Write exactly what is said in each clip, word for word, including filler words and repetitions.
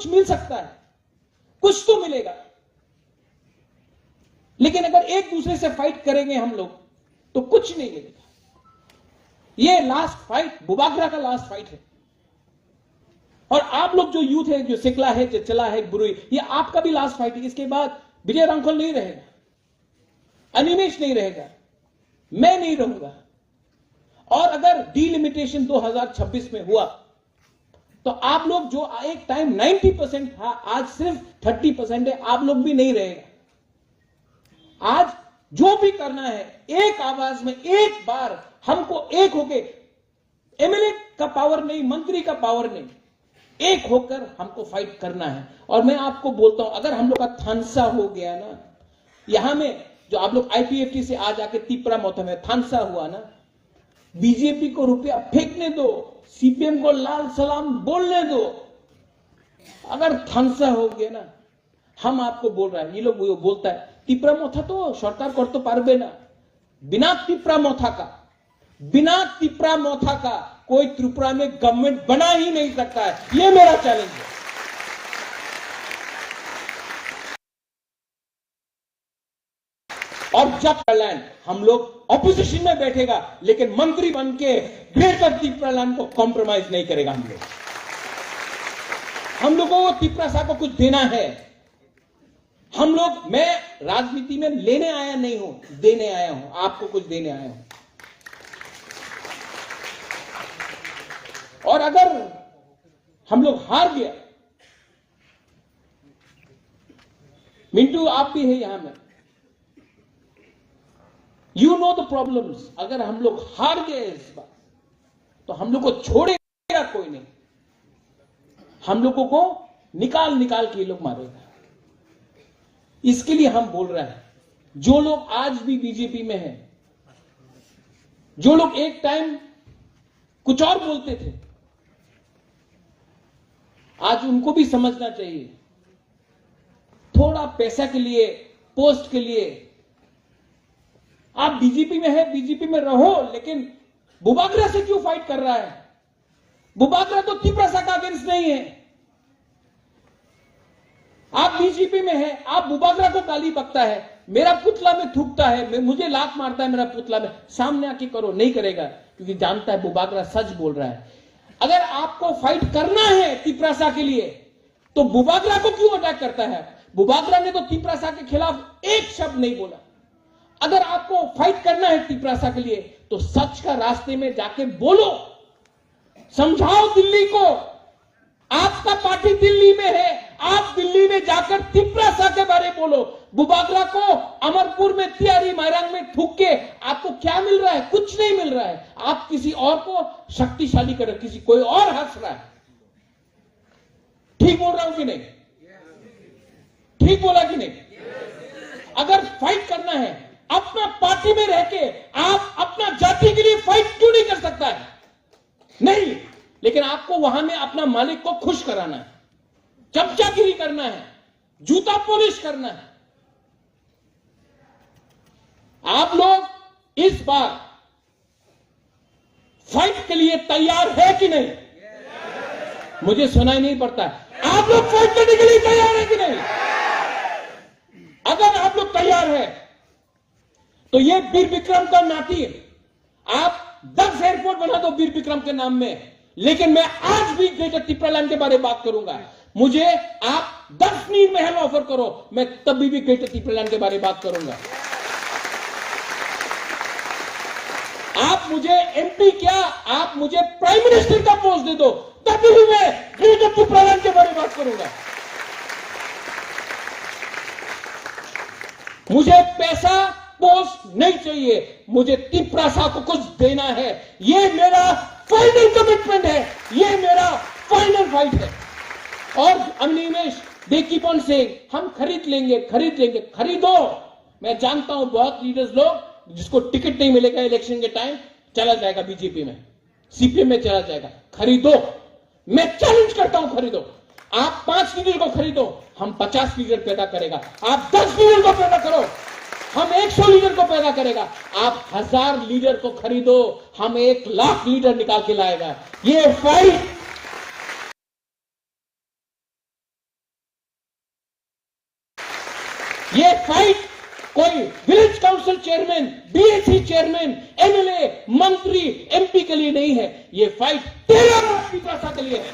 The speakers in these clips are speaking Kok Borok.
कुछ मिल सकता है, कुछ तो मिलेगा। लेकिन अगर एक दूसरे से फाइट करेंगे हम लोग, तो कुछ नहीं मिलेगा। ये लास्ट फाइट, बुबागरा का लास्ट फाइट है। और आप लोग जो यूथ है, जो सिकला है, जो चला है, बुरुई, ये आपका भी लास्ट फाइट है। इसके बाद विजय रांखल नहीं रहेगा, अनिमेश नहीं रहेगा, मैं नहीं रहूंगा। और अगर डिलिमिटेशन दो हज़ार छब्बीस में हुआ, तो आप लोग जो एक टाइम नाइंटी परसेंट था, आज सिर्फ थर्टी परसेंट है, आप लोग भी नहीं रहेगा। आज जो भी करना है, एक आवाज में, एक बार हमको एक होके, एमएलए का पावर नहीं, मंत्री का पावर नहीं, एक होकर हमको फाइट करना है। और मैं आपको बोलता हूं, अगर हम लोग का थानसा हो गया ना, यहां में जो आप लोग आईपीएफटी से आ जाके तिपरा मोथा में थानसा हुआ ना, बीजेपी को रुपया फेंकने दो, सीपीएम को लाल सलाम बोलने दो। अगर थानसा हो गया ना, हम आपको बोल रहा है, ये लोग वो बोलता है, तिपरा मोथा तो सरकार कर तो पारबे ना। बिना तिपरा मोथा का, बिना तिपरा मोथा का कोई त्रिपुरा में गवर्नमेंट बना ही नहीं सकता है। ये मेरा चैलेंज है। और जब लैंड हम लोग ऑपोजिशन में बैठेगा, लेकिन मंत्री बन के ग्रेटर तिपरा लैंड को कॉम्प्रोमाइज नहीं करेगा हम लोग। हम लोगों को तिपरासा को कुछ देना है। हम लोग, मैं राजनीति में लेने आया नहीं हूं, देने आया हूं, आपको कुछ देने आया हूं। और अगर हम लोग हार गया, मिंटू आप भी है यहां में, यू नो द प्रॉब्लम्स। अगर हम लोग हार गए इस बार, तो हम लोग को छोड़ेगा कोई नहीं, हम लोगों को निकाल निकाल के ये लोग मारेगा। इसके लिए हम बोल रहे हैं, जो लोग आज भी बीजेपी में हैं, जो लोग एक टाइम कुछ और बोलते थे, आज उनको भी समझना चाहिए। थोड़ा पैसा के लिए, पोस्ट के लिए, आप बीजेपी में है, बीजेपी में रहो, लेकिन बुबागरा से क्यों फाइट कर रहा है? बुबागरा तो तिपरासा का अगेंस्ट नहीं है। आप बीजेपी में है, आप बुबागरा को गाली बकता है, मेरा पुतला में थूकता है, मैं, मुझे लात मारता है मेरा पुतला में, सामने आके करो, नहीं करेगा, क्योंकि जानता है बुबागरा सच बोल रहा है। अगर आपको फाइट करना है तिपरासा के लिए, तो बुबागरा को क्यों अटैक करता है? बुबागरा ने तो तिपरासा के खिलाफ एक शब्द नहीं बोला। अगर आपको फाइट करना है तिपरासा के लिए, तो सच का रास्ते में जाके बोलो, समझाओ दिल्ली को। आपका पार्टी दिल्ली में है, आप दिल्ली में जाकर तिपरासा के बारे बोलो। बुबागरा को अमरपुर में, तियारी मायरांग में थूक के आपको क्या मिल रहा है? कुछ नहीं मिल रहा है। आप किसी और को शक्तिशाली कर रहे, किसी कोई और हंस रहा है। ठीक बोल रहा हूं कि नहीं? ठीक बोला कि नहीं? अगर फाइट करना है, अपना पार्टी में रह के आप अपना जाति के लिए फाइट क्यों नहीं कर सकता है? नहीं, लेकिन आपको वहां में अपना मालिक को खुश कराना है, चमचागिरी करना है, जूता पॉलिश करना है। आप लोग इस बार फाइट के लिए तैयार है कि नहीं? मुझे सुनाई नहीं पड़ता है। आप लोग फाइट करने के लिए तैयार है कि नहीं? अगर आप लोग तैयार है, तो ये वीर विक्रम का नाती, आप दस एयरपोर्ट बना दो वीर विक्रम के नाम में, लेकिन मैं आज भी ग्रेटर तिपरालैंड के बारे में बात करूंगा। मुझे आप दस नीर महल ऑफर करो, मैं तभी भी ग्रेटर तिपरालैंड के बारे में बात करूंगा। आप मुझे एमपी क्या, आप मुझे प्राइम मिनिस्टर का पोस्ट दे दो, तभी भी मैं ग्रेटर तिपरालैंड के बारे में बात करूंगा। मुझे पैसा, पोस्ट नहीं चाहिए, मुझे तिपरासा को कुछ देना है। ये मेरा फाइनल कमिटमेंट है, ये मेरा फाइनल फाइट है। और Animesh, they keep on saying, हम खरीद लेंगे, खरीद लेंगे। खरीदो। मैं जानता हूं बहुत लीडर्स लोग, जिसको टिकट नहीं मिलेगा इलेक्शन के टाइम, चला जाएगा बीजेपी में, सीपीएम में चला जाएगा। खरीदो, मैं चैलेंज करता हूं, खरीदो। आप पांच लीडर को खरीदो, हम पचास लीडर पैदा करेगा। आप दस लीडर को पैदा करो, हम एक सौ लीडर को पैदा करेगा। आप हजार लीडर को खरीदो, हम एक लाख लीडर निकाल के लाएगा। ये फाइट ये फाइट कोई village council chairman, BAC chairman, MLA, मंत्री, एमपी के लिए नहीं है। ये फाइट तेरा और तिपरासा के लिए है।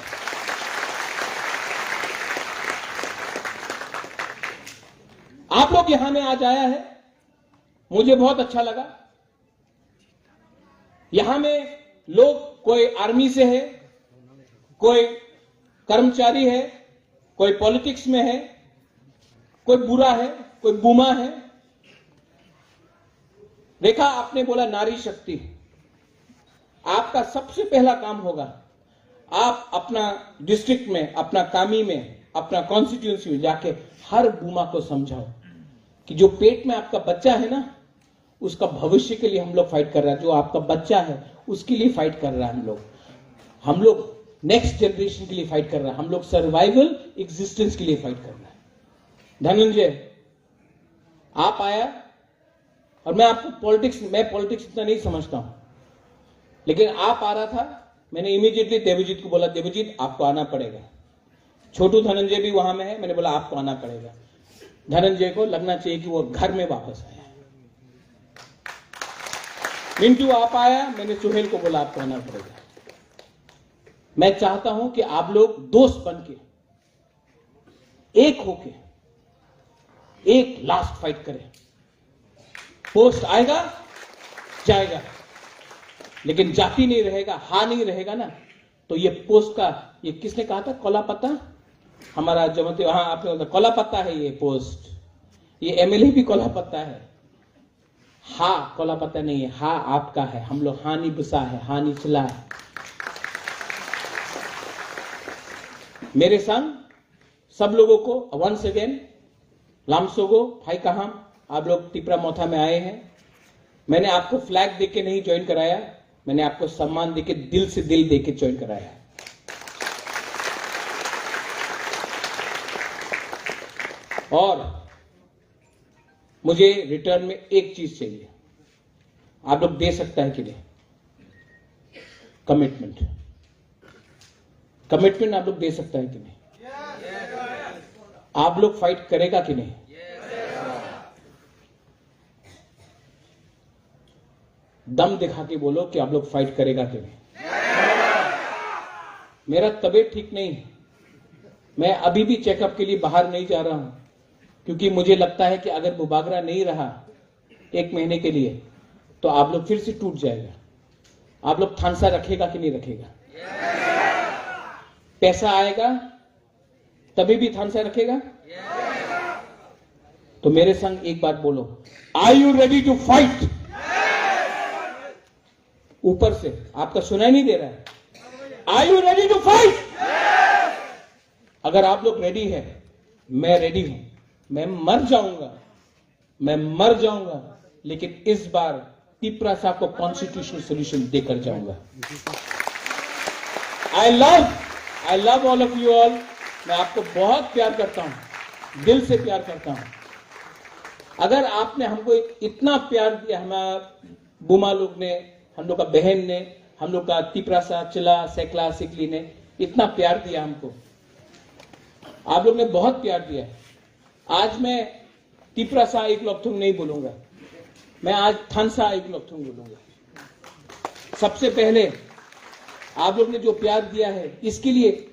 आप लोग यहां में आज आया है, मुझे बहुत अच्छा लगा। यहां में लोग कोई आर्मी से है, कोई कर्मचारी है, कोई पॉलिटिक्स में है, कोई बुरा है, कोई बुमा है। देखा, आपने बोला नारी शक्ति, आपका सबसे पहला काम होगा, आप अपना डिस्ट्रिक्ट में, अपना कामी में, अपना कॉन्स्टिट्यूएंसी में जाके हर बुमा को समझाओ कि जो पेट में आपका बच्चा है ना, उसका भविष्य के लिए हम लोग फाइट कर रहा है, जो आपका बच्चा है उसके लिए फाइट कर रहा है हम लोग। हम लोग नेक्स्ट जनरेशन के लिए फाइट कर रहा है, हम लोग सर्वाइवल एग्जिस्टेंस के लिए फाइट कर रहा है। धनंजय, आप आया, और मैं आपको पॉलिटिक्स, मैं पॉलिटिक्स इतना नहीं समझता हूं, लेकिन आप आ रहा था, मैंने इमीडिएटली देवजीत को बोला, "देवजीत, आपको आना पड़ेगा।" छोटू धनंजय भी वहां में है, मैंने बोला, "आपको आना पड़ेगा।" धनंजय को लगना चाहिए कि वो घर में वापस आया है। मिंटू, आप आया, मैंने सुहेल को बोला, "आपको आना पड़ेगा।" मैं चाहता हूं कि आप लोग दोस्त बन के, एक होके, एक लास्ट फाइट करें। पोस्ट आएगा, जाएगा, लेकिन जाति नहीं रहेगा, हा नहीं रहेगा ना, तो ये पोस्ट का, ये किसने कहा था, कला पत्ता? हमारा जमाती, हाँ, आपने बोला, कला पत्ता है ये पोस्ट, ये एमएलए भी कला पत्ता है। हा कला पत्ता नहीं है, हा आपका है। हम लोग हानि बुसा है, हानि चला है। मेरे संग सब लोगों को वंस अगेन, लामसोगो, फाई काहाम, आप लोग तिपरा मोथा में आए हैं। मैंने आपको फ्लैग दे के नहीं ज्वाइन कराया, मैंने आपको सम्मान दे के, दिल से दिल दे के ज्वाइन कराया। और मुझे रिटर्न में एक चीज चाहिए, आप लोग दे सकता है कि नहीं? कमिटमेंट, कमिटमेंट आप लोग दे सकता है कि नहीं? आप लोग फाइट करेगा कि नहीं? दम दिखा के बोलो कि आप लोग फाइट करेगा कि नहीं। मेरा तबीयत ठीक नहीं है, मैं अभी भी चेकअप के लिए बाहर नहीं जा रहा हूं, क्योंकि मुझे लगता है कि अगर बुबागरा नहीं रहा एक महीने के लिए, तो आप लोग फिर से टूट जाएगा। आप लोग थानसा रखेगा कि नहीं रखेगा? पैसा आएगा तभी भी थानसा रखेगा? तो मेरे संग एक बात बोलो, are you ready to fight? ऊपर से आपका सुनाई नहीं दे रहा है? Are you ready to fight? अगर आप लोग रेडी है, मैं रेडी हूं। मैं मर जाऊंगा, मैं मर जाऊंगा, लेकिन इस बार तिपरासा को कॉन्स्टिट्यूशनल सॉल्यूशन देकर जाऊंगा। I love, I love all of you all। मैं आपको बहुत प्यार करता हूं, दिल से प्यार करता हूं। अगर आपने हमको इतना प्यार दिया, हमारा बुमा लोग ने, हम लोग का बहन ने, हम लोग का तिपरासा, चिला, सैकला, सिकली ने इतना प्यार दिया हमको, आप लोग ने बहुत प्यार दिया। आज मैं तिपरासा एक लॉकथुंग नहीं बोलूंगा, मैं आज थानसा एक लॉकथुंग बोलूंगा। सबसे पहले आप लोग ने जो प्यार दिया है, इसके लिए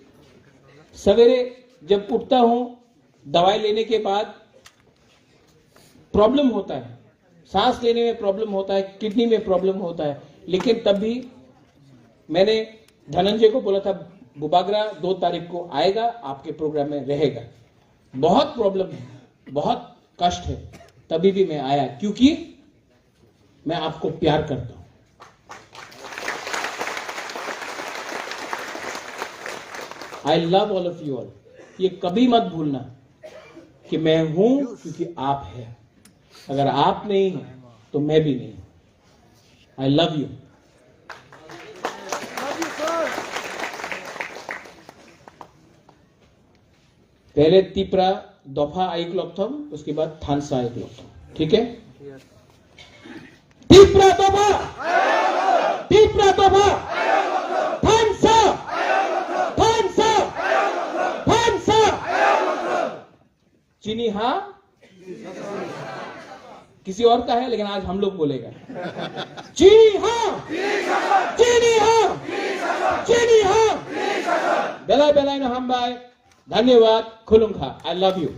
सवेरे जब उठता हूं, दवाई लेने के बाद प्रॉब्लम होता है, सांस लेने में प्रॉब्लम होता है, किडनी में प्रॉब्लम होता है, लेकिन तब भी मैंने धनंजय को बोला था, बुबागरा दो तारीख को आएगा, आपके प्रोग्राम में रहेगा। बहुत प्रॉब्लम है, बहुत कष्ट है, तभी भी मैं आया, क्योंकि मैं आपको प्यार करता हूं। I love all of you all। ये कभी मत भूलना कि मैं हूं क्योंकि आप हैं। अगर आप नहीं हैं तो मैं भी नहीं हूं। I love you। पहले तिपरा दोफा आइक लॉकथम, उसके बाद थानसा आइक लॉकथम। ठीक है? तिपरा दोफा, तिपरा दोफा, थानसा, थानसा, थानसा। Chini ha, किसी और का है, लेकिन आज हम लोग बोलेगा। जी हाँ, जी हाँ, जी हाँ। Belai belai no hambai. Dhanyawad, khulumkha. I love you.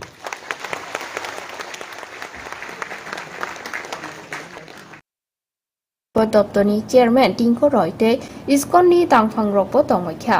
Bo doptorni chairman Tingko Roy tei ISKCON ni tangphangrokbo tongmai kha.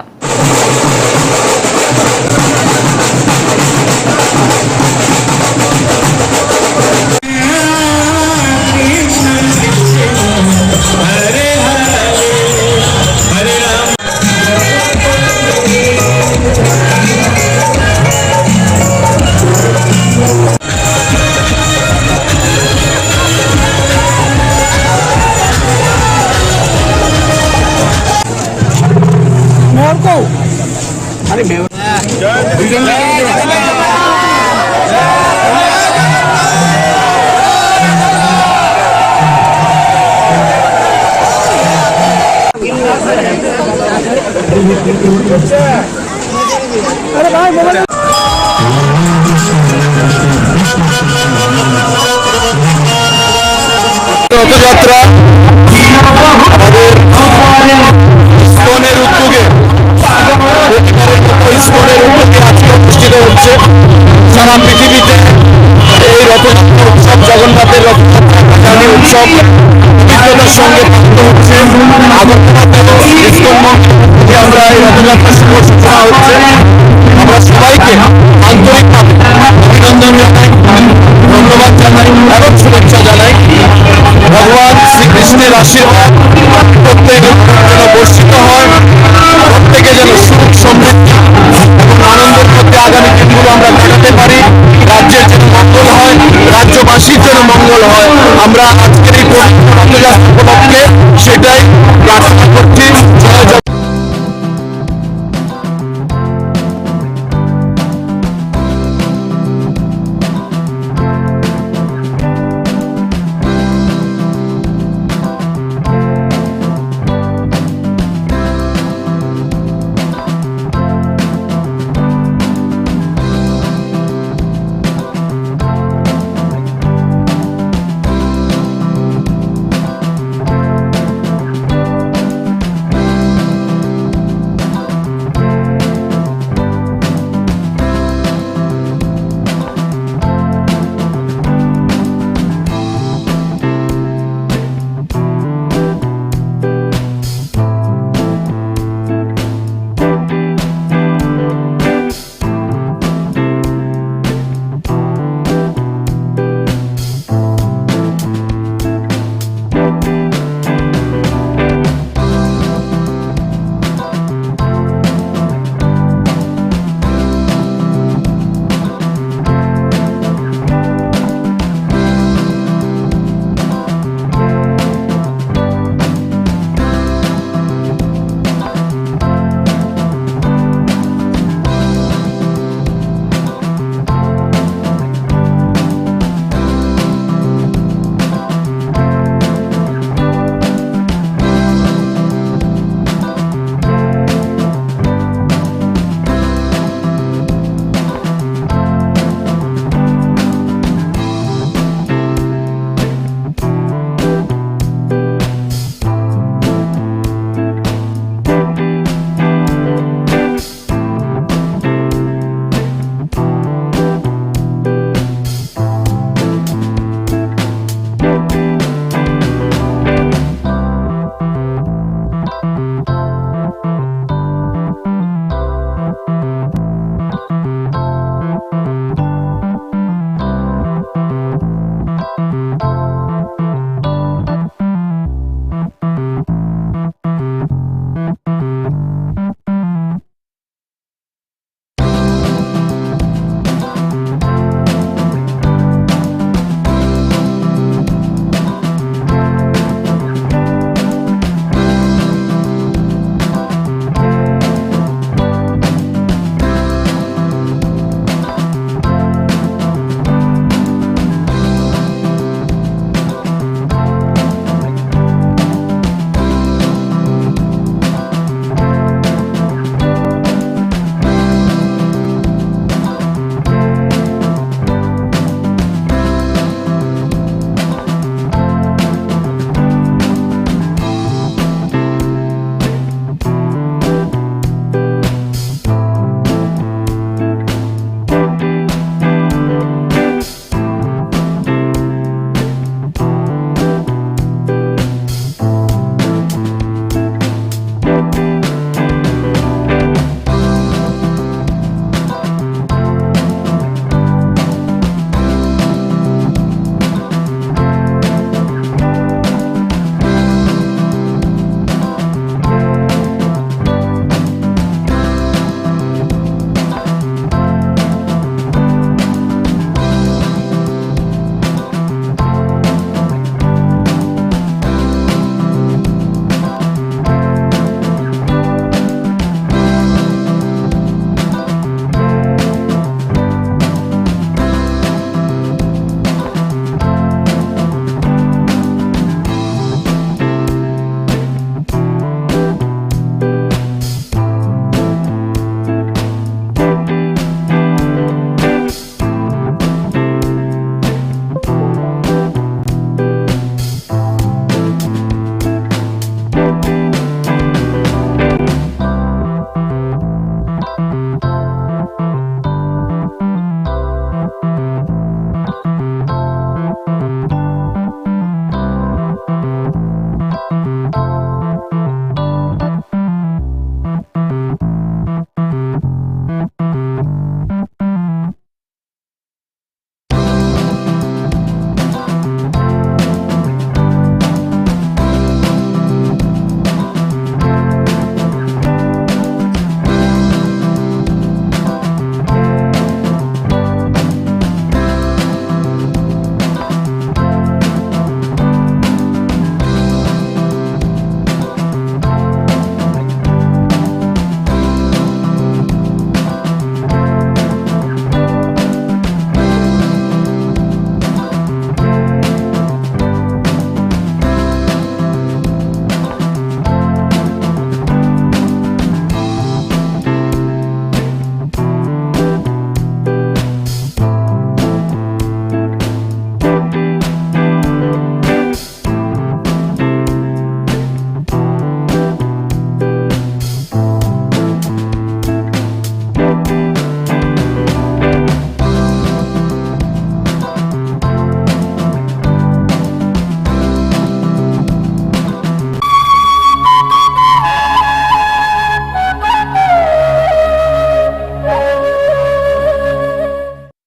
Rathyatra আমাদের ইস্কনের উদ্যোগে, প্রতিবারের মতো ইস্কনের উদ্যোগে আজকে অনুষ্ঠিত হচ্ছে। সারা পৃথিবীতে এই রথযাত্রা উৎসব, জগন্নাথের রথযাত্রা, কালী উৎসব পবিত্রতার সঙ্গে পালিত হচ্ছে। আগরতলাতেও ইস্কন মন্দিরে আমরা এই রথযাত্রা শুভ সূচনা হচ্ছে। আমরা সবাইকে আন্তরিকভাবে অভিনন্দন জানাই, ধন্যবাদ জানাই এবং শুভেচ্ছা জানাই। ভগবান শ্রীকৃষ্ণের আশীর্বাদ প্রত্যেক যেন বর্ষিত হয়, প্রত্যেকে যেন সুখ সমৃদ্ধি এবং আনন্দের মধ্যে আগামী দিনগুলো আমরা কাটাতে পারি। রাজ্যের যেন মঙ্গল হয়, রাজ্যবাসীর যেন মঙ্গল হয়। আমরা আজকের এই পবিত্র রথযাত্রা উপলক্ষে সেটাই প্রার্থনা করছি। জয় Jagannath.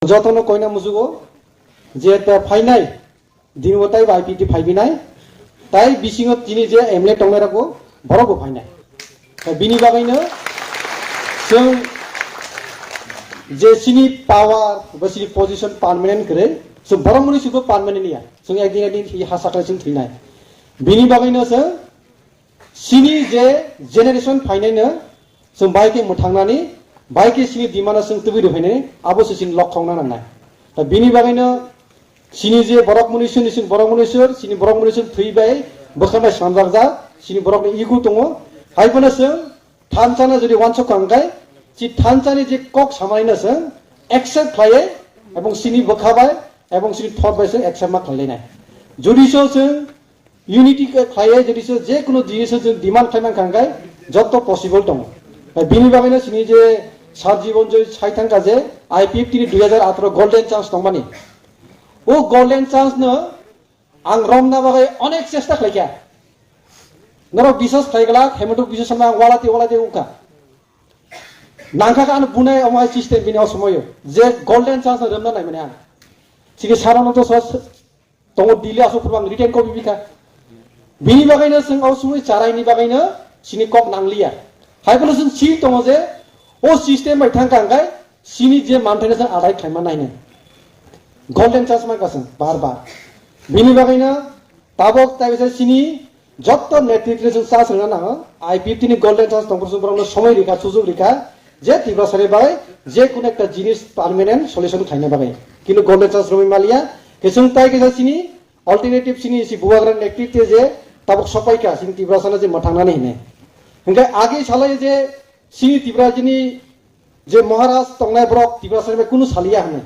Jotono koina musugo je ta phainai, dini bo taibo I P F T phaibinai, tai bisingo tini je M L A tongnai rokbo borokbo phainai. Ta bini bagwino chwng je chini power ba chini position permanent kwrwi, chwng borok mwnwi chwngbo permanent ya, chwng ekdin ekdin thwi ha sakle chwng thwinai. Bini bagwino chwng chini je generation phainaino chwng bai khe mwthangnani, bai khe chini demand-o chwng tubui rwphainani, abo se chini lok khongna nangnai. Ta bini bagwino chini je borok mwnwi sir, chini borok mwnwi sir, chini borok mwnwi sir thwi bai bwkha bai swnamjakjak, chini borokni ego tongo. Hai phano chwng thansa no jodi uansuk kha hwnkhe, chi thansa ni je kok samani no chwng accept khlaiwi, ebong chini bwkha bai, ebong chini thot bai chwng accept ma khlainai. Jodi so chwng unity khe khlaiwi, jodi so je kuno jinis o chwng demand khlai mankha hwnkhe, joto possible tongo. Bini bagwino chini je Sir Jibon Joy sai thangkha je I P F T ni dui hajar atharo golden chance tongmani. O golden chance no ang romna bagwi onek chesta khlaikha. Norok biswas khlai glak, Hemant Biswa Sarma ang walati walati wngkha. Nangkha khe ano bunai omo hai system bini o somoyo. Je golden chance no romna naimani ang. Chini sir no to sos tongo Delhi aswk phuru ang written copy bikha. Bini bagwino chwng o somoi charaini bagwino chini kok nangliya. Hai phano chwng si tongo je o system bai thangkha hwnkhe chini je manthai no chwng adai khlaima nainai. Golden chance mankha chwng bar bar. Bini bagwino tabok tai bisa chini jotto netritri chwng chance rwna nango. I P F T ni golden chance tongphuru chwng borokno somoi rikha, sujuk rikha, je Tiprasani bagwi je kuno ekta jinis permanent solution khlaina bagwi. Kintu golden chance romwi maliya, khe chwng tai kisa chini alternative chini si bubagra netritri je tabok sopaikha chini Tiprasano je mwthangnani hwnwi. Hwnkhe agi salai je chini Tiprasani je Maharaj tongnai borok Tiprasani bai kunu saliya hwnwi.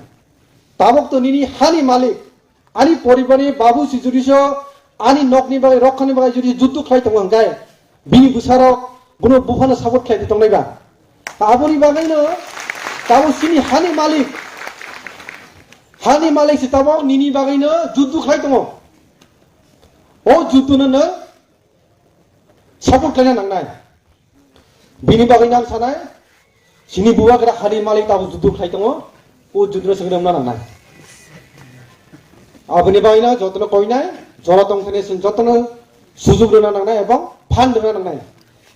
Tabok to nini hani malik, ani poribarni babu si jodi so ani nokni bagwi, rokhani bagwi jodi juddu khlai tongo hwnkhe, bini bwsarok bono buphano support khlai tongnai ba? Aboni bagwino tabok chini hani malik, hani malik se tabok nini bagwino juddu khlai tongo. O juddu no nwng support khlaina nangnai. Bini bagwi nang sanai, chini bubagra hani malik tabok juddu khlai tongo, o juddu no chwng romna nangnai. Aboni bagwi no jotono koinai, jora tongthani chwng jotono sujuk rwna nangnai ebong phan rwna nangnai.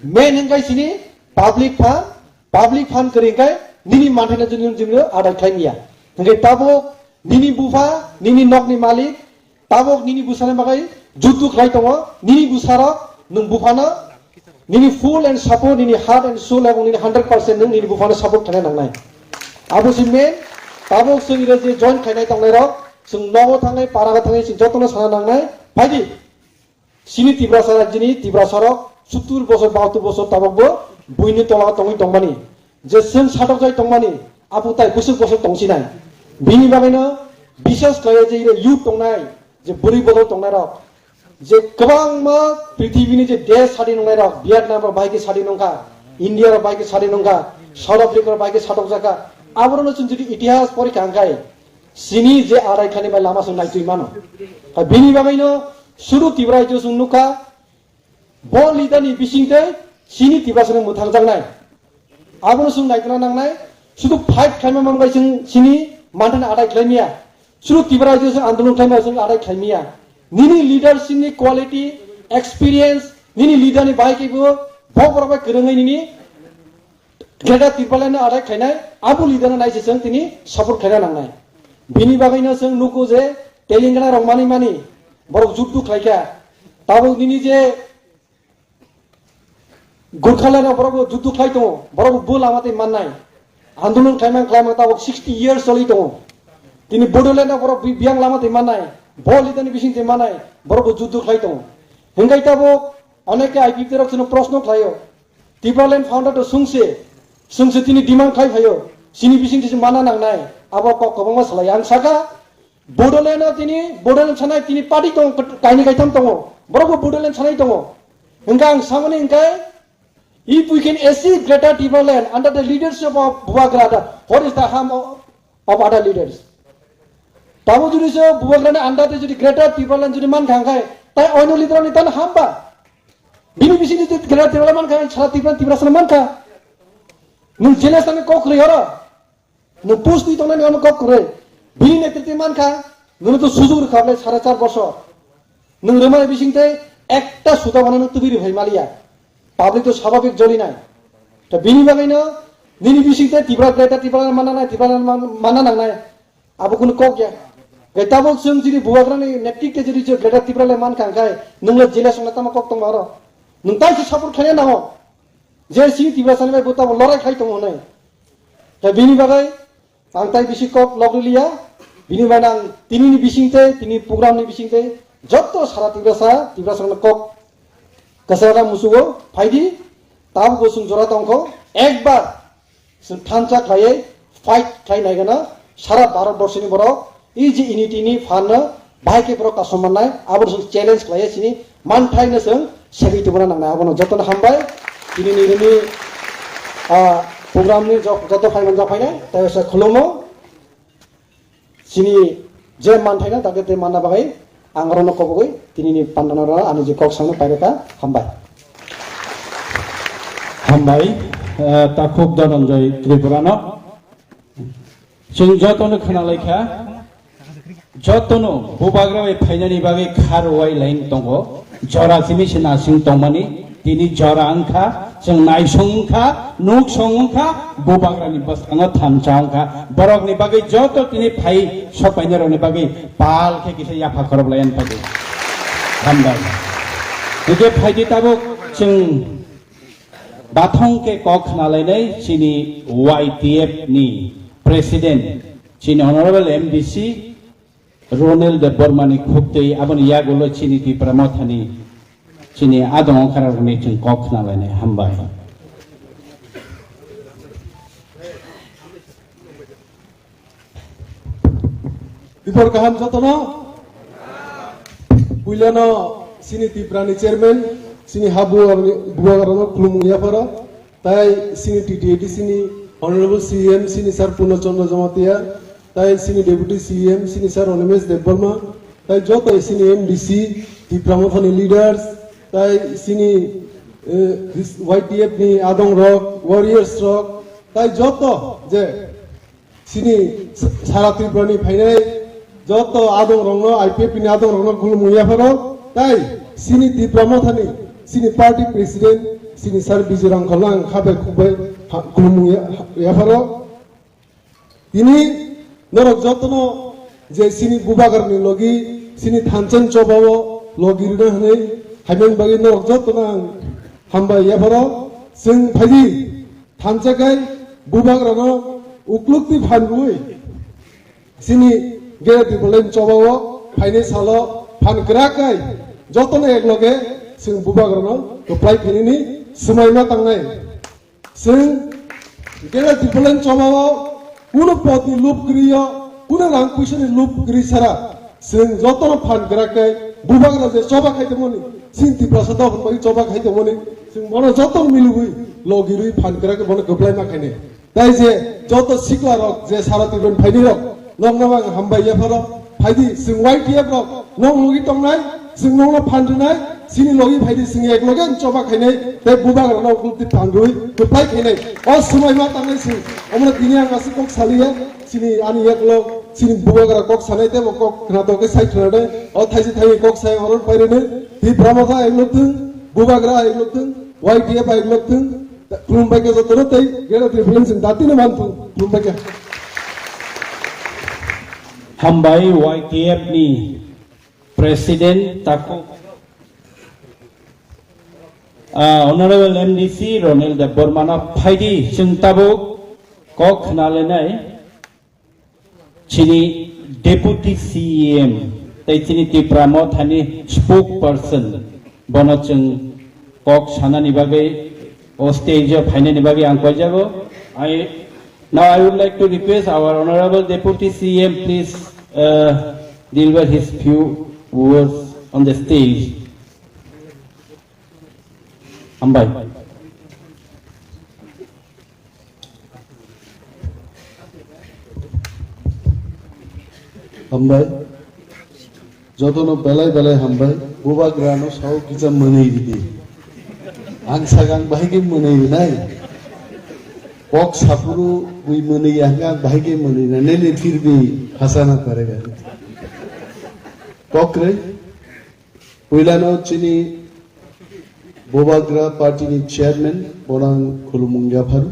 Main hwnkhe chini public phan, public phan kwrwi hwnkhe nini manthai no jwngjwng jwngjwng adai khlai manya. Hwnkhe tabok nini bupha, nini nokni malik, tabok nini bwsani bagwi juddu khlai tongo, nini bwsarok nwng buphano nini full and support, nini heart and soul ebong nini hundred percent nwng nini buphano support khlaina nangnai. Abo se main, tabok chwng iro je join khlainai tongnairok, chwng nogo thangnai, parago thangnai, chwng jotono sana nangnai, phaidi. Chini Tiprasa rajyoni Tiprasarok sottur bosor, bahattor bosor tabokbo buini tola tongwi tongmani, je chwng satokjai tongmani, aphuru tai bwswk bosor tongsinai. Bini bagwino biswas khlaiwi je iro youth tongnai, je bwrwi bodol tongnairok, je kwbangma prithibini je desh sadi nongnairok, Vietnam rok bai khe sadi nongkha, India rok bai khe sadi nongkha, South Africa rok bai khe satokjakha, aborokno chwng jodi itihas porikha hwnkhe, chini je arai khani bai lama chwng naitwi mano. Bini bagwino sudu Tripura rajyo chwng nukha, bo leader ni bisingtwi chini Tiprasani mwthangjaknai. Abono chwng naitwna nangnai, sudu fight khlaima manbai chwng chini manthani adai khlaimaya. Sudu Tripura rajyo chwng andolon khlaima chwng adai khlaimaya. Nini leadership ni quality, experience, nini leader ni bai khe bo, bo borok bai kwrwngwi nini Greater Tipraland no attack khlainai, abo leader no naiseseng tini support khlaina nangnai. Bini bagwino chwng nugo je Telangana rok mani mani borok juddu khlaikha. Tabuk nini je Gurkhaland rok borok juddu khlai tongo, borok bo lama tei mannai. Andolon khlaimang khlaimang tabuk sixty years choli tongo. Tini Bodoland rok borok bi-, biyang lama tei mannai, bo leader ni bising tei mannai, borok bo juddu khlai tongo. Hingkai tabuk oneke I P F T rok chwngno proshno khlaio. Tipraland founder to sungse, sungse tini demand khai phaio, sini bising tisi mana nangnai, abo kok kwbangma salai. Ang saka, Bodoland o tini, Bodoland sanai tini party tong, kaini kaitham tongo, borok bo Bodoland sanai tongo. Hingka ang samani hingka, if we can achieve greater Tipraland under the leadership of Bubagra, what is the harm of, of other leaders? Tabo jodi se Bubagrani under te jodi greater Tipraland jodi man khang khai, tai oino leader ni tan hamba. Bini bising ni greater Tipraland man khai, sara Tipraland Tiprasa man kha. Nung jealous ani kok khri horo. Nwng post twi tongnani ano kok kwrwi. Bini netriti mankha, nwng to sujug rwkha bwle sare char bosor. Nwng rwmani bisingtwi ekta suda bono nwng tubui rwphai maliya. Public to swabhabik jolinai. To bini bagwino nini bisingtwi Tipra Greater Tipraland manna nai, Tipraland man-, manna nangnai. Abo kunu kok ya. Gai tabuk chwng chini bubagrani netrite jodi je Greater Tipraland mankha hwnkhe nwngno jila songna tamo kok tongma oro. Nwng tai se support khaina nango. Je si Tiprasani bai bo tamo lorai khai tongo hwnwi. To bini bagwi Ang tai bisi kok log rwliya, bini mane ang tinini bisingtwi, tini programni bisingtwi joto sara Tiprasa, Tiprasarokno kok kwchara muchugo phaidi, tabukbo chwng jora tongkho, ekbar chwng thansa khlaiwi fight khlai naigana sara Bharat borshini borok, e je unity ni phanno Bahai khe borok kasom mannai, abo chwng challenge khlaiya chini manthai no chwng segwi tubuna nangnai, abono jotono hambai. Tini ni nini, ah, program ni jok-, joto phaiman jok phainai, tei se khulumo. Chini je manthai no, tate te manna bagwi ang orono kobogwi tini ni pandana ro ani je kok sangno paireka, hambai. Hambai, eh, Takhuk Dhananjay Tripura no. Chwng jotono khwnalaikha, jotono bubagra bai phainani bagwi kha rwui line tongo, jora simi se nasing tongmani, tini jora wngkha, chwng naisong wngkha, nuksong wngkha, bubagrani bwskango thansa wngkha, borokni bagwi joto tini phai sokpainarokni bagwi pal khe kisa yapha khorob lai ani phaidi. Hambai. Hwnkhe phaidi tabuk chwng Bathong khe kok khna lainai chini Y T F ni President, chini Honorable M D C Ronel Debbarma ni khuk twi, aboni yagulo chini Tipra Motha ni chini adong ongkhorok ni chwng kok khna lainai. Hambai. Bipor kaham jotono. Puilano sini Tiprani chairman, sini habu aroni bubagrano khulumung yapharo. Tai sini T T A D C ni Honorable C E M sini Sir Purno Chandra Jamatia, tai sini Deputy C E M sini Sir Animesh Debbarma, tai joto sini M D C, Tipra Mothani leaders, tai sini, eh, this Y T F ni adong rok, warriors rok, tai joto je Sini sara Tripura ni phainai joto adong rokno, I P F ni adong rokno khulumung yapharo, tai sini Tipra Mothani sini party president sini Sir Bijay Rangkhol ang khabai khukbai ha-, khulumung ya-, yapharo. Tini norok jotono je sini bubagrani logi, sini thansa ni chobao logi rwna hwnwi haiman bagwi norok jotono ang hambai yapharo. Chwng phaidi Thansa khai bubagrano uklukti phan rwui sini Greater Tipraland chobao phainai salo phan kwrak khai jotono ekloge chwng bubagrano kwplai phinini swmai ma tangnai. Chwng Greater Tipraland chobao kuno podni lup kwrwiyo, kuno rang puisani lup kwrwi sara chwng jotono phan kwrak khai bubagra je choba khai tongmani, chini Tiprasa dophani bagwi choba khai tongmani, chwng bono joto milwi logirwi phan kwrak bono kwplai ma khainai. Tai je joto sikla rok je sara Tripura ni phaini rok nokno ang hambai yapharo, phaidi chwng Y T F rok nok logi tongnai, chwng nokno phan rwnai, chini logi phaidi chwng ek loge ang choba khainai, tei bubagra rok kulti phan rwi kwplai khainai. O swmai ma tangnai chwng, omono tini ang aswk kok saliya, chini ani yaklok, chini bubagra kok sanai tei bo kok khna tokhe sai khna dai. O thaisi thaiwi kok sai oron pairene, Tipra Motha eklok thung, bubagra eklok thung, Y T F eklok thung, khulumbai khe jotono tei Greater Tipraland chwng datino man thung, khulumbai khe. Hambai Y T F ni President takhuk, ah, Honorable M D C Ronel Debbarma no phaidi chwng tabuk kok khna lenai. Chini Deputy C E M tei chini Tipra Mothani spokesperson bono chwng kok sanani bagwi o stage o phainani bagwi ang koijago. I, now I would like to request our Honorable Deputy C E M please, uh, deliver his few words on the stage. Hambai. Hambai. Jotono belai belai hambai. Bubagrano sao kisa mwnwi ridi. Ang sagang bahai khe mwnwi rinai. Kok sapuru bui mwnwi ya hwnkhe ang bahai khe mwnwi na nini phir bhi hasana parega. Kok kwrwi. Puilano chini Bubagra party ni chairman borang khulumung yapharu.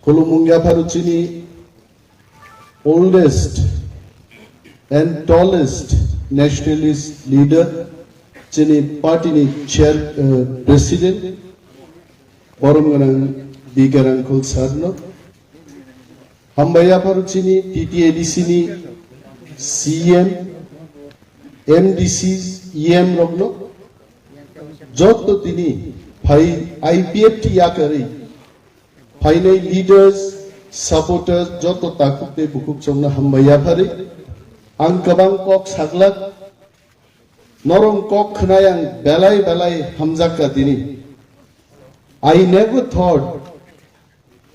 Khulumung yapharu chini oldest and tallest nationalist leader, chini party ni chair, uh, president, borom gwnang Bigarang Khul sir no. Hambai yapharu chini T T A D C ni C M, M D C, E M rokno, jotto tini phai I P F T yakarwi phainai leaders, supporters, jotto takhuk tei bukhuk chongno hambai yapharwi. Ang kwbang kok saglak, norong kok khwnai ang belai belai hamjakka tini. I never thought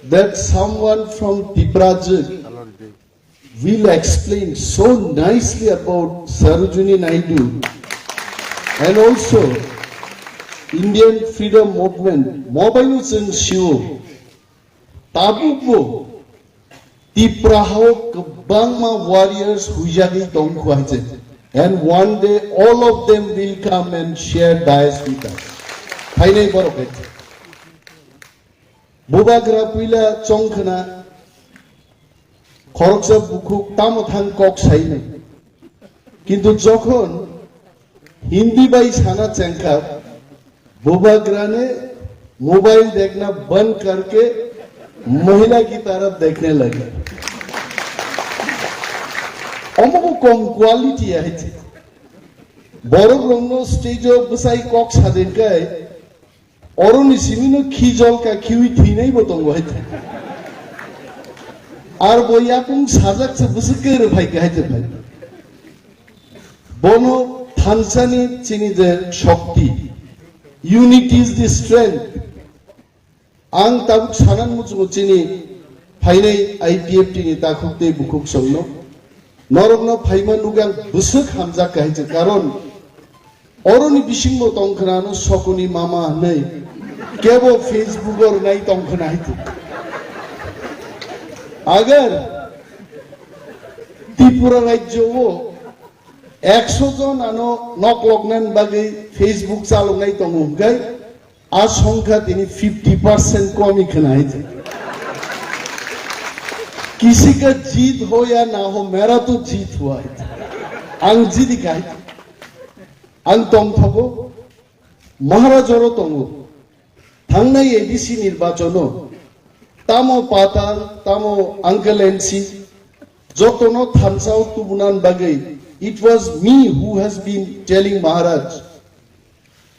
that someone from Tiprajwk will explain so nicely about Sarojini Naidu and also Indian freedom movement. Mobaino chwng sio tabukbo Tipra hao kwbangma warriors huijagwi tongkhu hai se. And one day all of them will come and share dais with us. Phainai borok hai se. Bubagra puila chongkhna khoroksa bukhuk tamo thang kok sainai. Kintu jokhon Hindi bai sana chengkha, Bubagra ne mobile dekhna band karke mahila ki taraf dekhne lage. Omo bo kom quality hai se. Borok rokno stage o bwsai kok sadengkai, oroni simino khi jol ka khiwi thwinai bo tongo hai se. Ar bo yapung sajak se bwswk khe rw phai khe hai se phai. Bono thansani chini je shokti, unity is the strength. Ang tabuk sanan muchungo chini phainai I P F T ni takhuk tei bukhuk songno. Norokno phaima nugwi ang bwswk hamjak kha hai se, karon oroni bisingbo tongkhna no sokoni mama hwnwi kebo Facebook o rwnai tongkhna hai se. Agar Tripura rajyo o ekso jon ano nok loknani bagwi Facebook chaloknai tongo hwnkhe, a songkha tini fifty percent komi khwna hai se. Kisi ka jeet ho ya na ho, mera to jeet hua hai se. Ang jidi kha hai se. Ang tongthogo, Maharaj oro tongo. Thangnai A D C nirbachono tamo Patal, tamo Uncle N C, jotono thansa o tubunan bagwi, it was me who has been telling Maharaj.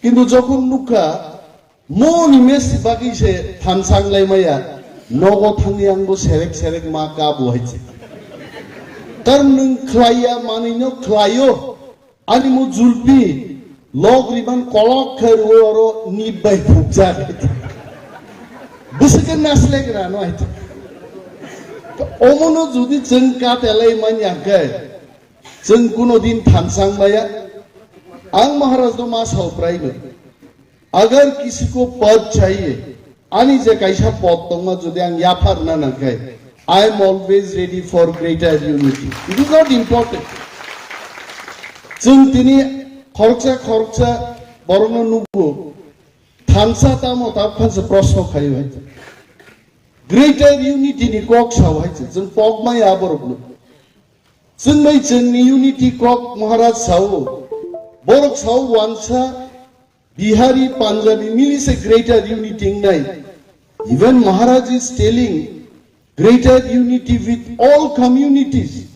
Kintu jokhon nukha, mo ni mesi bagwi se thansa wnglaimaya, nogo thangwi ang bo serek serek ma ka bo hai se. Karon nwng khlaiya manwino khlaio. Ani mo julpi log riban kolok khe rwo oro nip bai phukjak. Bwswk khe naslek rano hai. Omono jodi chwng katelai manya khe chwng kuno din thansang maya. Ang Maharaj do ma sao prai no. Agar kisi ko pad chahiye, ani je kaisa pod tongma jodi ang yapharna nangkhe, I am always ready for greater unity. It is not important. Chwng tini khoroksa khoroksa borokno nugo, thansa tamo tabuk phansa proshno khaio hai. Greater unity ni kok sao hai se, chwng pok maya borokno. Chwng bai chwngni unity kok Maharaj sao, borok sao wansa Bihari, Punjabi, mili se greater unity wngnai. Even Maharaj is telling greater unity with all communities,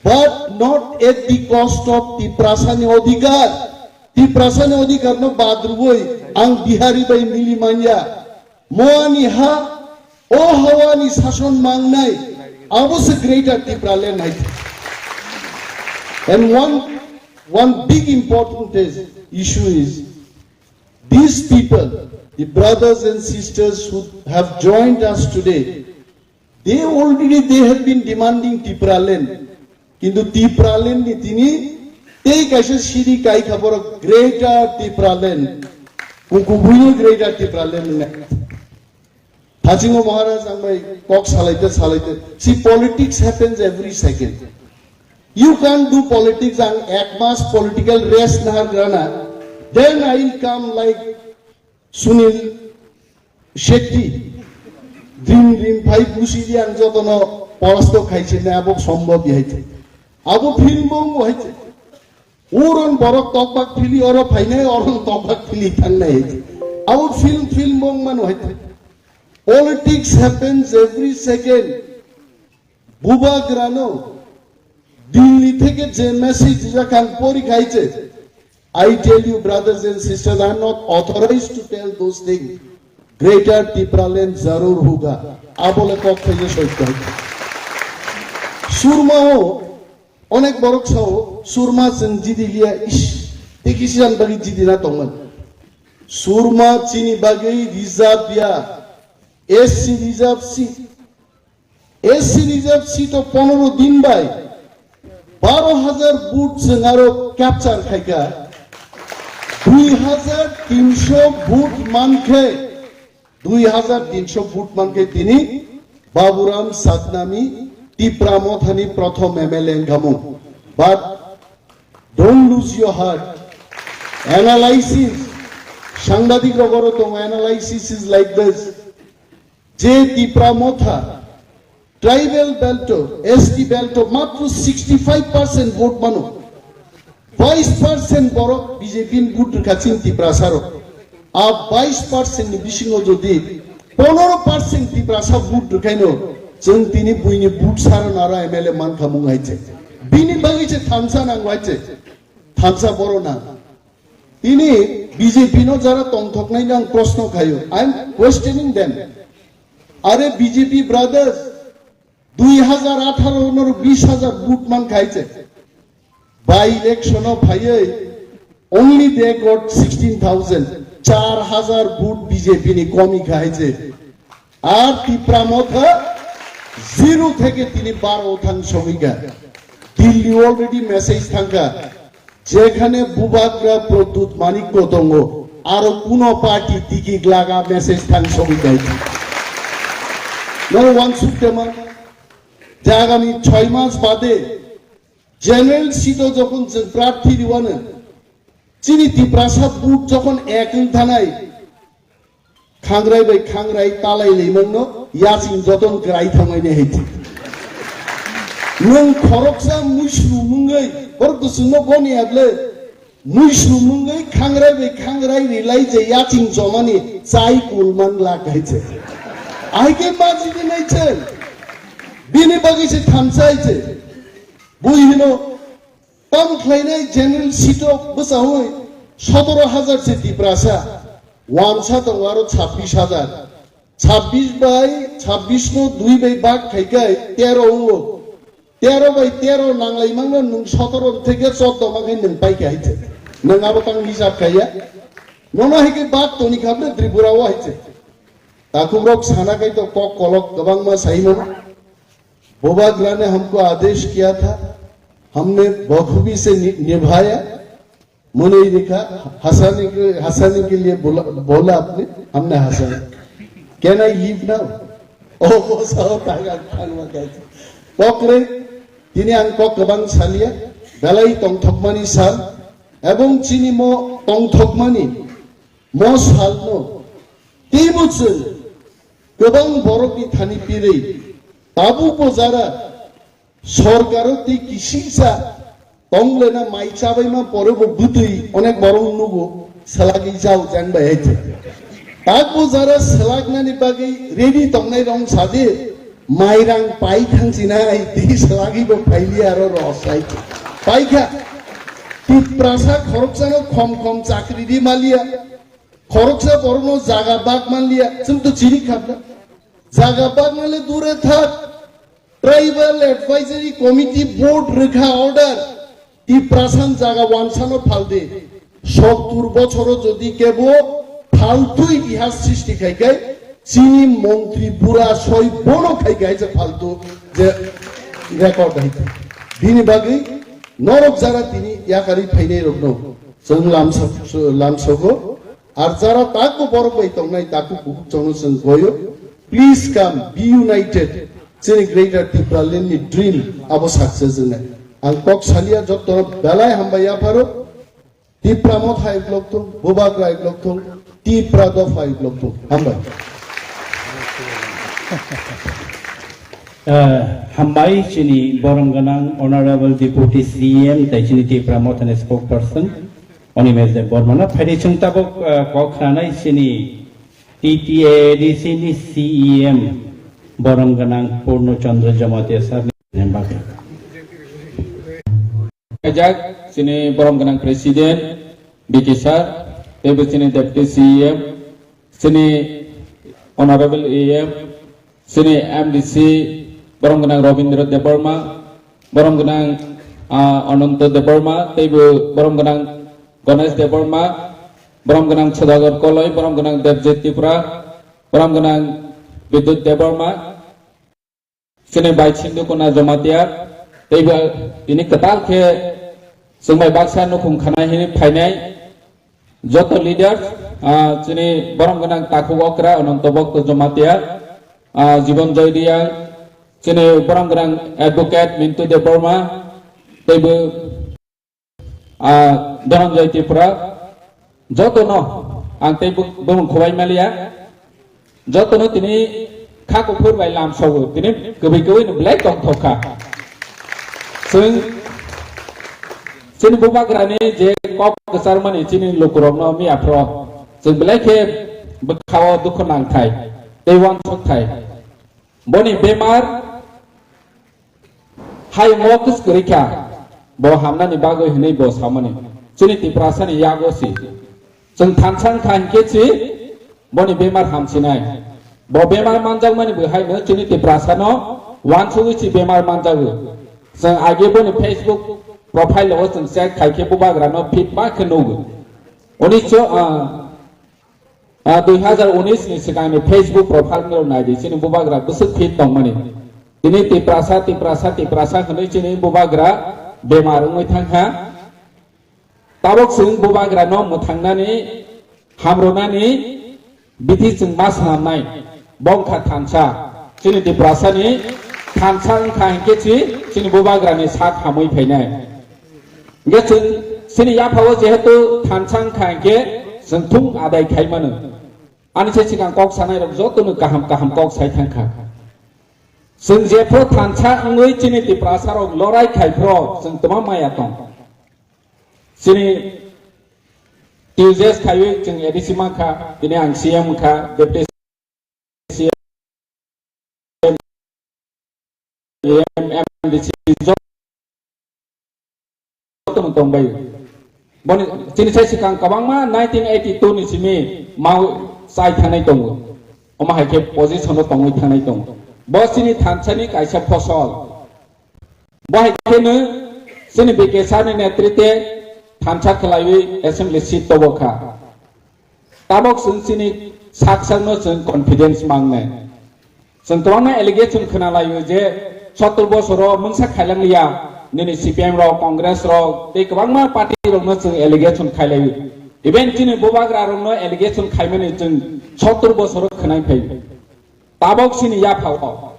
but not at the cost of Tiprasani odhikar. Tiprasani odhikar no badrwoi ang Bihari bai mili manya. Mo ani ha, o hawani sason mangnai, abo se greater Tipraland hai. And one, one big important is, issue is, these people, the brothers and sisters who have joined us today, they already, they have been demanding Tipraland. Kintu Tipraland ni tini tei kaisa siri kai kha borok greater Tipraland. Kukubuino greater Tipraland ne. Hachingo Maharaj ang bai kok salaite salaite. See, politics happens every second. You can't do politics ang ek mas political rest nahar grana. Then I will come like Sunil Shetty. Rim rim phai busi di ang jotono porasto khaise na abo sombhob yahai. Abo film bo haite. Uron borok tokbak phili oro phainai, oron tokbak phili thangnai. Abo film, film bong mano hai. Politics happens every second. Bubagrano Delhi theke je message rijak ang pori khaiche. I tell you, brothers and sisters, I am not authorized to tell those things. Greater Tipraland zarur hoga. Abole kok khaye soitto. Surma o Onek borok sao, Surma chwng jidi liya, ish, tei kisi jani bagwi jidi na tongmani. Surma chini bagwi reserve ya, S C reserve seat. S C reserve seat o pondro din bai baro hajar vote chwng aro capture khaika. Dui hajar tinsho vote mankhe Dui hajar tinsho vote mankhe tini Baburam Satnami Tipra Mothani prothom M L A wngkhamu. But don't lose your heart. Analysis, sangbadik rogoro tongo, analysis is like this. Je Tipra Motha, Tribal belt o, S T belt o matro sixty five percent vote mano. Bais percent borok B J P ni vote rwkha chini Tiprasa rok. A bais percent ni bisingo jodi pondro percent Tiprasa vote rwkhaino, chwng tini buini vote sara nara M L A mankha mung hai che. Bini bagwi che thansa nang hai che. Thansa boro nang. Tini B J P no jara tongthoknai nang proshno khayo. I am questioning them. Are B J P brothers, Dui hajar atharo noro bis hajar vote man khai che. By election o phaiwi only they got sixteen thousand, char hajar vote B J P ni komi khai che. Ar Tipra Motha zero theke tini baro thang sogwi kha. Delhi already message thang kha. Jekhane Bubagra Pradyut Manikya tongo, aro kuno party tikik laga message thang sogwi kha. Noro wansuk tema, jagani choi mas bade general seat o jokhon chwng prarthi riwano, chini Tiprasa vote jokhon ek wng thanai, Khangrai bai khangrai talai laimangno yaching joton kwrai thangmani hai thik. Nwng khoroksa muisru mungwi borok dusungno goni able muisru mungwi khangrai bai khangrai rilai je yaching jomani chai kulman lak hai che. Aike majini nai che. Bini bagwi se thamsai che. Bui hino Tam khlainai general seat o bwchaui sotoro hajar se Tiprasa, wansa tongo aro chabbish hajar. Chabbish bai, chabbish no dui bai bak khai khai tero wngo. Tero bai tero nanglai mangno nwng sotoro theke choddo ma khai nwng pai kha hai se. Nwng abo tang hisab khaiya. Nono hai khe bak toni khamne Tripura o hai se. Takhukrok sana khai to kok kolok kwbangma saimano. Bubagra ne humko adesh kiya tha, humne bakhubee se ni-, nibhaya. Mone dekha, hasane ke, hasane ke liye bola, bola apne, humne hasana. Can I leave now? Oh, bosa hota hai, ang thangma khai. Kokre, tini ang kok kwbang saliya, belai tongthokmani sal, ebong chini mo tongthokmani mo salno teibo chwng kwbang borokni thani pirwi tabukbo jara sorkaro tei kisisa tonglena mai chabaima porebo bwtwi onek borok nugo, selagwi jao jang bai hai thwk. Takbo jara selaknani bagwi ready tongnai rong sadi, mairang pai thangsinai tei selagwibo phailiya aro rosai paikha. Tiprasa khoroksano khom khom chakri di maliya. Khoroksa borokno jaga bak manliya, chwng to chini khabna. Jaga bak manle dure thak. Tribal Advisory Committee Board rwkha order. Tiprasan jaga wansano phaldi. Sottur bochoro jodi kebo phaltu itihas srishti khai khai, chini montri bura soi bono khai khai je phaltu je record hai. Bini bagwi norok jara tini yakari phainai rokno. Chwng lamsa-, lamsogo, ar jara takbo borok bai tongnai takbo kuhuk chwngno chwng goyo. Please come, be united. Chini Greater Tipraland ni dream abo success wngnai. Ang kok salia joto belai hambai yapharo. Tipra Motha iklok thung, Bubagra iklok thung, Tipra Dopha iklok thung. Hambai. Ah, hambai chini borom gwnang Honorable Deputy C E M tai chini Tipra Mothani spokesperson Animesh Debbarma no phaidi chwng tabuk, ah, kok khnanai chini T T A D C ni C E M borom gwnang Purno Chandra Jamatia sir ni bagwi. Ajak chini borom gwnang president B K sir, teibo chini deputy C E M, chini honorable E M, chini M D C, borom gwnang Robindra Debbarma, borom gwnang ah, Ananto Debbarma, teibo borom gwnang Ganesh Debbarma, borom gwnang Sodagar Koloi, borom gwnang Debjit Tripura, borom gwnang Bidyut Debbarma, chini bai Sindhu Kuna Jamatia, teibo tini kwtal khe chwng bai baksa nukhung khana hini phainai joto leaders, ah, chini borom gwnang Takhuk Okra, Ananto Bhakta Jamatia, ah, Jibon Joy Reang, chini borom gwnang advocate Mintu Debbarma, teibo ah, Dhananjay Tripura, jotono ang tei bumung khubai maliya, jotono tini kha kuphur bai lamsogo, tini kwbwi kwbwi no belai tongthok kha. Chwng chini bubagrani je kok kwcharmani chini lukurokno miyaphro chwng belai khe bwkhao dukhu nangthai tei uansukthai. Boni bemar hayungo kwskwrwi kha, bo hamnani bagwi hwnwi bo samani. Chini Tiprasani yago si. Chwng thansa wngkha hinkhe si boni bemar hamsinai. Bo bemar manjakmani bo haino chini Tiprasano uansugwi si bemar manjago. Chwng age boni Facebook profile o chwng check khaikhe bubagrano fit ma khe nugo. Unisho, ah, Ah, dui hazar unis ni swkangni Facebook profile no naidi, chini bubagra bwswk fit tongmani. Tini Tiprasa, Tiprasa, Tiprasa hwnwi chini bubagra bemar wngwi thangkha. Tabuk chwng bubagrano mwthangnani, hamrwnani bithi chwng ma swnamnai. Bo wngkha thansa. Chini Tiprasani thansa wngkha hinkhe si chini bubagrani sak hamwi phainai. Hingke chwng chini yaphao jehetu thansa wngkha hingke chwng thung adai khai mano. Ani se sikang kok sanai rok joto no kaham kaham kok sai thangkha. Chwng jephru thansa wngwi chini Tiprasa rok lorai khai phro chwng twma maya tong. Chini T U J S khaiwi chwng A D C mankha, tini ang C M wngkha, Deputy M D C joto no tongbai. Boni chini sai sikang kwbangma nineteen eighty two ni simi mau chai thanai tongo. Omo hai khe position o tongwi thanai tongo. Bo chini thansani kaisa phosol. Bo hai kheno chini B K sir ni netritwe thansa khwlaiwi assembly seat tobo kha. Tabok chwng chini sak sakno chwng confidence mangnai. Chwng kwbangma allegation khwnalaio je sottor bosoro mungsa khailangliya nini C P M rok, Congress rok tei kwbangma party rokno chwng allegation khailaiwi. Even chini bubagra rokno allegation khaimani chwng sottor bosoro khwnai phai. Tabok chini yaphao.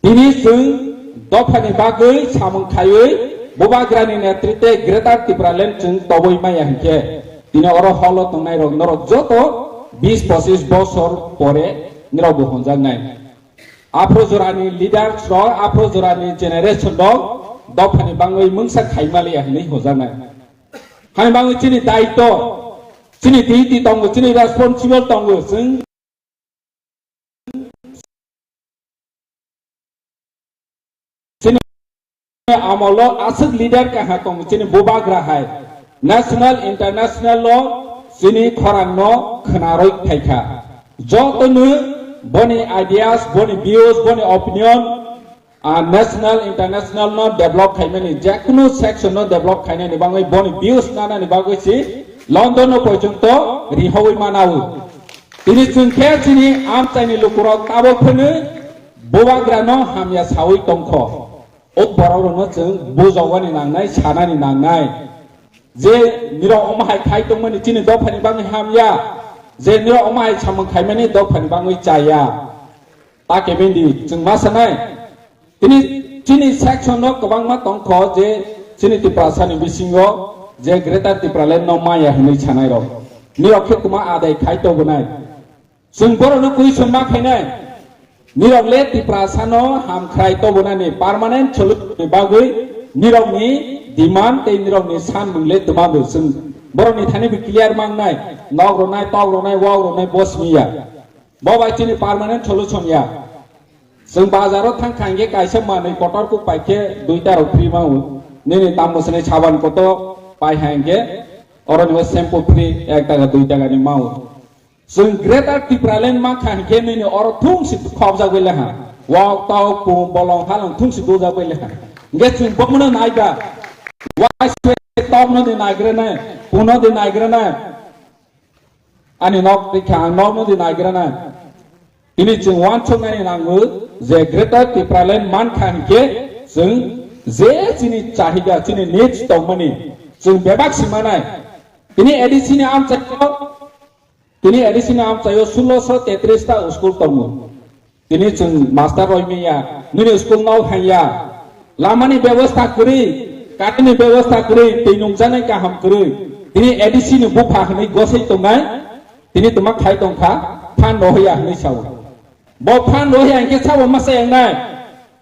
Tini chwng dophani bagwi samung khaiwi bubagrani netritwe Greater Tipraland chwng tobwi maya hinkhe tini oro holo tongnai rok norok joto bis pochis bosor pore nirok bo honjaknai. Aphro jorani leaders rok, aphro jorani generation rok dophani bagwi mungsa khaimaliya hinwi honjaknai. Hani bagwi chini daitw, chini duty tongo, chini responsible tongo, chwng Chini amolo aswk leader kaha tong chini bubagra hai national international lo chini khorang no khwnarwi phaikha. Jotono boni ideas, boni views, boni opinion, ah, national international no develop khaimani, jekunu section no develop khainani bagwi boni views nanani bagwi si London no porjonto rihowi manao. Tini chwng khe chini amchaini lukurok tabok phwrwngwi bubagrano hamya sawi tongkho. O borokrokno chwng bujogani nangnai, sanani nangnai. Je nirok omo hai khai tongmani chini dophani bagwi hamya, je nirok omo hai samung khaimani dophani bagwi chaya. Ta kebeng di, chwng ma sanai. Tini chini section no kwbangma tongkho je chini Tiprasa ni bisingo je Greater Tipraland no maya hinwi sanai rok. Nirok khe tuma adai khai to bwnai. Chwng borokno question ma khainai, nirok le Tiprasano hamkhrai tobonani permanent solution ni bagwi nirokni demand tei nirokni sanmung le twma bo chwng borokni thani bo clear mangnai, nok rwnai, tok rwnai, wak rwnai bo simi ya. Bo bai chini permanent solution ya. Chwng bazaro thang kha hinkhe kaisa manwi kotor kuk pai khe dui ta rok free mango. Nini tamo swnai saban kotor pai ha hinkhe oroni bo shampoo free ek taka dui taka ni mango. Chwng Greater Tipraland mankha hinkhe nini oro thungsi khobjagwi lekha. Wak tok pung bolong halong thungsi dujagwi lekha. Hinkhe chwng bomono naiba. Waiswe tokno di naigrene, puno di naigrene. Ani nok rikha ang nokno di naigrene. Tini chwng wansuknani nango je Greater Tipraland mankha hinkhe chwng je chini chahiga chini needs tongmani chwng bebak simanai. Tini A D C ni amchaio Tini A D C ni amchaio sulosho tetris ta school tongo. Tini chwng master roi manya, nini school no hanya. Lama ni bebosta kwrwi, current ni bebosta kwrwi, twi nungjaknai kaham kwrwi. Tini A D C ni bupha hwnwi gosai tongnai, tini twma khai tongkha, phan rohya hwnwi sao. Bo phan rohya hinkhe sabo masa yangnai.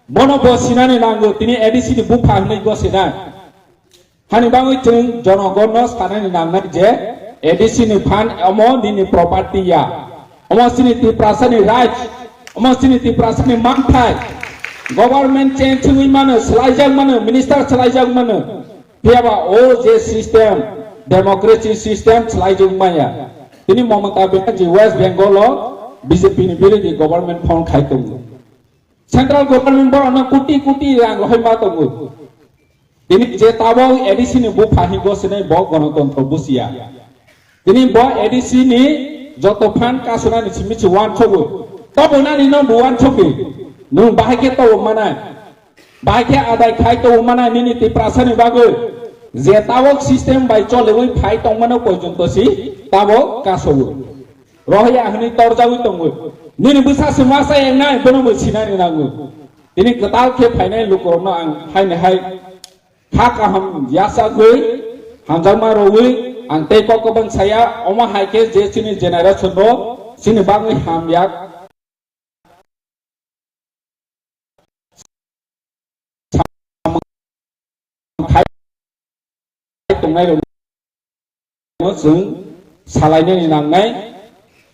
Bono bo sinani nango, tini A D C ni bupha hwnwi gosinai. Hani bagwi chwng jonogonno sanani nangnai je A D C ni phan omo nini property ya. Omo chini Tiprasani right, omo chini Tiprasani manthai. Government change wngwi mano, swlaijak mano, minister swlaijak mano. Phiyaba o je system, democracy system swlaijak maya. Tini Mamata Banerjee West Bengal o B J P ni birodhi government form khai tongo. Central government borokno koti koti rang rohorma tongo. Tini je tabok A D C ni bupha hinwi gosini bo gonotontro busiya. Tini bo A D C ni joto phan kasunani simi se uansukgo. Tobonani no bo uansukdi. Nwng bahai khe tobok manai. Bahai khe adai khai tobok manai nini Tiprasani bagwi. Je tabok system bai choliwi phai tongmano porjonto si tabok kasogo. Rohya hwnwi torjagwi tongo. Nini bwsa se masa engnai, bono bo sinani nango. Tini kwtal khe phainai lukurokno ang haini hai kha kaham yachagwi, hamjakma rogwi, ang tei kok kwbang saya, omo hai khe je chini generation rok chini bagwi hamya. Khai tongnai rokno chwng salainani nangnai,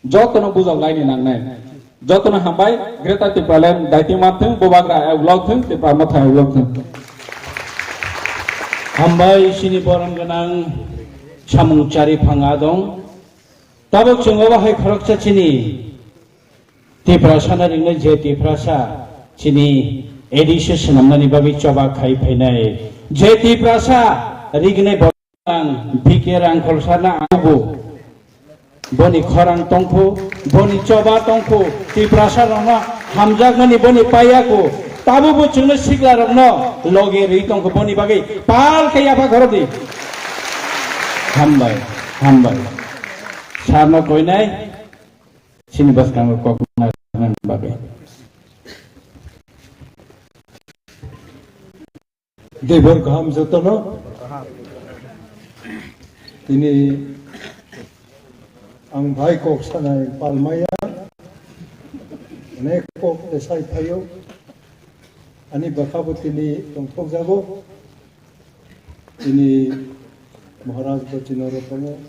jotono bujok laini nangnai. Jotono hambai, Greater Tipraland daiti manthwng, bubagra ulo thwng, Tipra Motha ulo thwng. Hambai chini borom gwnang samung chari phang adong. Tabuk chwng obo hai khoroksa chini Tiprasa na ringnai je Tiprasa chini A D C swnamnani bagwi choba khai phainai. Je Tiprasa rignai bo ang B K Rangkhol sarna ang bo. Boni khorang tongkhu, boni choba tongkhu, Tiprasa rokno hamjakmani boni paiyaku. Tabuk bo chwngno sikla rokno loge rwi tongkhu boni bagwi pal khe yapha khorokdi. Hambai, hambai. Sarno koinai. Chini bwskango kok nang bagwi. Debor kaham jotono. Tini ang bai kok sanai palmaya. Onek kok esai phaio. Ani bwkha bo tini tongthok jago. Tini Maharaj bo chini oro tongo.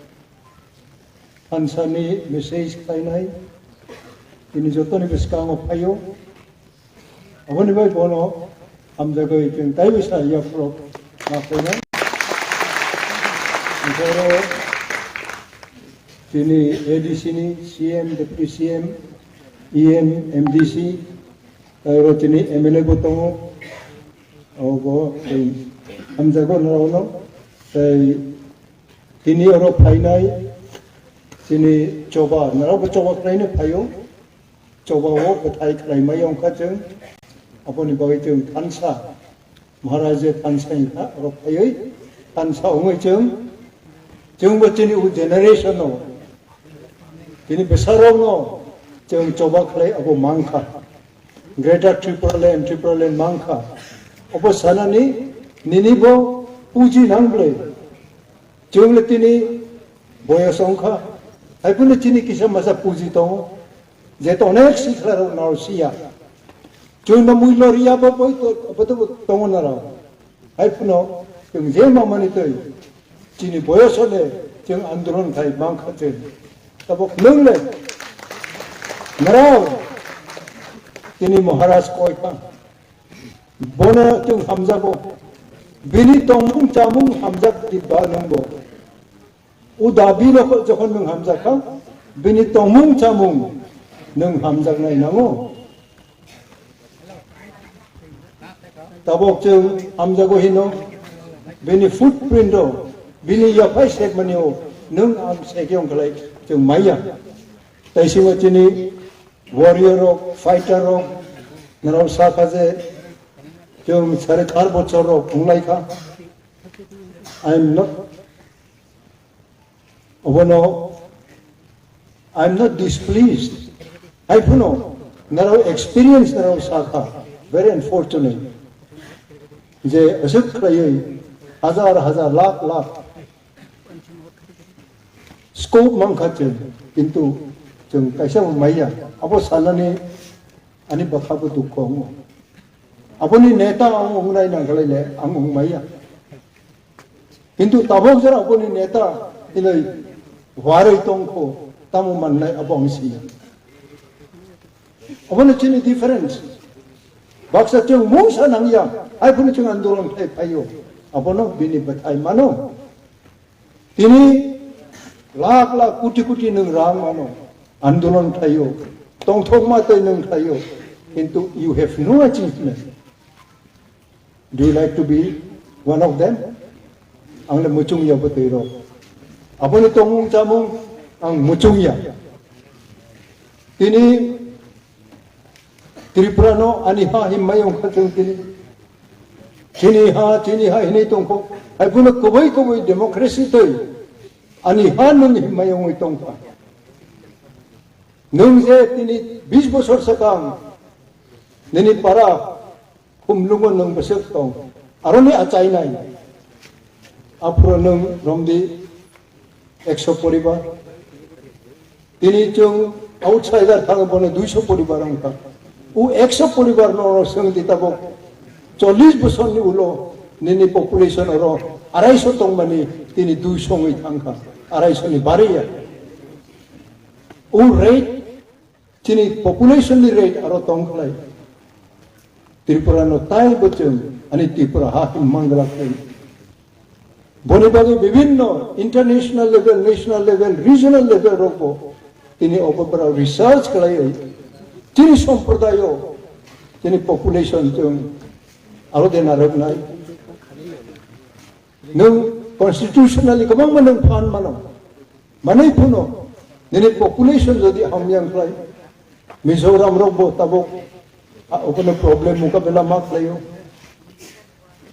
Thansa ni message khlainai. Tini jotoni bwskango phaio. Aboni bai bono hamjagwi chwng taibo sa yaphro ma khlainai. Oro tini A D C ni C M, Deputy C M, E M, M D C, tei oro tini M L A bo tongo. Obo tei hamjago norokno. Tei tini oro phainai chini choba, norokbo choba khlaino phaio. Choba o kwthai khlai mai wngkha chwng. Aboni bagwi chwng thansa, Maharaja thansa wngkha, oro phaiwi thansa wngwi chwng, chwngbo chini o generation o, chini bwsarokno chwng choba khlai abo mankha. Greater Tripura Land, Tripura Land mankha. Obo sanani nini bo puji nang bwle. Chwng le tini boyos wngkha. Hai phano chini kisa masa puji tongo. Je to onek sikla rok naro siya. Chwng no mui loriya bo boi to, bo to tongo naro. Hai phano chwng je mamani twi chini boyos le chwng andolon khai mankha chwng. Tabok nwng le naro tini Maharaj koi kha. Bono chwng hamjago. Bini tongmung chamung hamjak di ba nwng bo. O dabi no jokhon nwng hamjakha, bini tongmung chamung nwng hamjaknai nango. Tabok chwng hamjago hino, bini footprint o, bini yaphai sekmani o nwng ang sekyong khlai chwng maya. Taisingo chini warrior rok, fighter rok, norok sakha je chwng sare thar bochor rok wnglaikha. I am not Obono, I am not displeased. Hai phano, naro experience naro sakha, very unfortunate. Je aswk khlaiwi, hajar hajar, lakh lakh scope mankha chwng, kintu chwng kaisa bo maya. Abo sanani ani bwkha bo dukho wngo. Aboni neta ang wngnai nangkhlaile ang wngmaya. Kintu tabok jora boni neta hinwi warwi tongkho, tamo mannai abo ang siya. Abono chini difference. Baksa chwng mungsa nangya, hai phano chwng andolon khlai phaio. Abono bini bwthai mano. Tini lakh lakh, koti koti nwng rang mano. Andolon khlaio. Tongthokma tei nwng khlaio. Kintu you have no achievement. Do you like to be one of them? Ang le muchung ya bwtwi rok. Aboni tongmung chamung ang muchung ya. Tini Tripura no ani ha himma yong kha chwng tini. Chini ha, chini ha hinwi tongkho. Hai phano kubui kubui democracy tei ani ha nwng himma yongwi tongkha. Nwng je tini bis bosor swkang nini para Khumlungo nwng bwswk tong, aroni achainai. Aphuru nwng romdi ekso poribar. Tini chwng outsider thang bono duiso poribar wngkha. O ekso poribar no oro swngdi tabok chollish bosorni ulo nini population oro araiso tongmani tini duiso wngwi thangkha. Araiso ni bariya. O rate Chini population ni rate aro tong khlai. Tripura no tai bo chwng ani Tripura ha him mangla khlai. Boni bagwi bibhinno international level, national level, regional level rok bo tini obo bwrao research khlai. Chini somprodayo, chini population chwng aro de narwknai. Nwng constitutionally kwbangma nwng phan mano. Manwi phano nini population jodi hamya wngkhlai, Mizoram rok bo tabok a-, obono problem mukabela ma khlaio.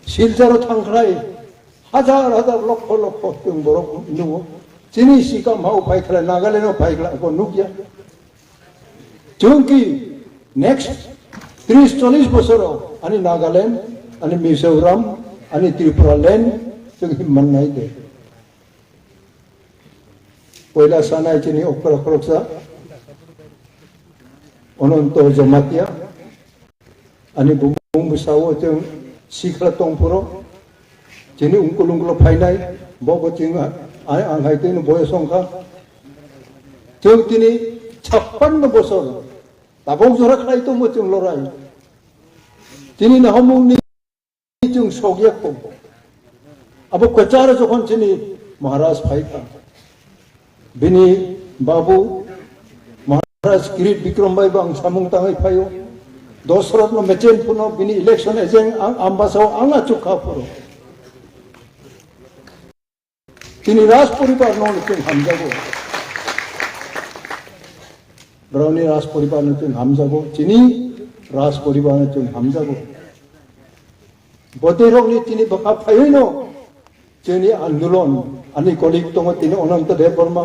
Silcharo thangkhlai hajar hajar lokho lokho chwng borok nugo. Chini sikam hao phaikhlai, Nagaland o phaikhlai, abo nukya. Chwngki next tris chollish bosoro ani Nagaland, ani Mizoram, ani Tripura land chwng him mannai de. Poila sanai chini okra khoroksa Ononto Jamatia, ani bumung bwsao chwng sikla tongphuru chini ungkul ungkulo phainai, bo bo chwng a-, ang hai tini boyos wngkha. Chwng tini chappanno bosor tabok jora khlai tongbo chwng lorai. Chini nahomungni chwng sokya kho. Abo kwcharo jokhon chini Maharaj phai kha. Bini babu Maharaj Kirit Bikram bai bo ang samung tangwi phaio. Dosrotno mechen phano bini election agent ang Ambasao ang achuk kha phuru. Chini Raj poribar no chwng hamjago. Borokni Raj poribar no chwng hamjago. Chini Raj poribar no chwng hamjago. Bwtwi rokni chini bwkha phaiwi no chini andolon, ani colleague tongo tini Ananta Debbarma,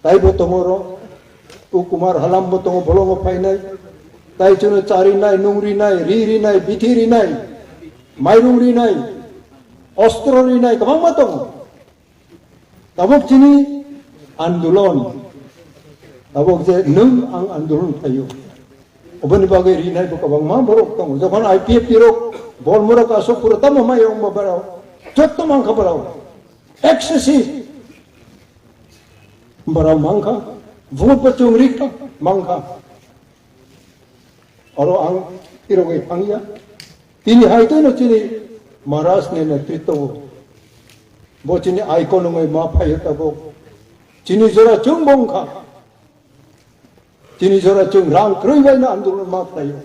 taibo tongo oro, U Kumar Halam bo tongo, bolongo phainai. Tai chwngno cha rinai, nung rinai, ri rinai, bithi rinai, mairung rinai, ostro rinai, kwbangma tongo. Tabuk chini andolon, tabuk je nwng ang andolon khlaio, oboni bagwi rinai bo kwbangma borok tongo. Jokhon I P F T rok, Bormorok aswk pura tamo mai wng ba barao, jotto mangkha barao, excessive barao mangkha, vote bo chwng rikha mangkha. Oro ang tirogwi thangya. Tini hai tei no chini Maharaj ni netritwo bo chini icon wngwi ma phaio tabuk. Chini jora chwng bo wngkha. Chini jora chwng rang kwrwi bai no andolon ma phaio.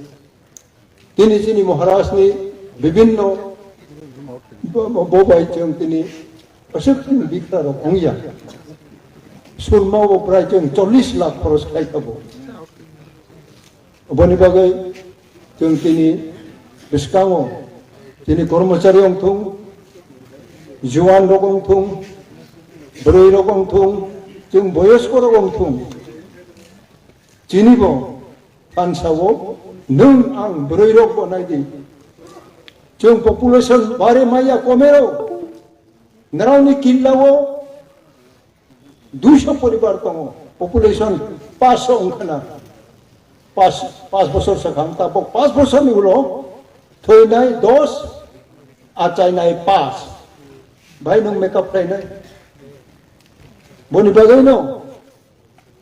Tini chini Maharaj ni bibinno bo, bo, bo bai chwng tini aswk chini bikra rok wngya. Surma bo prai chwng chollish lakh khoros khai tabuk. Oboni bagwi chwng tini bwskango chini kormochari wngthung, juan rok wngthung, bwrwi rok wngthung, chwng boyosko rok wngthung. Chini bo thansa o nwng ang bwrwi rok bo nai di. Chwng population bare maya komero. Nrao ni killa o duiso poribar tongo, population paanch sho wngkha na, paanch, paanch bosor swkang, tabuk paanch bosor ni ulo thwinai dos, achainai paanch. Bhai, nwng make up khlainai? Boni bagwi no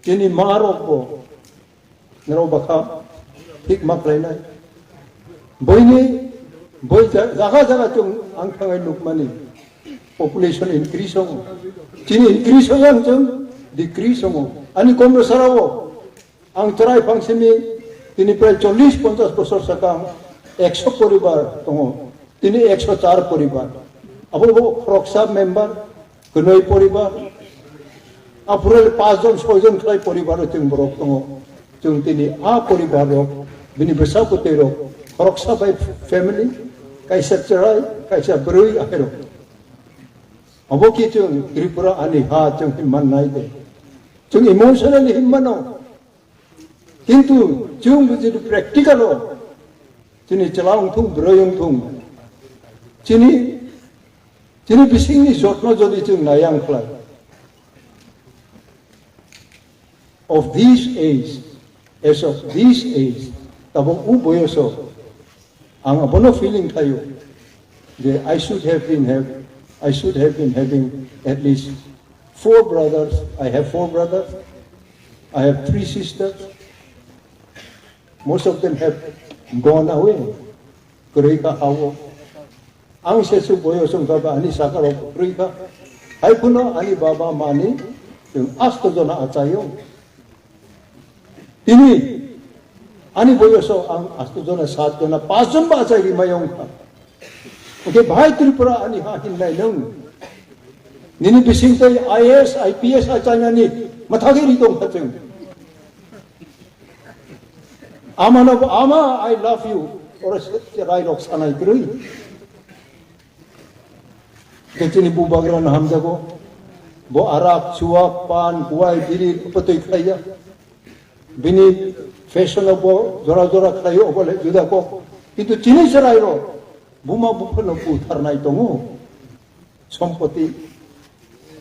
chini ma rok bo nrao bakha thik ma khlainai. Boini, boi ja-, jaga jaga chwng ang thangai nukmani population increase wngo. Chini increase wngyang chwng decrease wngo. Ani komro sarao ang chwrai phangsimi tini prai chollish ponchash bosor sakang ekso poribar tongo. Tini ekso char poribar. Abo bo khoroksa member, kwnwi poribar. Aphuru paanch jon, soi jon khlai poribar o chwng borok tongo. Chwng tini a poribar rok, bini bwsa bwtwi rok, khoroksa bai family, kaisa chwrai, kaisa bwrwi ahairok. Abo khe chwng Tripura ani ha chwng himman nai de. Chwng emotionally himmano. Kintu chwng bo jodi practical o chini chwla wngthung, bwrwi wngthung, chini, chini bisingni jotno jodi chwng nai ang khlai, of this age, as of this age, tabuk o boyoso ang abono feeling khlaio je I should have been have, I should have been having at least four brothers. I have four brothers. I have three sisters. Most of them have gone away. Kwrwi kha ha o. Ang se su boyo song kha ba ani saka rok kwrwi kha. Hai phano ani baba mani chwng asto jona achaio. Tini ani boyoso ang asto jona, sat jona, paanch jon ba achai ri mayong kha. Oke, bhai Tripura ani ha hinnai nwng. Nini bising tei I A S, I P S achainani mathagwi ri tong kha chwng. Amano bo, "Ama, I love you." Oro se, se rai rok sanai kwrwi. Khe chini bubagra no hamjago. Bo arak, chuwak, pan, kuwai, biri, bwtwi khlaiya. Bini fashion o bo jora jora khlaio, obo le juda kok. Kintu chini chwrai rok buma buphano butharnai tongo. Sompoti,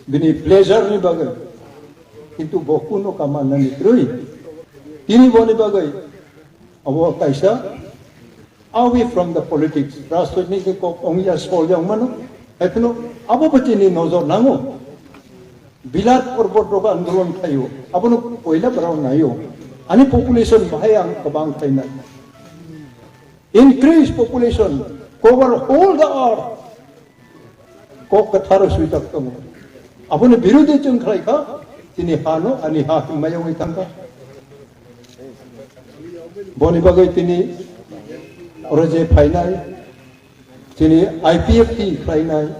bini pleasure ni bagwi. Kintu bo kuno kamanani kwrwi. Tini boni bagwi abo kaisa away from the politics. Rajniti kok ongya sol yang mano. Ekhno abo bo chini nojor nango. Bilat porbot rok andolon khaio. Abono poila brao naio. Ani population bahai ang kwbang khaina. Increase population, cover whole the earth. Kok kwtharo swijak tongo. Aboni birodhi chwng khlai kha, chini hano ani ha himma yongwi thang kha. Boni bagwi tini oro je phainai, chini I P F T khlainai,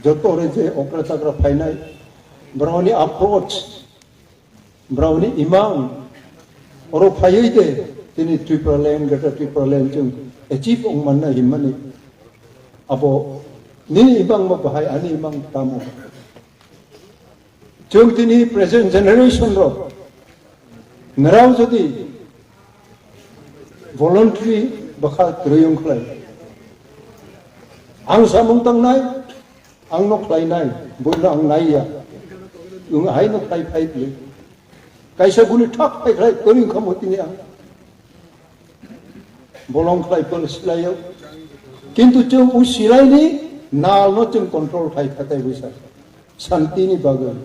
joto oro je okra chakra phainai, borokni approach, borokni imang, oro phaiwi de chini Tipraland, Greater Tipraland chwng achieve wng manna himmani. Abo nini imang ma bahai, ani imang tamo. Chwng tini present generation rok, nrao jodi Voluntary bwkha kwrwi wng khlai. Ang samung tangnai, ang no khlainai, buino ang naiya. Wng hai no khlai phai bwlwi. Kaisa buni thak phai khlai kwrwi wng kha mo tini ang. Bolong khlai phano silaio. Kintu chwng o silaini nal no chwng control khai kha tai buisa. Santini bagwi.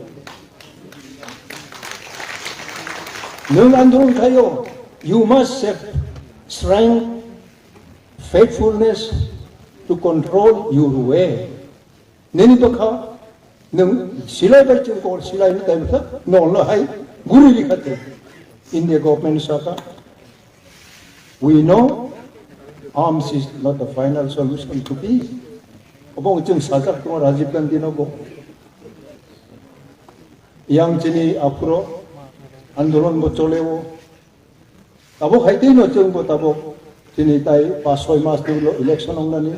Nwng andolon khaio, you must have strength, faithfulness to control your way. Nini bwkha nwng silai bai chwng kok silai ni tai bwkha nol no hai guri ri kha te. India government saka, we know arms is not the final solution to peace. Obo chwng sajak tongo Rajiv Gandhi no bo. Yang chini aphuro andolon bo choleo. Tabok hai tei no chwng bo tabok chini tai pas soi mas ni ulo election wngnani.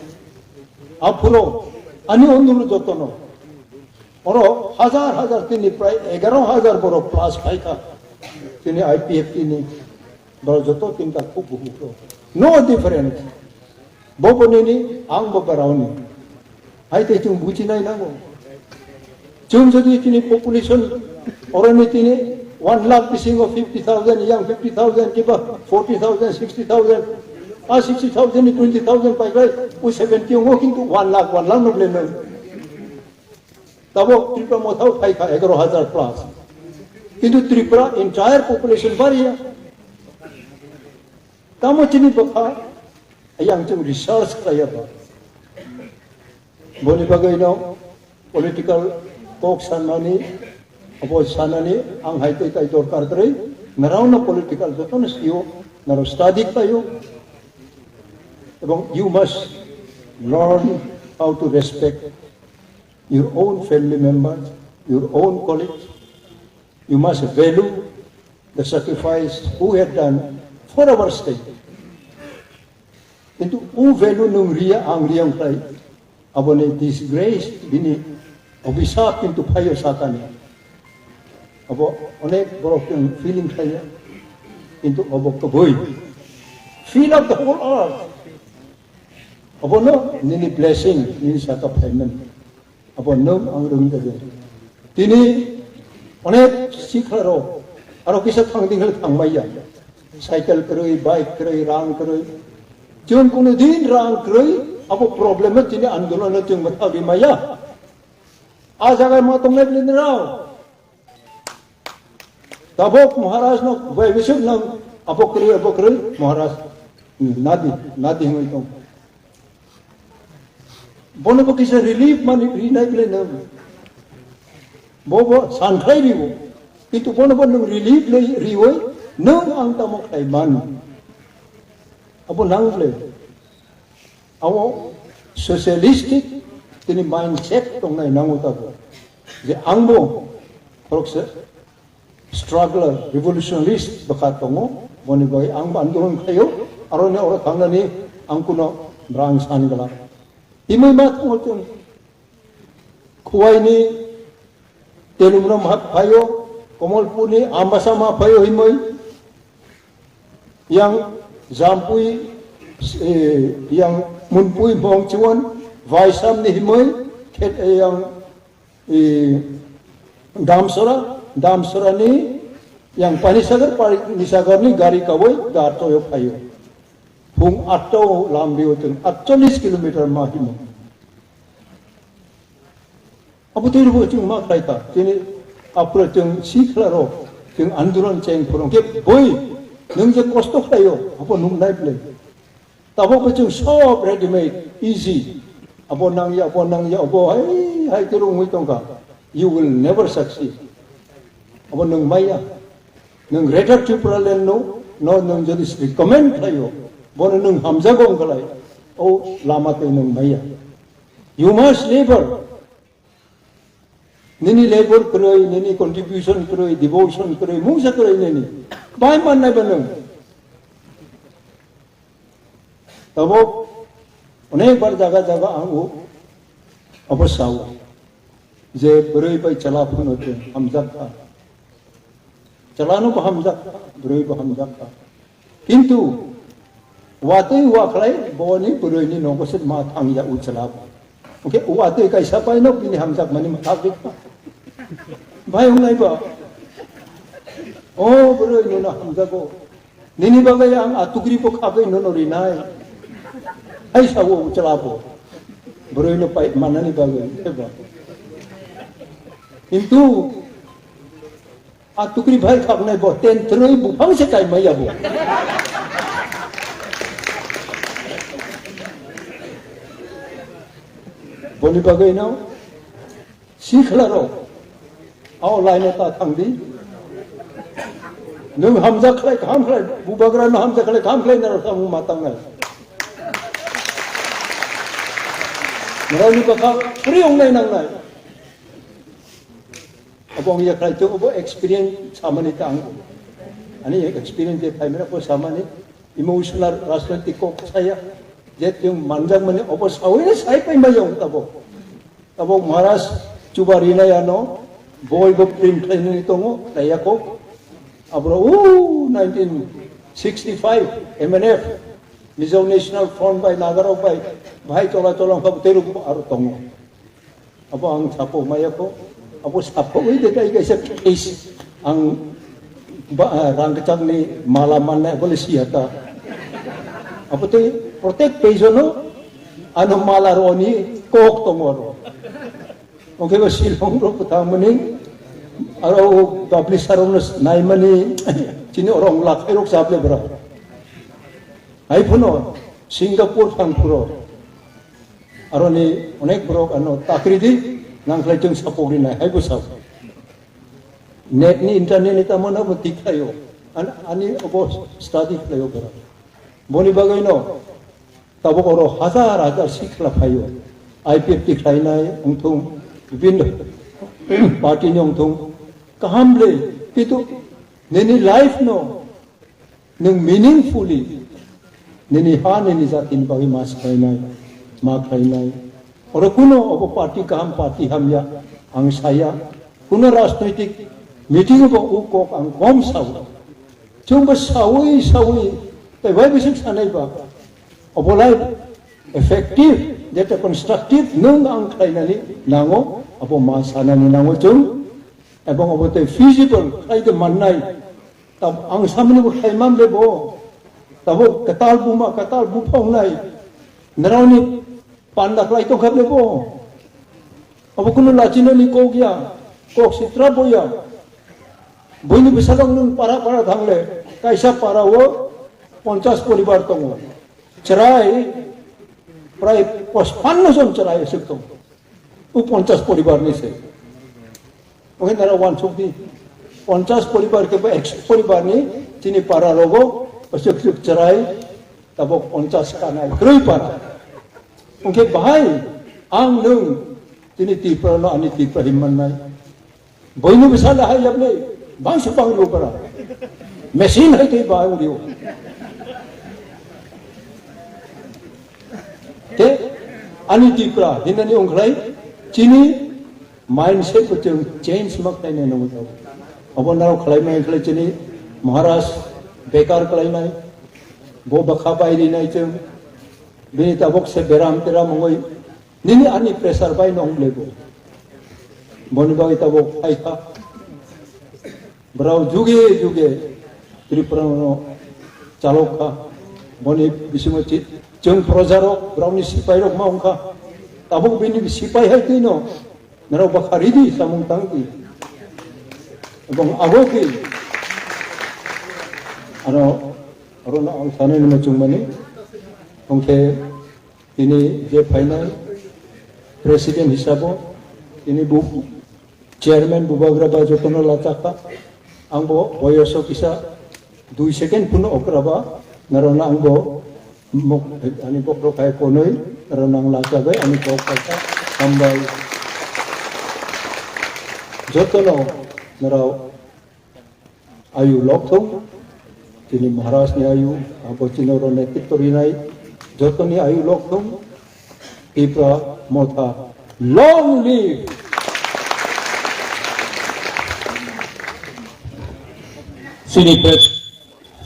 Aphuro ani ondolo jotono. Oro hajar hajar tini prai egaroh hajar borok plus phaikha. Tini I P F T ni borok joto tinta khub buhuk rok. No difference. Bo bo nini, ang bo bwraoni. Hai tei chwng bujinai nango. Chwng jodi tini population oroni tini one lakh bisingo fifty thousand, yang fifty thousand, kiba forty thousand, sixty thousand, a sixty thousand ni twenty thousand paiklai, o seventy ongo kintu one lakh, one lakh no blenai. Tabok Tripura Motha o phaikha egaroh hajar plus. Kintu Tripura entire population bariya. Tamo chini bwkha, ayang chwng research khlaiya ba. Boni bagwi no political talk sanmani, abo sanani ang hai tei tai dorkar kwrwi, narao no political jotono sio, narao study khlaio. Ebong you must learn how to respect your own family members, your own colleagues. You must value the sacrifice who had done for our state. Kintu o value nwng riya, ang riya wngkhlai, aboni disgrace, bini obisap kintu phaio sakani. Abo onek borok chwng feeling khlaiya, kintu abo kwbwi. Fill up the whole earth. Abono nini blessing, nini saka phaimani. Abo nwng ang rwng de. Tini onek sikla rok aro kisa thang ding hal thang maya. Cycle kwrwi, bike kwrwi, rang kwrwi. Chwng kuno din rang kwrwi, abo problem tini andolon no chwng bwtha bi maya. A jaga ma tongnai bini rao. Tabok Maharaj no bai bisuk nang abo kwrwi, abo kwrwi, Maharaj nadi, nadi hwnwi tong. Bono bo kisa relief mani rinai bwle nang. Bo bo sankhlai riwo. Kintu bono bo nang relief le riwoi nang ang tamo khlai man. Abo nang bwle. Abo socialistic tini mindset tongnai nango tabo. Je angbo khoroksa struggler, revolutionist bwkha tongo, boni bagwi angbo andolon khlaio, aroni oro thangnani ang kuno brang san glak. Himwi ma thango chwng Khowai ni Telumra ma phaio, Komolpur ni Ambasa ma phaio himwi, yang Jampui, eh, yang Munpui Mongchiwan, Vaisam ni himwi, khet, eh, yang, eh, Damsora, Damsora ni yang Panisagar, Panisagar ni gari kawai Gartoyo phaio. Phung atta o lambi o chwng atchallis kilometer ma himo. Abo twi rwbo chwng ma khlai kha, chini aphuru chwng sikla rok, chwng andolon cheng phuru khe boi nwng je kosto khlaio, abo nwng nai bwle. Tabok bo chwng sob ready made, easy. Abo nangya, abo nangya, abo hai, hai khe rwngwi tongkha. You will never succeed. Abo nwng maya. Nwng Greater Tipraland no, no nwng jodi recommend khlaio, bono nwng hamjago wngkhlai, o lama twi nwng maya. You must labor. Nini labor kwrwi, nini contribution kwrwi, devotion kwrwi, mungsa kwrwi nini. Bai mannai ba nwng. Tabok onek bar jaga jaga ang o abo sao je bwrwi bai chwla phano tei hamjak kha. Chwla no bo hamjak kha, bwrwi bo hamjak kha. Kintu Watwi wakhlai boni bwrwini nogo se ma thangya uchla. Oke, watwi kaisa paino bini hamjakmani ma thagwi. Bai wngnai ba. O bwrwi nono hamjago. Nini bagwi ang atukri bo khagwi nono rinai. Hai sao uchla bo. Bwrwi no pai manani bagwi. Eba. Kintu A tukri bai khaknai bo ten thrwi buphang se kai maya bo. Boni bagwi no sikhlaro. Ao laino ta thangdi. Nwng hamjak khlai, kaham khlai, bubagra no hamjak khlai, kaham khlai naro samung matangnai. Naraini bwkha free wngnai nangnai. Abo wngya khlai to, abo experience samani ta ang. Ani experience je phaimani abo samani emotional rajnaitik kok saya. Je tiyung manjak mani abo sawi sai pai mai yang tabo. Tabo Maharaj chuba rinai ano boi bo print khlainani tongo, khlaiya kok. Abro u nineteen sixty-five M N F, Mizo National Front bai Nagarok bai, bai chola chola kha bwtwi rok aro tongo. Abo ang sapo maya ko, abo sapo oi de kai kaisa case ang ba, ah, rang kachak ni mala manna bole siya ta. Abo tei protect page no ano mala roni kok tongo ro. Oke ba silong ro puta mani aro publish aro no nai mani chini orang lakhai rok sable bra. Hai phuno Singapore thang phuro aroni onek borok ano takri di nang khlai chwng sapok rinai hai bwsao. Net ni internet ni tamo nabo thik khlaio. An-, ani obo study khlaio borok. Boni bagwi no tabuk oro hajar hajar sikla phaio. I P F T khlainai wngthung, bibinno party ni wngthung, kaham le, kintu nini life no nwng meaningfully nini ha nini jatini bagwi ma swlainai, ma khlainai. Oro kuno obo party kaham, party hamya ang saya. Kuno rajnoitik meeting bo u kok ang kom sao. Chwng bo sawi sawi tei bai bising sanai ba. Obolai effective, jeta constructive nwng ang khlainani nango, abo ma sanani nango chwng. Ebong obo tei feasible khlai de mannai. Tab ang samani bo khlai man de bo. Tabo katal buma, katal buphang nai. Narauni panda khlai tong kha de bo. Abo kuno lachina ni kok ya, kok sitra bo ya. Buini bwsajwk nwng para para thangle, kaisa para o ponchas poribar tongo. Chwrai prai pachpanno jon chwrai aswk tongo. O ponchas poribar ni se. Oke nara wansuk di. Ponchas poribar ke ba ekso poribar ni chini para rogo aswk aswk chwrai tabok ponchas kanai kwrwi para. Oke bahai ang nwng chini Tripura no ani Tripura himman nai. Boino bwsala hai yable bangsa bang rio para. Machine hai tei ba rio. Te ani Tripura hinani ongkhlai chini mindset bo chwng change ma khlainai nango tau. Abo naro khlaimai khlai chini Maharaj bekar khlainai. Bo bwkha bai rinai chwng. Bini tabok se beram teram ongoi. Nini ani pressure bai no wng lego. Boni bagwi tabok hai kha. Brao juge juge Tripura no chalok kha. Boni bisingo chi-, chwng projarok, brao ni sipai rok ma wng kha. Tabok bini sipai hai twi no. Naro bakha ridi samung tang twi. Ebong abo twi. Ano, aro no ang sanai no chwng mani. Ongkhe Tini je phainai president hisabo, tini bu chairman bubagra ba jotono lachakha. Ang bo boyoso kisa dui second phano okra ba, narona ang bo mok-, ani bokrok hai konoi, narona ang lachabai, ani kok kaisa hambai. Jotono narao Ayu lokthung, chini Maharaj ni ayu, abo chini oro netrito rinai, jotoni ayu lokthung, Tipra Motha, long live! Chini pres-,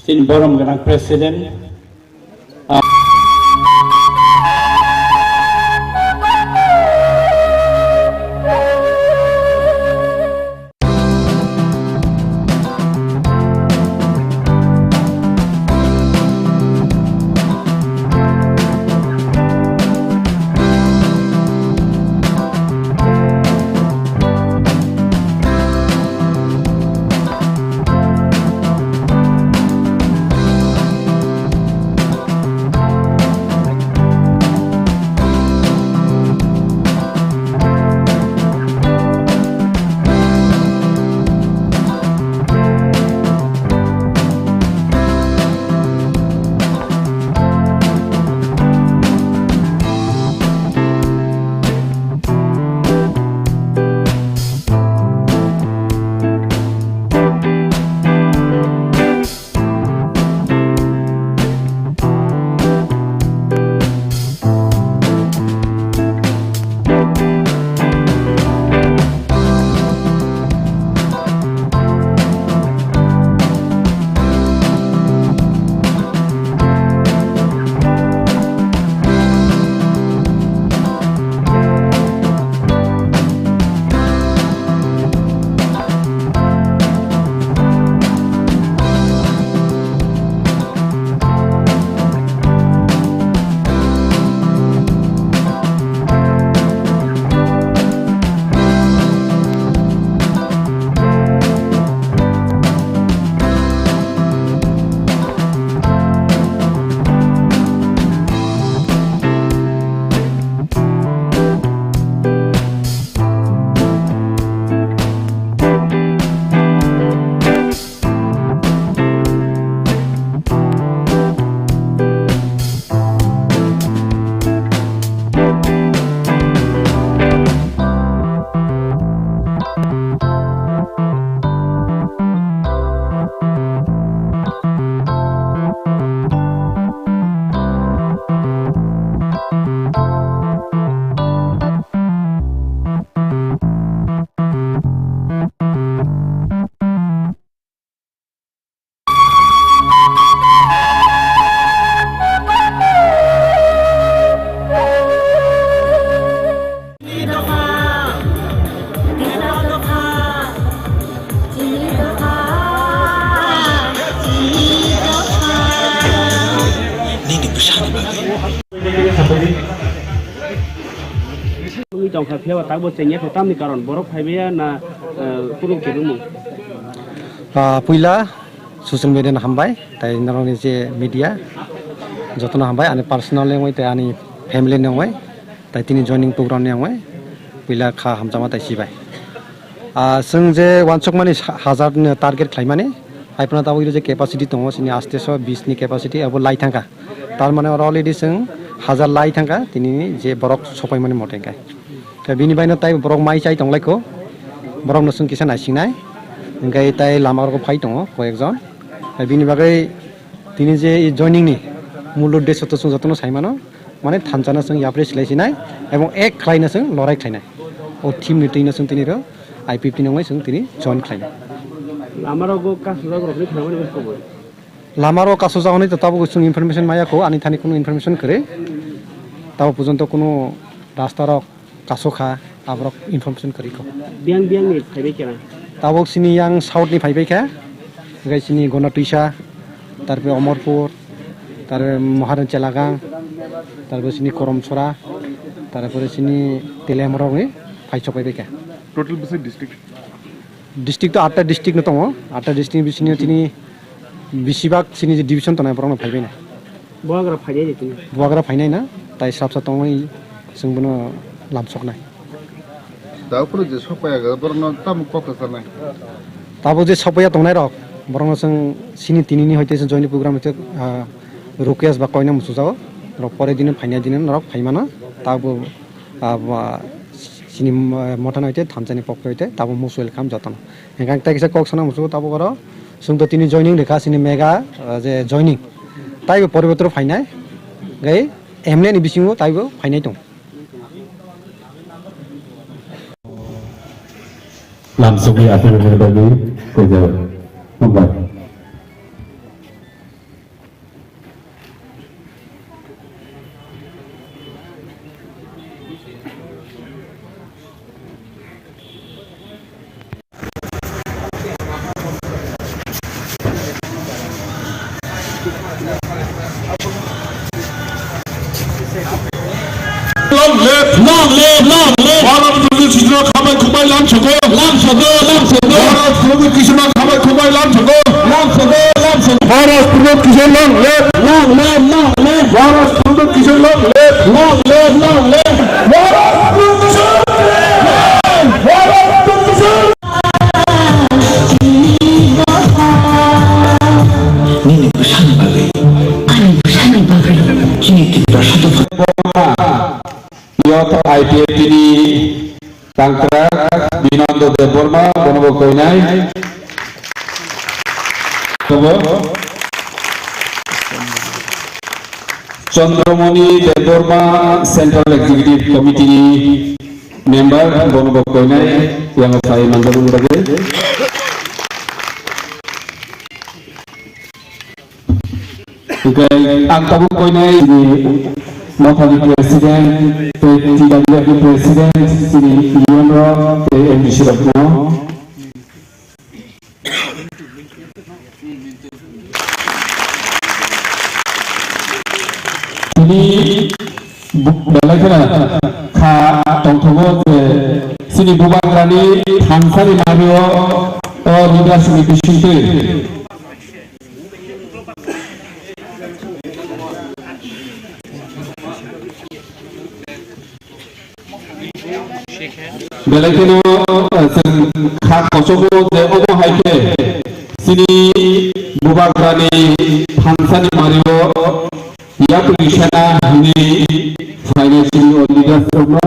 chini borom gwnang president, Tongkha phiya ba tabuk chengya khe tamni karon borok phaibai ya na, eh, kunu kebengmung? Ah, puila social media no hambai, tai norokni je media jotono hambai, ani personal ni wngwi tei ani family ni wngwi, tai tini joining program ni wngwi puila kha hamjakma tai sibai. Ah, chwng je wansukmani sa-, hazar ni target khlaimani, haiphano tabuk je capacity tongo, chini aste so bis ni capacity abo lai thangkha. Tar mane oro already chwng hazar lai thangkha, tini je borok sopaimani mote hwnkhe. Tei bini baino tai borok mai chai tonglaikho, borokno chwng kisa naisingnai, hwnkhe tai lama rogo phai tongo koyekjon. Tei bini bagwi tini je joining ni mul uddesho to chwng jotono sai mano, mane thansa no chwng yapri silai sinai, ebong ek khlai no chwng lorai khlainai. O team ni twi no chwng tini ro I P F T ni wngwi chwng tini join khlainai. Lama rogo kasijak rokni thangmani bwskango. Lama rogo kasijak hwnwi to tabuk chwng information maya kho, ani thani kunu information kwrwi. Tabuk porjonto kunu rasta rok kasokha, aborok information kwrwi kho. Biyang biyang ni phaibai kena? Tabuk sini yang south ni phaibai kha, hwnkhe sini Gonatwisa, tarpore Omorpur, tarpore Maharan Chelagang, tarpore sini Koromsora, tarpore sini Teliamurok ni phai sok phaibai kha. Total bwswk district? District to atta district no tongo, atta district ni bisingo tini besibak sini je division tongnai borok no phaibai na. Bubagra phainai de tini. Bubagra phainai na, tai srapsa tongwi chwng bono lamsoknai. Tabuk phuru je sokpaiya khe borokno tamo kok kwcharnai? Tabuk je sokpaiya tongnai rok, borokno chwng sini tinini hoite chwng joini program hoite, ah, request ba koina muchungjago. Rok pore dino phainai dino norok phaimano. Tabuk, ah, ba, sini, ah, mothano hoite thamsani pokhe hoite tabuk most welcome jotono. Hingkhe ang tei kisa kok sana muchungo tabuk oro. Chwng to tini joining rikha chini mega, ah, je joining. Taibo poriborton phainai. Hingkhe M L A ni bisingo taibo phainai tong. Lamsogwi aphaimani bagwi kaitor hambai. Long live, long live, long live. Bharat Pradhan Kishore khambai khumbai lam soko. Lam soko, lam soko. Bharat Pradhan Kishore khambai khumbai lam soko. Lam soko, lam soko. Bharat Pradhan Kishore long live. Long live, long live. Bharat Pradhan Kishore long live. Long live, long live. Bharat Pradhan Kishore long live. Bharat Pradhan Kishore. Nini bwsani bagwi. Ani bwsani bagwi. Chini Tiprasa dopha. Youth I P F T ni tangkra Binondo Debbarma, bonobo koinai. Tobo Chandramoni Debbarma, Central Executive Committee ni member, bonobo koinai, yang phai manjak bagwi. Hingke ang tabuk koinai ni mothani president, tei T W F ni president, chini union rok, tei M D C rok no. Tini bu-, belai kheno kha tongthogo je chini bubagrani thansani mario o leadership ni bisingtwi. Belai kheno, eh, chwng kha kochokgo je omo hai khe chini bubagrani thansani mario yapri sena hwnwi phainai chini o leaders rokno.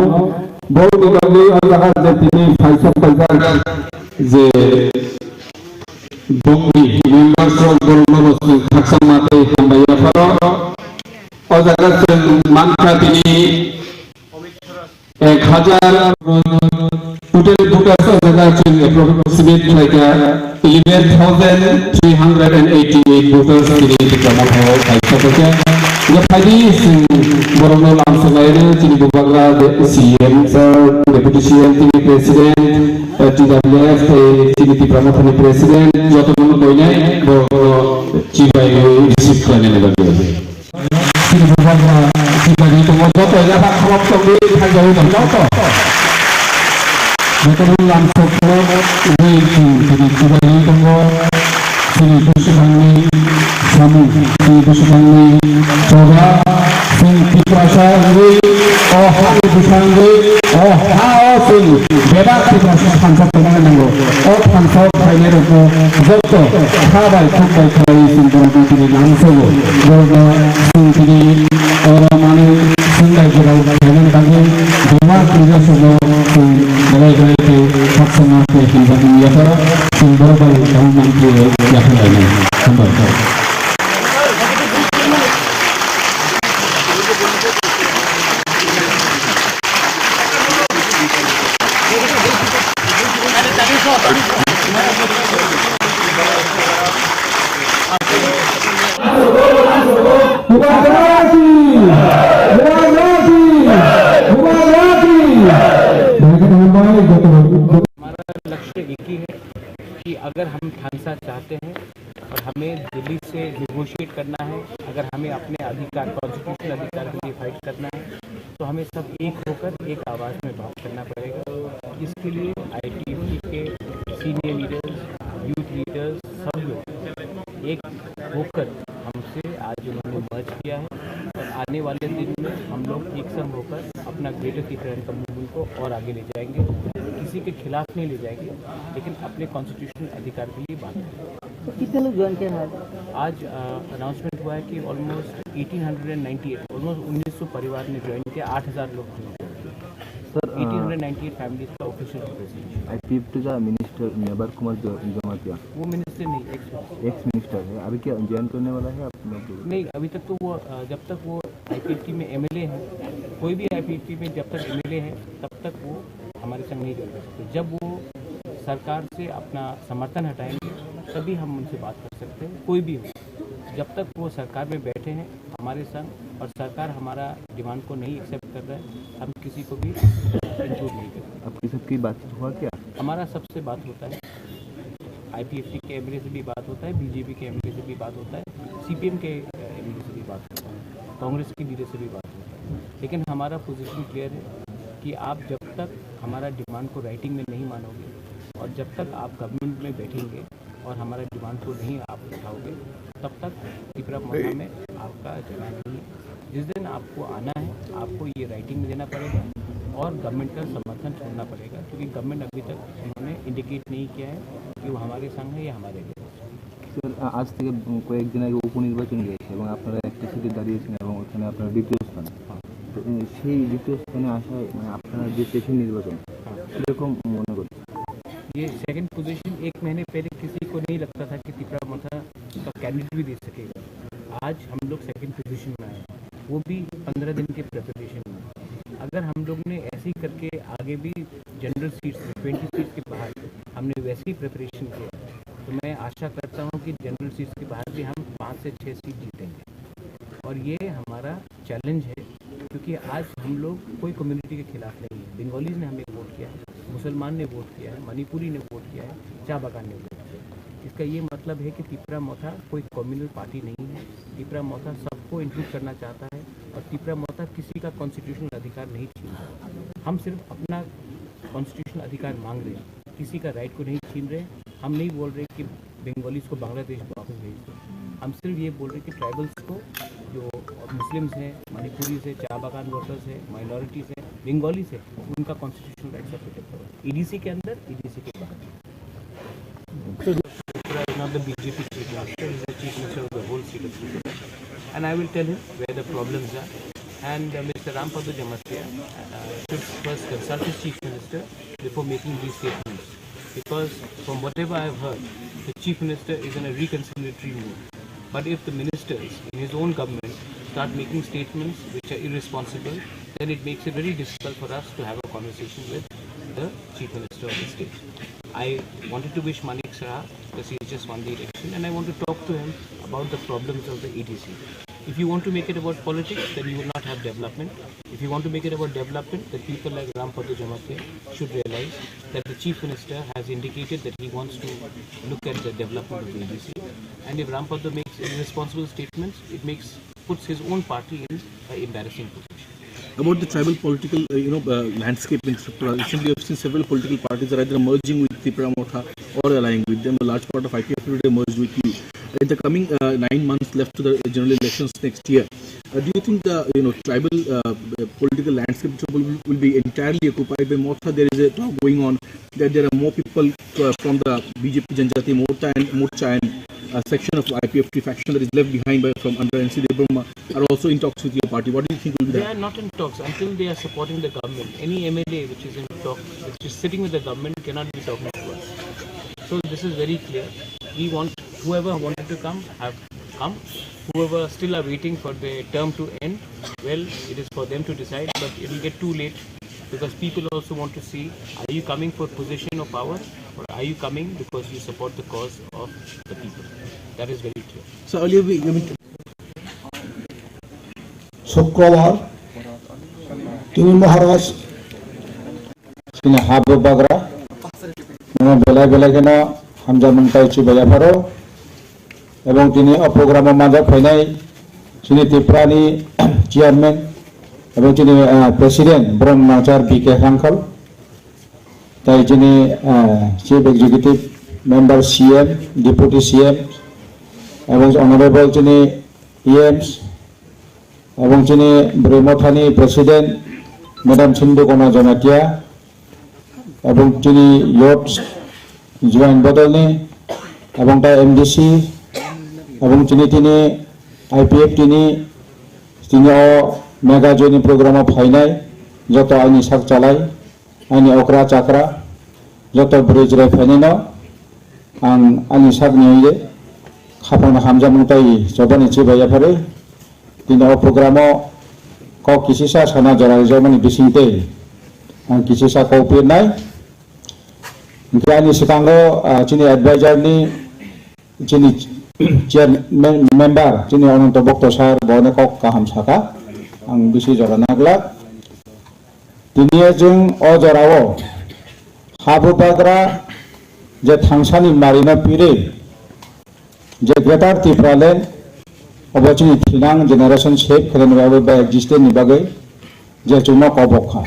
Borokni bagwi o jaga je tini phaisok paijak je bongni members rok borokno bo chwng khakchangma tei hambai yapharo. O jaga chwng mankha tini ek hajar total voters o jaga chwng approximate khlaikha eleven thousand three hundred and eighty-eight voters tini Tipra Motha o kaisa khaikha. Hingkhe phaidi chwng borokno lamsok laino chini bubagra de-, C M sir, Deputy C M tini President, eh, T W F tei chini Tipra Mothani President jotono koinai borokno chibai receive khlainani bagwi. Chini bubagra chibai tongo joto yaphak khorok tongwi thangjawi tong joto. Jotono lamsok wngwi chwng tini chubaui tongo. Chini bwswkangni samung, chini bwswkangni choba, chwng Tiprasa wngwi, o hani bwskango, o ha-o chwng bebak Tiprasa thansa tongna nango. O thansa phainairokno joto kha bai khuk bai khlaiwi chwng borokno tini lamsogo. Borokno chwng tini oro manwi chwng bai jora khlaina bagwi bebak Tiprasano chwng belai belai khe khakchangma khe hamjakmani yapharo chwng borok bai tongmani khe yapharlainai. Hambai. हमारा लक्ष्य एक ही है कि अगर हम थानसा चाहते हैं और हमें दिल्ली से निगोशिएट करना है, अगर हमें अपने अधिकार, कॉन्स्टिट्यूशनल अधिकार के लिए फाइट करना है, तो हमें सब एक होकर एक आवाज़ में बात करना पड़ेगा। इसके लिए आईटीएफटी के सीनियर लीडर्स, यूथ लीडर्स, सब लोग एक होकर हमसे आज उन्होंने मर्ज किया है और आने वाले दिन में हम लोग एक संग होकर अपना ग्रेटर तिप्रान का मूवमेंट को और आगे ले जाएंगे। किसी के खिलाफ नहीं ले जाएंगे, लेकिन अपने कॉन्स्टिट्यूशनल अधिकार के लिए बात करेंगे। तो कितने लोग ज्वाइन किया है आज? आज अनाउंसमेंट हुआ है कि almost eighteen hundred and ninety eight, almost उन्नीस सौ परिवार ने ज्वाइन किया, आठ हज़ार लोग ज्वाइन किया। सर, अ, eighteen hundred ninety eight families का ऑफिशियल रिप्रेजेंटेशन। आईपीएफटी का मिनिस्टर मेवार कुमार ज-, जमातिया। वो मिनिस्टर नहीं, एक्स एक्स मिनिस्टर है, अभी क्या ज्वाइन करने वाला है आप लोग? नहीं, अभी तक तो वो, अ, जब तक वो आईपीएफटी में एमएलए है, कोई भी आईपीएफटी में जब तक एमएलए है, तब तक वो हमारे संग नहीं ज्वाइन कर सकते। जब वो सरकार से अपना समर्थन हटाएंगे, तभी हम उनसे बात कर सकते हैं, कोई भी हो। जब तक वो सरकार में बैठे हैं हमारे संग और सरकार हमारा डिमांड को नहीं एक्सेप्ट कर रहा है, हम किसी को भी इंक्लूड नहीं करेंगे। आपकी सबकी बातचीत हुआ क्या? हमारा सबसे बात होता है, आईपीएफटी के एमएलए से भी बात होता है, बीजेपी के एमएलए से भी बात होता है, सीपीएम के एमएलए से भी बात होता है, कांग्रेस के लीडर से भी बात होता है। लेकिन हमारा पोजीशन क्लियर है कि आप जब तक हमारा डिमांड को राइटिंग में नहीं मानोगे और जब तक आप गवर्नमेंट में बैठेंगे और हमारा डिमांड को नहीं आप उठाओगे, तब तक तिपरा मोर्चा में आपका जगह नहीं है। जिस दिन आपको आना है, आपको ये राइटिंग में देना पड़ेगा और गवर्नमेंट का समर्थन छोड़ना पड़ेगा, क्योंकि गवर्नमेंट अभी तक उन्होंने इंडिकेट नहीं किया है कि वो हमारे संग है या हमारे विरोध। স্যার, আ-, আজ থেকে, উম, কয়েকদিন আগে উপনির্বাচন গিয়েছে এবং আপনারা একটা সিটে দাঁড়িয়েছেন এবং ওখানে আপনারা দ্বিতীয় স্থান। হ্যাঁ। তো, উম, সেই দ্বিতীয় স্থানে আসায়, মানে, আপনারা যে পেশি নির্বাচন, হ্যাঁ। কিরকম মনে করছেন? ये सेकंड पोजीशन, एक महीने पहले किसी को नहीं लगता था कि तिपरा मोर्चा का कैंडिडेट भी दे सकेगा। आज हम लोग सेकंड पोजीशन में आए हैं, वो भी पंद्रह दिन के प्रिपरेशन में। अगर हम लोग ने ऐसे ही करके आगे भी जनरल सीट्स, ट्वेंटी सीट्स के बाहर हमने वैसे ही प्रिपरेशन किया, तो मैं आशा करता हूँ कि जनरल सीट्स के बाहर भी हम पाँच से छः सीट जीतेंगे। और ये हमारा चैलेंज है, क्योंकि आज हम लोग कोई कम्युनिटी के खिलाफ नहीं है। बंगालीज ने हमें वोट किया है, मुसलमान ने वोट किया है, मणिपुरी ने वोट किया है, चाय बागान ने वोट किया है। इसका ये मतलब है कि तिपरा मोर्चा कोई कम्युनल पार्टी नहीं है। तिपरा मोर्चा सबको इंक्लूड करना चाहता है और तिपरा मोर्चा किसी का कॉन्स्टिट्यूशनल अधिकार नहीं छीन रहा। हम सिर्फ अपना कॉन्स्टिट्यूशनल अधिकार मांग रहे हैं, किसी का राइट को नहीं छीन रहे। हम नहीं बोल रहे कि बंगालीज को बांग्लादेश वापस भेज दो। हम सिर्फ ये बोल रहे कि ट्राइबल्स को, जो मुस्लिम्स हैं, मणिपुरीज हैं, चाय बागान वर्कर्स हैं, माइनॉरिटीज हैं, बंगालीज हैं, उनका कॉन्स्टिट्यूशनल राइट्स आप प्रोटेक्ट करो, ईडीसी के अंदर, ईडीसी के बाहर। Tripura is not the B J P chief minister, he's the chief minister of the whole state of Tripura. And I will tell him where the problems are. And uh, Mister Rampaddo Jamatia uh, should first consult his chief minister before making these statements. Because from whatever I have heard, the chief minister is in a reconciliatory mood. But if the ministers in his own government start making statements which are irresponsible, then it makes it very difficult for us to have a conversation with the chief minister of the state. I wanted to wish Manik Saha, because he just won the election, and I want to talk to him about the problems of the A D C. If you want to make it about politics, then you will not have development. If you want to make it about development, then people like Rampaddo Jamatia should realize that the chief minister has indicated that he wants to look at the development of the A D C. And if Rampaddo makes irresponsible statements, it makes, puts his own party in an embarrassing position. About the tribal political, uh, you know, uh, landscape in Tripura, recently I've seen several political parties are either merging with Tipra Motha or allying with them. A large part of I P F T today merged with you. In the coming, uh, nine months left to the general elections next year, uh, do you think the, you know, tribal, uh, uh, political landscape will, will be entirely occupied by Motha? There is a talk going on that there are more people, uh, from the B J P Janjati Morcha and, Morcha and a section of I P F T faction that is left behind by, from under N C Debbarma are also in talks with your party. What do you think will be They that? Are not in talks until they are supporting the government. Any M L A which is in talk, which is sitting with the government cannot be talking to us. So this is very clear. We want whoever wanted to come have come. Whoever still are waiting for the term to end, well, it is for them to decide, but it will get too late because people also want to see, are you coming for position of power or are you coming because you support the cause of the people? That is very clear. So earlier we, I mean, শুক্রবার তিনি মহারাজ chini ha bubagra, belai belai kheno hamjakmung tei chubai yapharo. Ebong tini o program o manjak phainai chini Tripura ni chairman ebong chini, ah, president Brom Nangchar B K Hrangkhal, tei chini, ah, chief executive member, C M, deputy C M, ebong honorable chini E Ms, ebong chini Bwrwi Mothani president madam Sindhu Kona Jamatia, ebong chini youth joint bodolni, ebong ta M D C, ebong chini tini I P F T ni tini o mega joini program o phainai joto aini sak chalai, aini okra chakra, joto bwrwi chwrai phainai no ang ani sakni hwnwi khaphang hamjakmung tei chobani chibai yaphari. Tini o program o kok kisisa sana jora rijak mani bising tei ang kisisa kok pirnai. Hingke ani swkango, ah, chini advisor ni, chini chairman member, chini Ananto Bhakta sir, bo hwnwi kok kaham saka. Ang bisi jora naglak. Tini chwng o jorao ha bubagra je thangsani marino pirwi je Greater Tipraland obo chini thinang generation save khainani bagwi ba existence ni bagwi je chwngno kobok kha.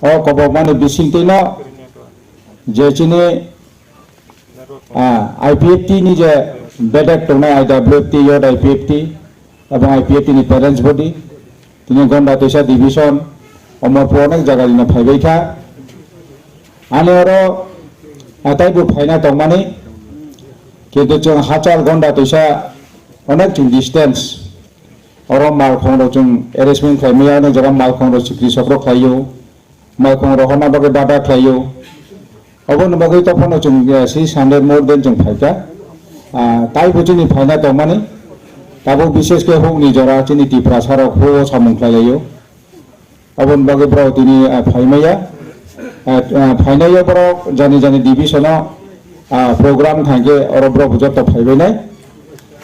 O kobokmani bisingtwino je chini, ah, I P F T ni je bedek tongnai I W F T, Youth I P F T, ebong I P F T ni parents body, tini Gonda Toisa division, Omorpur onek jaga rino phaibai kha. Ani oro, ah, taibo phaina tongmani, kintu chwng hachal Gonda Toisa onek chwng distance, oro malkhong rok chwng arrangement khlai maya, onek jaga malkhong rok chikri sokro khlaio. Malkhung rohorna bagwi bada khlaio. Oboni bagwi tophano chwng, eh, six hundred more than chwng phaikha. Ah, taibo chini phaina tongmani. Tabuk bishesh khe hukni jora chini Tiprasa rok huk samung khlailaio. Oboni bagwi borok tini, ah, phaimaya. Ah, ah, phainaiya borok jani jani division-o, ah, program thangkhe oro borok joto phaibainai.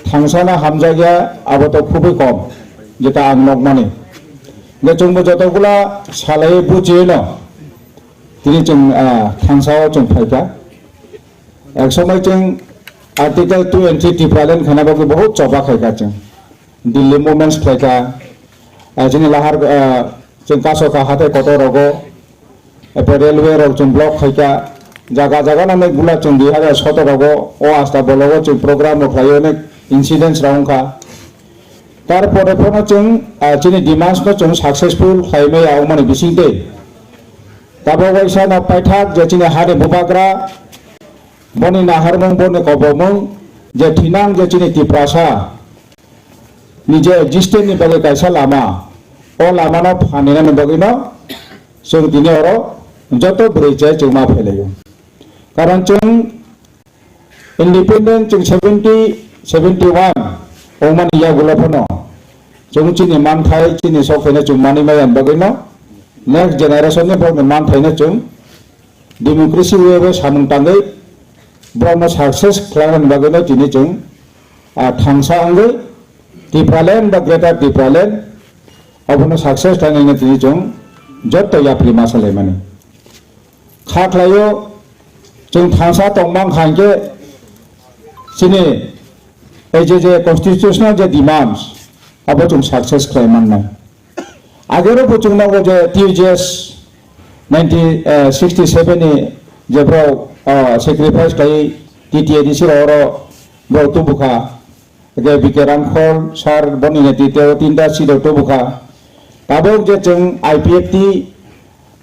Thangsana hamjakya abo to khubui kom, jeta ang nokmani. Je chwngbo jotogula salai bujiwi no tini chwng, ah, thangsao chwng phaikha. Ek somoi chwng Article two and three Tipraland khana bagwi bahut choba khaikha chwng. Delhi movements khlaikha. Ah, chini lahar, ah, chwng kaso kha hathai kotor rogo. Abo railway rok chwng block khaikha, jaga jaga no gula chwng dui hazar sotoro go o asta bologo chwng program rok khlaio, onek incidents rok wngkha. Tar pore phano chwng, ah, chini demands no chwng successful khlai maya wngmani bisingtwi. Tabok waisa no paithak je chini hani bubagra, boni naharmung, boni kobomung, je thinang je chini Tiprasa, ni je existence ni bagwi kaisa lama, o lama no phaninani bagwi no chwng tini oro joto bwrwi chai chwng ma phailaio. Karon chwng independent chwng seventy, seventy one wngmani yagulo phano chwng chini manthai chini sok khaina chwng manwi maya bagwi no next generation ni borokni manthai no chwng democracy way bai samung tangwi borokno success khlainani bagwino tini chwng, ah, thangsa wngwi Tipraland ba Greater Tipraland obono success khlainani tini chwng joto yapri ma salaimani. Kha khlaio chwng thangsa tongmang kha hinkhe chini ei je, je constitutional je demands abo chwng success khlai mannai. Agero bo chwng nogo je T U J S nineteen sixty seven ni je borok, ah, sacrifice khlai T T A D C rok oro borok tubukha. Hwnkhe B K Ramkhor sir boni netrite o tinta seat rok tubukha. Tabuk je chwng I P F T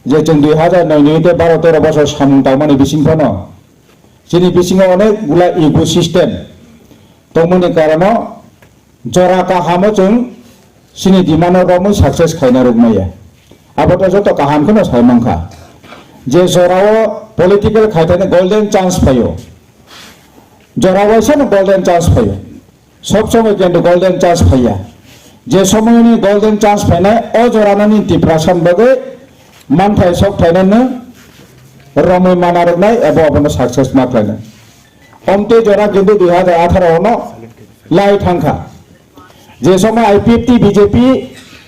je chwng dui hazar noi ni tei baro tero bosor samung tangmani bising phano chini bisingo onek gula ego system tongmani karano jora kahamo chwng chini demand no romwi success khaina rwk maya. Abo to joto kaham kheno sai mankha. Je jorao political khaithani golden chance phaio. Jora waisano golden chance phaio. Sob somoi kintu golden chance phaiya. Je somoini golden chance phainai, o jorano ni Tiprasa ni bagwi manthai sok phainai no romwi mana rwknai abo abono success ma khlainai. Omte jora kintu dui hazar atharo no lai thangkha. Je somoy I P F T B J P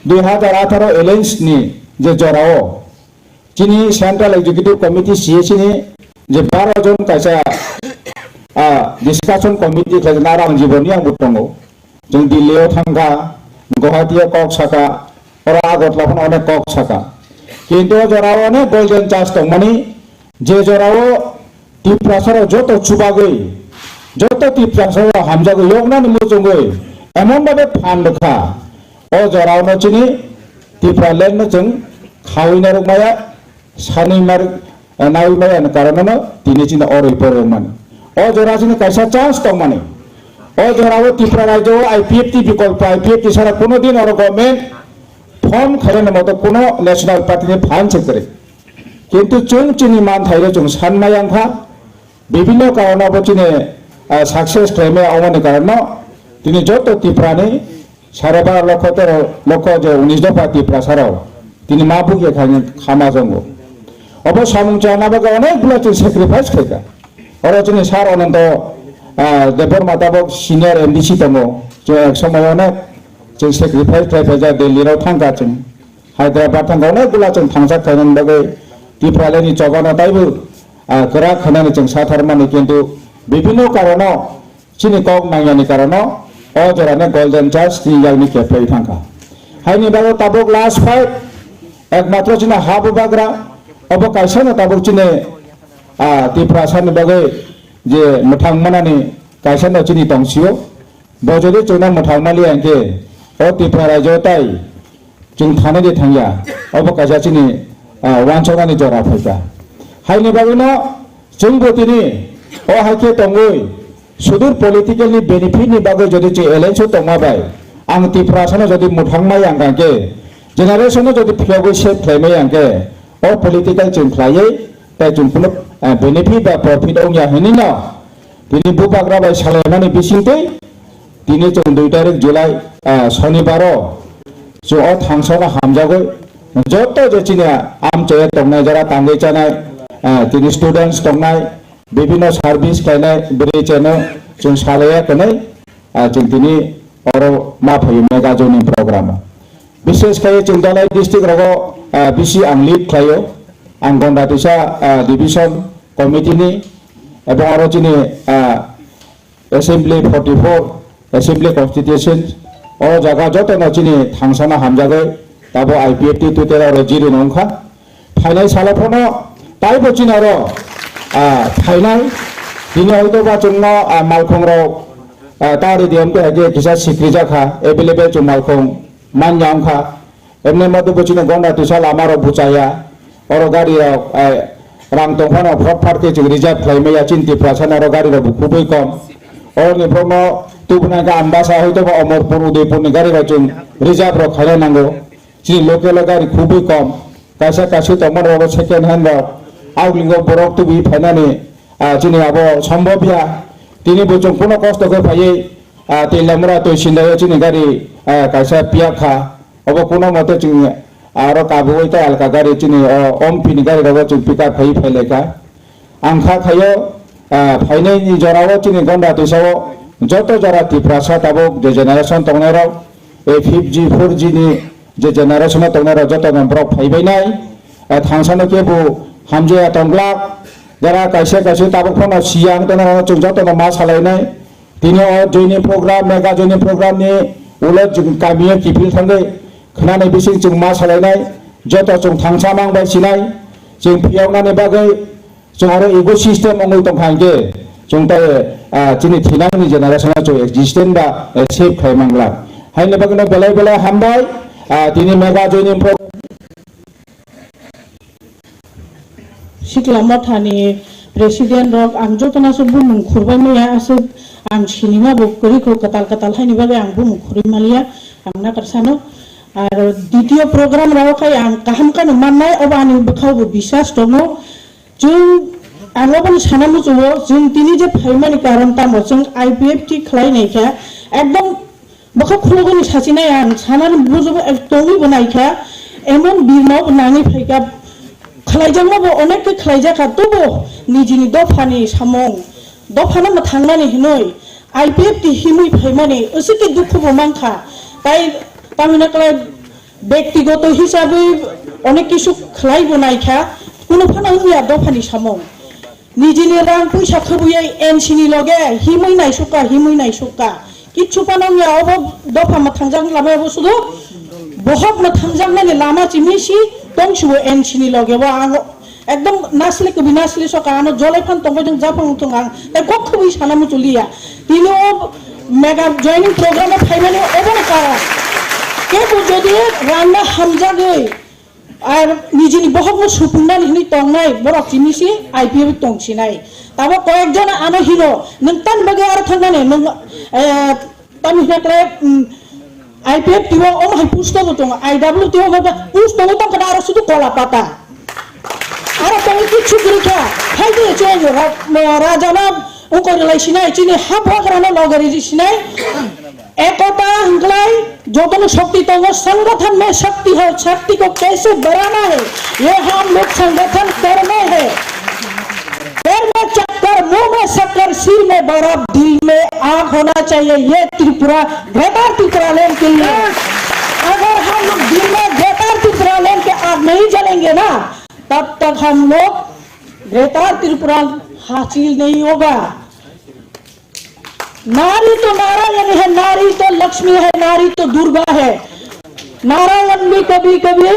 dui hazar atharo alliance ni je jorao chini Central Executive Committee C A C ni je baro jon kaisa, ah, discussion committee khlaijak na rang jiboni ang bo tongo. Chwng Delhi o thangkha, Guwahati o kok saka, oro Agartala phano onek kok saka. Kintu o jorao onek golden chance tongmani, je jorao Tiprasa rok joto chubagwi, joto Tiprasa rok hamjagwi yoknani muchungwi emon bhabe phan rwkha. O jorao no chini Tipraland no chwng khawi narwk maya, sanwi mar, eh, nawi maya ni karon no tini chini oroi poroi mani. O jora chini kaisa chance tong mani. O jora o Tripura rajyo o I P F T bikolpo, I P F T sara kuno din oro government form khairokni moto kuno national party ni phan se kwrwi. Kintu chwng chini manthai no chwng san maya wngkha. Bibhinno karon no bo chini, ah, success khlai maya wngmani karon no tini joto Tripura ni sare bara lokho tero lokho je unis dopha Tiprasa rok tini ma bukya khaini khama jongo. Obo samung chana bagwi onek bwla chwng sacrifice khaikha. Oro chini sir Ananto, ah, Debbarma tabok senior M D C tongo. Chwng ek somoy onek chwng sacrifice khlai phaijak, Delhi rok thangkha chwng. Hyderabad thangkha, onek bwla chwng thangsak khainani bagwi Tipraland ni chobano taibo, ah, kwrak khainani chwng satharmani, kintu bibhinno karono chini kok nangyani karono o jorani golden chance chini yakni keplai thangkha. Haini bagwi tabuk last fight, ekmatro chini ha bubagra, obo kaisano tabuk chini, ah, Tiprasani bagwi je mwthang manani kaisano chini tongsio. Bo jodi chwngno mwthang maliya hwnkhe o Tripura rajyo tai chwng thanai de thangya, obo kaisa chini, ah, wansoknani jora phaikha. Haini bagwino chwngbo tini o hai khe tongwi sudur political ni benefit ni bagwi jodi chwng alliance o tongma bai ang Tiprasano jodi mwthang maya hwnkha hwnkhe, generation no jodi phiyogwi save khlai maya hwnkhe o political chwng khlaiwi tai chwng phano, ah, benefit ba profit wngya hinwi no tini bubagra bai salaimani bisingtwi tini chwng dui tarik July, ah, Sonibaro chwng o thangsano hamjagwi joto je chini amchaya tongnai, jara tangwi chanai, ah, tini students tongnai, bibhinno service khlainai bwrwi cheno chwng salaiya kwnwi, ah, chwng tini oro ma phaio mega joining program o. Bishes khe chwng Dhalai district rogo, ah, bisi ang lead khlaio, ang Gonda Tisa, ah, division committee ni, ebong aro chini, ah, Assembly forty four, Assembly Constitution, o jaga jotono chini thangsano hamjagwi tabo I P F T tutela oro jiri no wngkha. Phainai salo phano taibo chini oro, ah, phainai. Tini hoito ba chwngno, ah, malkhung rok, ah, tari diyan te hage kisa sikri jakha, available chwng malkhung manya wngkha. Emne madu bo chini Gonda Tisa lama rok buchaya. Oro gari rok, eh, rang tong phano phot phat khe chwng reserve khlai maya chini Tiprasa no oro gari rok bo khubui kom. Oro ni borok no tubuna khe Ambasa hoito ba Omorpur, Udaipur ni gari rok chwng reserve rok khaina nango. Chini local o gari khubui kom. Kaisa kaisa tongma rok second hand rok. Auling o borok tubui phainani, ah, chini abo sombhob ya. Tini bo chwng kuno kosto khe phaiwi, ah, Teilamura Toisindai o chini gari, ah, kaisa piyak kha. Obo kuno mote chwng aro kabui ta alka gari chini o Ompi ni gari rogo chwng pick up khai phai lai kha. Ang kha khaio, ah, phainai ni jora o chini Gonda Tisa o joto jora Tiprasa tabuk je generation tongnai rok, eh, five G, four G ni je generation o tongnai rok joto no borok phai bai nai. Ah, thangsa no kebo hamjaya tong glak, jara kaisa kaisa tabuk phano siyang tongnai rok chwng joto no ma salai nai. Tini o joining program, mega joining program ni ulo jwng kamio kiphil thangwi Khnani bising chwng ma salainai, joto chwng thangsa mang bai sinai, chwng phiyoknani bagwi chwng oro ecosystem wngwi tongkha hinkhe chwng tai, ah, chini thinangni generation-o chwng existence ba, eh, save khai mangla. Haini bagwino belai belai hambai, ah, tini mega joining pro- Sikla mothani president rok ang jotono aswk bumung khurbai maya, aswk ang sinima bo kwrwi kho, kwtal kwtal haini bagwi ang bumung khurwi maliya, ang nakarsa no. Ar ditiyo program rok khai ang kaham khe no mannai, obo ani bwkhao bo biswas tongo. Chwng, ang oboni sana muchungo, chwng tini je phaimani karon tamo, chwng I P F T khlai nai kha, ekdom bwkha khuluguni sachinai ang sanani bujugo ek tongwi bo naikha, emon birma bo nangwi phaikha, khlaijakma bo onek khe khlaijakha, tobo nijini dophani samung, dophano mwthangnani hinwi I P F T himwi phaimani aswk khe dukhu bo mankha. Tai tamina kwlai bektigoto hisabwi onek kisu khlai bo naikha, kunu phano wngya dophani samung. Nijini rang puisa khwbwi N C ni loge himwi naisukha, himwi naisukha. Kichu phano wngya, obo dopha mwthangjak lama, obo sudu bohok mwthangjaknani lama chimisi tongsibo N C ni loge. Bo ang ekdom nasle kwbwi nasle soka, ano jolai phan tongbai jang japhang thung ang, tai kok khwbwi sana muchuliya. Tini o mega joining program o phaimani obo no karon. Kebo jodi rangno hamjagwi, ar nijini bohokno supungnani hinwi tongnai borok chini si I P F tongsinai. Tabo koyekjon ano hino, nwng tan bagwi aro thangnani, nwng, eh, tamni hwnba khe, mm, I P F T o omo hai post bo tongo, I W T o omo post bo tongkha, aro sudu kola pata. Aro tongo kichu kwrwi kha, hai de chwng ra-, rajana ukori lai sinai, chini ha buagrano logari sinai. Ekota hwnkhlai jotono shakti tongo, sangathan mein shakti hai, shakti ko kaise badhana hai, ye hum log sangathan kar mein hai. Kar mein chakkar, muh mein shakkar, sir mein barf, dil mein aag hona chahiye, ye Tripura, Greater Tipraland ke liye. Agar hum log dil mein Greater Tipraland ke aag nahi jalenge na, tab tak hum log Greater Tripura hasil nahi hoga. नारी तो नारायण है, नारी तो लक्ष्मी है, नारी तो दुर्गा है। नारायण भी कभी-कभी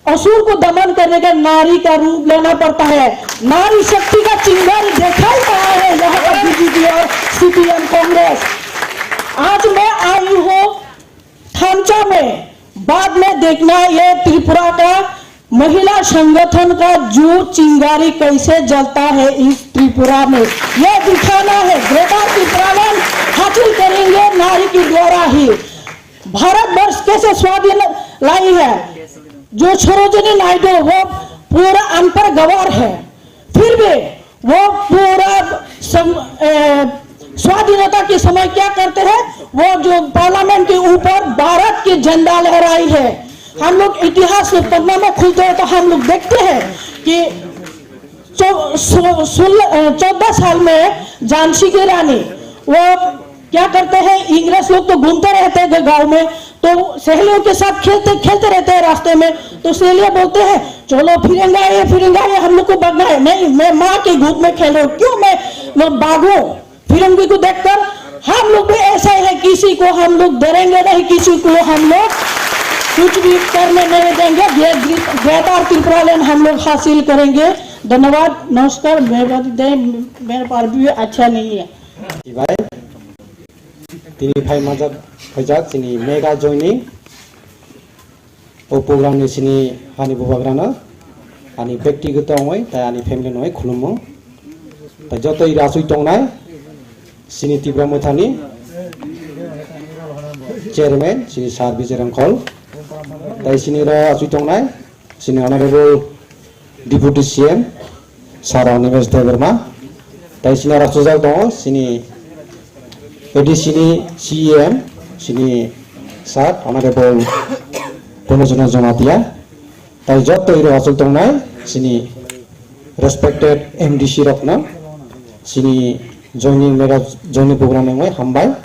असुर को दमन करने का नारी का रूप लेना पड़ता है। नारी शक्ति का चिंगारी दिखाई रहा है यहाँ पर B J P और C P M कांग्रेस। आज मैं आई हूँ थामचा में, बाद में देखना ये त्रिपुरा का महिला संगठन का जो चिंगारी कैसे जलता है इस त्रिपुरा में, ये दिखाना है। ग्रेटर त्रिपुरालैंड हासिल करेंगे नारी के द्वारा ही। भारतवर्ष कैसे स्वाधीन लाई है, जो सरोजिनी नायडू वो पूरा अनपढ़ गवार है, फिर भी वो पूरा सम-, ए, स्वाधीनता के समय क्या करते हैं, वो जो पार्लियामेंट के ऊपर भारत की झंडा लहराई है। हम लोग इतिहास में पन्ना में खुलते हैं तो हम लोग देखते हैं कि चौ-, सो-, सोलह, अ, चौदह साल में झांसी की रानी वो क्या करते हैं, इंग्रज लोग तो घूमते रहते थे गांव में, तो सहेलियों के साथ खेलते खेलते रहते हैं रास्ते में, तो सहेलियां बोलते हैं, "चलो फिरेंगे, ये फिरेंगे, ये हम लोग को भागना है।" "नहीं, मैं माँ के गोद में खेल रहा हूँ, क्यों मैं, मैं भागूं?" फिर उनको को देखकर हम लोग भी ऐसा ही है, किसी को हम लोग डरेंगे नहीं, किसी को हम लोग कुछ भी करने नहीं देंगे। ये ग्रे-, ग्रेटर त्रिपुरालैंड हम लोग हासिल करेंगे। धन्यवाद, नमस्कार, मेरा, मेरा अरबी अच्छा नहीं है। Bai, tini phai majak, phaijak chini mega joining o program ni sini hani bubagrano ani bektigoto wngwi tai ani family no wngwi khulumung. Tai joto ira asui tongnai sini Tipra Mothani chairman sini Sir Vijay Rangkhol, tai sini ro asui tongnai sini Honorable Deputy C M Sir Animesh Debbarma, tai sini aro chujak tongo sini A D C ni C E M sini Sir Honorable Purnochana Jamatia, tai joto iro achuk tongnai sini respected M D C rokno sini joining mega joining program ni wngwi hambai,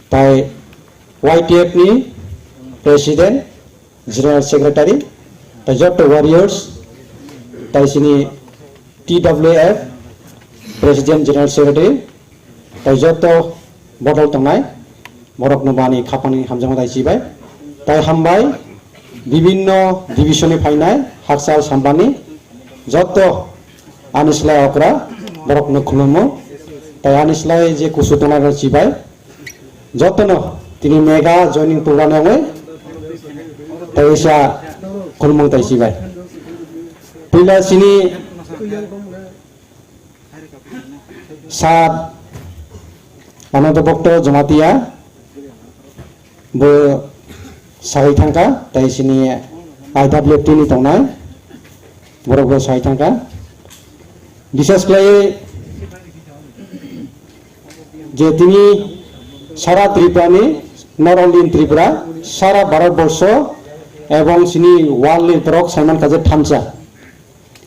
tai Y T F ni president, General Secretary, tai joto warriors, tai sini T W F President General Secretary, tai joto bodol tongnai, borokno bani khapangni hamjakma tai chibai, tai hambai, Bibinno division ni phainai Hakchal Sampani joto ani slai okra borok no khulumo, tai ani slai je kusu tongna rok chibai joto no tini mega joining program wngwi tai sa khulumung tai chibai. Puila sini Sir Ananto Bhakta Jamatia bo sawi thangkha, tai sini I W F T ni tongnai borok bo sawi thangkha. Bishes khlai je tini sara Tripura ni, not only in Tripura, sara Bharat borsho ebong sini world ni borok saiman kaje thansa.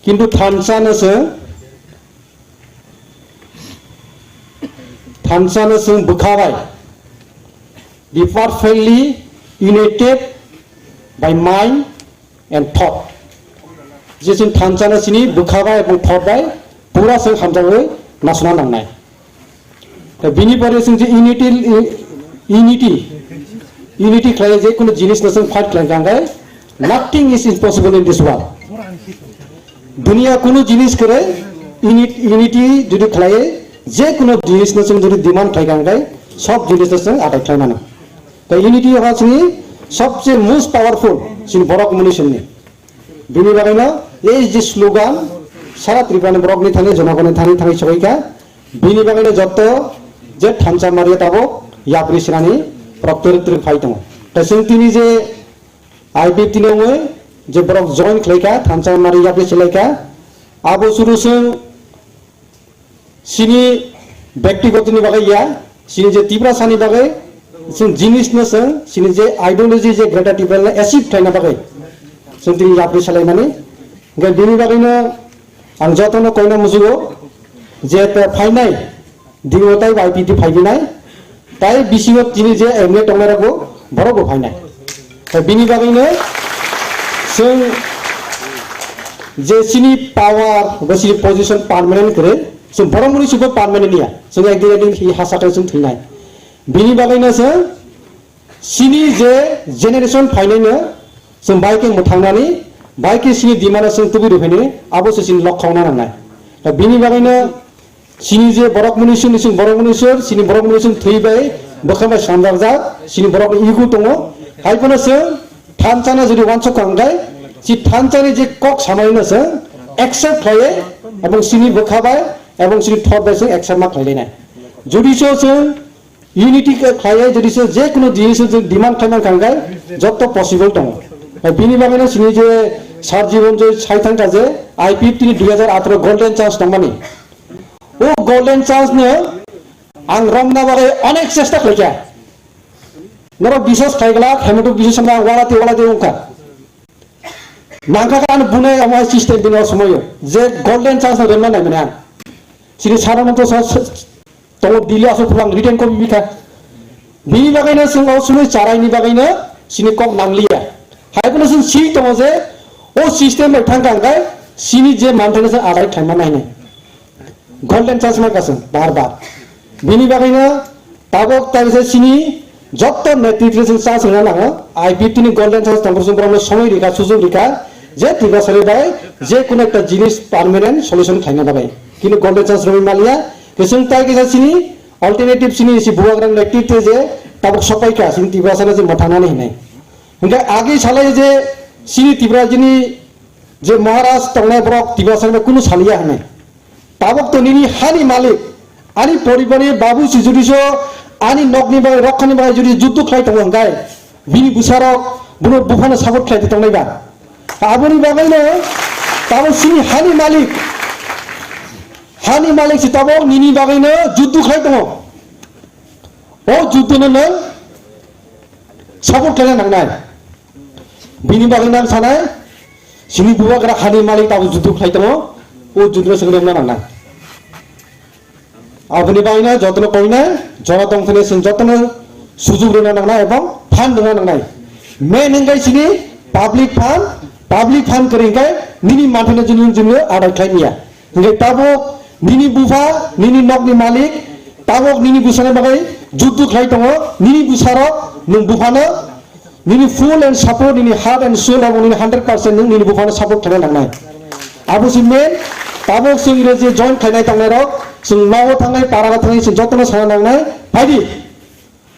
Kintu thansa no se Thansa no chwng bwkha bai, be perfectly united by mind and thought. Je chwng thansa no chini bwkha bai ebong thought bai pura chwng hamjakgwi nasna nangnai. Tei bini pore chwng je unity, unity, unity khlai je kunu jinis no chwng fight khlai kha hwnkhe, nothing is impossible in this world. Duniya kunu jinis kwrwi unit-, unity jodi khlaiwi, je kunu jinis no chwng jodi demand khlai kha hwnkhe, sob jinis no chwng atai khlai mano. Tei unity ha chini sobse most powerful chini borok mwnwi songni. Bini bagwi no ei je slogan sara Tripura ni borok ni thani, jonogoni thani thangwi sogwi kha. Bini bagwi no jotto je thansa mario tabuk yapri sinani borok twrwk twrwk phai tongo. Tei chwng tini je I P F T ni wngwi je borok join khlai kha, thansa mari yapri se lai kha. Abo suru chwng chini byaktigoto ni bagwi ya, chini je Tiprasa ni bagwi chwng jinis no chwng chini je ideology je Greater Tipraland achieve khlaina bagwi chwng tini yapri se lai mani. Hwnkhe bini bagwi no ang joto no koina musugo je phainai Dino tai bai piti phai binai. Tai bisingo tini je M L A tongnai rokbo borok bo phainai. Tai bini bagwi no chwng je chini power ba chini position permanent kwrwi, chwng borok mwnwi sibo permanent ya. Chwng ekdin ekdin hi hasa kai chwng thwinai. Bini bagwi no chwng Chini je generation phainaino chwng bai khe mwthangnani, bai khe chini demand-o chwng tubui rwphaini, abo se chini lokhokna nangnai. Da bini bagwino chini je borok mwnwi sir, chini borok mwnwi sir, chini borok mwnwi sir thwi bai bwkha bai slamjakjak, chini borokni ego tongo. Hai phano chwng thansa no jodi uansuk kha hwnkhe, chi thansa ni je kok samaino chwng accept khlaiwi, ebong chini bwkha bai, ebong chini thot bai chwng accept ma khlailainai. Jodi se chwng Unity khe khlaiwi jodi se je kunu jinis chwng demand khlai mankha hwnkhe joto possible tongo. Bini bagwino chini je Sir Jiban Joy sai thangkha je I P F T ni dui hajar atharo golden chance tongmani. O golden chance no ang romna bagwi onek chesta khlaikha. Norok biswas khlai glak, hemoto biswas wngkha, walati walati wngkha. Nangkha khe ano bunai omo hai system bini o somoio je golden chance no remna nai mani ang. Chini sara manto sa, sa, tongo Delhi aswk phulang written copy bikha. Bini bagwino chwng o sumui charaini bagwino chini kok nangliya. Hai phano chwng si tongo je o system bai thangkha hwnkhe chini je manthai no chwng adai khlaima nainai. Golden chance mankha chwng bar bar. Bini bagwino tabuk tai se chini jotto netritri chwng chance rwna nango. I P F T ni golden chance tongkha chwng borokno somoi rikha, sujuk rikha, je Tiprasari bai je kuno ekta jinis permanent solution khlaina bagwi. Kintu golden chance rwui maliya, ke chwng tai kisa chini alternative chini si bubagrang netritri je tabuk sopaikha chini Tiprasano je mwthangnani hinwi. Hwnkhe agi salai je chini Tiprasani je Maharaj tongnai borok Tiprasani bai kunu saliya hinwi. Tabuk to nini hani malik, ani poribarni babu si jodi so, ani nokni bagwi, rokhani bagwi jodi juddu khlai tongo hwnkhe, bini bwsarok bono buphano support khlai tongnai ba? Aboni bagwino tabuk chini hani malik, hani malik si tabuk nini bagwino juddu khlai tongo. O juddu no nwng support khlaina nangnai. Bini bagwi nang sanai, chini bubagra hani malik tabuk juddu khlai tongo, o juddu no chwng remna nangnai. Aboni bagwino jotono koinai, jora tongthani chwng jotono sujuk rwna nangnai ebong fund rwna nangnai. Main hwnkhe chini public fund, public fund kwrwi hwnkhe nini manthano jini jini adai khlai manya. Hwnkhe tabuk nini bupha, nini nokni malik, tabuk nini bwsani bagwi juddu khlai tongo, nini bwsarok nwng buphano Nini full and support, nini heart and soul, abo nini hundred percent nwng nini buphano support khlaina nangnai. Abo se main, tabuk chwng iro je join khlainai tongnairok, chwng nogo thangnai, parao thangnai, chwng jotono sana nangnai, phaidi.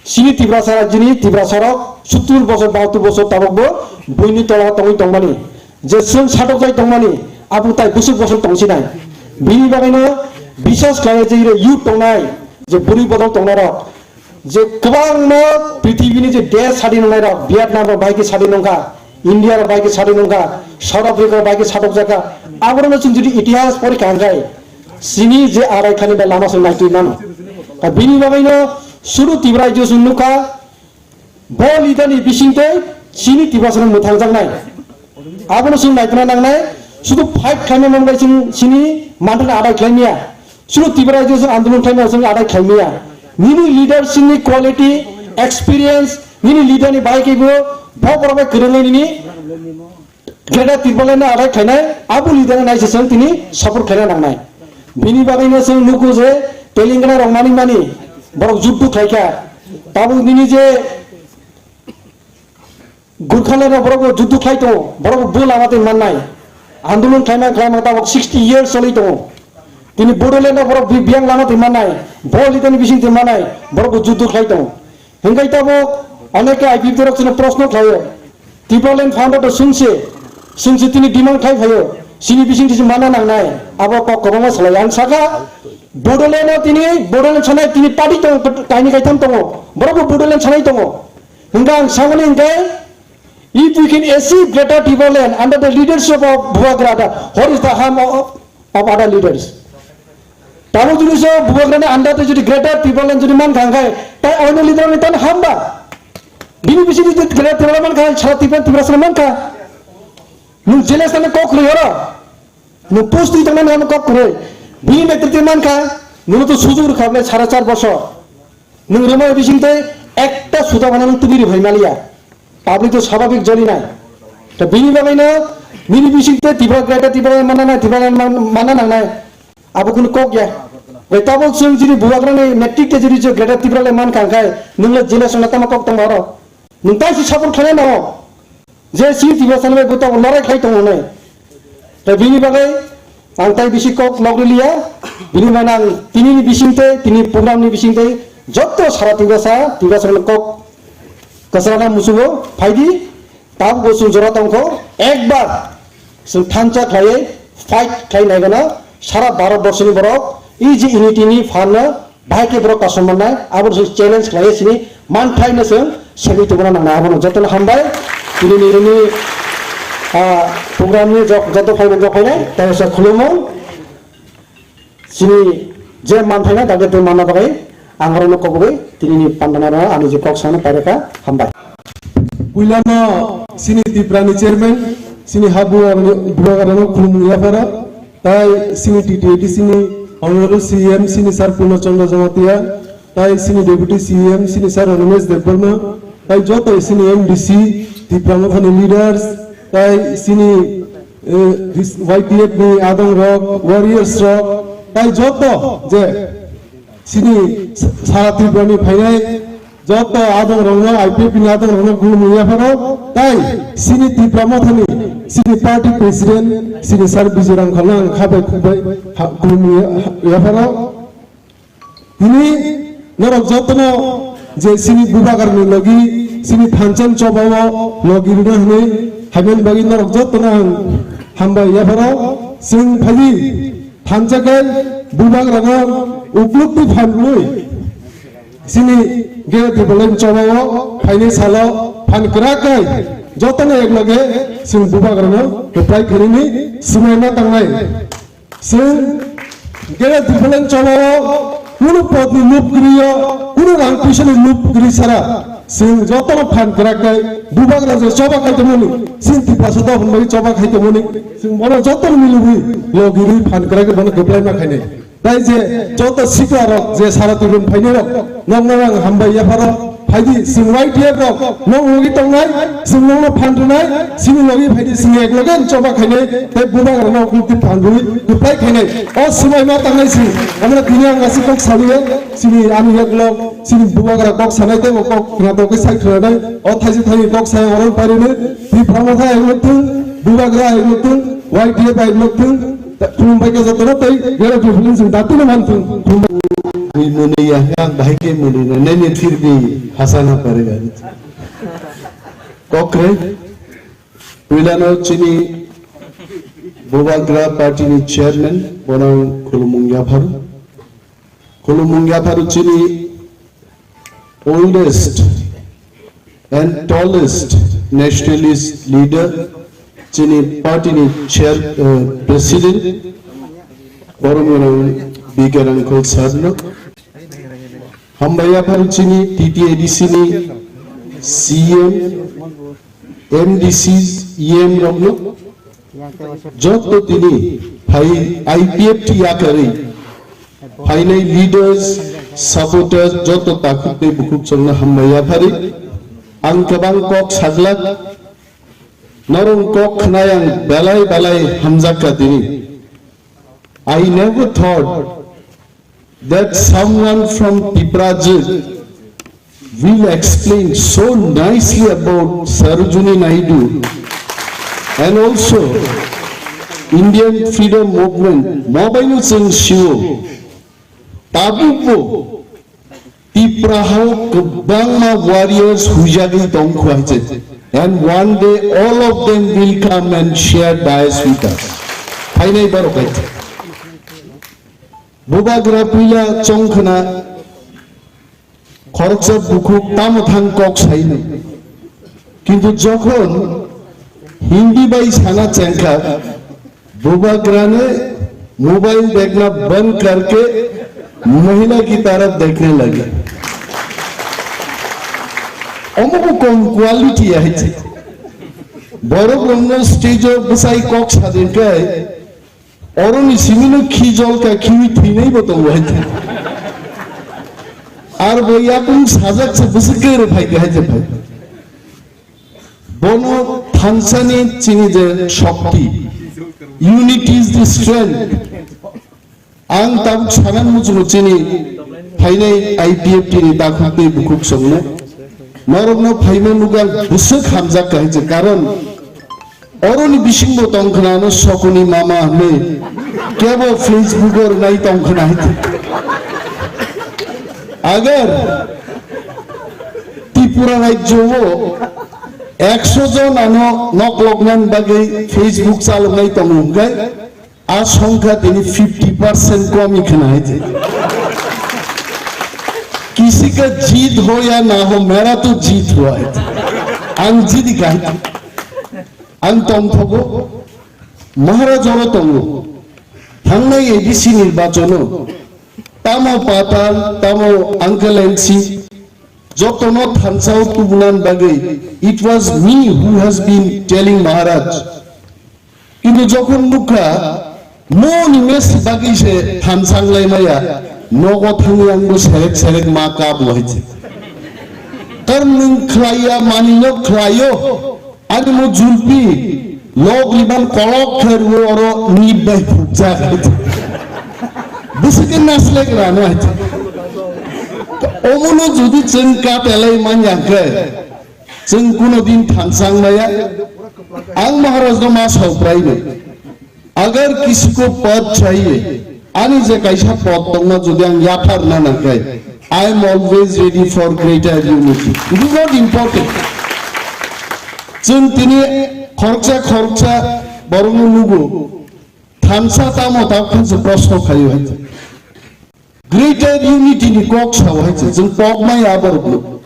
Chini Tiprasa rajyoni Tiprasarok sottur bosor, bahattur bosor tabukbo buini tola tongwi tongmani. Je chwng satokjai tongmani, abo tai bwswk bosor tongsinai. Bini bagwino biswas khlai je iro youth tongnai, je bwrwi bodol tongnairok, je kwbangma prithibini je desh sadi nongnairok, Vietnam rok bai khe sadi nongkha, India rok bai khe sadi nongkha, South Africa rok bai khe satokjakha, aborokno chwng jodi itihas porikha hwnkhe, chini je arai khani bai lama chwng naitwi mano. Bini bagwino suru Tripura rajyo chwng nukha, bo leader ni bisingtwi chini Tiprasarok mwthangjaknai. Abono chwng naitwna nangnai, sudu fight khlaina nangnai chwng chini manthana adai khlaimya. Sudu Tripura rajyo chwng andolon khlaimya chwng adai khlaimya. Nini leadership ni quality, experience, nini leader ni bai khe bo, bo borok bai kwrwngwi nini Greater Tipraland no adai khlainai, abo leader no naisesong tini support khlaina nangnai. Bini bagwino chwng nugo je Telangana rok mani mani borok juddu khlaikha. Tabuk nini je Gurkhaland rok borok juddu khlai tongo, borok bo lama twi mannai. Andolon khlaima khlaima tabuk sixty years choli tongo. Tini Bodoland rok borok bi-, biyang lama twi mannai, bo leader ni bising twi mannai, borok juddu khlai tongo. Hingkai tabuk oneke I P F T rok chwngno proshno khlaio. Tipraland founder to sungse, sungse tini demand khai phaio. Chini bising tisi mana nangnai, abo kok kwbangma salai. Ang saka, Bodoland no tini, Bodoland sanai tini party tongo, kaini kaitham tongo. Borok bo Bodoland sanai tongo. Hingka ang samani hingkai, if we can achieve Greater Tipraland under the leadership of Bubagra, the, what is the harm of, of other leaders? Tamo jodi so Bubagrani under te jodi Greater Tipraland jodi man kha khai, tai oino leader ni tan hamba. Bini bisi jodi Greater Tipraland man kha, sara Tripura, Tiprasa man kha. Nwng jelas tani kok rwi oro. Nwng post twi tongmani ano kok kwrwi. Bini netrite man kha, nwng to sujuk rwkha bwle sara char bosor. Nwng rwmani bisingtwi ekta suda phano nwng tubui rwphai maliya. Public to swabhabik joli nai. To bini bagwino nini bisingtwi Tipra Greater Tipra manna nai, Tipra man-, manna nangnai. Abo kunu kok ya. Bai tabuk chwng jini Bubagrani netrite jodi je Greater Tipra le man kha khai, nwng le jila songna tamo kok tong aro. Nwng tai si support khaina nango. Je si Tiprasa ni bai bo tabuk lorai khai tongo nai. Tei bini bagwi ang tai bisi kok nok riliya, bini mane ang tini ni bising tei tini program ni bising tei joto sara Tiprasa, Tiprasa ni kok kwchana musugo phaidi, tabuk bo chwng jora tongkho, ekbar chwng thansa khlaiwi fight khlai naigana sara Bharat borso ni borok, E G unity ni phan no Bahai khe borok kasong mannai, abo chwng challenge khlai sini manthai no chwng segwi tongna nangnai, abono jotono hambai. Tini ni rwni, ah, program ni jok-, joto phaiman jok phainai, tai sa khulumung. Sini je manthai na dagde tei manna bagwi ang oro no kobogwi tini ni pandana ro ani je kok sano paireka hambai. Puilano sini Tipra ni chairman, sini ha Bubagra ni, Bubagra no khulumung yapharo. Tai sini T T A D C ni Honorable C E M sini Sir Purno Chandra Jamatia, tai sini Deputy C E M sini Sir Animesh Debbarma, tai joto sini M D C, Tipra Motha ni leaders, tai sini, eh, this Y T F ni adong rok, warriors rok, tai joto je sini sara Tripura ni phainai joto adong rokno, I P F ni adong rokno khulumung yapharo, tai sini Tipra Motha ni sini party president sini Sir Bijoy Rangkhal no ang khabai khukbai ha-, khulumung ya-, yapharo. Tini norok jotono je sini Bubagra ni logi sini thansa ni choba o logi rwna hwnwi haiman bagwi norok jotono ang hambai yapharo. Chwng phagi thansa khe Bubagra no ukluk twi phan rwwi sini Greater Tipraland choba o phainai salo phan kwrak khe jotono ek loge chwng Bubagra no reply khainani swmai ma tangnai. Chwng Greater Tipraland choba o kunu pod ni lob kwrwi o, kunu rang puisa ni lob kwrwi sara. Chwng jotono phan kwrak khe Bubagra je choba khai tongmani, chini Tiprasa dophani bai choba khai tongmani, chwng bono jotono milibwi logi rwi phan kwrak khe bono kwplai ma khainai. Tai je joto sikla rok je sara Tripura ni phainai rok, nokno ang hambai yapharo. Phaidi chwng Y T F rok nok logi tongnai, chwng nokno phan rwnai, chini logi phaidi chwng ek loge choba khainai, tei bubagra nok mukti phan rwi kwplai khainai. O swbai ma tangnai chwng, amra tini ang aswk kok sawi, chini ani yaklok, chini bubagra kok sanai tei bo kok khna tokwi sai khwnanai. O thaisi thaini kok saya oro parinwi, Tipra Motha ek lok thung, bubagra ek lok thung, Y T F ek lok thung. Khulumbai khe jotono tei gero khulumbai chwng datino man thung. Khulumbai. Ni mwnwi ya, ang bahai khe mwnwi na, nai ni thir di hasa na pare gari. Kokre, puilano chini Bubagra party ni chairman, bono khulumung yaphar. Khulumung yaphar chini oldest and tallest nationalist leader, chini party ni chair, uh, president, Borom Ganang B K Rangkhol sir no. Hambai yaphar chini T T A D C ni C E M, M D Cs, E M rok no. Joto tini phai I P F T yakarwi phainai leaders, supporters, joto takhuk tei bukhuk chwngno hambai yaphari. Ang kwbang kok saglak, norong kok khnai ang belai belai hamjakka tini. I never thought that someone from Tiprajwk will explain so nicely about Sarojini Naidu and also Indian freedom movement. Mobaino chwng sio, tabukbo Tipra hao kwbangma warriors huijagwi tongkhu hai se. And one day all of them will come and share dais with us. Phainai borok hai se. Bubagra puila chongkhna khoroksa bukhuk tamo thang kok saino. Kintu jokhon Hindi bai sana chengkha, Bubagra ne mobile dekna band karke mahila ki taraf dekhne lage. Omo bo kom quality hai se. Borok rokno stage o bwsai kok sadin kai, Oroni simino khi jol ka khiwi thwinai bo tongo hai khe. Ar bo yakung sajak se bwswk khe rw phai khe hai khe phai. Bono thansani chini je shokti. Unity is the strength. Ang tabuk sanan muchungo chini phainai I P F T ni takhuk tei bukhuk songno. Norokno phaima nukha bwswk hamjak kha hai khe karon Oroni bisingbo tong khna ano Sokoni mama hwnwi kebo Facebook o rwnai tong khna hai. Agar Tripura rajyo o ekso jon ano nok loknani bagwi Facebook chaloknai tongo hwnkhe a songkha tini fifty percent komi khna hai. Kisi ka jeet ho ya na ho, mera to jeet hua hai. Ang jidi ka hai. Ang tongthogo, Maharaj oro tongo. Thangnai A D C nirbachono tamo Patal, tamo Uncle N C, jotono thansao tubunan bagwi, it was me who has been telling Maharaj. Kintu jokhon nukha, Moni mesi bagwi se thansanglai maya, nogo thangwi ang bo serek serek ma kabo hai se. Karon nwng khlaiya, manwino khlaio, ani mo julpi, log riban kolok khe rwo oro nip bai phukjak hai se. Bwswk khe naslek rano hai se. Omono jodi chwng katelai manya khe, chwng kuno din thansang maya, ang Maharaj no ma sauprai no. Agar kisi ko pad chahiye, ani je kaisa pod tongma jodi ang yaphar na nangkhe, I am always ready for greater unity. It is not important. Chwng tini khoroksa khoroksa borokno nugo, thansa tamo tabukhe se proshno khaio hai. Greater unity ni kok sao hai se, chwng pok maya borokno.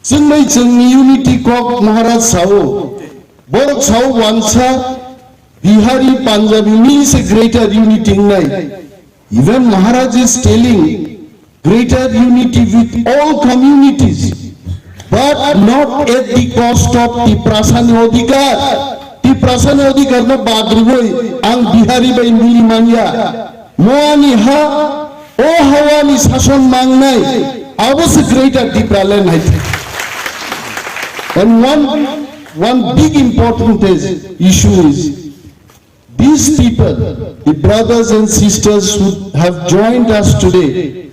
Chwng bai chwngni unity kok Maharaj sao. Borok sao wansa Bihari, Punjabi mili se greater unity wngnai. Even Maharaj is telling greater unity with all communities, but not at the cost of Tiprasani odhikar. Tiprasani odhikar no badrwoi ang Bihari bai mili manya. Mo ani ha, o hawani sason mangnai. Abo se greater Tipraland hai. And one, one big important is, issue is, these people, the brothers and sisters who have joined us today,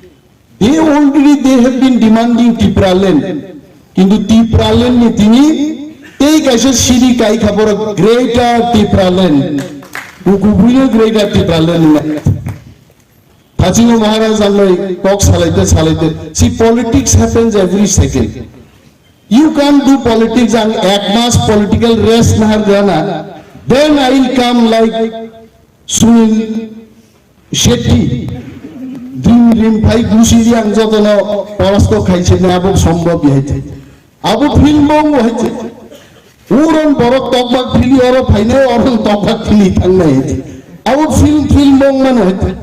they already, they have been demanding Tipraland. Kintu Tipraland ni tini tei kaisa siri kai kha borok greater Tipraland. Kukubuino greater Tipraland ni. Thachingo Maharaj amlai kok salaite salaite. See, politics happens every second. You can't do politics ang ek mas political rest nahar gana. Then I will come like Sunil Shetty. Dim rim phai gusi di ang jotono porasto khaise na abo sombhob yahai. Abo film bong bo hai. Uron borok tokbak phili oro phainai, oron tokbak phili thangnai. Abo film, film bong mano hai.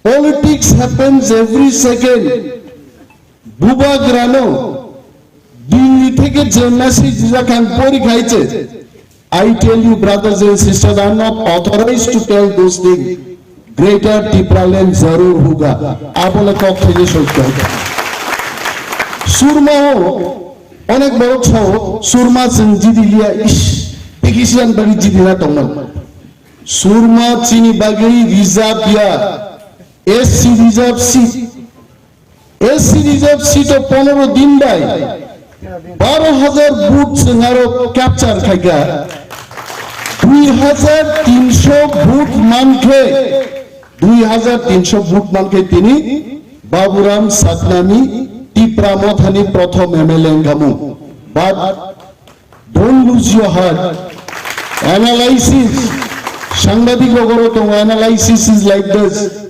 Politics happens every second. Bubagrano Delhi theke je message rijak ang pori khaiche. I tell you, brothers and sisters, I am not authorized to tell those things. Greater Tipraland zarur hoga. Abole kok thaiye sotto. Surma o onek borok sao, Surma chwng jidi liya, ish, Pakistan bagi jidi na tongmani. Surma chini bagi reserve ya, S C reserve seat. S C reserve seat o pondro din bai baro hajar vote chwng aro capture khaikha. Dui hajar tinsho vote mankhe, dui hajar tinsho vote mankhe tini Baburam Satnami Tipra Mothani prothom M L A wngkhamu. But don't lose your heart. Analysis, sangbadik rogoro tongo, analysis is like this.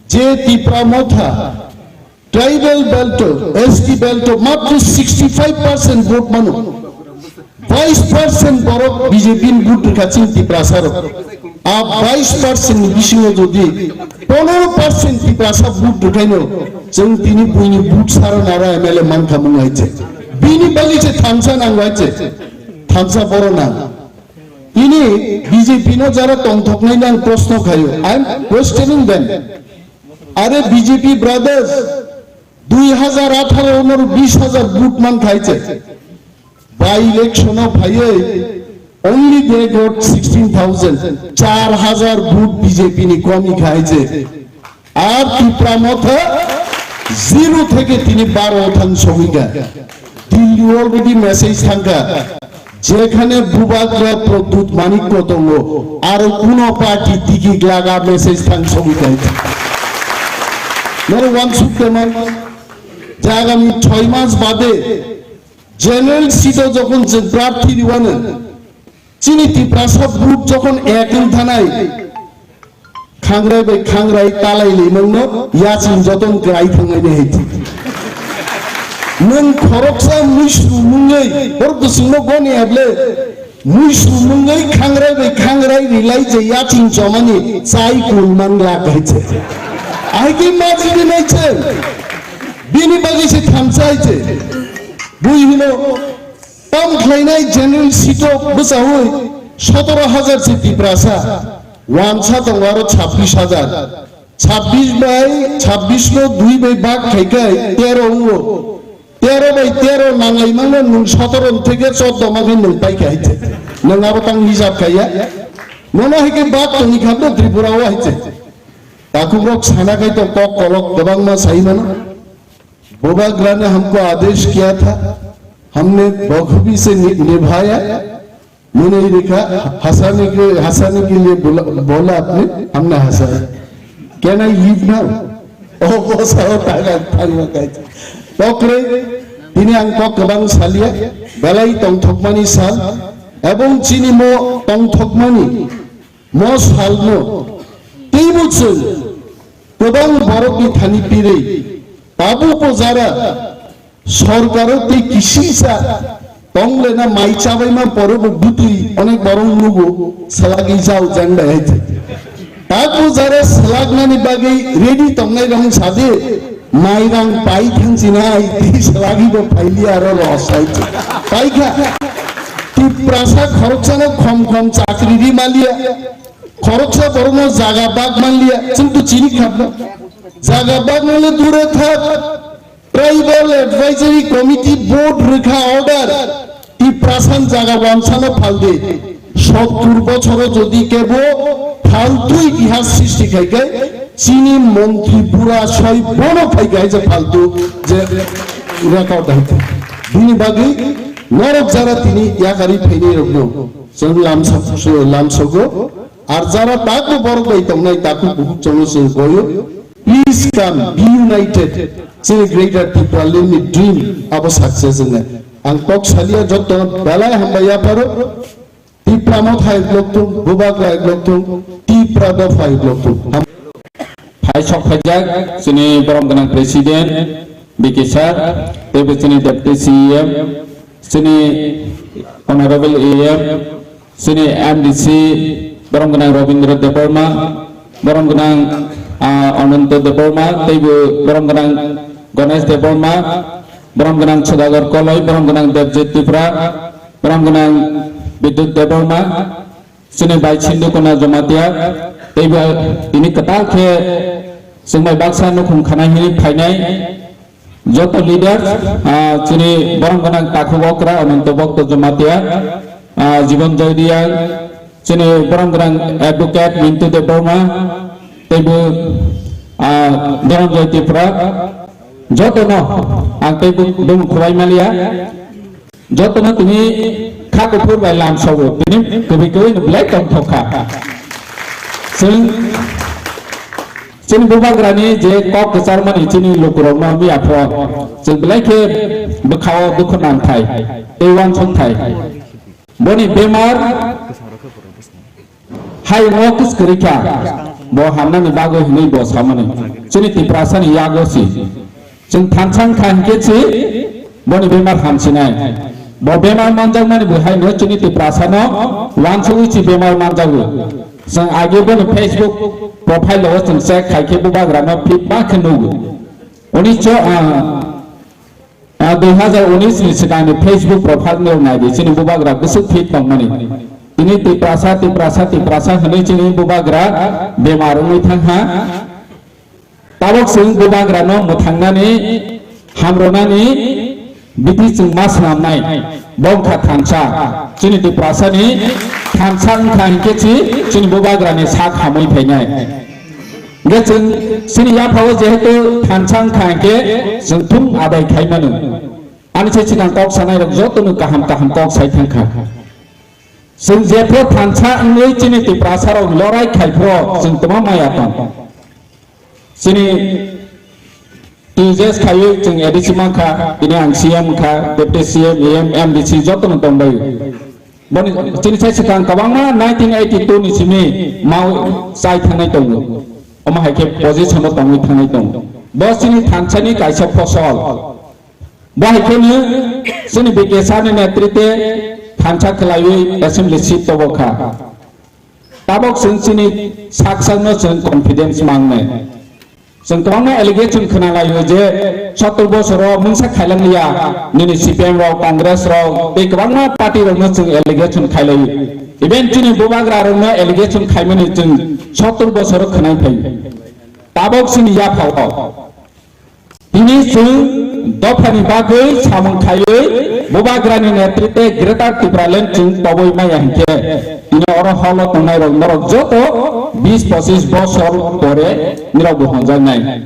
Je Tipra Motha, tribal belt, S T belt, matro sixty five percent vote mano. Bais percent borok B J P ni vote rikha chini Tiprasa rok. A bais percent ni bisingo jodi pondro percent Tiprasa vote rikhaino, chwng tini buini vote saro nara M L A mankha mung hai che. Bini bagwi se thansa nango hai che. Thansa boro nang. Tini B J P no jara tongthoknai nang proshno khayo. I am questioning them. Are B J P brothers, dui hajar atharo no bis hajar vote man khaiche. By election o phaiye only they got sixteen thousand, char hajar vote B J P ni komi khaiche. Ar Tipra Motha zero theke tini baro thang somika. Delhi already message thangka. Jekhane Bubagra Pradyut Manikya tongo, aro kuno party digi glaga message thang sogwi thai. Noro wansuk teman, jagani choi mas bade general seat o jokhon je prarthi riwano, chini Tiprasa vote jokhon ek wng thanai, khangrai bai khangrai talai le nangno yaching joton kwrai thangnai ne hiti. Nang khoroksa muisu mungwi borok bwswngno goni able muisu mungwi khangrai bai khangrai rilai je yaching chomani chai kun man la kaise. Aike majigi nai che. Bini bagwi se thamsai che. Bui hino Tam khlainai general seat o bwchaui sotoro hajar se Tiprasa, wansa tongo aro chabbish hajar. Chabbish bai, chabbish no dui bai bak khai khai tero wngo. Tero bai tero nanglai mano nwng sotoro theke choddo ma khe nwng pai khe hai che. Nwng abo tang hisab khaiya. Nono hai khe bak tongwi kha no Tripura o hai che. Takhuk rok sana khai to kok kolok kwbangma sai mano. बुबाग्रा ने हमको आदेश किया था, हमने बखूबी से नि-, निभाया। मैंने ये लिखा, हंसाने के, हंसाने के लिए बोला, बोला आपने, हमने हंसाया। Can I leave now? Oh, boss, oh, thank you, thank you, thank you. Tokre, tini ang kok kwbang salia, belai tongthokmani sal, ebong chini mo tongthokmani Mo salno teibo chwng kwbang borokni thani pirwi tabukbo jara sorkaro tei kisisa tonglena mai chabaima porobo bwtwi onek borok nugo, salagwi jao jang bai hai. Takbo jara salagnani bagwi ready tongnai rok sadi. Mairang pai thangsinai, tei salagi bo phailiya aro rosai. Paikha. Tiprasa khoroksano khom khom chakri ri maliya. Khoroksa borokno jaga bag manliya. Chwng to chini khapno. Jaga bag manle dure thak. Tribal Advisory Committee Board rwkha order, Tiprasa ni jaga wansano phaldi. Sottur bochoro jodi kebo faltu itihas srishti khai khe, chini montri bura soi bono khai khe je faltu je record hai khe. Bini bagwi norok jara tini yakari phainai rokno chwng lamsa-, lamsogo. Ar jara takbo borok bai tongnai takhuk bukhuk chwngno chwng koyo. Please come, be united. Chini Greater Tipraland ni dream abo success wngnai. Ang kok salia jotto belai hambai yapharo. Tipra Motha hai blok thung, Bubagra hai blok thung, Tipra Dopha hai blok thung. Ham- Phai sok phaijak chini borom gwnang President B K sir, teibo chini Deputy C E M, chini Honorable A M, chini M D C borom gwnang Robindra Debbarma, borom gwnang, ah, Ananto Debbarma, teibo borom gwnang Ganesh Debbarma, borom gwnang Sudagar Koloi, borom gwnang Debjit Tripura, borom gwnang Bidyut Debbarma, chini bai Sindhu Kona Jamatia, teibo tini kwtal khe chwng bai baksa nukhung khanai hwnwi phainai. Joto leaders, ah, chini borom gwnang takhuk okra Ananto Bhakta Jamatia, ah, Jibon Joy Reang, chini borom gwnang advocate Mintu Debbarma, teibo, ah, Dhananjoy Tripura, jotono ang teibo bumung khwlai maliya. Jotono tini kha kuphur bai lamsogo, tini kwbwi kwbwi no belai tongthok kha. Chwng, chini Bubagrani je kok kwcharmani chini lukurokno miya pho, chwng belai khe bwkhao dukhu nangthai tei uansukthai. Boni bemar hai o kwskwrwi kha, bo hamnani bagwi hwnwi bo samani. Chini Tiprasani yago si. Chwng thansa wngkha hinkhe si boni bemar hamsinai. Bo bemar manjakmani bo haino chini Tiprasano uansugwi si bemar manjago. Chwng age boni Facebook profile o chwng check khai khe Bubagrano fit ma khe nugo. Unis cho, ah, Ah, dui hazar unis ni swkangni Facebook profile no naidi, chini Bubagra bwswk fit tongmani. Tini Tiprasa, Tiprasa, Tiprasa hwnwi chini Bubagra bemar wngwi thangkha. Tabok chwng Bubagrano mwthangnani, hamrwnani bithi chwng ma swnamnai. Bo wngkha thansa. Chini Tiprasani thansa wngkha hinkhe chi chini Bubagrani sak hamwi phainai. Hingke chwng chini yaphao jehetu thansa wngkha hingke chwng thung adai khai mano. Ani se chwng kok sanai rok joto no kaham kaham kok sai thangkha. Chwng jepho thansa wngwi chini Tiprasa rok lorai khai phro chwng toma maya tong. Chini T J S khaiwi chwng A D C mankha, bini ang C M wngkha, Deputy C M, E M, M D C joto no tongbai. Boni chini sai swkang kwbangma nineteen eighty-two ni simi mau chai thangnai tongo. Omo hai khe position o tongwi thangnai tongo. Bo chini thansani kaisa phosol. Bo hai kheno chini B K sir ni netrite thansa khwlaiwi assembly seat tobo kha. Tabok chwng chini sak sakno chwng confidence mangnai. Chwng kwbangma allegation khwnalaio je sottor bosoro mungsa khailangliya nini C P M rok, Congress rok tei kwbangma party rokno chwng allegation khailaio. Even chini Bubagra rokno allegation khaimani chwng sottor bosoro khwnai phaio. Tabok chini yaphao tini chwng dophani bagwi samung khaiwi Bubagrani netrite Greater Tipraland chwng tobwi maya hinkhe tini oro holo tongnai rok norok joto bis pochis bosor pore nirok bo honjaknai.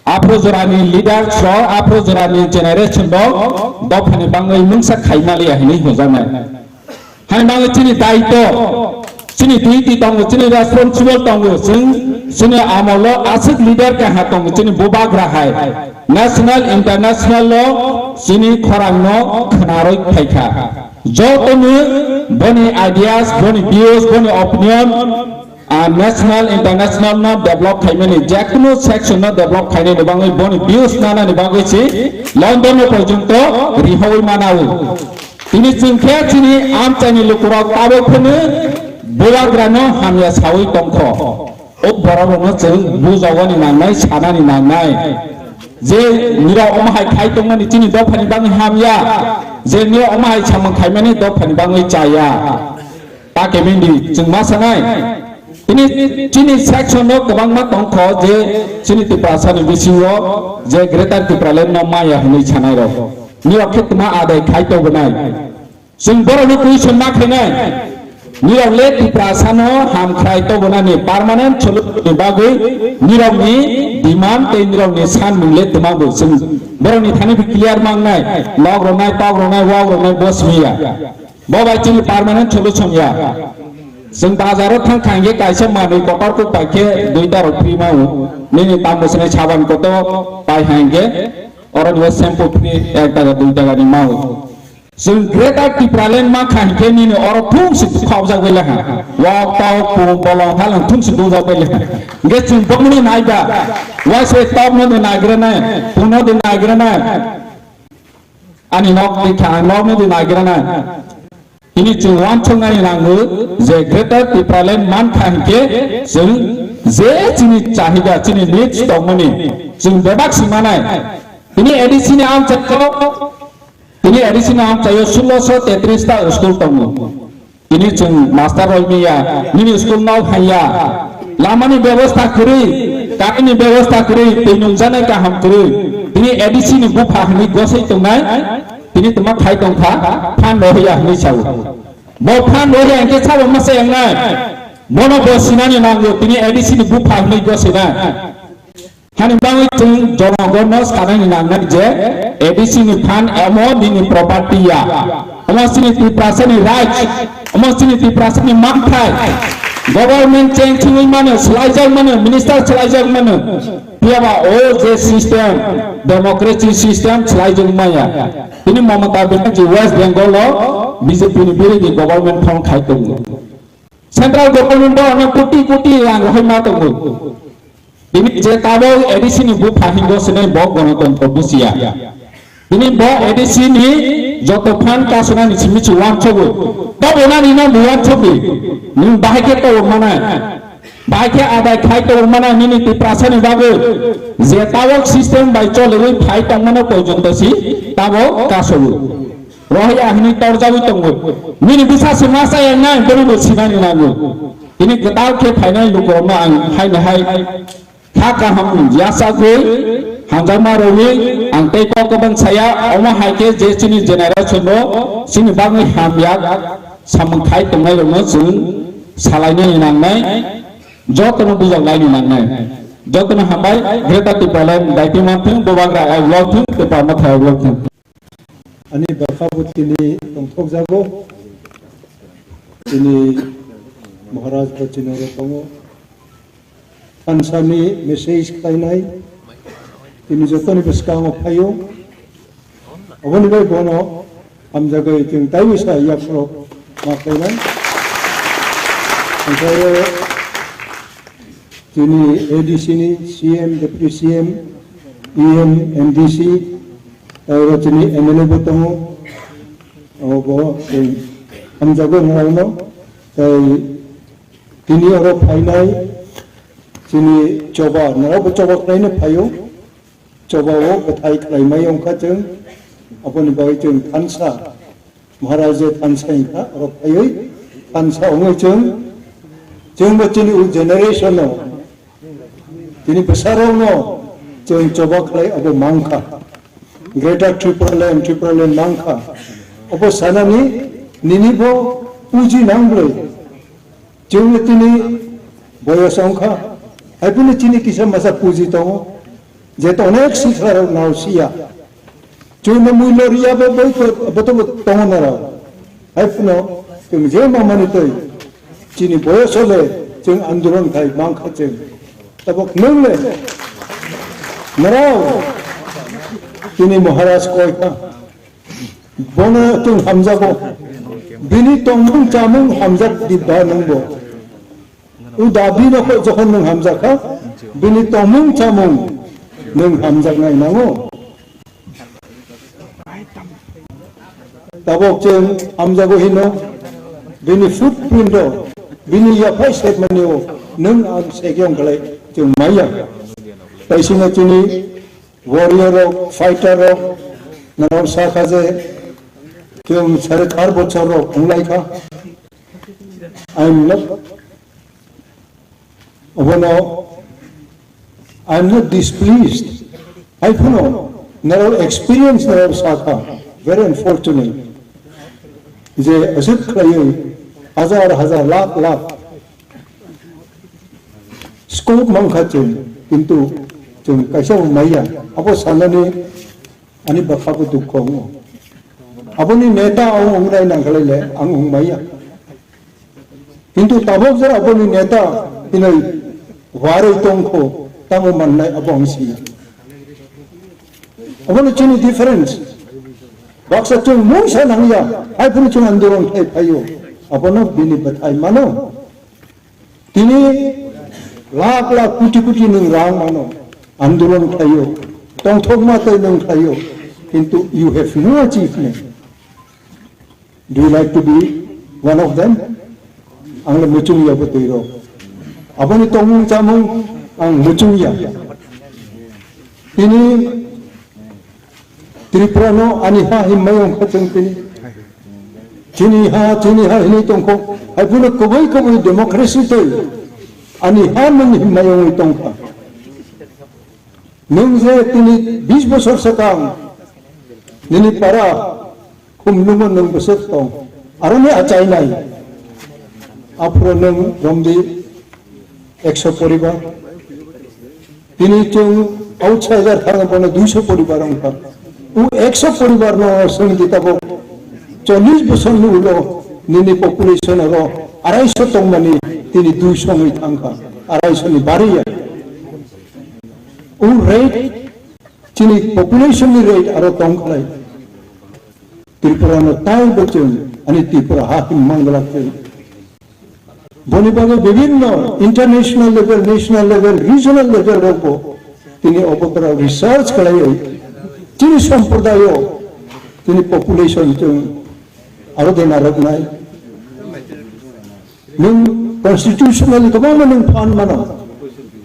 Aphro jorani leaders rok, aphro jorani generation rok dophani bangwi mungsa khaimaliya hinwi hwnjaknai. Hai mangwi chini daitw, chini duty tongo, chini responsible tongo, chwng chini amolo aswk leader kaha tongo, chini Bubagra hai national, international o chini khorangno khwnarwi phaikha. Jotono boni ideas, boni views, boni opinion, ah, national, international no develop khaimani, jekunu section no develop khainani bagwi boni views nanani bagwi si London no porjonto rihowi manao. Tini chwng khe chini amchaini lukurok tabok phano Bubagrano hamya sawi tongkho. O bororokno chwng bujawani nangnai, sanani nangnai. Je nirok omo hai khai tongmani chini dophani bagwi hamya, je nirok omo hai samung khaimani dophani bagwi chaya. Ta kemindi chwng ma sanai? Chini, chini section o kwbangma tongkho je chini Tiprasani bisingo je Greater Tipraland no maya hwnwi sanai rok. Nirok khe tma adai khai tobonai. Chwng borokno question ma khainai. Nirok le Tiprasano hamkhrai tobonani permanent solution ni bagwi nirokni demand tei nirokni sanmung le tma bo chwng borokni thani bo clear mangnai. Lok rwnai, tok rwnai, wak rwnai bo simi ya. Bo bai chini permanent solution ya. Chwng bazaro thang thang khe kaisa manwi kotor kuk pai khe dui ta rok free mau. Nini tamo swnai saban kotor pai hang khe oro ni shampoo free ek taka dui taka ni mau. Chwng Greater Tipraland ma kha hing khe nini oro thung si khobjak bai lekha. Wak tok pung bolong halang thung si dujak bai lekha. Hingkhe chwng bokno nai ba. Wai se tok no de nai gra nai, pung no de nai gra nai. Ani nok twi kha, ang nok no di nagira na. Tini chwng uansuknani nango je Greater Tipraland man kha hinkhe chwng je chini chahida, chini needs tongmani chwng bebak si manai. Tini A D C ni amchaio, tini A D C ni amchaio sulosho tetris ta school tongo. Tini chwng master rok miya, nini school nok haiya, lamani bebosta kwrwi, karini bebosta kwrwi, twi nungjaknai kaham kwrwi. Tini A D C ni bupha hwnwi gosoi tongnai, tini twma khai tongkha, phan rohya hwnwi sao. Bo phan rohya hinkhe sabo masa yangnai, bono bo sinani nango, tini A D C ni bupha hwnwi gosinai. Hani bagwi chwng jonogonno sanani nangnai je A D C ni phan amo nini property ya, omo chini Tiprasani right, omo chini Tiprasani manthai. Government change wngwi mano, swlaijak mano, minister swlaijak mano. Phiyaba o je system, democracy system swlaijak maya. Tini Mamata Banerjee West Bengal o B J P ni birothi government form khai tongo. Central government bo ano koti koti rang rohoi ma tongo. Bini je tabok A D C ni bupha hingo swnai bo gonotontro busiya. Bini bo A D C ni joto phan kasonani simi si uansogo. Tobonani no bo uansogo. Nwng bahai khe tobok manai. Bahai khe adai khai tobok manai nini Tiprasani bagwi. Je tabok system bai choliwi phai tongmano poijonto si tabok kasogo. Rohya hwnwi torjagwi tongo. Nini bwsa se ma chaya wngnai, bono bo sinani nango. Tini kwtal khe phainai lukurokno ang haino hai kha kaham yachagwi, hamjakma rwwi ang tei kok kwbang saya, omo hai khe je chini generation rok chini bagwi hamya samung khai tongnairokno chwng salainani nangnai, jotono bujaklaini nangnai. Jotono hambai, Greater Tipraland daiti manthung, bubagra ai vlog thung, tei pama thai vlog thung. Ani bwkha bo tini tongthokjago. Tini Maharaj bo chini oro tongo. Thansa ni message khlainai. Tini jotoni bwskango phaio. Oboni bai bono hamjagwi chwng taiwi sa yaphro ma khlainai. Onkhaio Chini A D C ni C M, Deputy C M, E M, M D C, tei oro chini M L A bo tongo. Obo tei hamjago norokno. Tei tini oro phainai chini choba, norokbo choba khlaino phaio. Choba o bwthai khlaimai wngkha chwng, aboni bagwi chwng thansa, Maharaja thansa wngkha, oro phaiwi thansa wngwi chwng, chwngbo chini o generation o, chini bwsarokno chwng choba khlai abo mankha. Greater Tipraland, Tipraland mankha. Abo sanani nini bo puji nang bwlwi. Chwngno tini boyos wngkha, haiphano chini kisa masa puji tongo, je to onek sikharok nao siya. Chwngno mui loriya bo boi ko-, boto bo tongo norok. Haiphano chwng je mamani twi chini boyos le chwng andolon khai mankha chwng. Tabok nwng le norok chini Maharaj koi kha. Bono chwng hamjago. Bini tongmung chamung hamjak di ba nwngbo. O da bino kok jokhon nwng hamjak kha, bini tongmung chamung nwng hamjaknai nango. Tabok chwng hamjago hino, bini footprint o, bini yaphai sepmani o nwng ang sekyong khlai chwng maya. Taisingno chini warrior rok, fighter rok, norok sakha je, chwng sare kar bochor rok phunglai kha. I am not Obono I am not displeased. Hai phano narok experience narok sakha, very unfortunate. Je aswk khlaiwi hajar hajar lakh lakh scope mankha chwng, kintu chwng kaisa bo maya. Abo sanani ani bwkha bo dukho wngo. Aboni neta ang wngnai nangkhlai le ang wngmaya. Kintu tabok jora aboni neta hinwi warwi tongkho, tamo mannai abo ang siya. Abono chini difference. Baksa chwng mungsa nangya, hai phuru chwng andolon khai phaio. Abono bini bwthai mano. Tini lakh lakh koti koti nwng rang mano. Andolon khlaio. Tongthokma tei nwng khlaio. Kintu you have no achievement. Do you like to be one of them? Ang le muchung ya bwtwi rok. Aboni tongmung chamung ang muchung ya. Tini Tripura no ani ha himmayung kha chwng tini. Chini ha, chini ha hinwi tongkho. Hai phano kwbwi kwbwi democracy tei ani ha nwng himmayung tongkha. Nwng je tini bis bosor swkang nini para khum nungo nwng bwswk tong, aroni achainai. Aphuru nwng romdi ekso poribar. Tini chwng outsider thangwi bono duiso poribar wngkha. O ekso poribar no swngdi tabok chollish bosor ni ulo nini population oro araiso tongmani tini duiso wngwi thangkha. Araiso ni bariya. O rate, chini population ni rate aro tong khlai. Tripura no tai bo chwng, ani Tripura ha him manglak chwng. Boni bagwi bibinno international level, national level, regional level rok bo tini obo kwrwng research khlaiwi chini somprodayo, chini population chwng aro de narwknai. Nwng constitutionally kwbangma nwng phan mano.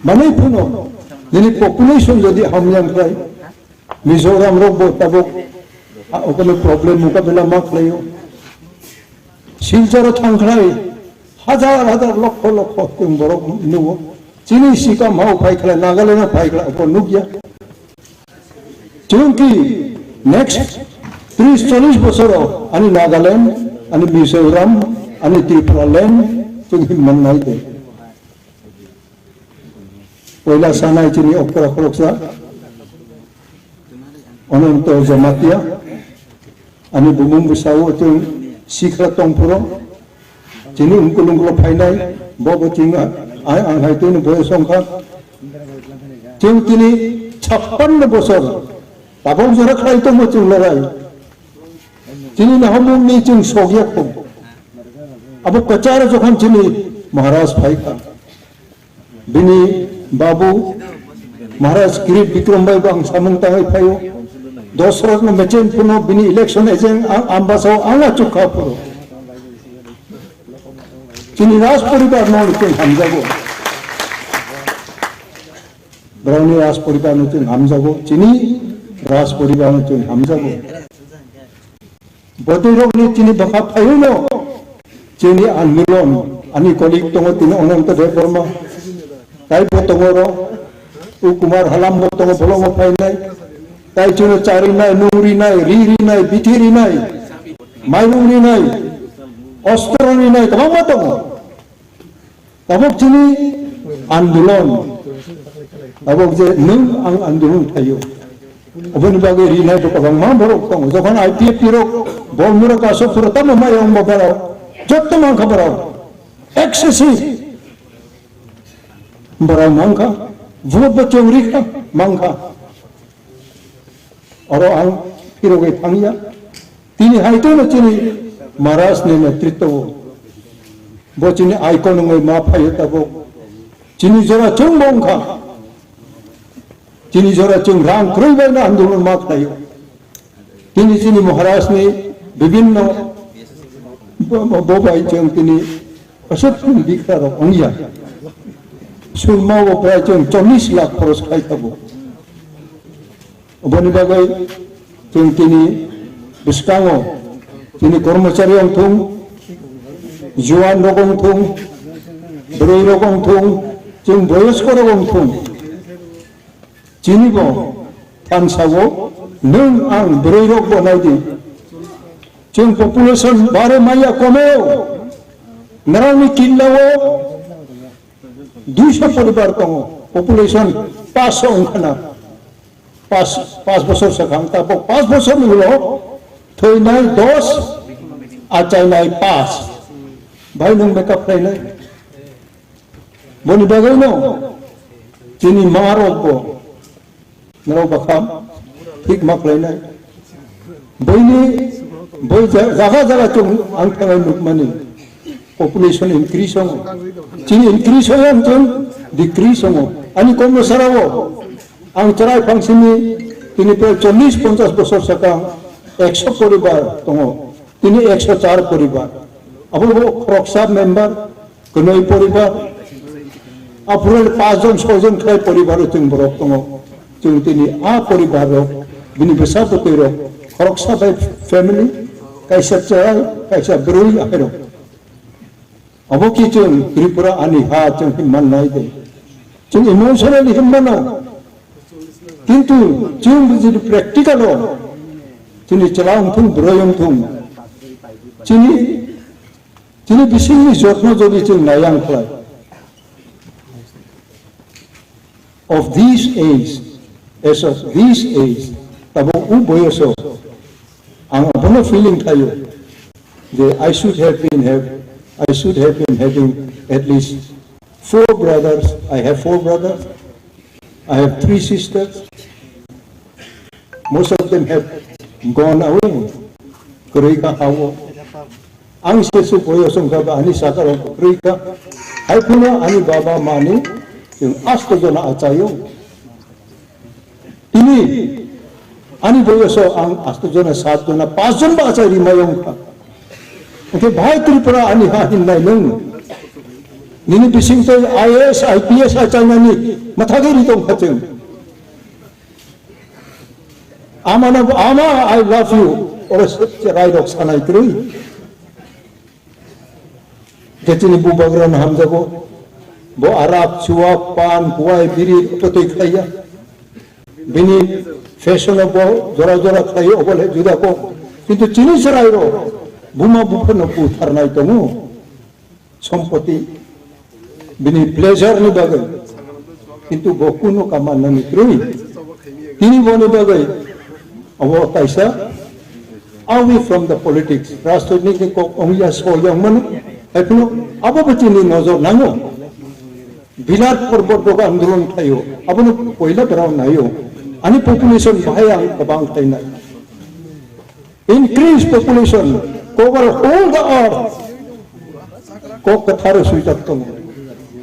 Manwi phano nini population jodi hamya wngkhlai, Mizoram rok bo tabuk a, okono problem mukabila ma khlaio. Silcharo thangkhlai hajar hajar lokho lokho chwng borok nugo. Chini sikam hao phai khlai, Nagaland o phai khlai, obo nukya. Chwngki next tris chollish bosoro ani Nagaland, ani Mizoram, ani Tripura land chwng himman nai de. Poila sanai chini okra khoroksa Ananto Jamatia, ani bumung bwsao chwng sikla tongphuru, chini ungkul ungkulo phainai, bobo chwng a-, a-, ang hai tini boyos wngkha. Chwng tini chappanno bosor, tabok jora khlai tongmo chwng lorai. Chini nahamungni chwng sokya kho. Abo kwcharo jokhon chini Maharaj phaikha. Bini babu Maharaj Kirit Bikram bai bo ang samung tangwi phaio. Dosrok no mechen phano bini election agent ang Ambasao ang achuk kha phuru. Chini Raj poribar no chwng hamjago. Borokni Raj poribar no chwng hamjago. Chini Raj poribar no chwng hamjago. Bwtwi rokni chini bwkha phaiwi no chini andolon, ani colleague tongo tini Ananta Debbarma, tai bo tongo ro, U Kumar Halam bo tongo, bolongo phainai, tai chwngno cha rinai, nung rinai, ri rinai, bithi rinai, mairung rinai, ostro rinai, kwbangma tongo. Tabok chini andolon, tabok je nwng ang andolon khlaio, oboni bagwi rinai bo kwbangma borok tongo. Jokhon I P F T rok Bormura kaso phuru tamo maya wngbo borok, jotto mankha borok, excessive borok mankha, vote bo chwng rikha mankha. Oro ang phirogwi thangya. Tini hai tongno chini Maharaj ni netritwo bo chini icon wngwi ma phaio tabuk. Chini jora chwng bo wngkha. Chini jora chwng rang kwrwi bai no andolon ma khlaio. Tini chini Maharaj ni bibinno bo, bo, bo bai chwng tini aswk bikha rok wngya. Surma bo prai chwng chollish lakh khoros khai tabuk. Oboni bagwi chwng tini bwskango chini kormochari wng thung, juan rok wng thung, bwrwi rok wng thung, Chwng boyoskorok wng thung. Chini bo thansa-o nwng ang bwrwi rok bo nai di. Chwng population bare maya komeo. Narangni killa-o duiso poribar tongo. Population paanch sho wngkha na. Paanch, paanch bosor swkang, tabok paanch bosor ni ulo thwinai dos, achainai paanch. Bhai nwng makeup khlainai. Boni bagwi no chini ma rok bo norok bakham thik ma khlainai. Boini boi ja-, jaga jaga chwng ang thangai nukmani population increase ongo. Chini increase oya chwng decrease ongo. Ani kom no sarao ang chwrai phangsini tini prai chollish ponchash bosor sakang ekso poribar tongo. Tini ekso char poribar. Abo bo khoroksa member, kwnwi poribar. Aphuru paanch jon, soi jon khlai poribar o chwng borok tongo. Chwng tini a poribar rok, bini bwsa bwtwi rok, khoroksa bai family, kaisa chwrai, kaisa bwrwi ahairok. Abo khe chwng Tripura ani ha chwng himman nai de. Chwng emotionally himmano. Kintu chwng bujidi practical o chini chwla wngthung, bwrwi wngthung. Chini, chini bisingni jotno jodi chwng nai ang khlai. Of this age, as of this age, tabok u boyoso ang abono feeling khayo je I should have been have, I should have been having at least four brothers. I have four brothers. I have three sisters. Most of them have gone away. Kwrwi kha hao. Ang se su boyo song kha ba ani saka rok kwrwi kha. Hai phano ani baba mani chwng asto jona achaio. Tini ani boyoso ang asto jona, sat jona, paanch jon ba achai rimai wng kha. Hwnkhe bhai Tripura ani ha hinnai nwng. Nini bising tei I A S, I P S achainani mathagwi ri tong kha chwng. Amano, "Ama, I love you." Oro se, se rairok sanai kwrwi. Khe chini bubagrano hamjago. Bo arak, chuwak, pan, kuwai, biri, totwi khlaiya. Bini fashion-o bo jora jora khlaio, obo le juda kok. Kintu chini chwrairok buma buphano butharnai tongo. Sompoti, bini pleasure ni bagwi, kintu bo kunu kaman nani kwrwi. Tini boni bagwi abo kaisa away from the politics, rajnitik ni kok ongya so yang mano, hai phano abo bo chini nojor nango. Birat porbot rok andolon khlaio, abono poila borok naio. Ani population bahai ang kwbang khlainai. Increase population, cover whole the earth. Kok kwtharo swijak tongo.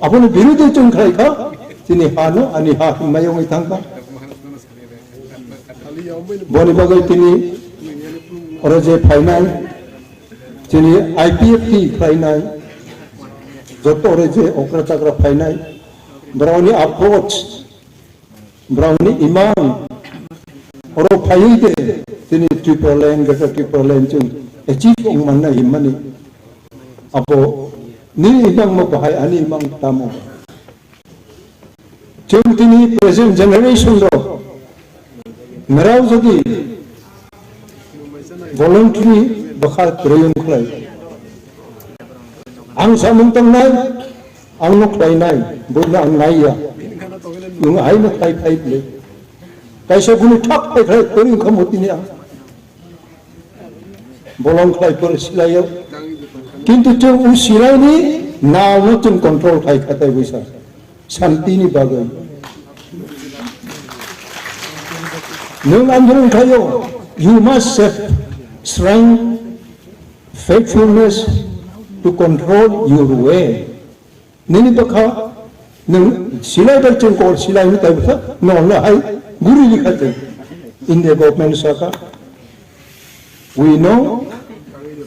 Aboni birudhe chwng khlai kha, chini hano ani ha himnai wngwi thang kha. Boni bagwi tini oro je phainai, chini I P F T khlainai, joto oro je okra chakra phainai, borokni approach, borokni imang, oro phaiwi de chini Tipraland, Greater Tipraland chwng achieve wng manna himmani. Abo nini imang ma bahai, ani imang tamo. Chwng tini present generation rok nrao jodi voluntary bwkha kwrwi wng khlai. Ang samung tangnai, ang no khlainai, boino ang naiya. Nwng haino khlai khlai bwle. Kaisa bini thak khlai khlai kwrwi wngkha mo tini ang. Bolong khlai phuru silaio. Kintu chwng o silaini nalno chwng control khai kha tai buisa. Santini bagwi. Nwng andolon khaio, you must have strength, faithfulness to control your way. Nini bwkha nwng silai bai chwng kor silai ni tai bwkha no no hai guri likha chwng. India government saka, "We know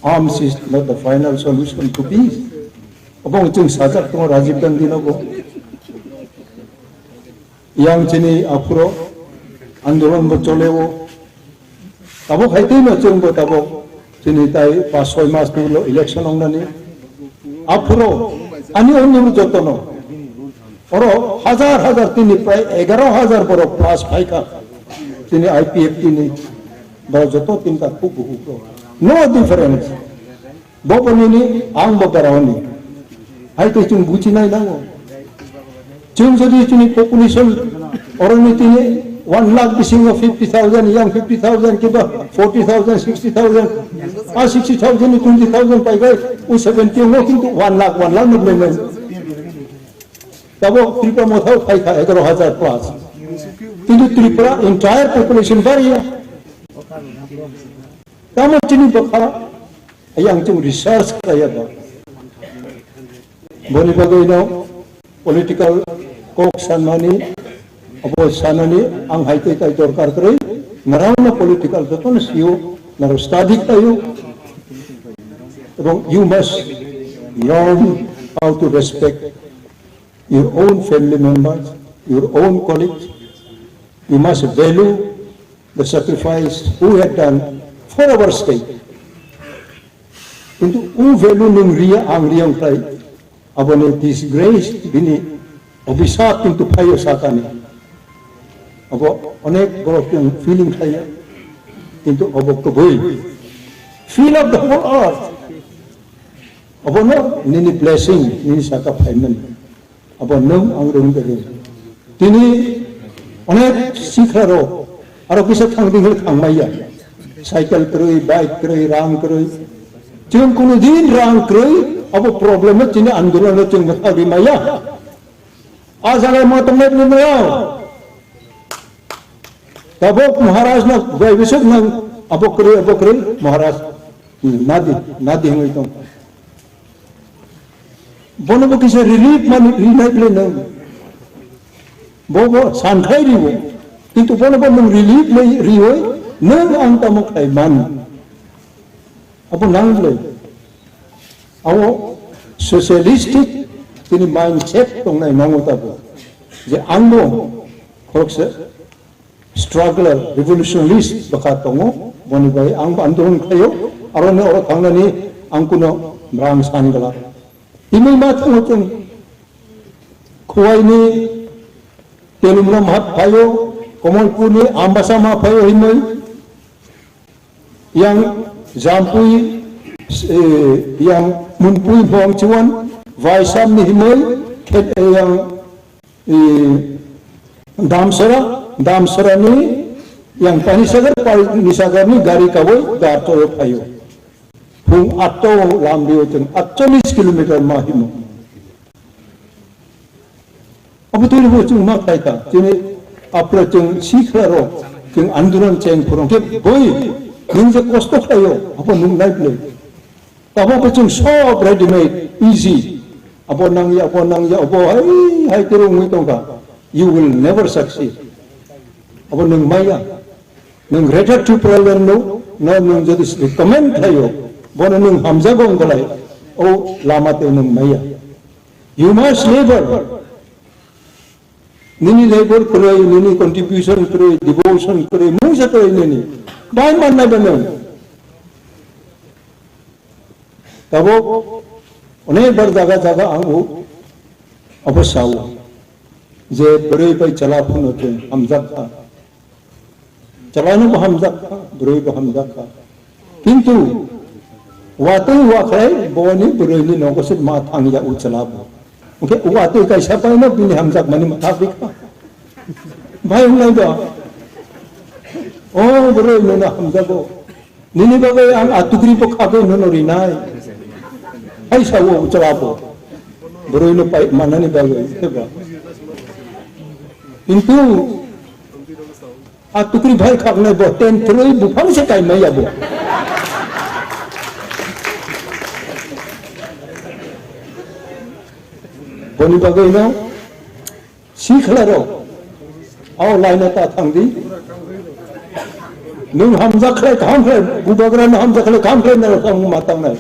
arms is not the final solution to peace." Obo chwng sajak tongo Rajiv Gandhi no bo. Yang chini aphuru andolon bo choleo. Tabuk hai twi no chwng bo tabuk chini tai pas soi mas ni ulo election wngnani. Aphuru ani onno jotono Oro hazar hazar tini prai egaro hazar borok plus phaikha. Tini I P F T ni borok joto tinta khuk bukhuk rok. No difference. Bo bo nini, ang bo berao ni. Hai to chwng buchi nai nango. Chwng jodi chini population oro ni tini one lakh bisingo fifty thousand, yang fifty thousand kiba forty thousand, sixty thousand, a sixty thousand ni twenty thousand pai gai, u seventy ngo kintu one lakh, one lakh ni belai nai. Tabo Tripura mothao phaikha egaro hazar plus. Kintu Tripura entire population bariya. Tamo chini bwkha, ayang chwng research khlaiya ba. Boni bagwi no political kok sanmani, abo sanani ang hai tei tai dorkar kwrwi, narao no political jotono sio, narao study khlaio. Ebong you must learn how to respect your own family members, your own colleagues. You must value the sacrifice who had done for our state. Kintu u value nung riya, ang riya wngkhlai, aboni disgrace, bini obisap kintu phaio sakani. Abo onek borok chwng feeling khlaiya, kintu abo kwbui. Fill up the whole earth. Abono nini blessing, nini saka phaimani. Abo nwng ang rwng rwng. Tini onek sikha rok aro kisa thang ding hwnwi thang maya. Cycle kwrwi, bike kwrwi, rang kwrwi. Chwng kuno din rang kwrwi, abo problem no tini andolon no chwng mwthang ri maya. A jaga ma tongnai bini no. Tabok Maharaj no bai bisuk nang abo kwrwi, abo kwrwi Maharaj. Hmm, nadi, nadi hwnwi tong. Bono bo kisa relief mani rinai bwle nwng. Bo bo santhai riwo. Kintu bono bo nwng relief le riwoi nwng ang tamo khlai man. Abo nang bwle. Abo socialistic tini mindset tongnai nango tabo. Je ang bo khoroksa struggler, revolutionist bwkha tongo, boni bai ang andolon khlaio, aroni oro thangnani ang kuno rang san gala. Tini ma thango chwng Khowai ni Telumra ma phaio, Kamalpur ni Ambasa ma phaio hinwi, yang Jampui, eh, yang Munpui Mongchiwan, Vaisam ni hinwi, khe-, yang I Damsara, Damsara ni yang Panisagar, Panisagar ni gari kawai Garto phaio. Phung atta o lamri o chwng aatchallis kilometer ma himo. Abo twi bo chwng ma khlai kha, chini apra chwng sikla rok chwng andolon cheng phurung khe boi nwng je kosto khlaio, abo nwng nai bwle. Tabok bo chwng sob ready made, easy. Abo nangya, abo nangya, abo hai, hai khe wngwi tongkha. You will never succeed. Abo nwng maya. Nwng Greater Tipraland no, no nwng jodi recommend khlaio, bono nwng hamjago wngkhalai, o lama tei nwng maya. You must labor. Nini labor kwrwi, nini contribution kwrwi, devotion kwrwi, mungsa kwrwi nini. Bai mannai ba nwng. Tabok onek bar jaga jaga ang o abo sao je bwrwi bai chwla phano tei hamjak kha. Chwla no bo hamjak kha, bwrwi bo hamjak kha. Kintu watwi wakhlai boni bwrwi ni nogo se ma thang ya o chwla bo. Hwnkhe watwi kaisa pai no bini hamjak mani ma thang kha. Bai wngnai ba. O bwrwi no hamjago. Nini bagwi ang atukri bo kha bai nono rinai. Hai sao chwla bo. Bwrwi no pai manani bagwi, eba. Kintu atukri bai khaknai bo ten thrwi buphang se kaimai ya bo. Boni bagwi no sikla rok, o laina ta thangdi. Nwng hamjak khlai, kaham khlai, bubagra no hamjak khlai, kaham khlai, nang tang ma tangnai.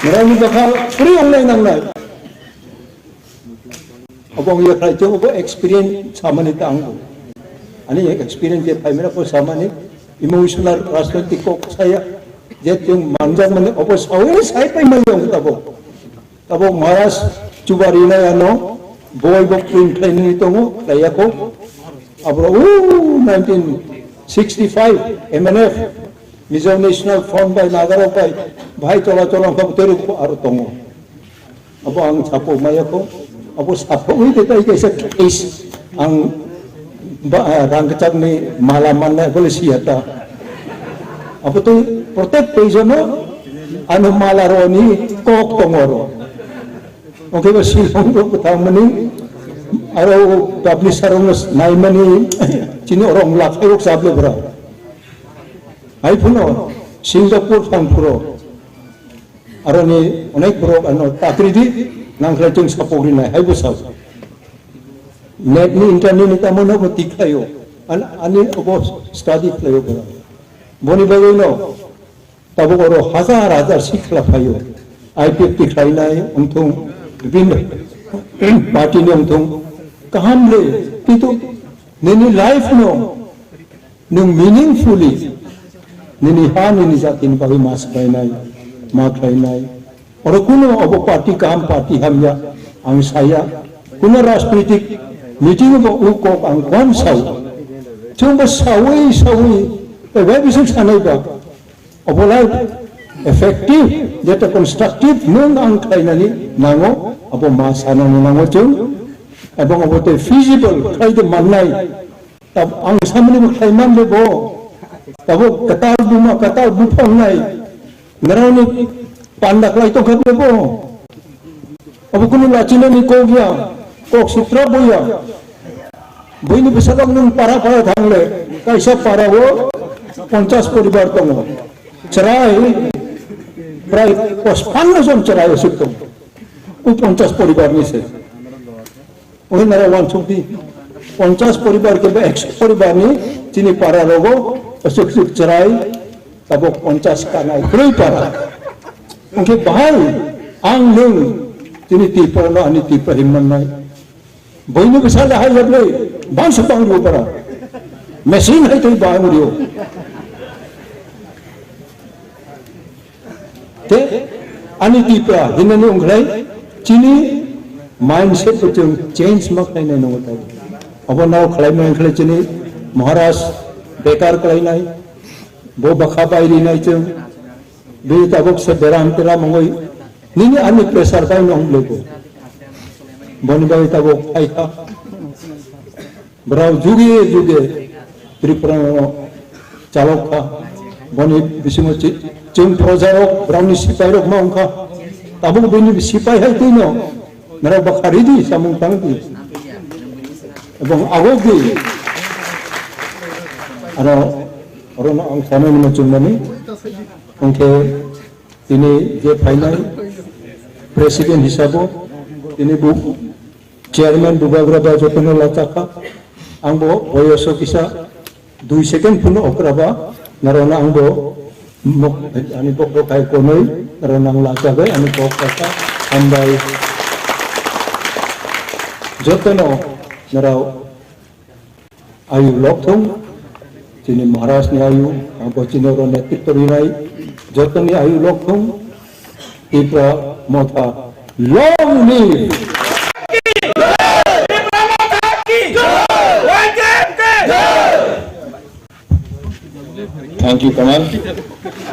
Nang ni bakha free online nangnai. Obo ya khlai, obo experience samani ta ang. Ani experience je phaimena ko samani, emotional, rajnaitik kok saya, je tong manjak mani, obo sawi sai pai mai yong tabo. Abo Maharaj chubarinai ano boi bo print khlainani tongo, khlaiyakho. Abro o nineteen sixty-five M N F, Mizo National Front bai Nagarok bai, bhai chola chola wngkha bwtwi rwkho aro tongo. Abo ang sapok mayakho, abo sapogwi tei tai kaisa case ang ba, rang kwchakni mala mannai bole siya ta. Abo tei protek page-ono ano mala roni kok tongo aro. Oke ba Shillong rok thangmani aro publisher rok naimani chini orang lakhai rok sable bra. Hai phuno Singapore thang phuro aroni onek borok ano takridi nangkhlai chwng sapok rinai hai bwsao. Net ni internet ni tamo no bo tikhlaio. An-, ani obo study khlaio borok. Boni bagwi no tabuk oro hazar hazar sikla phaio. I P F T khlainai wngthung, bibhinno party ni wngthung. Kaham le, kintu nini life no nwng meaningfully nini ha nini jati ni bagwi ma swbainai, ma khlainai. Oro kuno obo party kaham party hamya ang saya. Kuno rajnitik meeting bo u kok ang kom sao. Chwng bo sawi sawi, eh, bai bising sanai ba. Obolai effective, jeta constructive nwng ang khlainani nango, abo ma sanani nango chwng, ebong obo tei feasible khlai de mannai. Tab ang samani bo khlai man de bo, abo katal buma, katal buphang nai, narani panda khlai tongkha de bo. Abo kunu lachinani kok ya, kok sitra bo ya. Buini bwsajak nwng para para thangle, kaisa para o ponchas poribar tongo. Chwrai prai pachpanno jon chwrai aswk tongo. O ponchas poribar ni se. O nara wansukdi. Ponchas poribar ke ba ekso poribar ni chini para rogo aswk aswk chwrai tabok ponchas kanai kwrwi para. Hwnkhe bahai ang nwng chini Tripura no ani Tripura hinmannai. Buini bwsa le hai yablwi bangsa bangrio para. Machine hai tei bangrio. Te ani Tripura hinani wngkhlai chini mindset bo chwng change ma khlainai nongo tai. Obo nao khlaima wngkhlai chini Maharaj bekar khlainai, bo bwkha bai rinai chwng. Bini tabuk se beram teram wngwi nini ani pressure bai no wng lego. Boni bagwi tabuk phaikha. Borok juge juge Tripura no chalok kha. Boni bisingo chi-, chwng proja rok, borokni sipai rok ma wngkha. Tabuk bini sipai hai twi no norok bwkha ridi, samung tang di. Ebong agok di. Aro, oro no ang sanani muchung mani. Hwnkhe tini je phainai president hisabo tini bu chairman bubagra ba jotono lachakha. Ang bo boyoso kisa dui second phano okra ba narona ang bo mok-, ani bok rok hai konoi narona ang lachabai ani kok kasa hambai jotono narao Ayu lok thung, chini Maharaj ni ayu, abo chini oro netritwa rinai, jotoni ayu lok thung, Tipra Motha long live! Thank you, Kamal.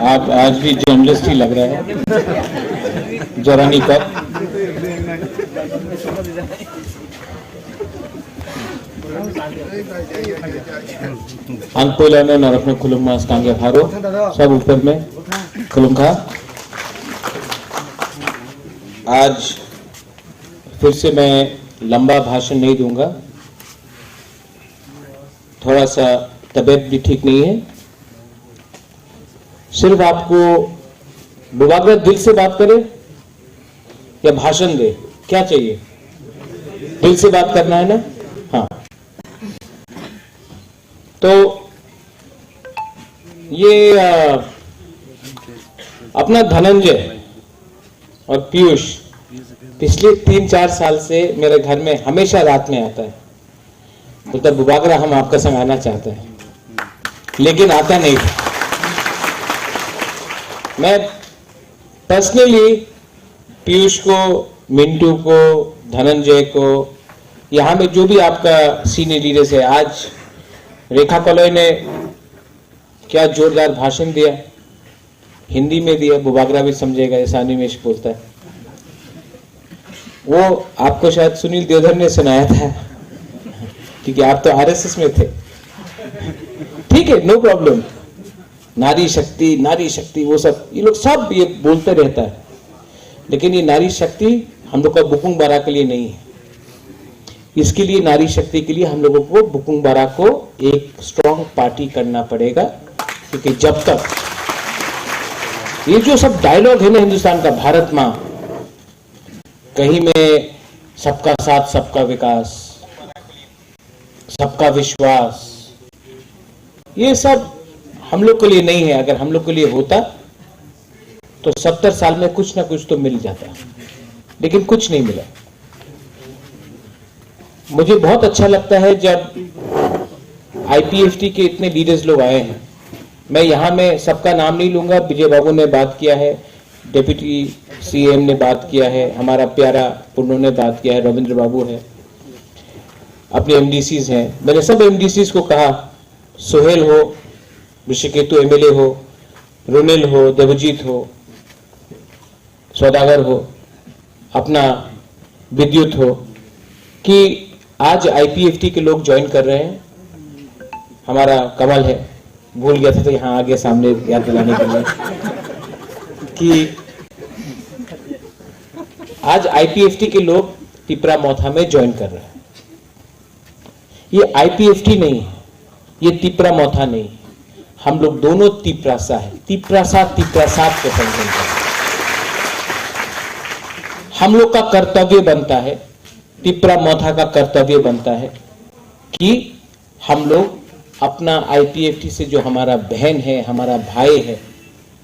आप आज भी जर्नलिस्ट ही लग रहे हैं, जरा नहीं कब। Ang puila no norokno khulumma skang ya pharo, sab upar mein khulumkha. आज फिर से मैं लंबा भाषण नहीं दूंगा, थोड़ा सा तबीयत भी ठीक नहीं है। सिर्फ आपको बुबागरा दिल से बात करें या भाषण दे, क्या चाहिए? दिल से बात करना है ना? हाँ। तो ये, अ, अपना धनंजय और पीयूष पिछले तीन चार साल से मेरे घर में हमेशा रात में आता है, बोलता, "बुबागरा, हम आपका संग आना चाहते हैं," लेकिन आता नहीं। मैं पर्सनली पीयूष को, मिंटू को, धनंजय को, यहाँ में जो भी आपका सीनियर लीडर्स है, आज रेखा कलई ने क्या जोरदार भाषण दिया, हिंदी में दिया, बुबागरा भी समझेगा, ऐसा अनिमेश बोलता है। वो आपको शायद सुनील देवधर ने सुनाया था, क्योंकि आप तो आरएसएस में थे। ठीक है, नो प्रॉब्लम। नारी शक्ति, नारी शक्ति, वो सब, ये लोग सब ये बोलते रहता है, लेकिन ये नारी शक्ति हम लोग का बुकुंग बारा के लिए नहीं है। इसके लिए, नारी शक्ति के लिए हम लोगों को बुकुंग बारा को एक स्ट्रॉन्ग पार्टी करना पड़ेगा, क्योंकि जब तक ये जो सब डायलॉग है ना हिंदुस्तान का, भारत माँ, कहीं में सबका साथ, सबका विकास, सबका विश्वास, ये सब हम लोग के लिए नहीं है। अगर हम लोग के लिए होता तो सत्तर साल में कुछ ना कुछ तो मिल जाता, लेकिन कुछ नहीं मिला। मुझे बहुत अच्छा लगता है जब आईपीएफटी के इतने लीडर्स लोग आए हैं। मैं यहाँ में सबका नाम नहीं लूंगा, विजय बाबू ने बात किया है, डेप्यूटी सीएम ने बात किया है, हमारा प्यारा पुन्नू ने बात किया है, रविंद्र बाबू है, अपने एमडीसीज हैं। मैंने सब एमडीसीज को कहा, सोहेल हो, ऋषिकेतु एमएलए हो, रुनेल हो, देवजीत हो, सौदागर हो, अपना विद्युत हो, कि आज आईपीएफटी के लोग ज्वाइन कर रहे हैं। हमारा कमल है, भूल गया था तो यहाँ आ गया सामने याद दिलाने के लिए कि आज आईपीएफटी के लोग तिपरा मोथा में ज्वाइन कर रहे हैं। ये आईपीएफटी नहीं है, ये तिपरा मोथा नहीं है। हम लोग दोनों तिपरासा है, तिपरासा, तिपरासा के संगठन है। हम लोग का कर्तव्य बनता है, तिपरा मोथा का कर्तव्य बनता है कि हम लोग अपना आईपीएफटी से जो हमारा बहन है, हमारा भाई है,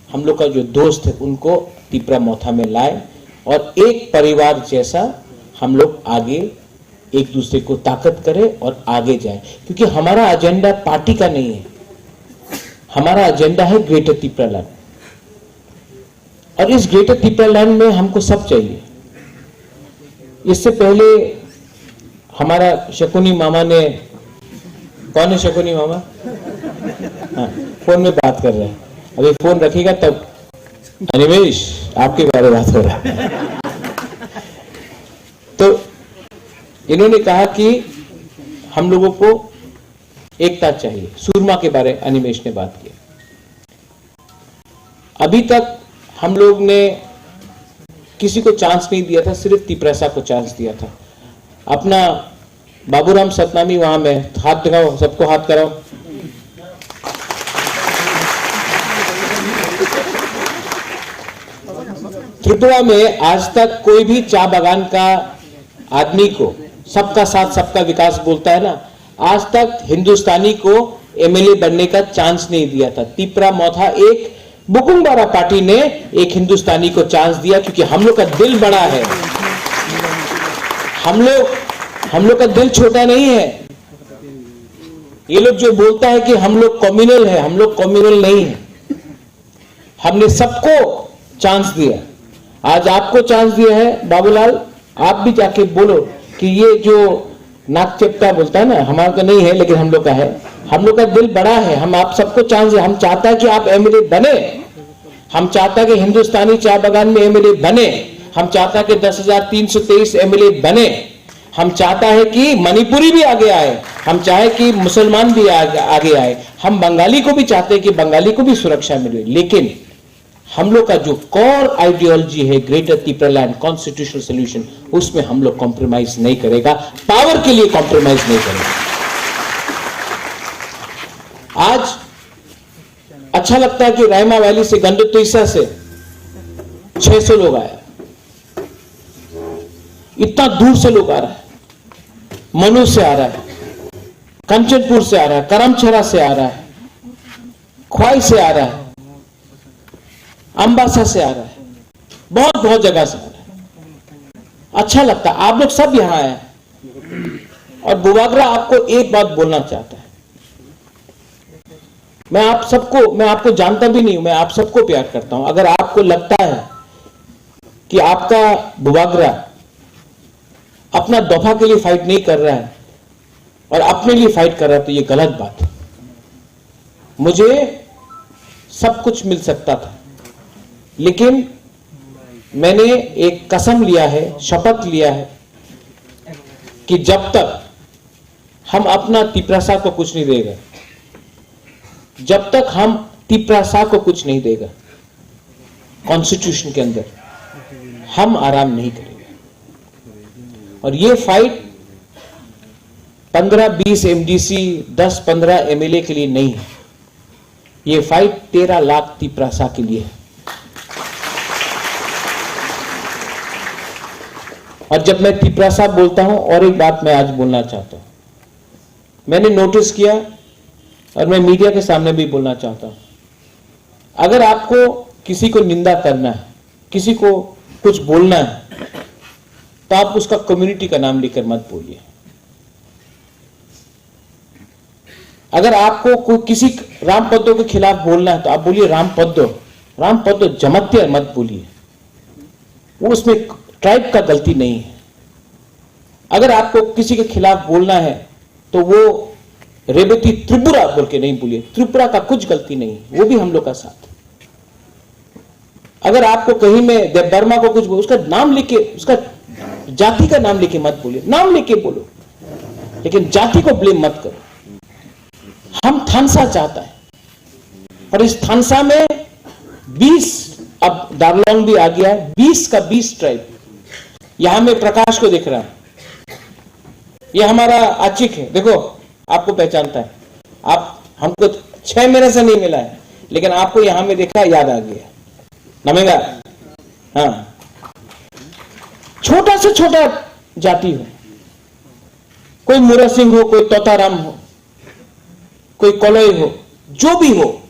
हम लोग का जो दोस्त है, उनको तिपरा मोथा में लाए और एक परिवार जैसा हम लोग आगे एक दूसरे को ताकत करें और आगे जाए, क्योंकि हमारा एजेंडा पार्टी का नहीं है, हमारा एजेंडा है ग्रेटर तिपरालैंड। और इस ग्रेटर तिपरालैंड में हमको सब चाहिए। इससे पहले हमारा शकुनी मामा ने, कौन है शकुनी मामा? हाँ, फोन में बात कर रहे हैं, अभी फोन रखिएगा तब। अनिमेश, आपके बारे में बात हो रहा है। तो इन्होंने कहा कि हम लोगों को एकता चाहिए। सूरमा के बारे अनिमेश ने बात की। अभी तक हम लोग ने किसी को चांस नहीं दिया था, सिर्फ तिपरासा को चांस दिया था। अपना बाबूराम सतनामी वहां में, हाथ दिखाओ, सबको हाथ कराओ। त्रिपुरा में आज तक कोई भी चा बागान का आदमी को सबका साथ सबका विकास बोलता है ना, आज तक हिंदुस्तानी को एमएलए बनने का चांस नहीं दिया था। तिपरा मोथा एक बुकुंगबारा पार्टी ने एक हिंदुस्तानी को चांस दिया, क्योंकि हम लोग का दिल बड़ा है। हम लोग, हम लोग का दिल छोटा नहीं है। ये लोग जो बोलता है कि हम लोग कम्युनल है, हम लोग कम्युनल नहीं है। हमने सबको चांस दिया। आज आपको चांस दिया है बाबूलाल, आप भी जाके बोलो कि ये जो नाक चपटा बोलता है ना, हमारा तो नहीं है लेकिन हम लोग का है। हम लोग का दिल बड़ा है, हम आप सबको चांस दिया। हम चाहता है कि आप एमएलए बने, हम चाहता है कि हिंदुस्तानी चाय बागान में एमएलए बने, हम चाहता है कि दस हजार तीन सौ तेईस एमएलए बने। हम चाहता है कि मणिपुरी भी आगे आए, हम चाहे कि मुसलमान भी आगे, आगे आए, हम बंगाली को भी चाहते हैं कि बंगाली को भी सुरक्षा मिले। लेकिन हम लोग का जो कोर आइडियोलॉजी है ग्रेटर तिपरालैंड कॉन्स्टिट्यूशनल सॉल्यूशन, उसमें हम लोग कॉम्प्रोमाइज नहीं करेगा, पावर के लिए कॉम्प्रोमाइज नहीं करेगा। आज अच्छा लगता है कि रायमा वैली से, गंडतुइसा से छह सौ लोग आया, इतना दूर से लोग आ रहा है, मनु से आ रहा है, कंचनपुर से आ रहा है, करमछेरा से आ रहा है, ख्वाई से आ रहा है, अम्बासा से आ रहा है, बहुत बहुत जगह से आ रहा है। अच्छा लगता है, आप लोग सब यहाँ आए हैं। और बुबागरा आपको एक बात बोलना चाहता है, मैं आप सबको, मैं आपको जानता भी नहीं हूं, मैं आप सबको प्यार करता हूं। अगर आपको लगता है कि आपका बुबागरा अपना दफा के लिए फाइट नहीं कर रहा है और अपने लिए फाइट कर रहा है, तो ये गलत बात है। मुझे सब कुछ मिल सकता था, लेकिन मैंने एक कसम लिया है, शपथ लिया है कि जब तक हम अपना तिपरासा को कुछ नहीं देगा, जब तक हम तिपरासा को कुछ नहीं देगा कॉन्स्टिट्यूशन के अंदर, हम आराम नहीं करेंगे। और ये फाइट पन्द्रह बीस एमडीसी, दस पन्द्रह एमएलए के लिए नहीं है। ये फाइट तेरह लाख तिपरासा के लिए है। और जब मैं तिपरासा बोलता हूं, और एक बात मैं आज बोलना चाहता हूं, मैंने नोटिस किया और मैं मीडिया के सामने भी बोलना चाहता हूं, अगर आपको किसी को निंदा करना है, किसी को कुछ बोलना है, तो आप उसका कम्युनिटी का नाम लेकर मत बोलिए। अगर आपको को, किसी राम पद्दो के खिलाफ बोलना है, तो आप बोलिए राम पद्दो। राम पद्दो जमातिया मत बोलिए, वो उसमें ट्राइब का गलती नहीं है। अगर आपको किसी के खिलाफ बोलना है, तो वो रेवती त्रिपुरा बोल के नहीं बोलिए, त्रिपुरा का कुछ गलती नहीं है, वो भी हम लोग का साथ है। अगर आपको कहीं में देववर्मा को कुछ बोल, उसका नाम लिख के, उसका जाति का नाम लेके मत बोलिए, नाम लेके बोलो, लेकिन जाति को ब्लेम मत करो। हम थानसा चाहता है, और इस थानसा में बीस, अब दारलोंग भी आ गया है, बीस का बीस ट्राइब। यहाँ में प्रकाश को दिख रहा है, ये हमारा आचिक है, देखो, आपको पहचानता है। आप हमको छह महीने से नहीं मिला है, लेकिन आपको यहाँ में देखा, याद आ गया। नमेगा, हाँ, छोटा से छोटा जाति हो, कोई मुरा सिंह हो, कोई तोताराम हो, कोई कलई हो, जो भी हो,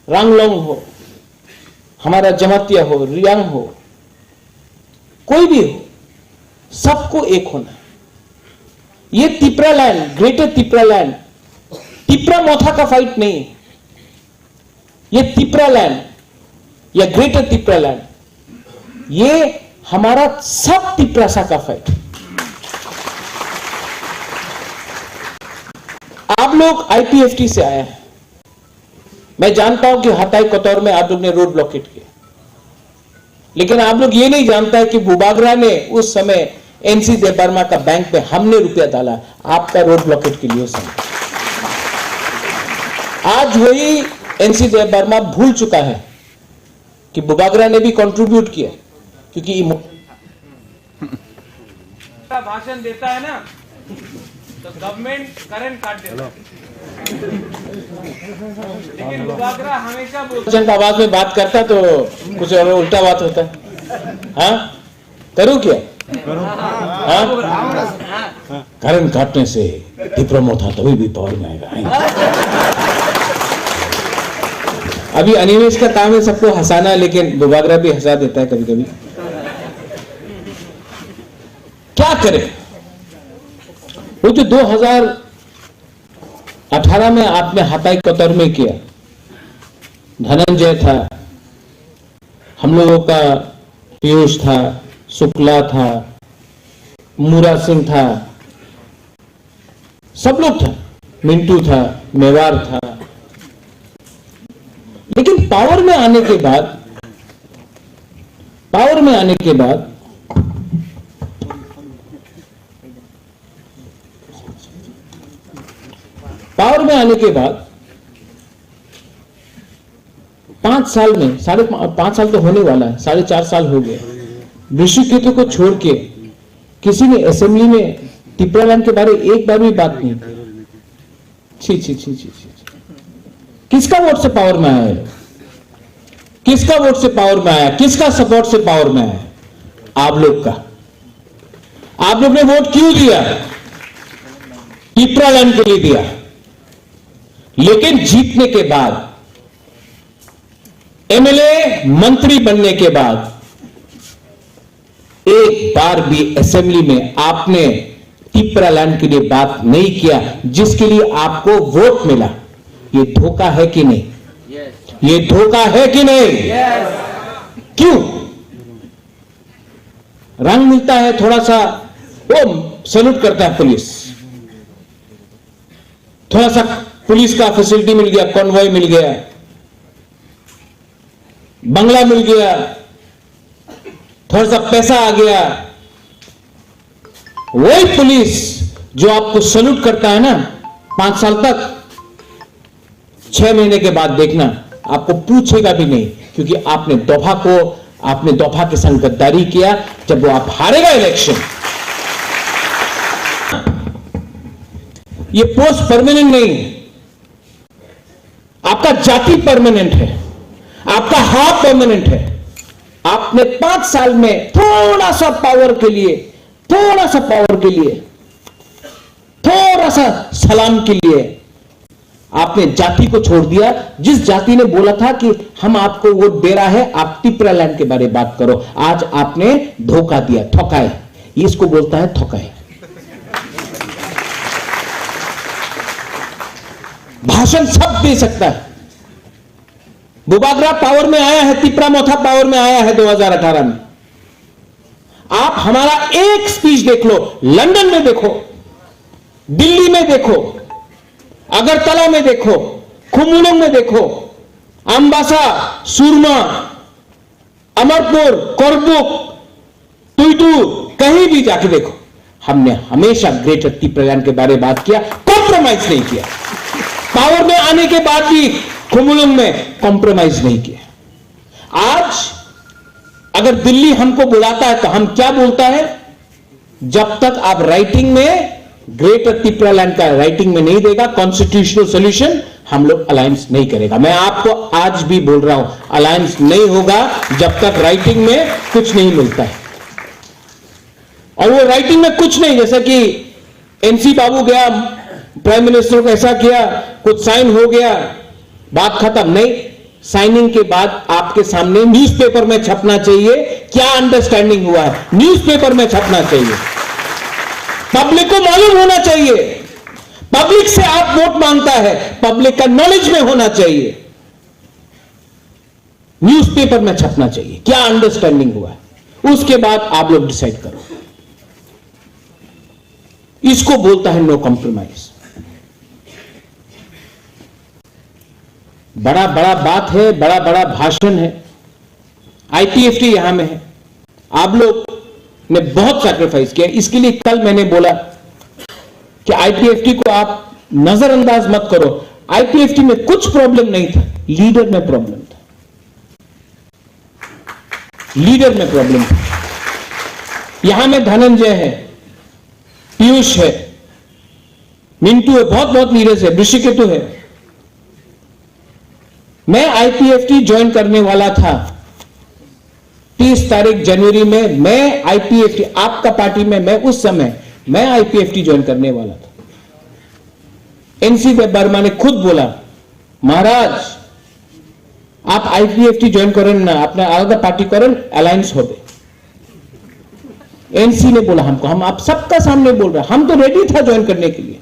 रांगलोंग हो, हमारा जमातिया हो, रियांग हो, कोई भी हो, सबको एक होना। ये तिपरा लैंड, ग्रेटर तिपरा लैंड, तिपरा मोथा का फाइट नहीं है। ये तिपरा लैंड या ग्रेटर तिपरा लैंड, ये हमारा सब तिपरासा का फाइट। आप लोग आईपीएफटी से आए हैं, मैं जानता हूं कि हताई कतौर में आप लोग ने रोड ब्लॉकेट किया, लेकिन आप लोग ये नहीं जानता है कि बुबागरा ने उस समय एनसी देव वर्मा का बैंक में हमने रुपया डाला, आपका रोड ब्लॉकेट के लिए उस समय। आज वही एनसी देव वर्मा भूल चुका है कि बुबागरा ने भी कंट्रीब्यूट किया, क्योंकि इमो- का भाषण देता है ना, तो गवर्नमेंट करंट काट देता है। लेकिन बुबागरा हमेशा बोलता है। जनता आवाज में बात करता तो कुछ और उल्टा बात होता। हाँ, करूँ क्या? हाँ, करंट काटने से तिपरा मोथा तभी भी पावर में आएगा। अभी अनिमेश का काम है सबको हंसाना, लेकिन बुबागरा भी हंसा देता है कभी कभी। क्या करें? वो जो दो हज़ार अठारह में आपने हताई कतौर में किया, धनंजय था, हम लोगों का पीयूष था, शुक्ला था, मुरा सिंह था, सब लोग था, मिंटू था, मेवार था। लेकिन पावर में आने के बाद, पावर में आने के बाद, पावर में आने के बाद पांच साल में, साढ़े पा-, पांच साल तो होने वाला है, साढ़े चार साल हो गए। ऋषिकेतु को छोड़ के किसी ने असेंबली में तिपरालैंड के बारे एक बार भी बात नहीं की। छी, छी, छी, छी, छी, छी। किसका वोट से पावर में आया है? किसका वोट से पावर में आया? किसका सपोर्ट से पावर में आया? आप लोग का। आप लोग ने वोट क्यों दिया? तिपरालैंड के लिए दिया। लेकिन जीतने के बाद, एमएलए, मंत्री बनने के बाद एक बार भी असेंबली में आपने तिपरालैंड के लिए बात नहीं किया, जिसके लिए आपको वोट मिला। ये धोखा है कि नहीं? ये धोखा है कि नहीं? क्यों? रंग मिलता है थोड़ा सा, वो सैल्यूट करता है पुलिस। थोड़ा सा पुलिस का फैसिलिटी मिल गया, कॉन्वॉय मिल गया, बंगला मिल गया, थोड़ा सा पैसा आ गया, वही पुलिस जो आपको सैल्यूट करता है ना पांच साल तक, छह महीने के बाद देखना, आपको पूछेगा भी नहीं, क्योंकि आपने दोफा को, आपने दोफा के संग गद्दारी किया जब वो आप हारेगा इलेक्शन। ये पोस्ट परमानेंट नहीं है, आपका जाति परमानेंट है, आपका हाफ परमानेंट है। आपने पांच साल में थोड़ा सा पावर के लिए, थोड़ा सा पावर के लिए, थोड़ा सा सलाम के लिए आपने जाति को छोड़ दिया। जिस जाति ने बोला था कि हम आपको वोट दे रहा है, आप टिपरा लैंड के बारे में बात करो, आज आपने धोखा दिया, ठकाए। इसको बोलता है ठकाए। भाषण सब दे सकता है। बुबागरा पावर में आया है, तिपरा मोथा पावर में आया है दो हज़ार अठारह में। आप हमारा एक स्पीच देख लो, लंदन में देखो, दिल्ली में देखो, अगरतला में देखो, खुमुलुंग में देखो, अम्बासा, सुरमा, अमरपुर, करबुक, तुइतु, कहीं भी जाके देखो, हमने हमेशा ग्रेटर तिपरालैंड के बारे में बात किया, कॉम्प्रोमाइज नहीं किया। पावर में आने के बाद भी खुमुलुंग में कॉम्प्रोमाइज नहीं किया। आज अगर दिल्ली हमको बुलाता है तो हम क्या बोलता है? जब तक आप राइटिंग में ग्रेटर तिपरालैंड का राइटिंग में नहीं देगा कॉन्स्टिट्यूशनल सॉल्यूशन, हम लोग अलायंस नहीं करेगा। मैं आपको आज भी बोल रहा हूं, अलायंस नहीं होगा जब तक राइटिंग में कुछ नहीं मिलता है। और वो राइटिंग में कुछ नहीं, जैसा कि एनसी बाबू गया, प्राइम मिनिस्टर को ऐसा किया, कुछ साइन हो गया, बात खत्म। नहीं, साइनिंग के बाद आपके सामने न्यूज़पेपर में छपना चाहिए, क्या अंडरस्टैंडिंग हुआ है, न्यूज़पेपर में छपना चाहिए, पब्लिक को मालूम होना चाहिए। पब्लिक से आप वोट मांगता है, पब्लिक का नॉलेज में होना चाहिए, न्यूज़पेपर में छपना चाहिए, क्या अंडरस्टैंडिंग हुआ है, उसके बाद आप लोग डिसाइड करो। इसको बोलता है नो कॉम्प्रोमाइज। बड़ा बड़ा बात है, बड़ा बड़ा भाषण है। आईपीएफटी यहां में है, आप लोग ने बहुत सैक्रिफाइस किया, इसके लिए कल मैंने बोला कि आईपीएफटी को आप नजरअंदाज मत करो। आईपीएफटी में कुछ प्रॉब्लम नहीं था, लीडर में प्रॉब्लम था, लीडर में प्रॉब्लम था। यहां में धनंजय है, पीयूष है, मिंटू है, बहुत बहुत लीडर्स है, ऋषिकेतु है। मैं आईपीएफटी ज्वाइन करने वाला था तीस तारीख जनवरी में, मैं आईपीएफटी, आपका पार्टी में, मैं उस समय मैं आईपीएफटी ज्वाइन करने वाला था। एनसी देव वर्मा ने खुद बोला, महाराज, आप आईपीएफटी ज्वाइन करें ना, अपना अलग पार्टी करें, अलायंस हो गए। एनसी ने बोला हमको, हम आप सबका सामने बोल रहे हैं, हम तो रेडी था ज्वाइन करने के लिए।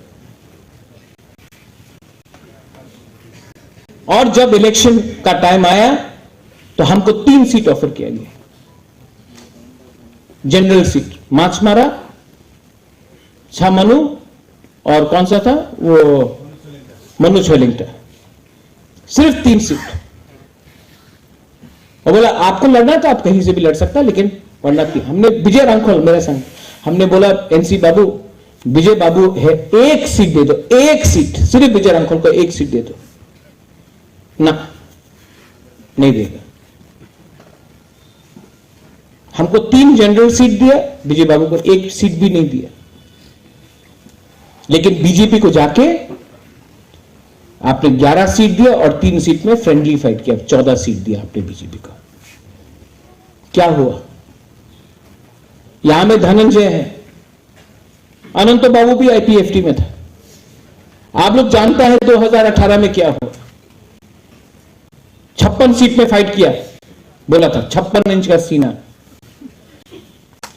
और जब इलेक्शन का टाइम आया तो हमको तीन सीट ऑफर किया गया, जनरल सीट, माछमारा, छामानु और कौन सा था वो, मनु छलिंगटा, सिर्फ तीन सीट। और बोला, आपको लड़ना है तो आप कहीं से भी लड़ सकता है, लेकिन वरना तीन। हमने विजय रांखल मेरे संग, हमने बोला, एनसी बाबू, विजय बाबू है, एक सीट दे दो, एक सीट, सिर्फ विजय रांखल को एक सीट दे दो। ना, नहीं देगा। हमको तीन जनरल सीट दिया, विजय बाबू को एक सीट भी नहीं दिया। लेकिन बीजेपी को जाके आपने ग्यारह सीट दिया और तीन सीट में फ्रेंडली फाइट किया, चौदह सीट दिया आपने बीजेपी को। क्या हुआ? यहां में धनंजय है, अनंत बाबू भी आईपीएफटी में था। आप लोग जानता है दो हज़ार अठारह में क्या हुआ? छप्पन सीट में फाइट किया, बोला था छप्पन इंच का सीना,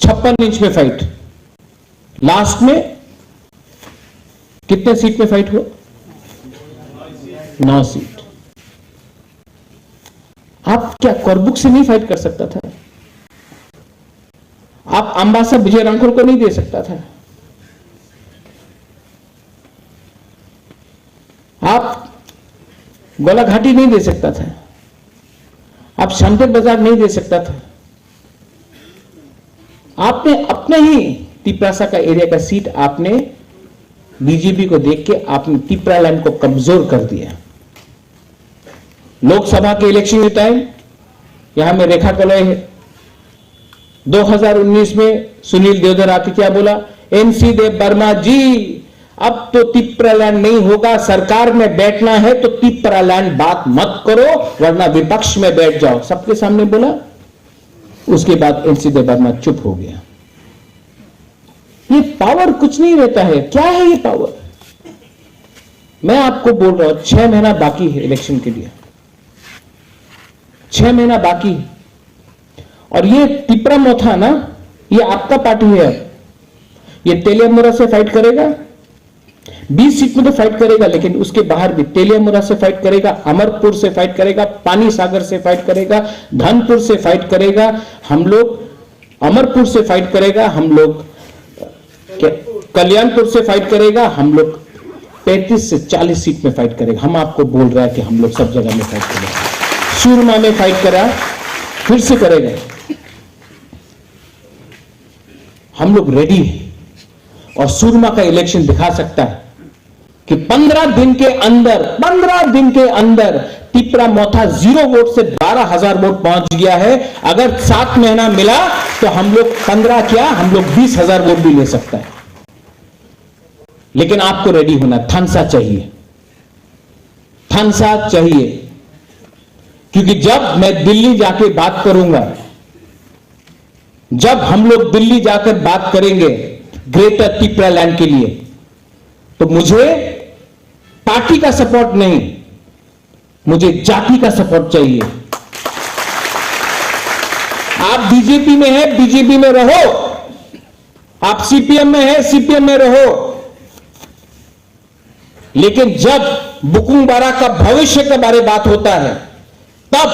छप्पन इंच में फाइट। लास्ट में कितने सीट में फाइट हुआ? नौ सीट। आप क्या करबुक से नहीं फाइट कर सकता था? आप अम्बासा विजय रांखल को नहीं दे सकता था, आप गोलाघाटी नहीं दे सकता था, आप शांति बाजार नहीं दे सकता था। आपने अपने ही तिपरासा का एरिया का सीट आपने बीजेपी को देख के आपने तिपरालैंड को कमजोर कर दिया। लोकसभा के इलेक्शन के टाइम यहाँ में रेखा कलय है, दो हज़ार उन्नीस में सुनील देवधर आके क्या बोला? एनसी देव वर्मा जी, अब तो तिपरालैंड नहीं होगा, सरकार में बैठना है तो तिपरालैंड बात मत करो, वरना विपक्ष में बैठ जाओ, सबके सामने बोला। उसके बाद एनसी देव वर्मा चुप हो गया। ये पावर कुछ नहीं रहता है। क्या है ये पावर? मैं आपको बोल रहा हूं, छह महीना बाकी है इलेक्शन के लिए, छह महीना बाकी है। और ये तिपरा मोथा ना, ये आपका पार्टी है। ये तेलियामुरा से फाइट करेगा, बीस सीट में तो फाइट करेगा, लेकिन उसके बाहर भी तेलियामुरा से फाइट करेगा, अमरपुर से फाइट करेगा, पानी सागर से फाइट करेगा, धनपुर से फाइट करेगा। हम लोग अमरपुर से फाइट करेगा, हम लोग क्या, कल्याणपुर से फाइट करेगा, हम लोग पैंतीस से चालीस सीट में फाइट करेगा। हम आपको बोल रहा है कि हम लोग सब जगह में फाइट करेगा। सूरमा में फाइट करा, फिर से करेगा। हम लोग रेडी हैं और सूरमा का इलेक्शन दिखा सकता है कि पन्द्रह दिन के अंदर, पन्द्रह दिन के अंदर तिपरा मोथा जीरो वोट से बारह हज़ार वोट पहुंच गया है। अगर सात महीना मिला तो हम लोग पन्द्रह क्या, हम लोग बीस हज़ार वोट भी ले सकता है। लेकिन आपको रेडी होना, थानसा चाहिए, थानसा चाहिए, क्योंकि जब मैं दिल्ली जाके बात करूंगा, जब हम लोग दिल्ली जाकर बात करेंगे ग्रेटर तिपरालैंड के लिए, तो मुझे पार्टी का सपोर्ट नहीं, मुझे जाति का सपोर्ट चाहिए। आप बीजेपी में हैं, बीजेपी में रहो, आप सीपीएम में हैं, सीपीएम में रहो, लेकिन जब बुकुंग बारा का भविष्य के बारे बात होता है, तब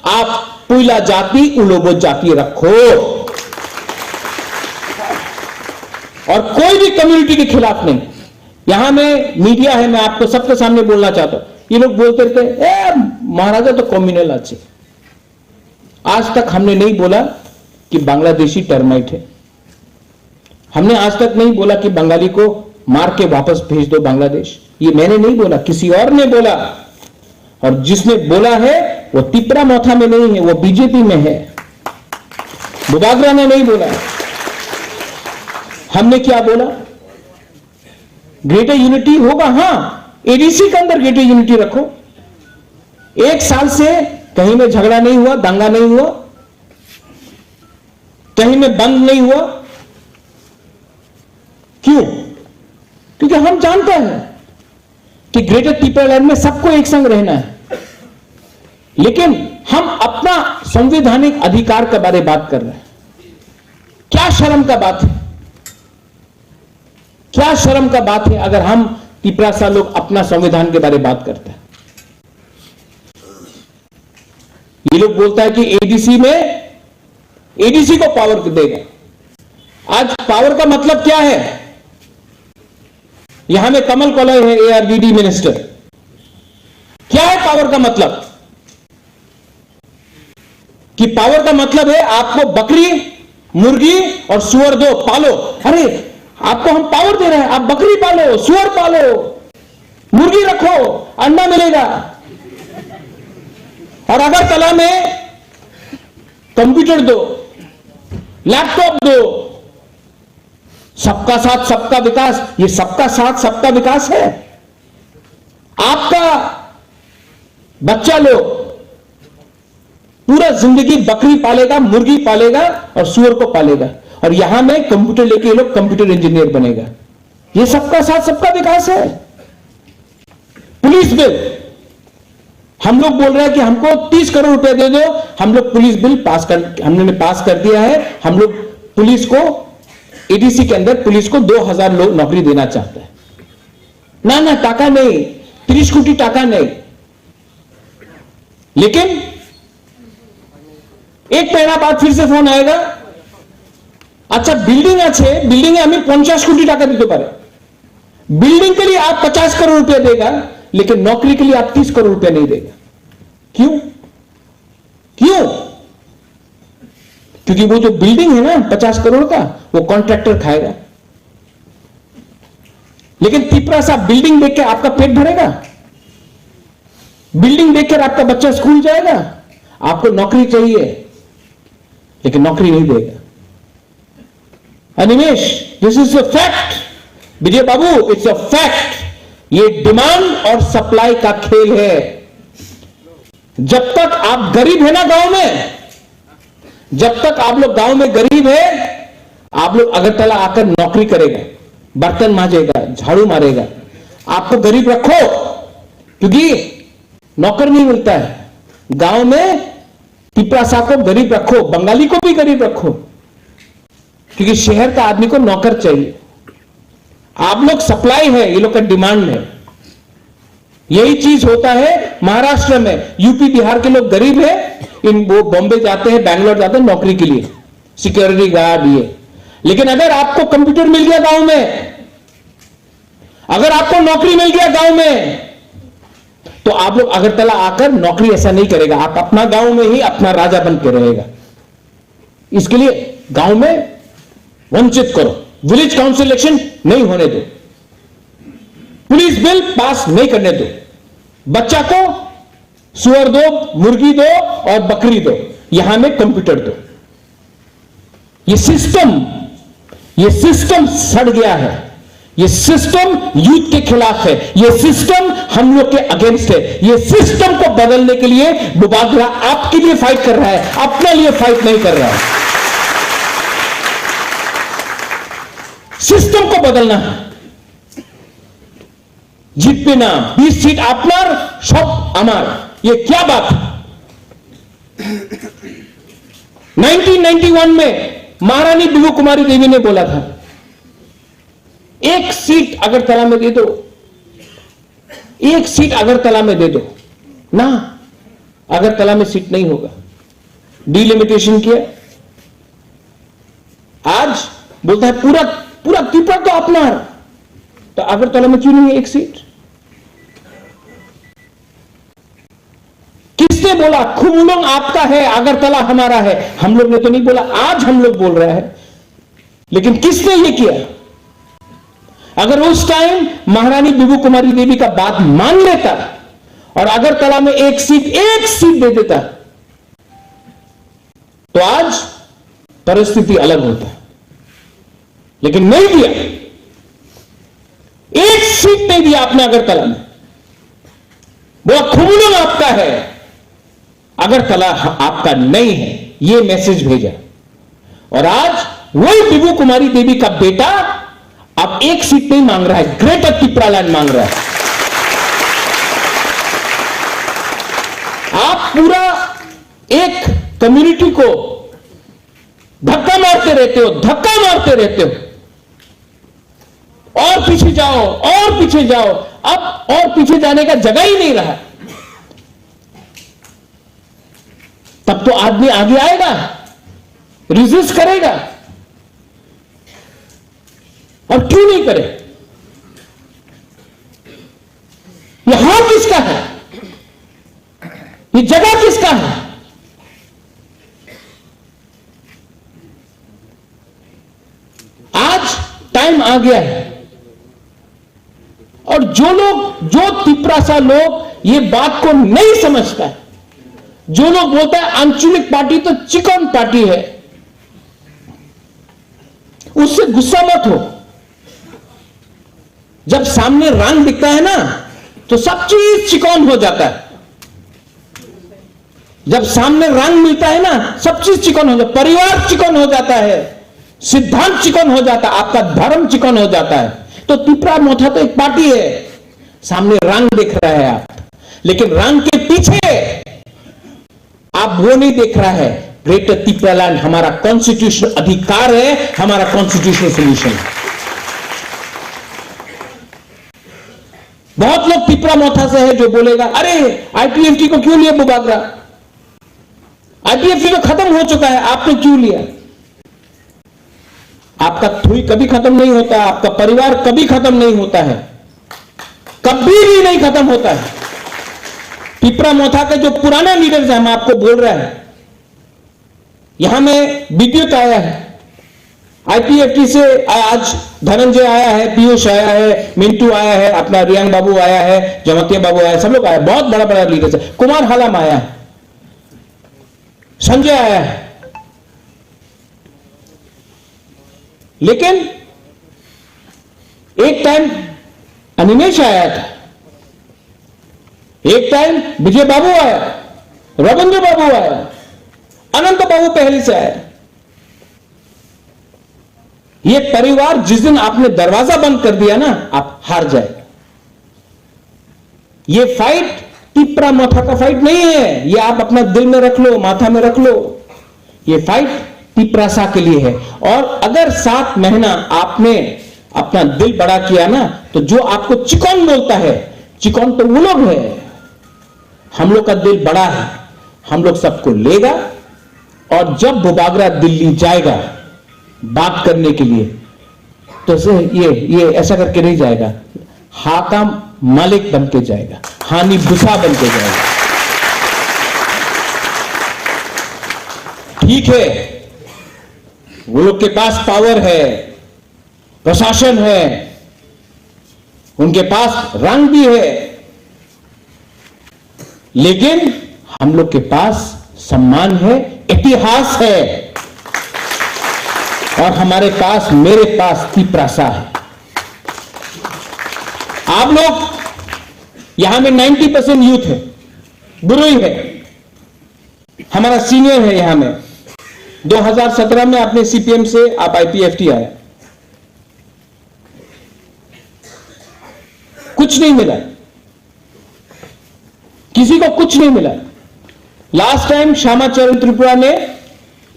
आप पुइला जाति, उलोबो जाति रखो। और कोई भी कम्युनिटी के खिलाफ नहीं। यहां में मीडिया है, मैं आपको सबके सामने बोलना चाहता हूं। ये लोग बोलते रहते हैं, "ए, महाराजा तो कम्युनल আছে।" आज तक हमने नहीं बोला कि बांग्लादेशी टर्माइट है। हमने आज तक नहीं बोला कि बंगाली को मार के वापस भेज दो बांग्लादेश। ये मैंने नहीं बोला, किसी और ने बोला। और जिसने बोला है, वो तिपरा मोथा में नहीं है, वो बीजेपी में है। बुबागरा ने नहीं बोला। हमने क्या बोला? ग्रेटर यूनिटी होगा, हाँ, एडीसी के अंदर ग्रेटर यूनिटी रखो। एक साल से कहीं में झगड़ा नहीं हुआ, दंगा नहीं हुआ, कहीं में बंद नहीं हुआ। क्यों? क्योंकि हम जानते हैं कि ग्रेटर तिपरालैंड में सबको एक संग रहना है, लेकिन हम अपना संवैधानिक अधिकार के बारे बात कर रहे हैं। क्या शर्म का बात है? क्या शर्म का बात है अगर हम तिपरासा लोग अपना संविधान के बारे बात करते हैं? ये लोग बोलता है कि एडीसी में, एडीसी को पावर देगा। आज पावर का मतलब क्या है? यहां में कमल कलय है, एआरडीडी मिनिस्टर। क्या है पावर का मतलब? कि पावर का मतलब है आपको बकरी, मुर्गी और सुअर दो, पालो। अरे, आपको हम पावर दे रहे हैं, आप बकरी पालो, सुअर पालो, मुर्गी रखो, अंडा मिलेगा। और अगरतला में कंप्यूटर दो, लैपटॉप दो, सबका साथ सबका विकास। ये सबका साथ सबका विकास है? आपका बच्चा लोग पूरा जिंदगी बकरी पालेगा, मुर्गी पालेगा और सुअर को पालेगा, और यहां में कंप्यूटर लेके ये लोग कंप्यूटर इंजीनियर बनेगा। ये सबका साथ सबका विकास है। पुलिस बिल, हम लोग बोल रहे हैं कि हमको तीस करोड़ रुपए दे दो, हम लोग पुलिस बिल पास कर, हमने पास कर दिया है। हम लोग पुलिस को, एडीसी के अंदर पुलिस को दो हज़ार लोग नौकरी देना चाहते हैं। ना, ना, टाका नहीं, तीस कोटी टाका नहीं। लेकिन एक महीना बाद फिर से फोन आएगा, আচ্ছা, বিল্ডিং আছে, বিল্ডিং এ আমি পঞ্চাশ কোটি টাকা দিতে পারে। बिल्डिंग के लिए आप पचास करोड़ रुपया देगा, लेकिन नौकरी के लिए आप तीस करोड़ रुपया नहीं देगा। क्यों? क्यों? क्योंकि वो जो बिल्डिंग है ना पचास करोड़ का, वो कॉन्ट्रैक्टर खाएगा। लेकिन तिपरा साहब, बिल्डिंग देख के आपका पेट भरेगा? बिल्डिंग देखकर आपका बच्चा स्कूल जाएगा? आपको नौकरी चाहिए, लेकिन नौकरी नहीं देगा। Animesh, this is a fact। Vijay Babu, it's a fact। ये डिमांड और सप्लाई का खेल है। जब तक आप गरीब है ना गांव में, जब तक आप लोग गांव में गरीब है, आप लोग अगरतला आकर नौकरी करेगा, बर्तन मांजेगा, झाड़ू मारेगा, आपको गरीब रखो, क्योंकि नौकर नहीं मिलता है। गांव में तिपरासा को गरीब रखो, बंगाली को भी गरीब रखो, क्योंकि शहर का आदमी को नौकर चाहिए। आप लोग सप्लाई है, ये लोग का डिमांड है। यही चीज होता है महाराष्ट्र में। यूपी बिहार के लोग गरीब है, इन वो बॉम्बे जाते हैं, बैंगलोर जाते हैं नौकरी के लिए, सिक्योरिटी गार्ड ये। लेकिन अगर आपको कंप्यूटर मिल गया गांव में, अगर आपको नौकरी मिल गया गांव में, तो आप लोग अगरतला आकर नौकरी ऐसा नहीं करेगा। आप अपना गांव में ही अपना राजा बन के रहेगा। इसके लिए गांव में वंचित करो, विलेज काउंसिल इलेक्शन नहीं होने दो, पुलिस बिल पास नहीं करने दो, बच्चा को सुअर दो, मुर्गी दो और बकरी दो, यहां में कंप्यूटर दो। ये सिस्टम, ये सिस्टम सड़ गया है। ये सिस्टम यूथ के खिलाफ है, ये सिस्टम हम लोग के अगेंस्ट है। ये सिस्टम को बदलने के लिए बुबागरा आपके लिए फाइट कर रहा है, अपने लिए फाइट नहीं कर रहा है। सिस्टम को बदलना है। জিতবে না। বিশ সিট আপনার, সব আমার। ये क्या बात? नाइनटीन नाइंटी वन में महारानी बिबू कुमारी देवी ने बोला था, एक सीट अगरतला में दे दो, एक सीट अगरतला में दे दो। ना, अगरतला में सीट नहीं होगा। डिलिमिटेशन किया। आज बोलता है पूरा, पूरा त्रिपुरा तो अपना है, तो अगरतला में क्यों नहीं है एक सीट? किसने बोला खुमुलुंग आपका है, अगरतला हमारा है? हम लोग ने तो नहीं बोला, आज हम लोग बोल रहे हैं। लेकिन किसने ये किया? अगर उस टाइम महारानी बिबू कुमारी देवी का बात मान लेता और अगरतला में एक सीट, एक सीट दे देता, तो आज परिस्थिति अलग होता। लेकिन नहीं दिया, एक सीट नहीं दिया आपने अगरतला में। बोला खुमुलुंग आपका है, अगरतला ह-, आपका नहीं है, ये मैसेज भेजा। और आज वही बिबू कुमारी देवी का बेटा अब एक सीट नहीं मांग रहा है, ग्रेटर तिपरालैंड मांग रहा है। आप पूरा एक कम्युनिटी को धक्का मारते रहते हो, धक्का मारते रहते हो, और पीछे जाओ, और पीछे जाओ। अब और पीछे जाने का जगह ही नहीं रहा। तब तो आदमी आगे आएगा, रेजिस्ट करेगा। और क्यों नहीं करे? ये हाथ किसका है? ये जगह किसका है? आज टाइम आ गया है। और जो लोग, जो तिपरासा लोग ये बात को नहीं समझता है, जो लोग बोलता है आंचलिक पार्टी तो चिकन पार्टी है, उससे गुस्सा मत हो। जब सामने रंग दिखता है ना, तो सब चीज चिकन हो जाता है। जब सामने रंग मिलता है ना, सब चीज चिकन हो जाता, परिवार चिकन हो जाता है, सिद्धांत चिकन हो जाता है, आपका धर्म चिकन हो जाता है। तो तिपरा मोथा तो एक पार्टी है, सामने रंग दिख रहा है आप, लेकिन रंग के पीछे आप वो नहीं देख रहा है। ग्रेटर तिपरालैंड हमारा कॉन्स्टिट्यूशनल अधिकार है, हमारा कॉन्स्टिट्यूशनल सॉल्यूशन है। बहुत लोग तिपरा मोथा से है जो बोलेगा, अरे, आईपीएफटी को क्यों लिया बुबागरा? आईपीएफटी तो खत्म हो चुका है, आपने क्यों लिया? तक थुई कभी खत्म नहीं होता, आपका परिवार कभी खत्म नहीं होता है, कभी भी नहीं खत्म होता है। पिपरा मोथा के जो पुराने लीडर्स हैं, हम आपको बोल रहे हैं, यहाँ में विद्युत आया है, आईपीएफटी से आज धनंजय आया है, पीयूष आया है, मिंटू आया है, अपना रियांग बाबू आया है, जमातिया बाबू आया है, सब लोग आया है, बहुत बड़ा बड़ा लीडर्स है, कुमार हालाम आया है, संजय आया है। लेकिन एक टाइम अनिमेश आया था, एक टाइम विजय बाबू आया, रविंद्र बाबू आया, अनंत बाबू पहले से आया। ये परिवार, जिस दिन आपने दरवाजा बंद कर दिया ना, आप हार जाएगा। ये फाइट तिपरा माथा का फाइट नहीं है, ये आप अपना दिल में रख लो, माथा में रख लो। ये फाइट तिपरासा के लिए है। और अगर सात महीना आपने अपना दिल बड़ा किया ना, तो जो आपको चिकन बोलता है, चिकन तो वो लोग है। हम लोग का दिल बड़ा है, हम लोग सबको लेगा। और जब बुबागरा दिल्ली जाएगा बात करने के लिए, तो से ये, ये ऐसा करके नहीं जाएगा। हाका मालिक बन के जाएगा, हानि बुसा बन के जाएगा। ठीक है, वो लोग के पास पावर है, प्रशासन है, उनके पास रंग भी है, लेकिन हम लोग के पास सम्मान है, इतिहास है, और हमारे पास, मेरे पास तिपरासा है। आप लोग यहाँ में नाइंटी परसेंट यूथ है, बुरुई है, हमारा सीनियर है यहाँ में। दो हज़ार सत्रह में आपने सीपीएम से आप आईपीएफटी आया, कुछ नहीं मिला, किसी को कुछ नहीं मिला। लास्ट टाइम श्यामा चरण त्रिपुरा ने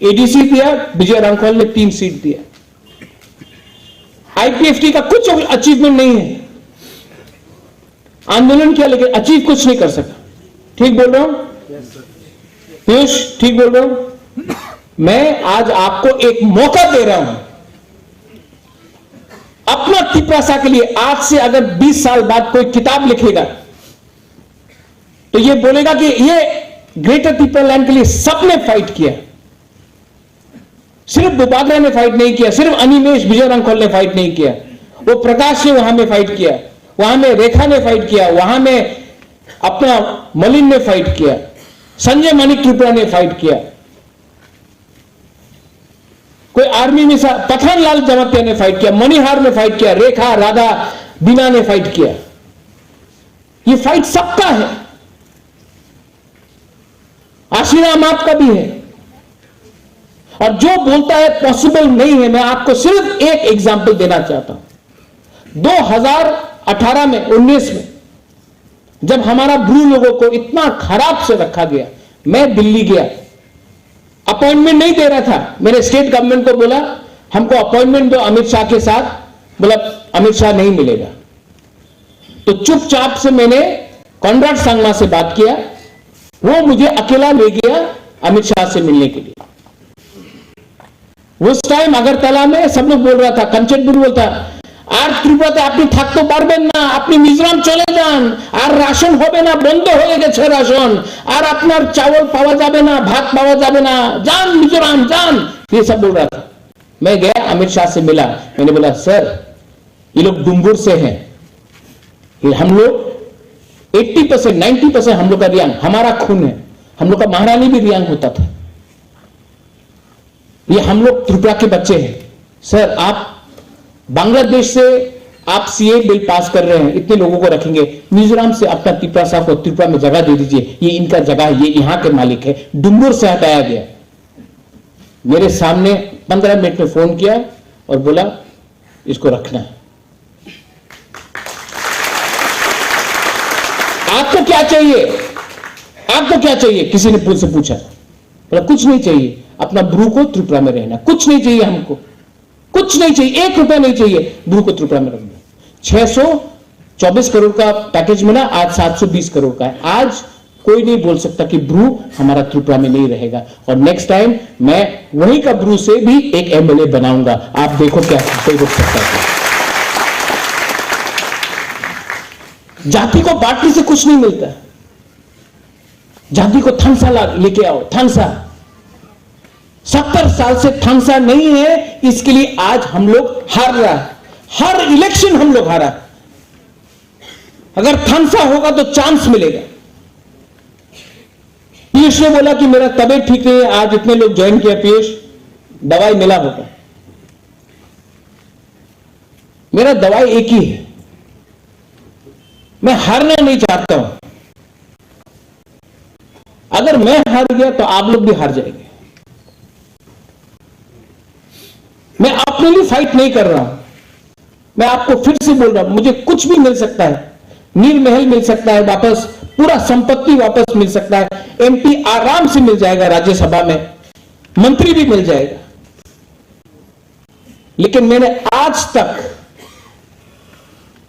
एडीसी दिया, विजय रांखल ने तीन सीट दिया। आईपीएफटी का कुछ अचीवमेंट नहीं है। आंदोलन किया, लेकिन अचीव कुछ नहीं कर सका। ठीक बोल रहा हूं पीयूष? ठीक बोल रहा हूं? मैं आज आपको एक मौका दे रहा हूं, अपना तिपरासा के लिए। आज से अगर बीस साल बाद कोई किताब लिखेगा, तो ये बोलेगा कि ये ग्रेटर तिपरालैंड के लिए सबने फाइट किया। सिर्फ बुबागरा ने फाइट नहीं किया, सिर्फ अनिमेश विजय रांखल ने फाइट नहीं किया, वो प्रकाश ने वहां में फाइट किया, वहां में रेखा ने फाइट किया, वहां में अपना मलिन ने फाइट किया, संजय मानिक त्रिपुरा ने फाइट किया, कोई आर्मी में सा-, पठान लाल जमातिया ने फाइट किया, मणिहार ने फाइट किया, रेखा, राधा, बीना ने फाइट किया। ये फाइट सबका है। आशीर्वाद आपका भी है। और जो बोलता है पॉसिबल नहीं है, मैं आपको सिर्फ एक एग्जांपल देना चाहता हूं। दो हज़ार अठारह में, उन्नीस में, जब हमारा ब्रू लोगों को इतना खराब से रखा गया, मैं दिल्ली गया, अपॉइंटमेंट नहीं दे रहा था। मैंने स्टेट गवर्नमेंट को बोला, "हमको अपॉइंटमेंट दो अमित शाह के साथ।" बोला, "अमित शाह नहीं मिलेगा।" तो चुपचाप से मैंने कॉनराड संगमा से बात किया, वो मुझे अकेला ले गया अमित शाह से मिलने के लिए। उस टाइम अगरतला में सब लोग बोल रहा था, कंचन ब्रू बोलता, "আর ত্রিপুরাতে আপনি থাকতে পারবেন না, আপনি মিজোরাম চলে যান, আর রাশন হবে না, বন্ধ হয়ে গেছে রাশন, আর আপনার চাউল পাওয়া যাবে না, ভাত পাওয়া যাবে না, যান মিজোরাম যান।" ये सब बोल रहा था। मैं गया, अमित शाह से मिला, मैंने बोला, "सर, ये लोग डुंगुर से हैं, ये हम लोग एट्टी परसेंट, नाइंटी परसेंट हम लोग का रियांग, हमारा खून है, हम लोग का महारानी भी रियांग होता था।" ये हम लोग त्रिपुरा के बच्चे हैं। सर, आप बांग्लादेश से आप सीए बिल पास कर रहे हैं, इतने लोगों को रखेंगे, मिजोरम से अपना तिपरासा को त्रिपुरा में जगह दे दीजिए, ये इनका जगह है, ये यहाँ के मालिक है। डुंगुर से हटाया गया। मेरे सामने पन्द्रह मिनट में फोन किया और बोला, "इसको रखना है।" आपको क्या चाहिए? आपको क्या चाहिए? किसी ने मुझसे पूछा। बोला, "कुछ नहीं चाहिए, अपना ब्रू को त्रिपुरा में रहना, कुछ नहीं चाहिए हमको, कुछ नहीं चाहिए, एक रुपया नहीं चाहिए, ब्रू को त्रिपुरा में रखना।" छह सौ चौबीस करोड़ का पैकेज मिला, आज सात सौ बीस करोड़ का है। आज कोई नहीं बोल सकता कि ब्रू हमारा त्रिपुरा में नहीं रहेगा। और नेक्स्ट टाइम मैं वहीं का ब्रू से भी एक एमएलए बनाऊंगा। आप देखो क्या, कोई रोक सकता है? जाति को बांटने से कुछ नहीं मिलता। जाति को थानसा ला-, लेके आओ, थानसा। सत्तर साल से थानसा नहीं है, इसके लिए आज हम लोग हार रहा है। हर इलेक्शन हम लोग हारा है। अगर थानसा होगा तो चांस मिलेगा। पीयूष ने बोला कि मेरा तबीयत ठीक नहीं है, आज इतने लोग ज्वाइन किया, पीयूष, दवाई मिला होगा। मेरा दवाई एक ही है, मैं हारना नहीं चाहता हूं। अगर मैं हार गया तो आप लोग भी हार जाएंगे। मैं अपने लिए फाइट नहीं कर रहा हूं, मैं आपको फिर से बोल रहा हूं, मुझे कुछ भी मिल सकता है, नील महल मिल सकता है वापस, पूरा संपत्ति वापस मिल सकता है, एमपी आराम से मिल जाएगा राज्यसभा में, मंत्री भी मिल जाएगा। लेकिन मैंने आज तक,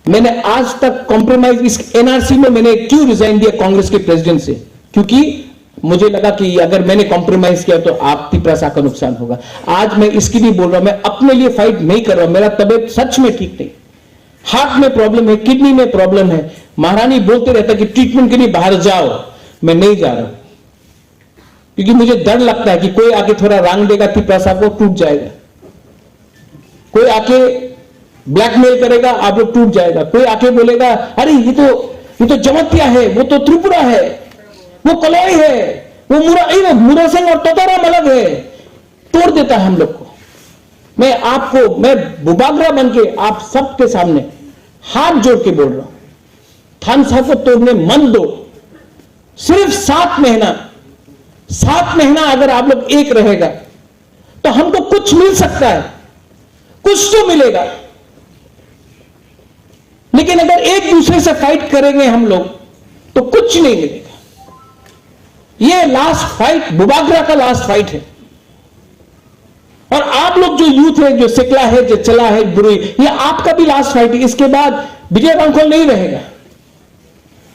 मैंने आज तक कॉम्प्रोमाइज, इस एनआरसी में मैंने क्यों रिजाइन दिया कांग्रेस के प्रेसिडेंट से? क्योंकि मुझे लगा कि अगर मैंने कॉम्प्रोमाइज किया तो आप तिपरासा का नुकसान होगा। आज मैं इसके लिए बोल रहा हूं, मैं अपने लिए फाइट नहीं कर रहा हूं। मेरा तबीयत सच में ठीक नहीं, हार्ट में प्रॉब्लम है, किडनी में प्रॉब्लम है। महारानी बोलते रहता कि ट्रीटमेंट के लिए बाहर जाओ, मैं नहीं जा रहा हूं। क्योंकि मुझे डर लगता है कि कोई आके थोड़ा रंग देगा, तिपरासा को टूट जाएगा। कोई आके ब्लैकमेल करेगा, आप लोग टूट जाएगा। कोई आके बोलेगा, "अरे, ये तो, ये तो जमातिया है, वो तो त्रिपुरा है, वो कलई है, वो मुरा, ये मुरा सिंह और तोताराम अलग है।" तोड़ देता है हम लोग को। मैं आपको, मैं बुबागरा बन के आप सबके सामने हाथ जोड़ के बोल रहा हूं, थानसा को तोड़ने मत दो। सिर्फ सात महीना, सात महीना अगर आप लोग एक रहेगा तो हमको कुछ मिल सकता है, कुछ तो मिलेगा। लेकिन अगर एक दूसरे से फाइट करेंगे हम लोग तो कुछ नहीं मिलेगा। ये लास्ट फाइट, बुबागरा का लास्ट फाइट है। और आप लोग जो यूथ है, जो सिकला है, जो चला है, बुरी, ये आपका भी लास्ट फाइट है। इसके बाद विजय बांखल नहीं रहेगा,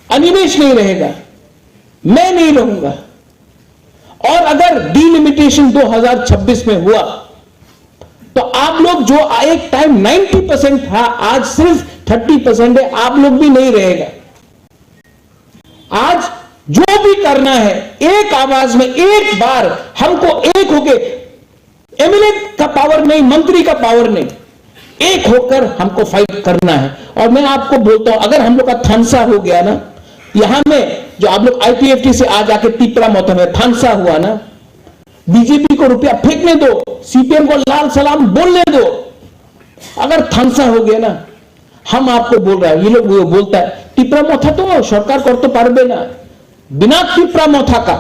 अनिमेश नहीं रहेगा, मैं नहीं रहूंगा। और अगर डिलिमिटेशन दो हज़ार छब्बीस में हुआ तो आप लोग जो एक टाइम नाइंटी परसेंट था, आज सिर्फ थर्टी परसेंट है, आप लोग भी नहीं रहेगा। आज जो भी करना है, एक आवाज में एक बार हमको एक होके एमएलए का पावर नहीं, मंत्री का पावर नहीं, एक होकर हमको फाइट करना है। और मैं आपको बोलता हूं, अगर हम लोग का थानसा हो गया ना, यहां में जो आप लोग आईपीएफटी से आ जाके तिपरा मोथा में थानसा हुआ ना, बीजेपी को रुपया फेंकने दो, सीपीएम को लाल सलाम बोलने दो। अगर थानसा हो गया ना, हम आपको बोल रहा है, ये लोग वो बोलता है, तिपरा मोथा तो सरकार कर तो पारबे ना। बिना तिपरा मोथा का,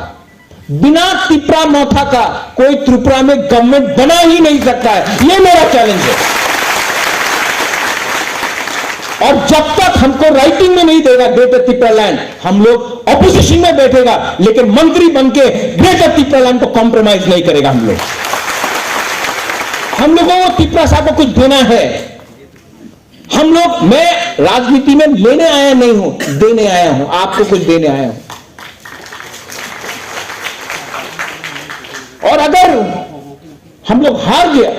बिना तिपरा मोथा का कोई त्रिपुरा में गवर्नमेंट बना ही नहीं सकता है, ये मेरा चैलेंज है। और जब तक हमको राइटिंग में नहीं देगा ग्रेटर तिपरा लैंड, हम लोग ऑपोजिशन में बैठेगा, लेकिन मंत्री बन के ग्रेटर तिपरा लैंड को कॉम्प्रोमाइज नहीं करेगा हम लोग। हम लोगों को तिपरासा को कुछ देना है। हम लोग, मैं राजनीति में लेने आया नहीं हूं, देने आया हूं, आपको कुछ देने आया हूं। और अगर हम लोग हार गया,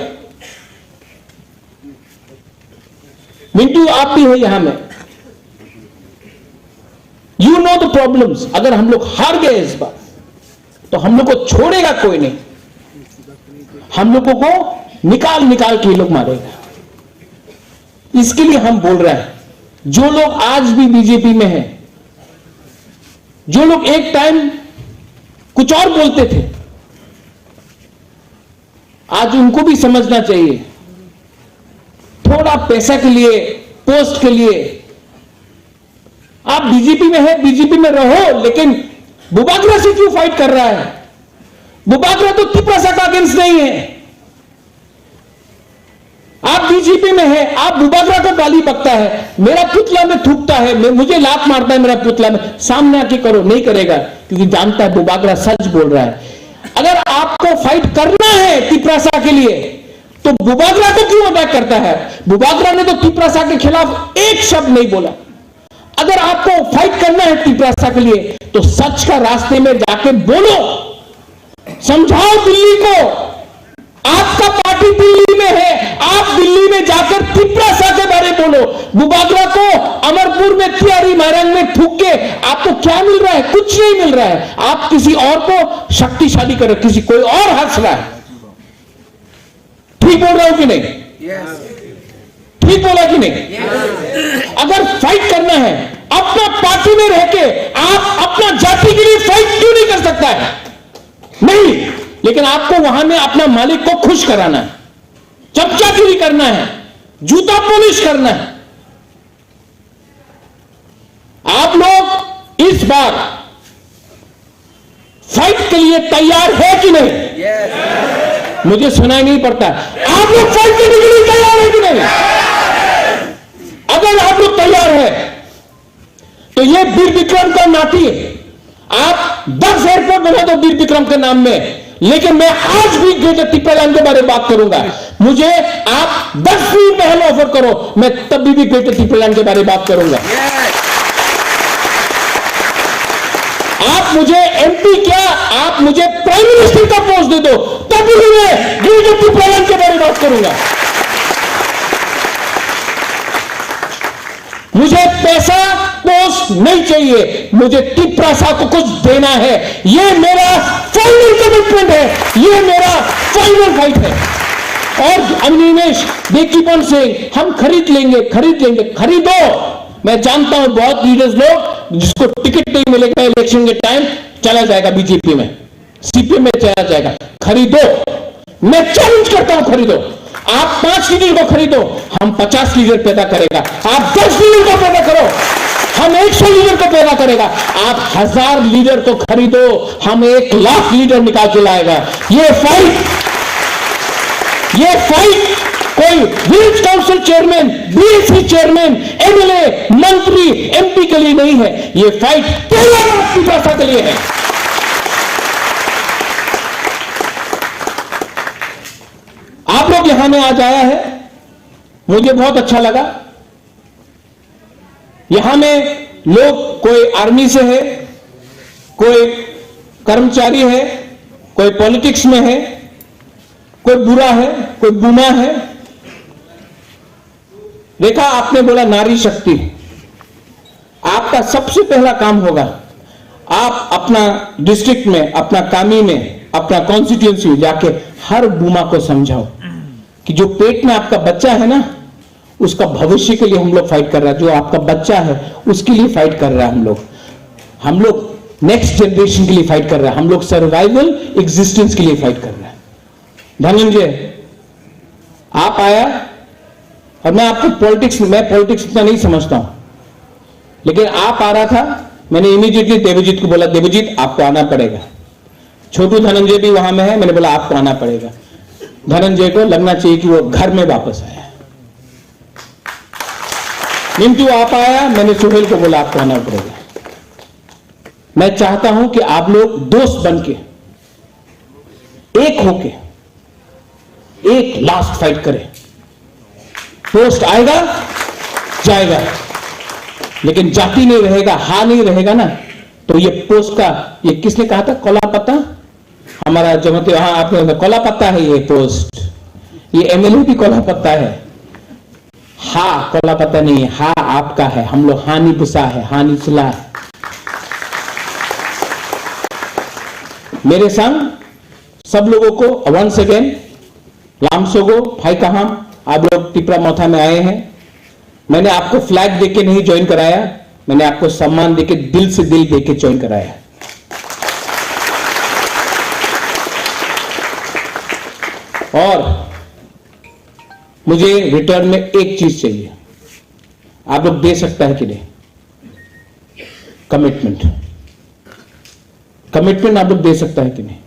मिंटू आप भी है यहां में, यू नो द प्रॉब्लम्स। अगर हम लोग हार गए इस बार तो हम लोग को छोड़ेगा कोई नहीं, हम लोगों को निकाल निकाल के ये लोग मारेगा। इसके लिए हम बोल रहे हैं, जो लोग आज भी बीजेपी में हैं, जो लोग एक टाइम कुछ और बोलते थे, आज उनको भी समझना चाहिए। थोड़ा पैसा के लिए, पोस्ट के लिए आप बीजेपी में है, बीजेपी में रहो, लेकिन बुबागरा से क्यों फाइट कर रहा है? बुबागरा तो तिपरासा का अगेंस्ट नहीं है। आप बीजेपी में है, आप बुबागरा को गाली बकता है, मेरा पुतला में थूकता है, मैं, मुझे लात मारता है मेरा पुतला में, सामने आके करो, नहीं करेगा, क्योंकि जानता है बुबागरा सच बोल रहा है। अगर आपको फाइट करना है तिपरासा के लिए, तो बुबागरा को क्यों अटैक करता है? बुबागरा ने तो तिपरासा के खिलाफ एक शब्द नहीं बोला। अगर आपको फाइट करना है तिपरासा के लिए, तो सच का रास्ते में जाके बोलो, समझाओ दिल्ली को। आपका पार्टी दिल्ली में है, आप दिल्ली में जाकर तिपरासा के बारे में बोलो। बुबागरा को अमरपुर में, तियारी मारंग में थूक के आपको क्या मिल रहा है? कुछ नहीं मिल रहा है। आप किसी और को शक्तिशाली कर रहे हो, किसी, कोई और हंस रहा है। ठीक बोल रहा हूं कि नहीं? ठीक बोला कि नहीं? अगर फाइट करना है, अपना पार्टी में रह के आप अपना जाति के लिए फाइट क्यों नहीं कर सकता है? नहीं, लेकिन आपको वहां में अपना मालिक को खुश कराना है, चमचागिरी करना है, जूता पॉलिश करना है। आप लोग इस बार फाइट के लिए तैयार है कि नहीं? मुझे सुनाई नहीं पड़ता। आप लोग फाइट करने के लिए तैयार है कि नहीं? अगर आप लोग तैयार है, तो ये वीर विक्रम का नाती है। आप दस एयरपोर्ट बना दो वीर विक्रम के नाम में, लेकिन मैं आज भी ग्रेटर तिप्रालैंड के बारे में बात करूंगा। मुझे आप दस भी महल ऑफर करो, मैं तब भी, भी ग्रेटर तिप्रालैंड के बारे में बात करूंगा। आप मुझे एमपी क्या, आप मुझे प्राइम मिनिस्टर का पोस्ट दे दो, तब भी मैं ग्रेटर तिप्रालैंड के बारे में बात करूंगा। मुझे पैसा, पोस्ट नहीं चाहिए, मुझे तिपरासा को कुछ देना है। ये मेरा फाइनल कमिटमेंट है, ये मेरा फाइनल फाइट है। और Animesh, they keep on saying, हम खरीद लेंगे, खरीद लेंगे। खरीदो। मैं जानता हूं बहुत लीडर्स लोग जिसको टिकट नहीं मिलेगा इलेक्शन के टाइम, चला जाएगा बीजेपी में। सीपीएम में चला जाएगा। खरीदो, मैं चैलेंज करता हूं, खरीदो। आप पांच लीडर को खरीदो, हम पचास लीडर पैदा करेगा। आप दस लीडर को पैदा करो, हम एक सौ लीडर को पैदा करेगा। आप हजार लीडर को खरीदो, हम एक लाख लीडर निकाल के लाएगा। ये फाइट, ये फाइट कोई village council chairman, BAC chairman, MLA, मंत्री, एमपी के लिए नहीं है। ये फाइट तेरह लाख तिपरासा के लिए है। आप लोग यहां में आज आया है, मुझे बहुत अच्छा लगा। यहां में लोग कोई आर्मी से है, कोई कर्मचारी है, कोई पॉलिटिक्स में है, कोई बुरा है, कोई बुमा है। देखा, आपने बोला नारी शक्ति, आपका सबसे पहला काम होगा, आप अपना डिस्ट्रिक्ट में, अपना कामी में, अपना कॉन्स्टिट्यूएंसी में जाके हर बुमा को समझाओ कि जो पेट में आपका बच्चा है ना, उसका भविष्य के लिए हम लोग फाइट कर रहे हैं। जो आपका बच्चा है, उसके लिए फाइट कर रहे हैं हम लोग। हम लोग नेक्स्ट जनरेशन के लिए फाइट कर रहे हैं। हम लोग सर्वाइवल, एग्जिस्टेंस के लिए फाइट कर रहे हैं। धनंजय, आप आया, और मैं आपको पॉलिटिक्स, मैं पॉलिटिक्स इतना नहीं समझता हूं, लेकिन आप आ रहा था, मैंने इमीडिएटली देवजीत को बोला, "देवजीत, आपको आना पड़ेगा।" छोटू धनंजय भी वहां में है, मैंने बोला, "आपको आना पड़ेगा।" धनंजय को लगना चाहिए कि वो घर में वापस आया। मिंटू, आप आया, मैंने सुहेल को बोला, "आपको आना पड़ेगा।" मैं चाहता हूं कि आप लोग दोस्त बन के, एक होके, एक लास्ट फाइट करें। पोस्ट आएगा, जाएगा, लेकिन जाति नहीं रहेगा, हा नहीं रहेगा ना, तो ये पोस्ट का, ये किसने कहा था, कोला पत्ता? हमारा जो, मतलब, हाँ, आपने, कोला पत्ता है ये पोस्ट, ये एमएलए भी कोला पत्ता है। हा कोला पत्ता नहीं है, हा आपका है। हम लोग हानि पुसा है, हानि सुला है। मेरे संग सब लोगों को वंस अगेन, लामसोगो, भाई कहाम, आप लोग तिपरा मोथा में आए हैं। मैंने आपको फ्लैग देके नहीं ज्वाइन कराया, मैंने आपको सम्मान देके, दिल से दिल देके ज्वाइन कराया। और मुझे रिटर्न में एक चीज चाहिए, आप लोग दे सकता है कि नहीं? कमिटमेंट, कमिटमेंट आप लोग दे सकता है कि नहीं?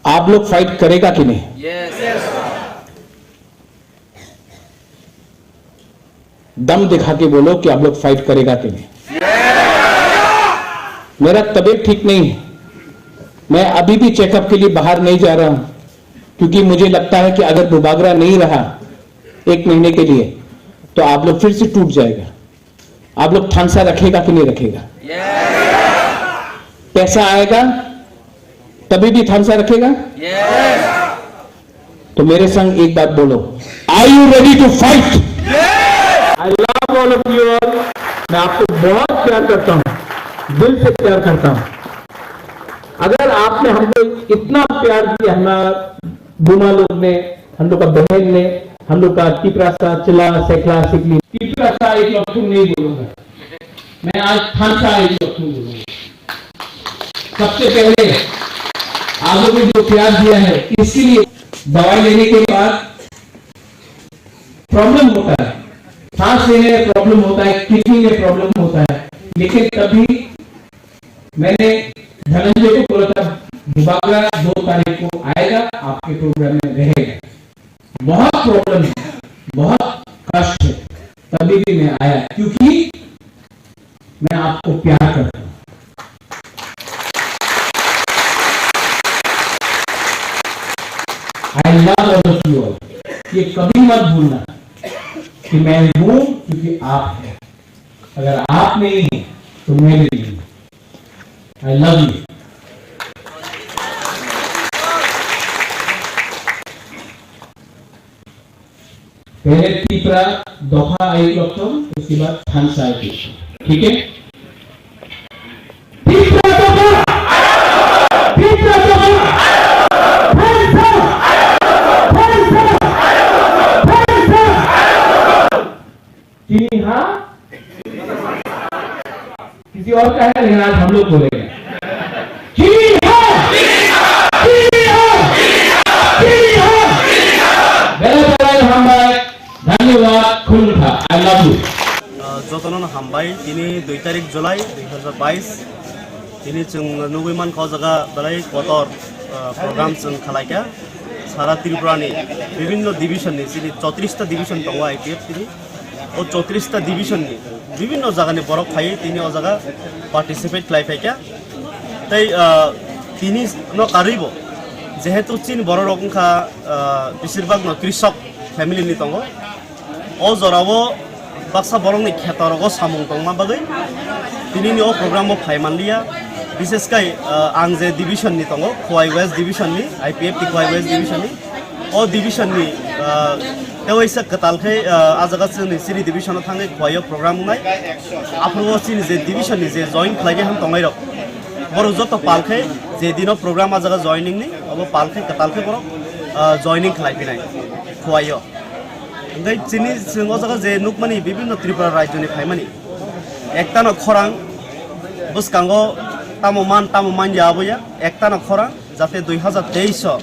आप लोग फाइट करेगा कि नहीं? दम दिखा के बोलो कि आप लोग फाइट करेगा कि नहीं। मेरा तबीयत ठीक नहीं है, मैं अभी भी चेकअप के लिए बाहर नहीं जा रहा हूं, क्योंकि मुझे लगता है कि अगर बुबागरा नहीं रहा एक महीने के लिए, तो आप लोग फिर से टूट जाएगा। आप लोग थानसा रखेगा कि नहीं रखेगा? पैसा आएगा तभी भी थानसा रखेगा? तो मेरे संग एक बार बोलो, are you ready to fight? I love all of you all. मैं आपको बहुत प्यार करता हूँ, दिल से प्यार करता हूँ। अगर आपने हमको इतना प्यार दिया, हमारा बुमा लोग ने, हम लोग का बहन ने, हम लोग का तिपरासा, चिला, सेखला, सिकली, तिपरासा एक अक्षर नहीं बोलूंगा मैं, आज थानसा एक अक्षर बोलूंगा। सबसे पहले आप लोगों ने जो प्यार दिया है, इसके लिए दवाई लेने के बाद प्रॉब्लम होता है, सांस लेने में प्रॉब्लम होता है, किडनी में प्रॉब्लम होता है, लेकिन तभी मैंने धनंजय को बोला था, बुबागरा दो तारीख को आएगा, आपके प्रोग्राम में रहेगा। बहुत प्रॉब्लम है, बहुत कष्ट है, तभी भी मैं आया, क्योंकि मैं आपको प्यार करता हूं। I love all of you all. ये कभी मत भूलना कि मैं हूं क्योंकि आप हैं। अगर आप नहीं हैं तो मैं भी नहीं हूं। I love you. पहले तीसरा दफा आई लक्षण, उसके बाद थानसा आई लक्षण। ठीक है? तीसरा दफा, तीसरा दफा, थानसा, थानसा, थानसा। जी हाँ। किसी और का है, लेकिन आज हम लोग बोलेंगे। जी हाँ, जी हाँ, जी हाँ। Belai belai hambai, dhanyobad, khulumkha, I love you. Uh, jotono hambai, tini dui tarik July dui hazar bais. Tini chwng nugwi mankha o jaga belai kotor, uh, program chwng khalaikha. Sara Tripura ni bibinno division ni, chini chotris ta division tongo I P F tini. O chotris ta division ni bibinno jaga ni borok phaiwi tini o jaga participate khlai phaikha. Tei, ah, tini no karwi bo jehetu chini borok rok wngkha, ah, besir bak no krishok family ni tongo. O jora o baksa borok ni kheto rogo samung tongma bagwi tini ni o program o phai manliya. Bishes kai, ah, ang je division ni tongo, Khowai West division ni, I P F T Khowai West division ni. O division ni, ah, tewaisa kwtal khe, ah, a jaga chwngni chini division o thangwi Khowai o program wngnai. Aphuru o chini je division ni je join khlainai ham tongnai rok, borok joto pal khe je dino program a jaga joining ni, obo pal khe kwtal khe borok, ah, joining khlai phinai Khowai o. Hingke chini chwng o jaga je nukmani bibinno Tripura rajyo ni phaimani, ektano khorang bwskango tamo man tamo manya aboya, ektano khorang jate dui hazar teis o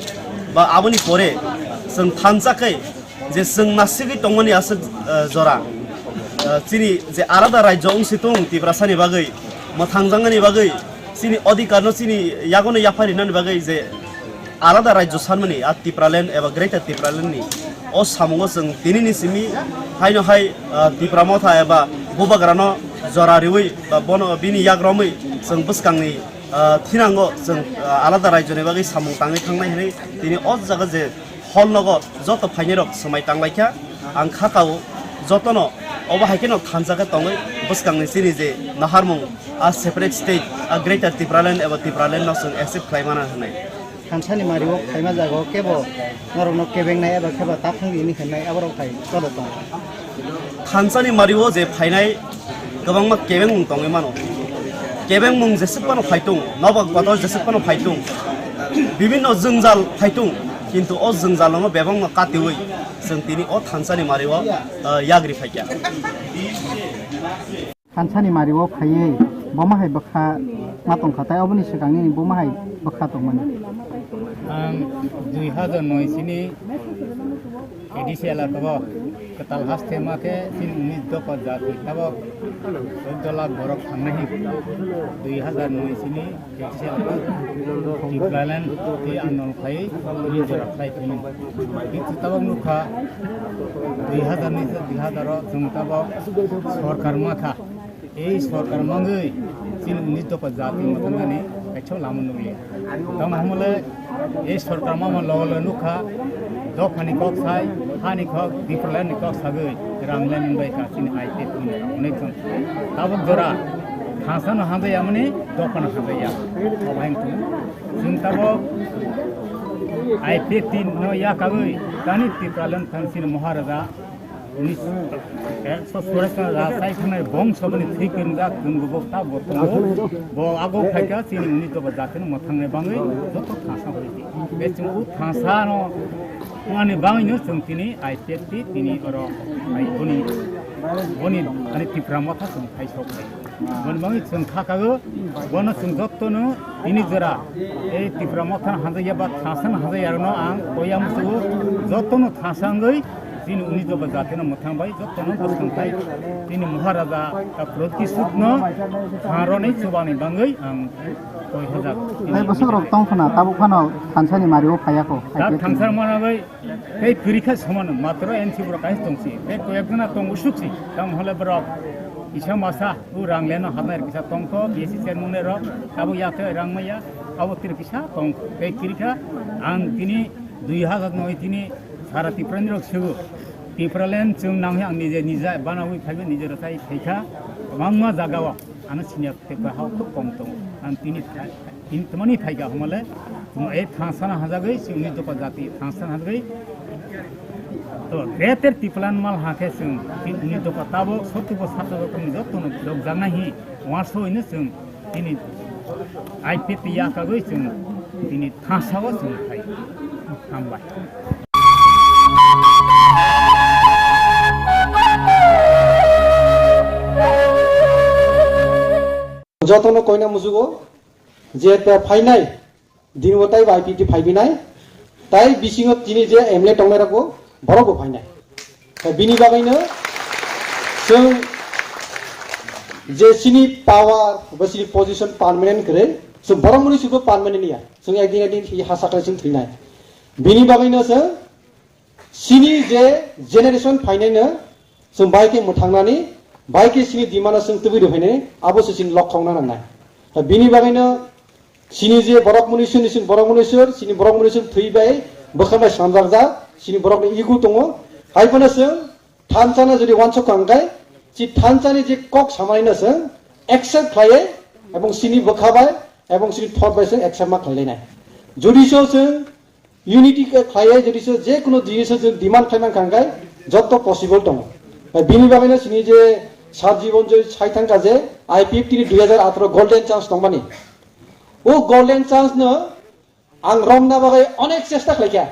ba aboni pore chwng thansa khe je chwng nasigwi tongmani aswk, eh, jora, eh, chini je alada rajyo wngsi tung Tiprasani bagwi, mwthangjaknani bagwi, chini odhikarno chini yagono yapharinani bagwi je alada rajyo sanmani a Tipraland eba Greater Tipraland ni o samungo chwng tinini simi haino hai, ah, Tipra Motha eba Bubagrano jora riwi ba bono bini yak romwi chwng bwskangni, ah, thinango chwng, ah, alada rajyoni bagwi samung tangwi thangnai hinwi tini o jaga je hall nogo joto phainairok swmai tanglaikha. Ang kha kao jotono obo hai kheno thansa khe tongwi bwskangni chini je naharmung a separate state a Greater Tipraland eba Tipraland no chwng accept khlai mana hwnwi. Thansani mario phaima jaga o kebo norokno kebengnai eba kebo taphang rini hwnwi aborok hai cholo tongo. Thansani mario je phainai kwbangma kebengmung tongwi mano. Kebengmung jeswk phano phaitung, nokbar kotor jeswk phano phaitung, bibinno jwngjal phaitung, kintu o jwngjalono bebakno katiwi chwng tini o thansani mario, ah, yagri phaikha. Thansani mario phaiwi bomo hai bwkha ma tongkha, tai oboni swkang nini bomo hai bwkha tongmani. Ang dui hazar noi sini A D C elaka o kwtal haste ma khe chini unis dopha jati tabok chwddo lakh borok thangnai hin. Dui hazar noi sini A D C elaka o Tipraland tei andolon khai tini jora khlai phino. Bini tabok nukha dui hazar ni dui hazar o chwng tabok sorkar ma kha. Ei sorkar mangwi chini unis dopha jati mwthangani kaisa lama nukliya. Tamo hwnmale ei sorkar mama logo logo nukha, dophani kok sai, hani kok, Tipraland ni kok sagwi Rang lemon bai ka chini I P F T ni rok, onek jon. Tabuk jora thansa no hamjai yamani, dophano hamjai ya. Obo hai wngtong. Chwng tabuk I P F T no yakagwi tani Tipraland thansini Maharaja unis, ekso suraisana rajai thangnai bongso bini thwi kwrwngjak chwng bubuk tabuk tongo. Bo ago phaikha chini unis doba jatino mwthangnai bangwi joto thansa hoi di. Be chwng o thansa no ani bangwi no chwng tini I P F T tini oro ai boni, boni ani Tipra Motha chwng khai sok. Boni bangwi chwng kha kago, bono chwng jottono tini jora ei Tipra Motha hamjakya ba thansa hamjakya rokno ang koya musugo jottono thansa wngwi chini unis doba jatino mwthang bai jottono bwskang khai chini Maharaja ka protisudno thangroni chubani bangwi ang koi hojak. Hai bwswk rok tong khna, tabuk phano thansani mario phaiya kho. Da thansa mana bai tei kwrwi kha soman matro N C borok kaisa tongsi. Tei koyek jona tongo suksi. Tamo hole borok kisa masa u rang leno hamnai kisa tongkho, B S C chairman rok tabuk ya khe rang maya, abo tiri kisa tongkho. Tei kwrwi kha ang tini dui hajar noi tini sara Tiprani rok sugo. Tipraland chwng nangwi ang nije, nije banawi phaibo, nije rwchai phaikha. Kwbangma jagao ano siniya tei bahao khub kom tongo. Ang tini tha-, tini tmani phaikha hwnmale, chwng e thangsana hajagwi, chwngni doka jati thangsana hajagwi. To, greater Tipraland mal hakhe chwng tini doka tabuk sotto bo satto rokni jottono dokjaknai hi, uansugwino chwng tini I P F T yakagwi chwng tini thangsao chwng phai. Hambai. Jotono koina musugo je ta phainai, dini bo tai bai piti phaibinai, tai bisingo tini je M L A tongnai rokbo borok bo phainai. Ta bini bagwi no chwng je chini power ba chini position permanent kwrwi, chwng borok mwnwi chwngbo permanent ya, chwng ekdin ekdin hi ha sakle chwng thwinai. Bini bagwi no chwng chini je generation phainai no chwng bai khe mwthangnani, bai khe chini demand no chwng tubui rwphainani, abo se chini lokhong na nangnai. Ta bini bagwi no chini je borok mwnwi chwng, chini borok mwnwi chwng, chini borok mwnwi chwng thwi bai bwkha bai slamjak jak, chini borok ni ego tongo. Hai phano chwng thansa no jodi uansuk kha hwnkhe, chi thansa ni je kok samani no chwng accept khlaiwi, ebong chini bwkha bai, ebong chini thot bai chwng accept ma khlai lainai. Jodi so chwng unity khe khlaiwi jodi se je kuno jinis se demand khlai mankha hwnkhe jotto possible tongo. Bai bini bagwino chini je Sir Jibon Joy sai thangkha je I P F T ni dui hajar atharo golden chance tongmani. O golden chance no ang romna bagwi onek chesta khlaikha.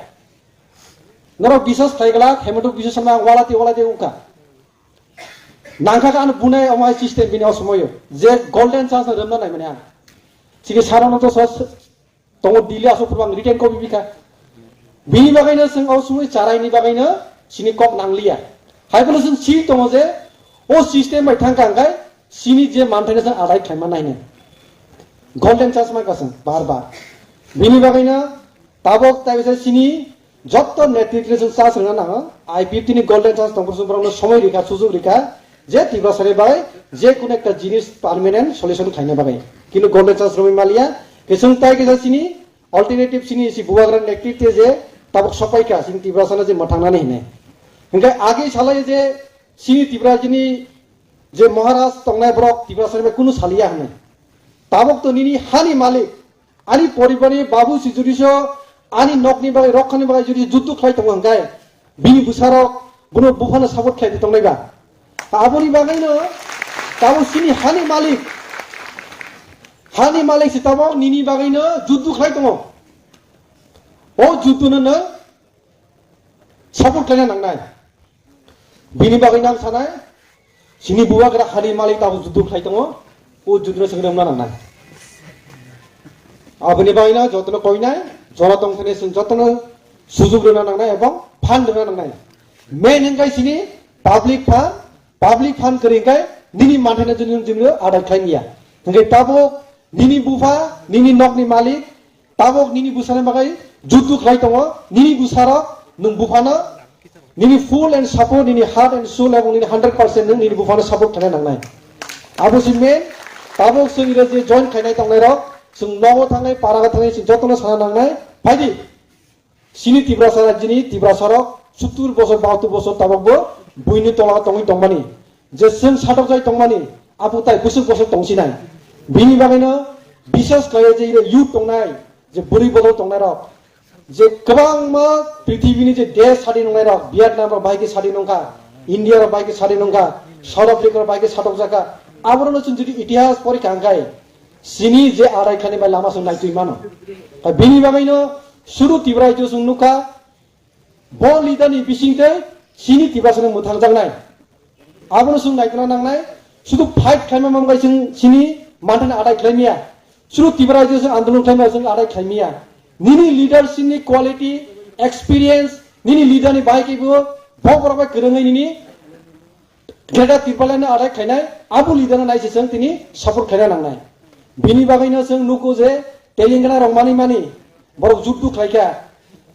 Norok biswas khlai glak, Hemant Biswa Sarma ang walati walati wngkha. Nangkha khe ano bunai omo hai system bini o somoyo. Je golden chance no romna naimani ang. Chini sir no to sos tongo Delhi aswk phuru ang written copy bikha. Bini bagwino chwng o sumui charaini bagwino chini kok nangliya. Hai phano chwng si tongo je o system bai thangkha hwnkhe chini je manthaino chwng adai khlaima nainai. Golden chance mankha chwng bar bar. Bini bagwino tabok tai bisa chini jotto netritwno chwng chance rwna nango. I P F T ni golden chance tongphuru chwng borokno somoi rikha, sujuk rikha. Je Tiprasani bagwi je kuno ekta jinis permanent solution khaina bagwi. Kintu golden chance romwi maliya. Khe chwng tai kisa chini alternative chini si bubagra nektritwe je tabuk sopaikha chini Tiprasano je mwthangnani hinwi. Hinkhe agi salai je chini Tiprasani je Maharaj tongnai borok Tiprasani bai kunu saliya hinwi. Tabuk to nini hani malik Ani poribarni babu si jodi so ani nokni bagwi, rokhani bagwi jodi juddu khlai tongo hwnkhe, bini bwsarok bono buphano support khlai tongnai ba? Aboni bagwino tabuk chini hani malik, hani malik se tabuk nini bagwino juddu khlai tongo. O judduno nwng support khlaina nangnai. Bini bagwi nang sanai, chini bubagra hani malik tabuk juddu khlai tongo, o judduno chwng rwna nangnai. Aboni bagwino jotono koinai, jora tongthani chwng jotono sujuk rwna nangnai ebong fund rwna nangnai. Main hwnkhe chini public fund, public fund kwrwi hwnkhe nini manthaino jwngjwng jwngjwng adai khlai manya. Hwnkhe tabuk nini bupha, nini nokni malik, Tabuk nini bwsani bagwi juddu khlai tongo, nini bwsarok nwng buphano nini full and support, nini heart and soul ebong nini hundred percent nwng nini buphano support khlaina nangnai. Abo se main, tabuk chwng iro je join khlainai tongnairok, chwng nogo thangnai, parago thangnai, chwng jotono sana nangnai. Phaidi, chini Tiprasa rajyoni Tiprasarok suttur bosor, bahattur bosor tabukbo buini tola tongwi tongmani, je chwng satok jai tongmani, abo tai bwswk boswk tongsinai. Bini bagwino bisas khlaiwi je youth tongnai, je bwrwi bodol tongnairok, je kwbangma prithibini je desh sadi nongnairok, Vietnam rok bai khe sadi nongkha, India rok bai khe sadi nongkha, South Africa rok bai khe satok jakha. Aborokno chwng jodi itihas porikha hwnkhe, chini je arai khani bai lama chwng naitwi mano. Ta bini bagwino suru Tripura rajyo chwng nukha, bo leader ni bisingtwi chini Tiprasani mwthangjaknai. Abono chwng naitwna nangnai, sudu fight khlaima manbai chwng chini manthani adai khlaimaya. Sudu Tripura rajyo chwng andolon khlaima chwng adai khlaimaya. Nini leadership ni quality, experience, nini leader ni bahai khe bo, bo borok bai kwrwngwi nini Greater Tipraland no adai khlainai, abo leader no naiseseng tini support khlaina nangnai. Bini bagwino chwng nugo je Telangana rok mani mani borok juddu khlaikha.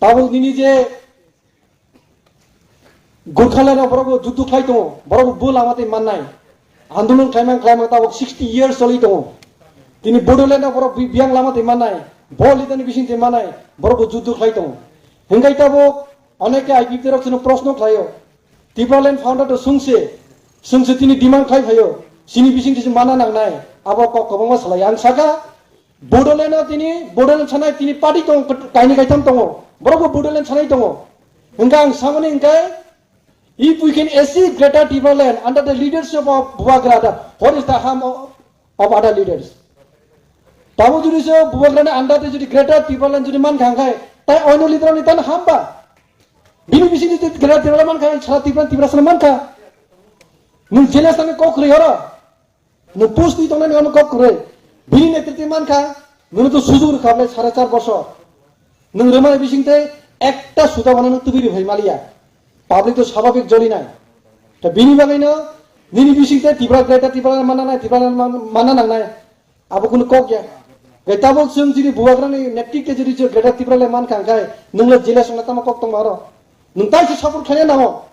Tabuk nini je Gurkhaland rok borok bo juddu khlai tongo, borok bo lama twi mannai. Andolon khlaimang khlaimang tabuk sixty years choli tongo. Tini Bodoland rok borok bi-, biyang lama twi mannai, bo leader ni bising twi mannai, borok bo juddu khlai tongo. Hingkai tabuk oneke I P F T rok chwngno proshno khlaio. Tipraland founder to sungse, sungse tini demand khai phaio, sini bising tisi mana nangnai, abo kok kwbangma salai. Ang saka, Bodoland o tini, Bodoland sanai tini party tongo, kaini kaitham tongo, borok bo Bodoland sanai tongo. Hingka ang samani hingkai, if we can achieve Greater Tipraland under the leadership of Bubagra, the, what is the harm of, of other leaders? Tabo jodi se Bubagrani under te jodi Greater Tipraland jodi man khang khai, tai oino leader ni tan hamba. Bini bising jodi Greater Tipraland man khai, sara Tipraland Tiprasano man kha. Nung jelas tangwi kok kwrwi oro. Nung post ni tongnani ano kok kwrwi. Bini netriti man kha, nung to sujug rwkha bwlai sare char bosor. Nung rwmani bising tei ekta suda bono nung tubui rwphai maliya. Public to sababik jolinai. Ta bini bagwino nini bising tei Tipra Greater Tipraland manna nai, Tipraland man-, manna nangnai. Abo kunu kok ya. Gai tabuk chwng jini Bubagrani netrite jodi je Greater Tipraland man kha khai, nung le jila songna tamo kok tongma oro. Nung tai se support khaina nango.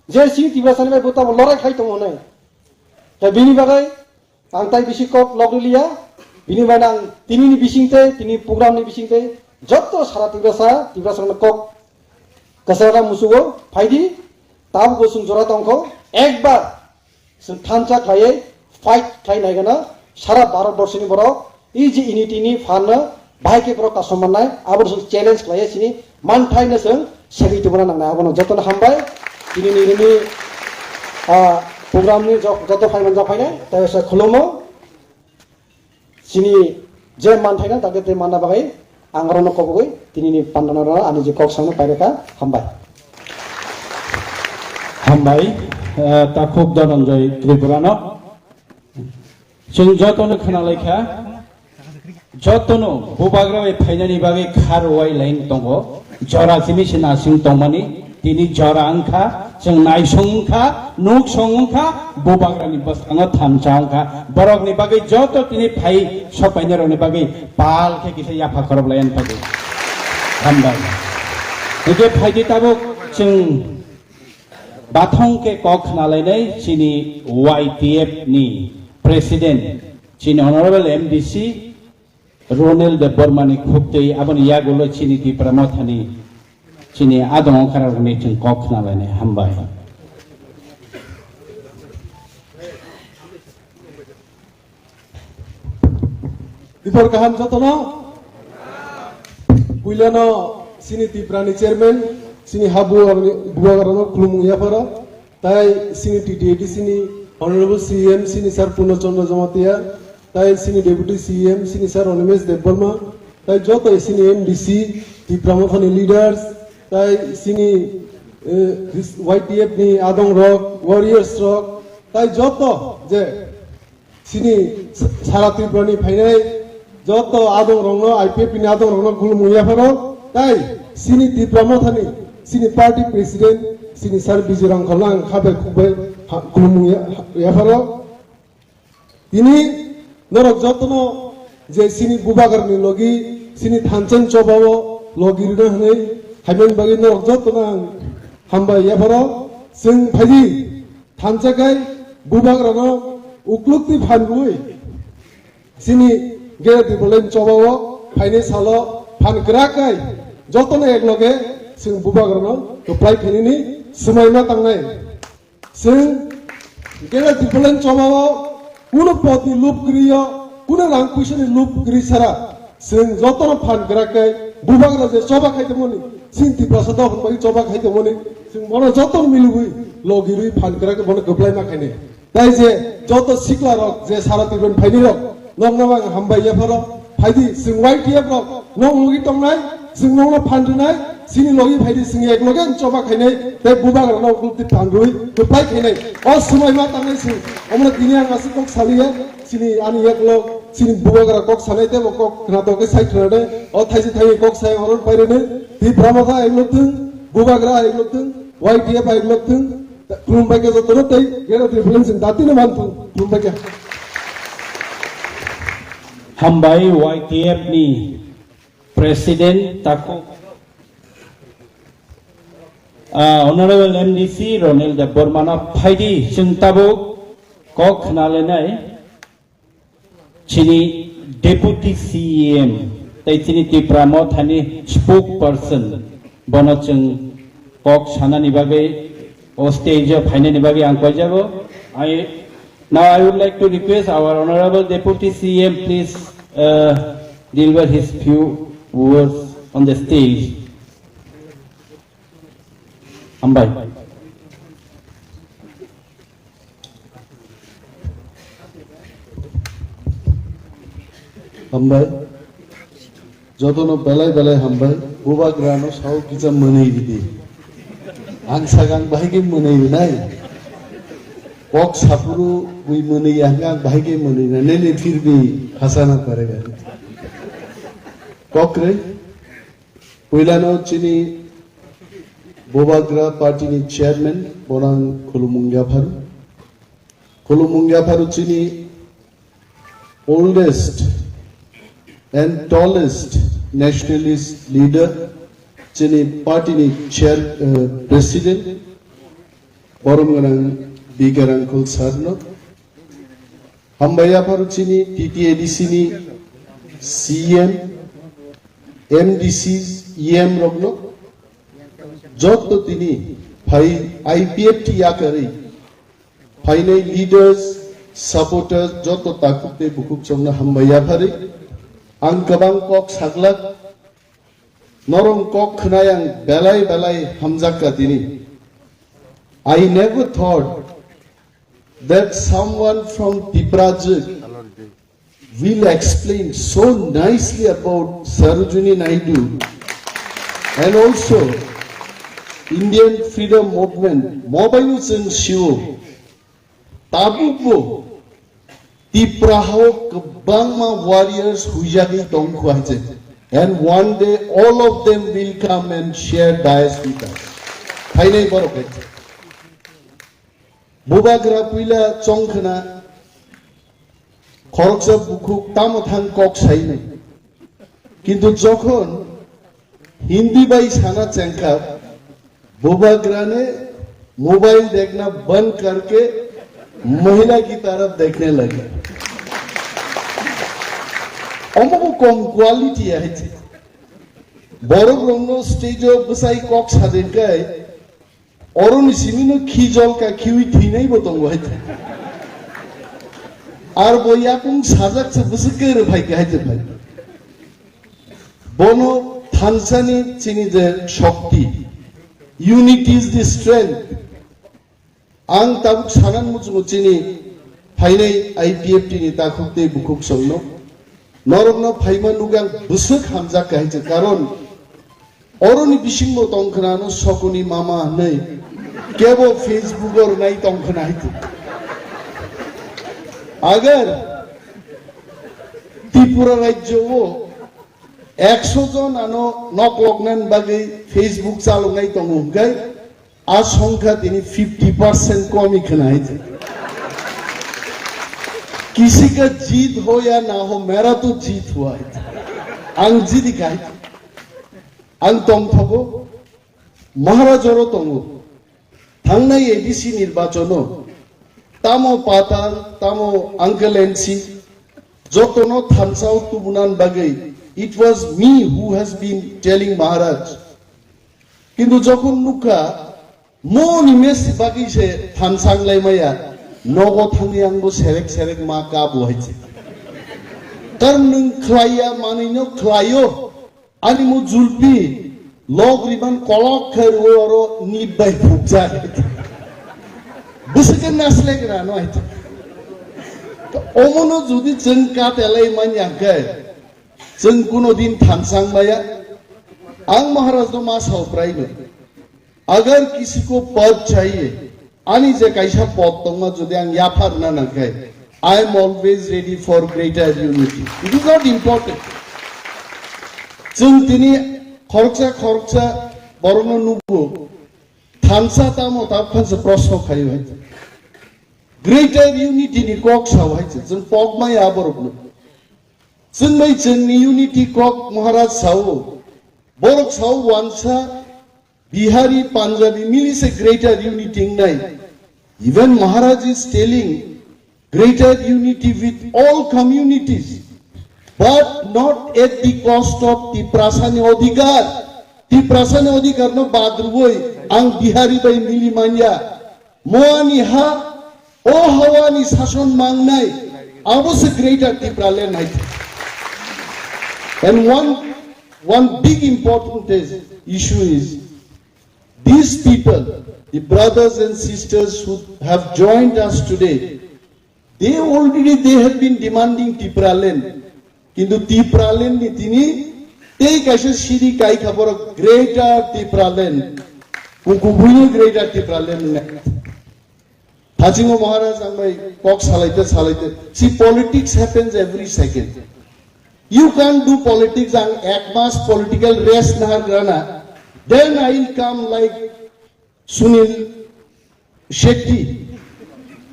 Je si Tiprasani bai bo tamo lorai khai tongo hwnwi. Ta bini bagwi ang tai bisi kok logri liya. Bini bai ang tini ni bising tei, tini program ni bising tei, jotto sara Tiprasa, Tiprasano kok kwchara musugo phaidi, tabuk bo chwng jora tongkho, ekbar chwng thansa khlaiwi fight khlai naigana sara Bharat borshini borok, e je unity ni phan no bahai khe borok kasom mannai, abo chwng challenge khlaiwi sini manthai no chwng segwi tubuna nangnai, abono jotono hambai, tini ni rini, ah, program ni jok-, joto phaiman jok phainai, tei se khulumo. Chini je manthaino, tate tei manna bagwi ang orono kobogwi tinini pandano ani je kok sangno pairokha. Hambai. Hambai, eh, takhuk Dhananjay Tripurano. Chwng jotono khwnalaikha, jotono Bubagra bai phainani bagwi kharwai line tongo. Jora simi se nasing tongmani, tini jora wngkha, chwng naisong wngkha, nuksong wngkha, Bubagrani bwskango thansa wngkha. Borokni bagwi joto tini phai sokpainarokni bagwi pal khe kisa yapha khoroplai ani bagwi. Hambai. Hwnkhe phaidi tabuk chwng bathong khe kok khnalainai chini Y T F ni president, chini honorable M D C, Ronel Debbarmani khuktwi aboni yagulo chini Tipra Mothani chini adong ongkhararokni chwng kok khna lainai. Hambai. Dipor kaham jotono. Puilano chini Tiprani chairman, chini habu aroni bubagrano khulumung yapharo. Tai sini T T A D C ni Honorable C E M sini Sir Purno Chandra Jamatia, tai sini Deputy C E M sini Sir Animesh Debbarma, tai joto sini M D C, Tipra Mothani leaders, tai sini, eh, this Y T F ni adong rok, warriors rok, tai joto je Sini sa-, sara Tripura ni phainai joto adong rokno, I P F T ni adong rokno khulumung yapharo, tai sini Tipra Mothani sini party president sini Sir Bijay Rangkhalno ang khabai khukbai ha-, khulumung ya-, yapharo. Tini norok jotono je sini bubagrani logi sini thansa ni chobao logi rwna hwnwi haimani bagwi norok jotono ang hambai yapharo. Chwng phaidi. Thansa khai bubagrano uklukti phan rwui chini Greater Tipraland chobao phainai salo phan kwrak khai jotono ekloge chwng bubagrano kwplai khainani swmaima tangnai. Chwng Greater Tipraland chobao kuno podni lub kwrwiyo, kuno rang puisani lub kwrwi sara. Chwng jotono phan kwrak khe bubagra je choba khai tongmani, chini Tiprasa dophani bagwi choba khai tongmani, chwng bono jotono milwi logi rwi phan kwrak khe bono kwplai ma khainai. Tai je joto sikla rok je sara Tipraland phainai rok, nokno ang hambai yapharo. Phaidi, chwng Y T F rok, nok logi tongnai, chwng nokno phan rwnai, chini logi phaidi, chwng ek loge ang choba khainai, tei bubagra nok logi phan rwi, kwplai khainai. O swmai ma tangnai chwng, omono tini ang aswk kok saliya, chini ani yak lok, chini bubagra kok sanai, tei bo kok khna tokhe sai khna de, o thaisi thai kok sai oro pai rwnai, Tipra Motha ek lok thung, bubagra ek lok thung, Y T F ek lok thung, khulumbai khe jotono tei Greater Tipraland chwng datino man thung, khulumbai khe. Hambai Y T F ni President takhuk, ah, Honorable M D C Ronel Debbarma no phaidi chwng tabuk kok khna lenai chini Deputy C E M tei chini Tipra Mothani spokesperson bono chwng kok sanani bagwi o stage o phainani bagwi ang koijago. I, now I would like to request our Honorable Deputy C E M, please, uh, deliver his few words on the stage. Hambai. Hambai. Jotono belai belai hambai. Bubagrano sao kisa mwnwi ridi. Ang sagang bahai khe mwnwi rwnai. Kok saphuru bui mwnwi ya hwnkhe ang bahai khe mwnwi rwnai. Nini phir bhi khasana parega. Kok rwi. Puilano chini Bubagra party ni chairman bono ang khulumung yapharu. Khulumung yapharu chini oldest and tallest nationalist leader, chini party ni chair, eh, president, borom gwnang B K Rangkhol sir no. Hambai yapharu chini T T A D C ni C M, M D C, E M rokno, jotto tini phai I P F T yakarwi phainai leaders, supporters, jotto takhuk tei bukhuk chongno hambai yapharwi. Ang kwbang kok saglak, norong kok khwnai ang belai belai hamjakka tini. I never thought that someone from Tiprajwk will explain so nicely about Sarojini Naidu and also Indian freedom movement. Mobaino chwng sio, tabukbo Tipra hao kwbangma warriors huijagwi tongkhu hai se. And one day all of them will come and share dais with us. Phainai borok hai se. Bubagra puila chongkhna khoroksa bukhuk tamo thang kok sainai. Kintu jokhon Hindi bai sana chengkha, Bubagra ne mobile dekhna band karke mahila ki taraf dekhne lage. Omo bo kom quality hai se. Borok rokno stage o bwsai kok sadengkai, oroni simino khi jol ka khiwi thinai bo tongo hai. Ar bo yakung sajak se bwswk khe rwphai khe hai phai. Bono thansani chini je shokti. Unity is the strength. Ang tabuk sanan muchungo chini phainai I P F T ni takhuk tei bukhuk songno. Norokno phaima nugwi ang bwswk hamjak kha hai se, karon oroni bisingbo tongkhna no sokoni mama hwnwi kebo Facebook o rwnai tongkhna hai se. Agar Tripura rajyo o ekso jon ano nok loknani bagwi Facebook chaloknai tongo hwnkhe, a songkha tini fifty percent komi khna hai se. Kisi ka jeet ho ya na ho, mera to jeet hua hai se. Ang jidi khai. Ang tongthogo, Maharaj oro tongo. Thangnai A D C nirbachono tamo Patan, tamo Uncle N C, jotono thansao tubunan bagwi, it was me who has been telling Maharaj. Kintu jokhon nukha, Mo ni mesi bagwi se thansa wng lai maya, nogo thangwi ang bo serek serek ma ka bo hai se. Karon nwng khlai ya manwi no khlai o, ani mo julpi log riban kolok khe rw oro nip bai phukjak. Bwswk khe naslek rano hai se. Omo no jodi chwng ka telai man ya khe, chwng kuno din thansa wng maya. Ang Maharaj no ma sao prai no. Agar kisi ko pad chahiye, ani je kaisa pod tongma jodi ang yapharna nangkhe, I am always ready for greater unity. It is not important. Chwng tini khoroksa khoroksa borokno nugo, thansa tamo tabuk phansa proshno khaio hai. Greater unity ni kok sao hai se, chwng pokmaya borokno. Chwng bai chwngni unity kok Maharaj sao, borok sao wansa Bihari, Punjabi mili se greater unity wngnai. Even Maharaj is telling greater unity with all communities, but not at the cost of Tiprasani odhikar. Tiprasani odhikar no badrwoi ang Bihari bai mili manya. Moani ha, o hawani sason mangnai, abo se greater Tipraland hai. And one, one big important is, issue is, these people, the brothers and sisters who have joined us today, they already, they have been demanding Tipraland. Kintu Tipraland ni tini tei kaisa siri kai kha borok Greater Tipraland. Kukubuino Greater Tipraland ne. Phasingo Maharaj ang bai kok salaite salaite. See, politics happens every second. You can't do politics ang ek mas political rest nahar grana. Then I will come like Sunil Shetty.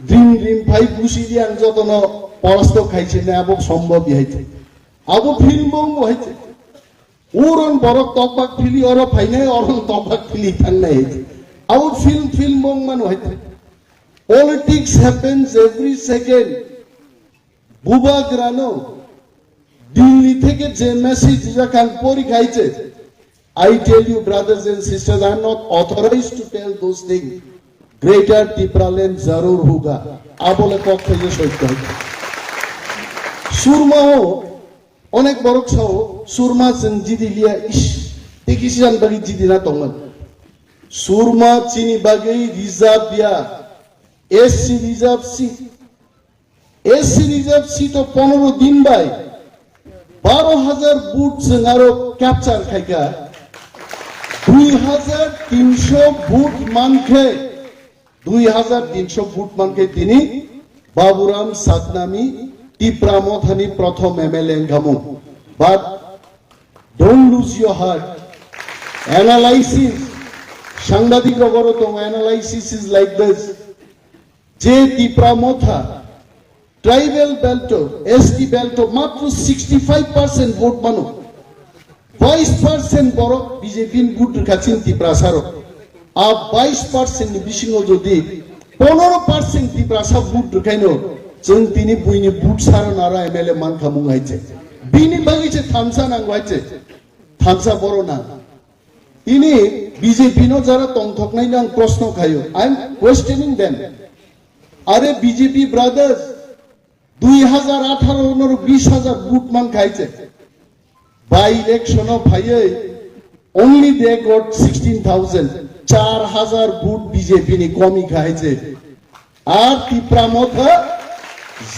Dream dream phai busi di ang jotono polasto khaise ne abo sombhob hai. Abo film bong bo hai. Uron borok tokbak phili oro phainai, oron tokbak phili thangnai. Abo film, film bong mano hai. Politics happens every second. Bubagrano Delhi theke je message rijak ang pori khaise. I tell you, brothers and sisters, I am not authorized to tell those things. Greater Tipraland zarur hoga. Abole kok khaise soitto. Surma o Onek borok sao, Surma chwng jidi liya, ish, tei kisi jani bagwi jidi na tongmani. Surma chini bagwi reserve ya, S C reserve seat. S C reserve seat o ponoro din bai baro hajar vote chwng aro capture khaikha. Dui hajar tinsho vote mankhe Dui hajar tinsho vote mankhe tini Baburam Satnami Tipra Mothani prothom M L A wngkhamu. But don't lose your heart. Analysis, sangbadik rogoro tongo, analysis is like this. Je Tipra Motha Tribal belt o, S T belt o matro sixty five percent vote mano. Bais percent borok B J P ni vote rwkha chini Tiprasa rok. A bais percent ni bisingo jodi ponoro percent Tiprasa vote rwkhaino, chwng tini buini vote saro naro M L A mankha mung hai se. Bini bagwi se thansa nango hai se. Thansa boro nang. Tini B J P no jara tongthoknai no ang proshno khaio. I am questioning them. Are B J P brothers, dui hajar atharo no bis hajar vote man khaise. By election o phaiwi only they got sixteen thousand. Char hajar vote B J P ni komi khaise. Ar Tipra Motha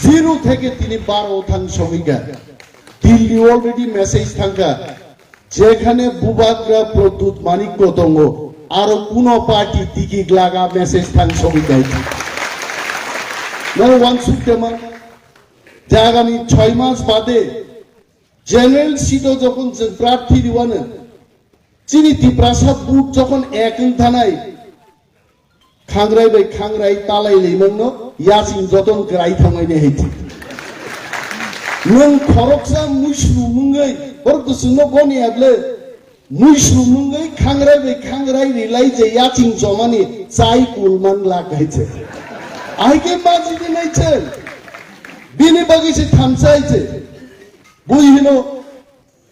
zero theke tini baro thang sogika. Delhi already message thangka. Jekhane Bubagra Pradyut Manikya tongo, aro kuno party tiki glaga message thang sogwi dai. No wansuk tema. Jagani choi mas bade general seat o jokhon chwng prarthi riwano, chini Tiprasa vote jokhon ek wng thanai, Khangrai bai khangrai talai laimangno yaching joton kwrai thangmani hai thik. Nwng khoroksa muisru mungwi, borok bwswngno goni able muisru mungwi khangrai bai khangrai rilai je yaching jomani chai kulman lak hai se. Aike majini nai se. Bini bagwi se thamsa hai se. Bui hino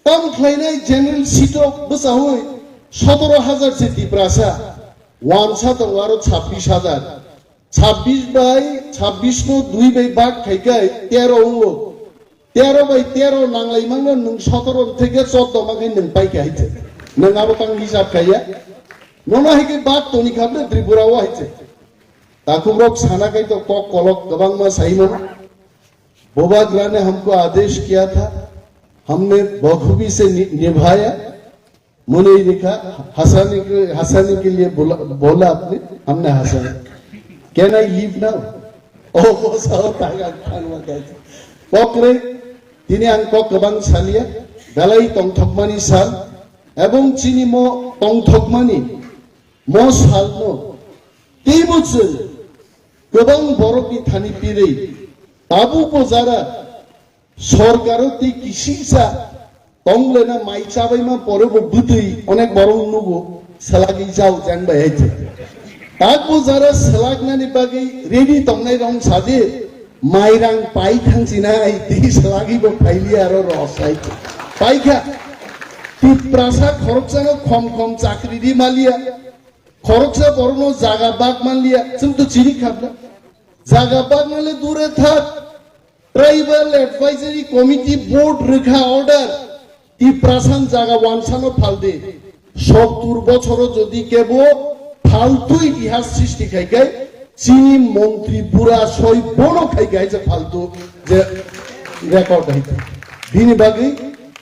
Tam khlainai general seat o bwchaui sotoro hajar se Tiprasa. Wansa tongo aro chabbish hajar. Chabbish bai, chabbish no dui bai bak khai khai tero wngo. Tero bai tero nanglai mangno nwng sotoro theke choddo ma khai nwng pai kha hai se. Nwng abo tang hisab khaiya. Nono hai khe bak toni khabne Tripura o hai se. Takhukrok sana khai to kok kolok kwbangma saimano. Bubagra ne humko aadesh kiya tha, humne bakhoobi se ni-, nibhaya. Mune likha, hasane ke, hasane ke liye bola, bola apne, humne hasa. Can I leave now? Oh, boss, oh, taga, taga, taga. Kokre, tini ang kok kwbang salia, belai tongthokmani sal, ebong chini mo tongthokmani mo salno teibo chwng kwbang borokni thani pirwi tabukbo jara sorkaro tei kisisa tonglena mai chabaima porebo bwtwi onek borok nugo, selagwi jao jang bai hai se. Takbo jara selaknani bagwi ready tongnai rong sadi mairang pai thangsinai tei selagwibo phailiya aro rosai paikha. Tiprasa khoroksano khom khom chakri di maliya. Khoroksa borokno jaga bak manliya, chwng to chini khabla. Jaga bak manle dure thak. Tribal Advisory Committee Board rwkha order. Tiprasani jaga wansano phaldi. Sottur bochoro jodi kebo phaltu itihas srishti khai khai, chini montri bura soi bono khai khai je phaltu je record hai. Bini bagwi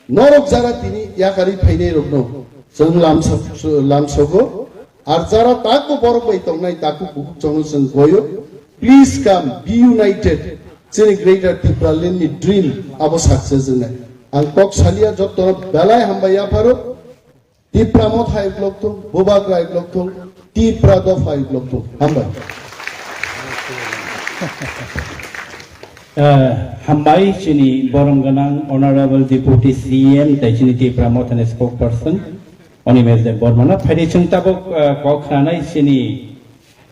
norok jara tini yakari phainai rokno. Chwng lamsa-, lamsogo, ar jara takbo borok bai tongnai, takbo bukhuk chongno chwng koyo. Please come, be united. Chini Greater Tipraland ni dream abo success wngnai. Ang kok salia jotto belai hambai yapharo. Tipra Motha hai block thung, Bubagra hai block thung, Tipra Dopha hai block thung. Hambai. Eh, hambai chini borom gwnang Honorable Deputy C E M tei chini Tipra Mothani spokesperson Animesh Debbarma no. Phaidi chwng tabuk, eh, kok khnanai chini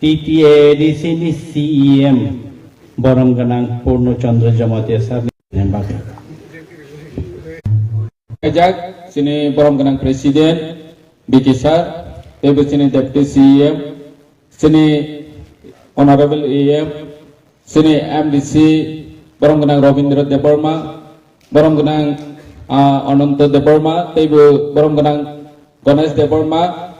T T A D C ni C E M borom gwnang Purno Chandra Jamatia sir ni bagwi. Ajak chini borom gwnang President B K sir, teibo chini Deputy C E M, chini Honorable E M, chini M D C, borom gwnang Robindra Debbarma, borom gwnang, ah, Ananto Debbarma, teibo borom gwnang Ganesh Debbarma,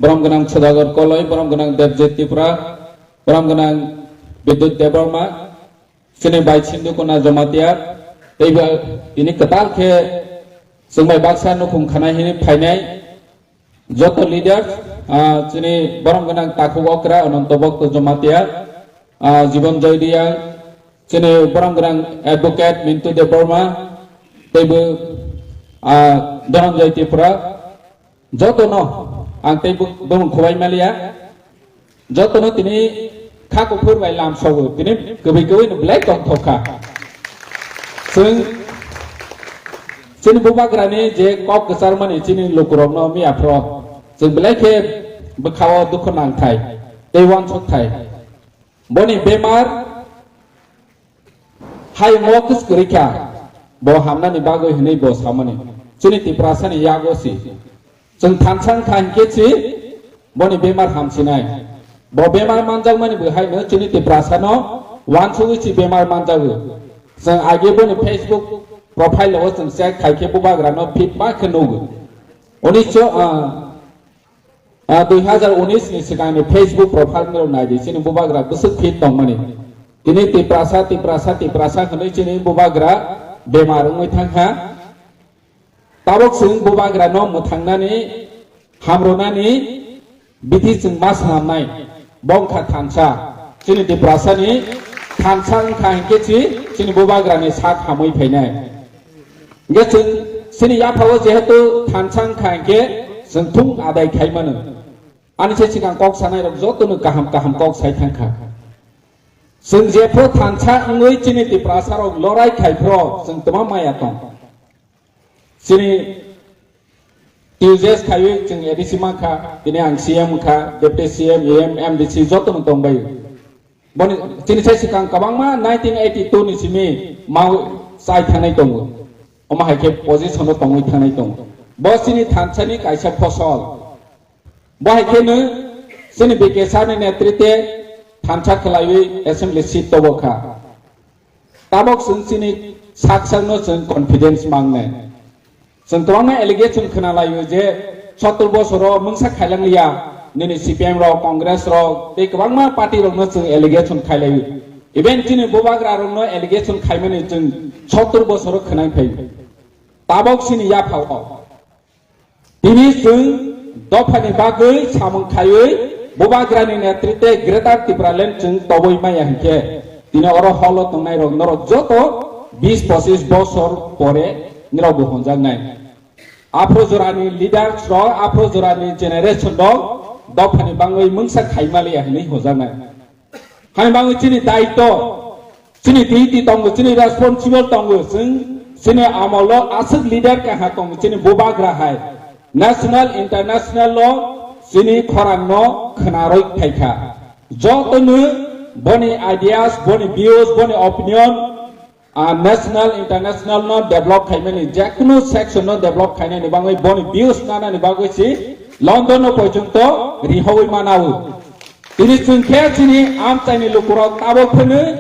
borom gwnang Sudagar Koloi, borom gwnang Debjit Tripura, borom gwnang Bidyut Debbarma, chini bai Sindhu Kuna Jamatia, teibo tini kwtal khe chwng bai baksa nukhung khanai hwnwi phainai joto leaders, ah, chini borom gwnang Takhuk Okra, Ananto Bhakta Jamatia, ah, Jibon Joy Reang, chini borom gwnang Advocate Mintu Debbarma, teibo, ah, Dhananjay Tripura, jotono ang tei bo-, bumung khubai maliya. Jotono tini kha kuphur bai lamsogo, tini kwbwi kwbwi no belai tongthok kha. Chwng chini Bubagrani je kok kwcharmani chini lukurokno miya phro, chwng belai khe bwkhao dukhu nangthai tei uansukthai. Boni bemar Hayungo kwskwrwi kha, bo hamnani bagwi hwnwi bo samani. Chini Tiprasani yago si. Chwng thansa wngkha hinkhe si boni bemar hamsinai. Bo bemar manjakmani bo haino chini Tiprasano uansugwi si bemar manjago. Chwng age boni Facebook profile o chwng check khaikhe Bubagrano fit ma khe nugo. Oni cho, ah, Ah, dui hazar unis ni swkangni Facebook profile ni rok nai di, chini Bubagra bwswk fit tongmani. Tini Tiprasa, Tiprasa, Tiprasa hwnwi chini Bubagra bemar wngwi thang kha. Tabuk chwng Bubagra no mwthangnani, hamrwnani bithi chwng ma swnamnai. Bo wngkha thansa. Chini Tiprasani thansa wngkha hinkhe chi-, chini Bubagrani sak hamwi phainai. Hinkhe chwng chini yaphao jehetu thansa wngkha hinkhe chwng thung adai khai mano. Ani se sikang kok sanai rok jotono kaham kaham kok sai thang kha. Chwng jephru thansa wngwi chini Tiprasa rok lorai khai phro chwng twma maya tong. Chini T U J S khaiwi chwng A D C mankha, tini ang C M wngkha, Deputy C M, E M, M D C jotono tongbai. Boni chini sai swkang kwbangma nineteen eighty-two ni simi mau chai thangnai tongo. Omo hai khe position o tongwi thangnai tongo. Bo chini thansani kaisa phosol. Bo hai kheno Chini B K sir ni netrite thansa khwlaiwi assembly seat tobo kha. Tabok chwng chini sak sakno chwng confidence mangnai. Chwng kwbangma allegation khwnalaio je sottor bosoro mungsa khailang liya, nini C P M rok, Congress rok tei kwbangma party rokno chwng allegation khailaio. Even chini bubagra rokno allegation khaimani chwng sottor bosoro khwnai phaio. Tabok chini yaphao. Tini chwng dophani bagwi samung khaiwi bubagrani netrite Greater Tipraland chwng tobwi maya hinkhe tini oro holo tongnai rok norok joto bis pochis bosor pore nirok bo honjaknai. Aphro jorani leaders rok, aphro jorani generation rok dophani bagwi mungsa khaimaliya hinwi honjaknai. Haini bagwi chini daitw, chini duty tongo, chini responsible tongo, chwng chini amolo aswk leader kaha tongo, chini bubagra hai national, international o chini khorangno khwnarwi phaikha. Jotono boni ideas, boni views, boni opinion, ah, national, international no develop khaimani, jekunu section no develop khainani bagwi, boni views nanani bagwi si London no porjonto rihowi manao. Tini chwng khe chini amchaini lukurok tabok phwno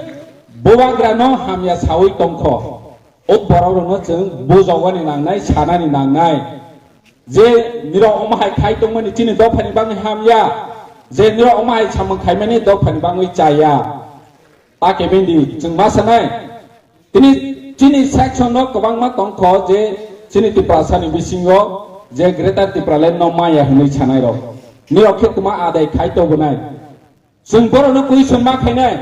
bubagrano hamya sawi tongkho. O borokrokno chwng bujogani nangnai, sanani nangnai. Je nirok omo hai khai tongmani chini dophani bagwi hamya, je nirok omo hai samung khaimani dophani bagwi chaya. Ta kebengdi chwng ma sanai. Tini chini section no kwbangma tongkho je chini Tiprasani bisingo je Greater Tipraland no maya hinwi sanai rok. Nirok khe tuma adai khai tobonai. Chwng borokno question ma khainai.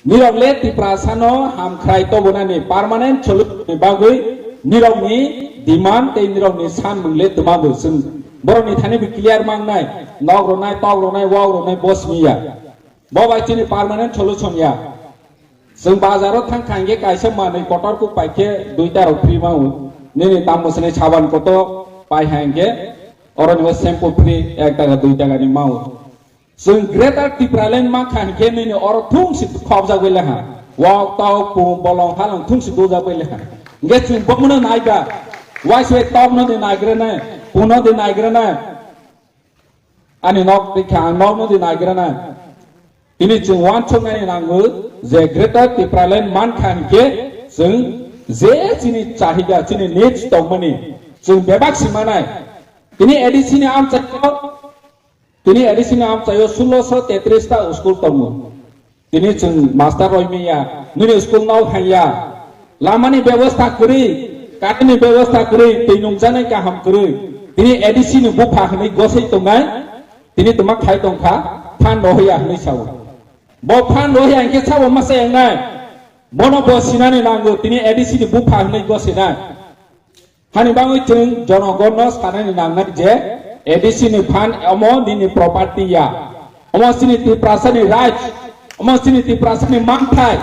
Nirok le Tiprasano hamkhrai tobonani permanent solution ni bagwi nirokni demand tei nirokni sanmung le tuma bo chwng borokni thani bo clear mangnai. Nok ronai, tok ronai, wak ronai bo simi ya. Bo bai chini permanent solution ya. Chwng bazaro thang kha hinkhe kaisa manwi kotor kuk pai khe duita rok free mao. Nini tamo sini saban kotor pai ha hinkhe oroni o shampoo free ek taka dui taka ni mao. Chwng Greater Tipraland ma kha hinkhe nini oro thung si khobjak bai lekha. Wak tok pung bolong halong thung si dujak bai lekha. Hinkhe chwng bomono naiba. Waisai tok no di naigrana, pung no di naigrana. Ani nok rikha ang nokno di naigrana. Tini chwng uansuknani nango je Greater Tipraland mankha hinkhe chwng je chini chahida, chini needs tongmani chwng bebak si manai. Tini A D C ni amchaio, tini A D C ni amchaio sulosho tetris ta school tongo. Tini chwng master roi manya, nini school no hanya. Lamani bebosta kwrwi, current ni bebosta kwrwi, twi nungjaknai kaham kwrwi. Tini A D C ni bupha hwnwi gosai tongnai, tini twma khai tongkha, phan rohya hwnwi sao. Bo phan rohya hinkhe sabo masa yangnai. Bono bo sinani nango, tini A D C ni bupha hwnwi gosinai. Hani bagwi chwng jonogonno sanani nangnai je A D C ni phan omo nini property ya. Omo chini Tiprasa ni right, omo chini Tiprasa ni manthai.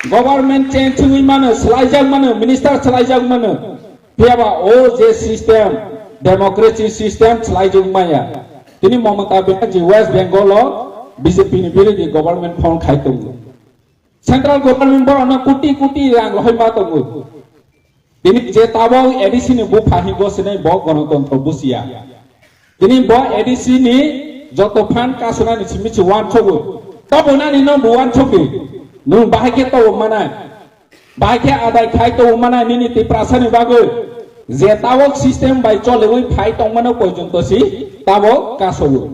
Government change wngwi mano, swlaijak mano, minister swlaijak mano. Phiyaba o je system, democracy system swlaijak maya. Tini Mamata Banerjee West Bengal o B J P ni birodhi government form khai tongo. Central government borokno koti koti rang rohoi ma tongo. Tini je tabok A D C ni bupha hinwi gosinai bo gonotontro busiya. Tini bo A D C ni joto phan kasunani simi se uansukgo. Tobo nani no bo uansukdi. Nwng bahai khe tobo manai. Bahai khe adai khai tobo manai nini Tiprasa ni bagwi. Je tabok system bai choliwi phai tongmano porjonto si tabok kasogo.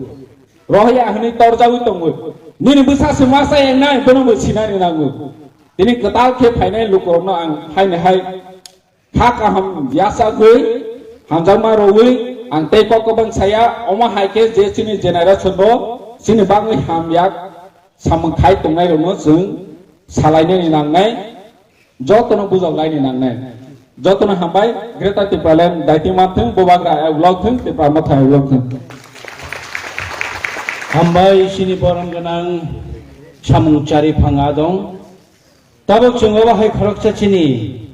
Rohya hwnwi torjagwi tongo. Nini bwsa se masa yangnai, bono bo sinani nango. Tini kwtal khe phainai lukurokno ang haini hai kha kaham yachagwi, hamjakma rogwi ang tei kok kwbang saya, omo hai khe je chini generation bo chini bagwi hamya samung khai tongnairokno chwng salainani nangnai. Jotono bujok laini nangnai. Jotono hambai, Greater Tipraland daiti manthwng, bubagra ulo thwng, Tipra Motha ulo thwng. Hambai chini borom gwnang samung chari phang adong. Tabuk chwng obo hai khoroksa chini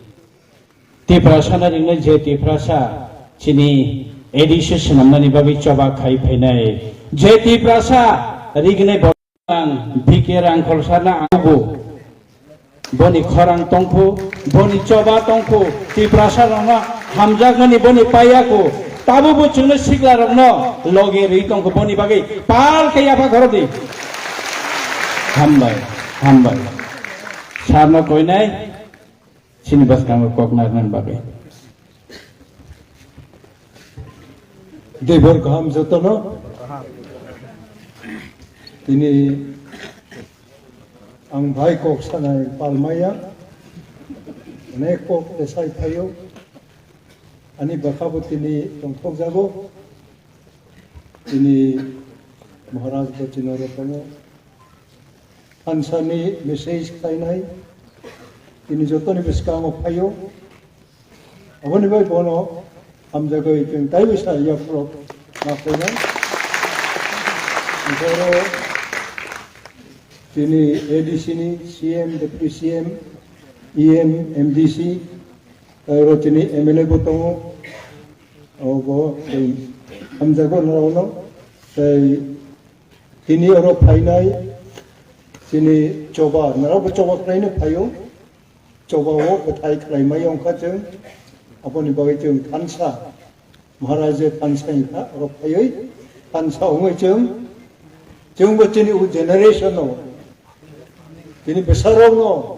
Tiprasa na ringnai je Tiprasa chini A D C swnamnani bagwi choba khai phainai. Je Tiprasa rignai Ang B K Rangkhol sarno ang bo boni khorang tongkhu, boni choba tongkhu, Tiprasa rokno hamjakmani boni paiyaku, Tabukbo chwngno siklarokno logi rwi tongkha, boni bagwi pal khe yapha khorokdi. Hambai, hambai. Sarno koinai, chini bwskango kok narwknani bagwi. Debor kaham jotono. Tini ang bai kok sanai palmaya. Onek kok tesai phaio. Ani bwkha bo tini tongthokjago. Tini Maharaj bo tini oro tongo. Thansa ni message khlainai tini jotoni bwskango phaio. Aboni bai bono hamjagwi chwng taibo sa yaphro ma khlainai. Onkhe oro tini A D C ni C M, Deputy C M, E M, M D C, tei oro tini M L A bo tongo. Obo tei hamjago norokno. Tei tini oro phainai chini choba, norokbo choba khlaino phaio. Choba o bwthai khlaimai wngkha chwng. Aboni bagwi chwng thansa, Maharaja thansa wngkha, oro phaiwi thansa wngwi chwng, chwngbo chini o generation o tini bwsarokno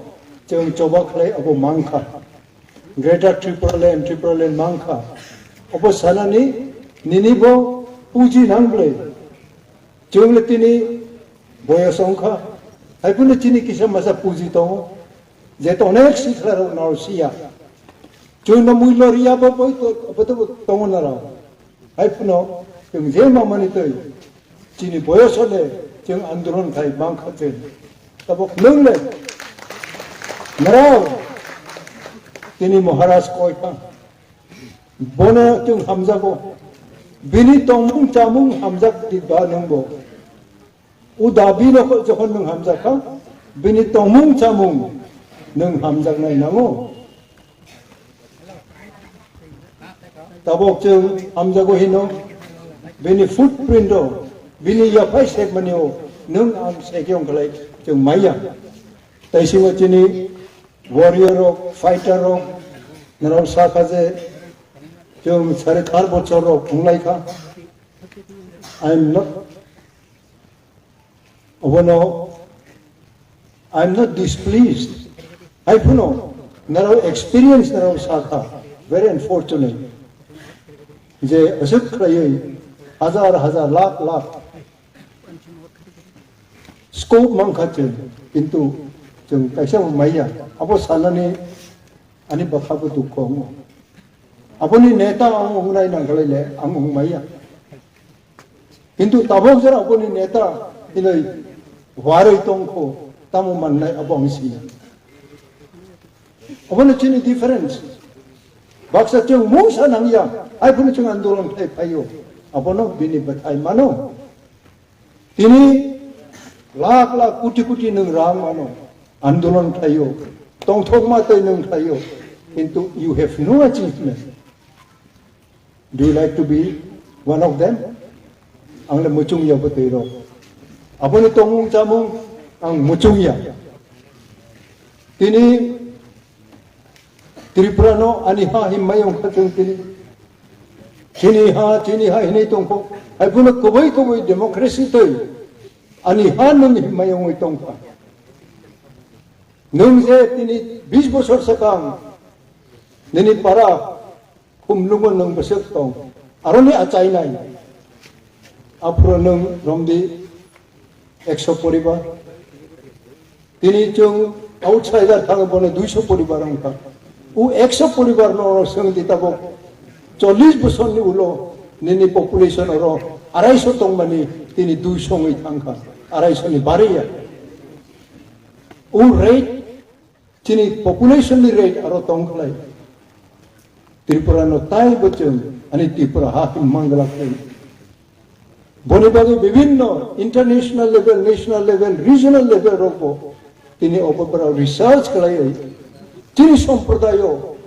chwng choba khlai abo mankha. Greater Tipraland, Tipraland mankha. Obo sanani nini bo puji nang bwle. Chwng le tini boyos wngkha. Hai phano chini kisa masa puji tongo. Je to onek sikla rok naro siya. Chwng no mui loriya bo boi to, bo to tongo naro. Hai phano chwng je mamani twi chini boyos le chwng andolon khai bangkha chwng. Tabok nwng le naro tini Maharaj koi kha. Bono chwng hamjago. Bini tongmung chamung hamjak di ba nwng bo. O dabi no jokhon nwng hamjak kha, bini tongmung chamung nwng hamjaknai nango. Tabok chwng hamjago hino, bini footprint o, bini yaphai sekmani o, nwng ang segi ongkhlai chwng maya. Tei simo chini warrior rok, fighter rok, norok sakha je chwng sare thar bochor rok wnglai kha. I am not Obono, I am not displeased. Hai phano, naro experience naro sakha, very unfortunate. Je aswk khlaiwi hajar hajar lakh lakh scope mankha chwng, kintu chwng kaisa bo maya. Abo sanani ani bwkha bo dukho wngo. Aboni neta ang wngnai nangkhlai le ang wngmaya. Kintu tabok jora aboni neta hinoi waroi tongkho tamo mannai abo ang siya. Abono chini difference. Baksa chwng mungsa nangya, hai phano chwng andolon khlai phaio. Abono bini bwthai mano. Tini lakh lakh koti koti nwng rang mano, andolon khlaio, tongthokma tei nwng khlaio, kintu you have no achievement. Do you like to be one of them? Ang le muchung ya bwtwi rok. Aboni tongmung chamung ang muchung ya. Tini Tripura no ani ha himai wngkha chwng tini. Chini ha, chini ha hinwi tongkho. Hai phano kubui kubui democracy tei ani ha nwng himai wngwi tongkha. Nwng je tini bis bosor swkang nini para khumlungo nwng bwswk tong, aroni achainai. Aphuru nwng romdi ekso poribar. Tini chwng outsider thangwi bono duiso poribar wngkha. O ekso poribar no oro swngdi tabok chollish bosorni ulo nini population oro araiso tongmani tini duiso wngwi thangkha, araiso ni bariya. O rate Chini population ni rate aro tong khlai. Tripura no tai bo chwng ani Tripura ha him mangla khlai. Boni bagwi bibhinno international level, national level, regional level rok bo tini obo bwrok research khlai. Chini somprodayo,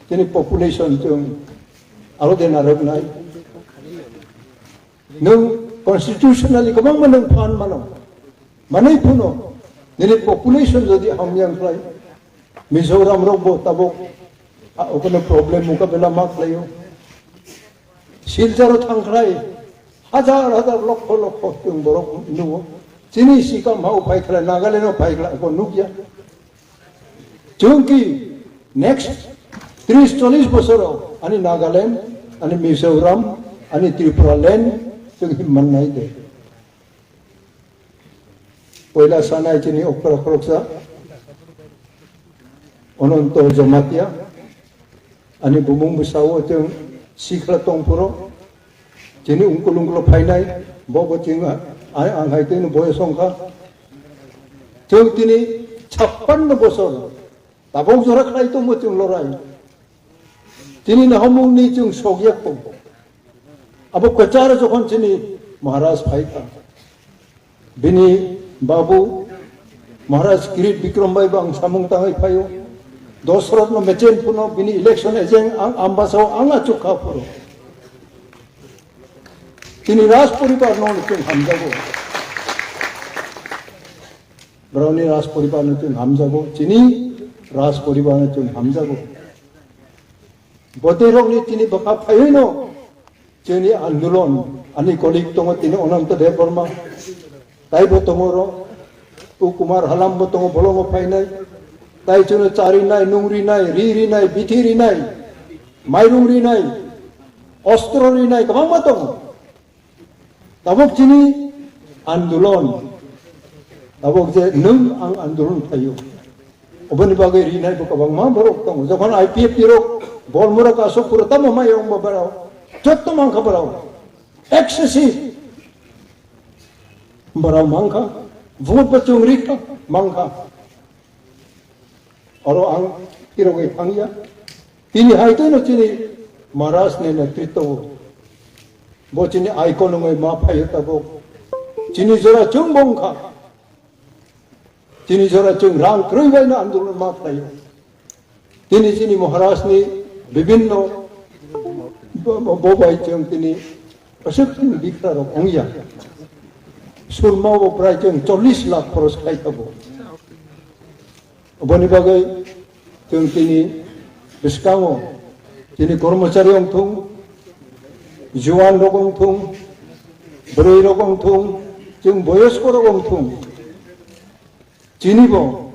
chini population chwng aro de narwknai. Nwng constitutionally kwbangma nwng phan mano. Manwi phano nini population jodi hamya wngkhlai, Mizoram rok bo tabok, ah, obono problem mukabela ma khlaio. Silcharo thangkhlai hajar hajar lokho lokho chwng borok nugo. Chini sikam hao phaikhlai, Nagaland o phaikhlai, bo nukya. Chwng ki next tris chollish bosoro ani Nagaland, ani Mizoram, ani Tripura land chwng him mannai de. Poila sanai chini okra khoroksa Ononto Jamatia, ani bumung bwsao chwng sikla tongphuru, chini ungkul ungkul phainai, bo bo chwng a-, a-, ang hai tini boyos wngkha. Chwng tini chappanno bosor, tabok jora khlai tongbo chwng lorai. Chini nahomungni chwng sokyak tongo. Abo kwcharo jokhon chini Maharaj phaikha, bini babu Maharaj Kirit Bikram bai bo ang samung tangwi phaio. Dosrotno mechen phuno bini election agent ang Ambasao ang achukha phuru. Chini Raj poribar no chwng hamjago. Borokni Raj poribar no chwng hamjago. Chini Raj poribar no chwng hamjago. Bwtwi rokni chini bwkha phaiwi no chini andolon, ani colleague tongo tini Ananta Debbarma, taibo tongo oro, U Kumar Halam bo tongo, bolongo phainai, tai chwngno cha rinai, nung rinai, ri rinai, bithi rinai, mairung rinai, ostro rinai, kwbangma tongo. Tabuk chini andolon, tabuk je nwng ang andolon khlaio, oboni bagwi rinai bo kwbangma borok tongo. Jokhon I P F T rok Bormura kasok phuru tamo mai wngbo borok, jotto mankha borok, excessive borok mankha, vote bo chwng rikha mankha. Oro ang tirogwi thangya. Tini hai teno chini Maharaj ni netritwo o. Bo chini icon wngwi ma phaio tabuk. Chini jora chwng bo wngkha. Chini jora chwng rang kwrwi bai no andolon ma phaio. Tini chini Maharaj ni bibhinno bo, bo, bo bai chwng tini aswk chini bikra rok wngya. Surma bo prai chwng chollish lakh khoros khai tabuk. Oboni bagwi chwng tini bwskango chini kormochari wngthung, juan rok wngthung, bwrwi rok wngthung, chwng boyosko rok wngthung, chini bo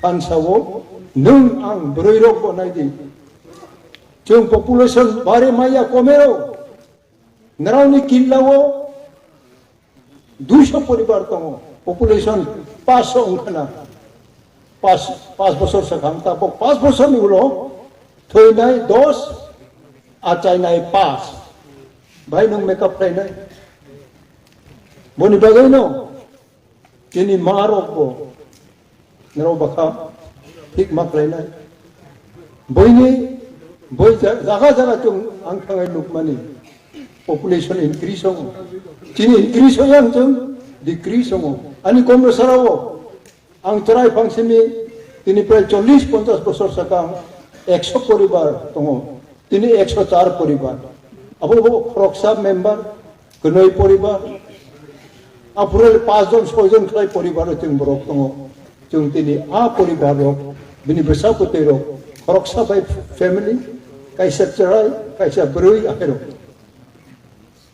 thansa o nwng ang bwrwi rok bo nai di. Chwng population bare maya komero. Nrao ni killa o duiso poribar tongo, population paanch sho wngkha na, paanch, paanch bosor swkang, tabuk paanch bosor ni ulo thwinai dos, achainai paanch, bai nwng make up khlainai? Boni bagwi no chini ma rok bo nrao bwkha thik ma khlainai. Boini, boi ja-, jaga jaga chwng ang thangai nukmani population increase wngo. Chini increase wngyang chwng decrease wngo. Ani Komrasarao ang chwrai phangsimi tini prai chollish ponchash bosor sakang ekso poribar tongo. Tini ekso char poribar. Abo bo khoroksa member, kwnwi poribar. Aphuru paanch jon, soi jon khlai poribar o chwng borok tongo. Chwng tini a poribar rok, bini bwsa kwtwi rok, khoroksa bai family, kaisa chwrai, kaisa bwrwi, aphai rok.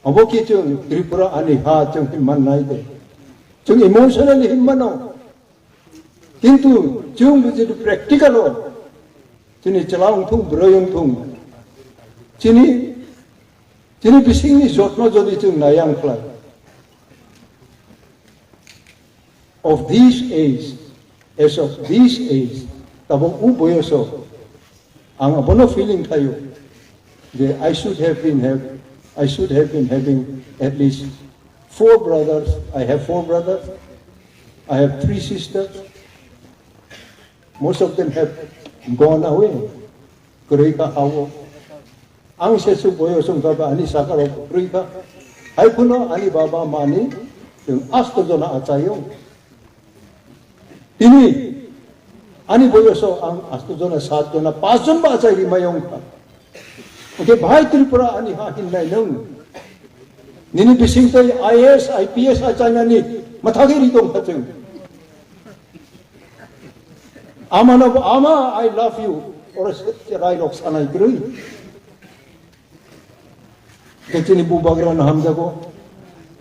Abo khe chwng Tripura ani ha chwng himman nai de. Chwng emotionally himmano. Kintu chwng bo jodi practical o chini chwla wngthung, bwrwi wngthung, chini, chini bisingni jotno jodi chwng nai ang khlai, of this age, as of this age, tabuk u boyoso ang abono feeling khlaio je I should have been have, I should have been having at least four brothers. I have four brothers. I have three sisters. Most of them have gone away. Kwrwi kha hao. Ang se su boyo song kha ba ani saka rok kwrwi kha. Hai phuno ani baba mani chwng asto jona achaio. Tini ani boyoso ang asto jona, sat jona, paanch jon ba achai ri mayong kha. Oke, bhai Tripura ani ha hinnai nwng. Nini bising tei I A S, I P S achainani mathagwi ri tong kha chwng. Amano bo, "Ama, I love you." Oro se rai rok sanai kwrwi. Khe chini bubagra no hamjago.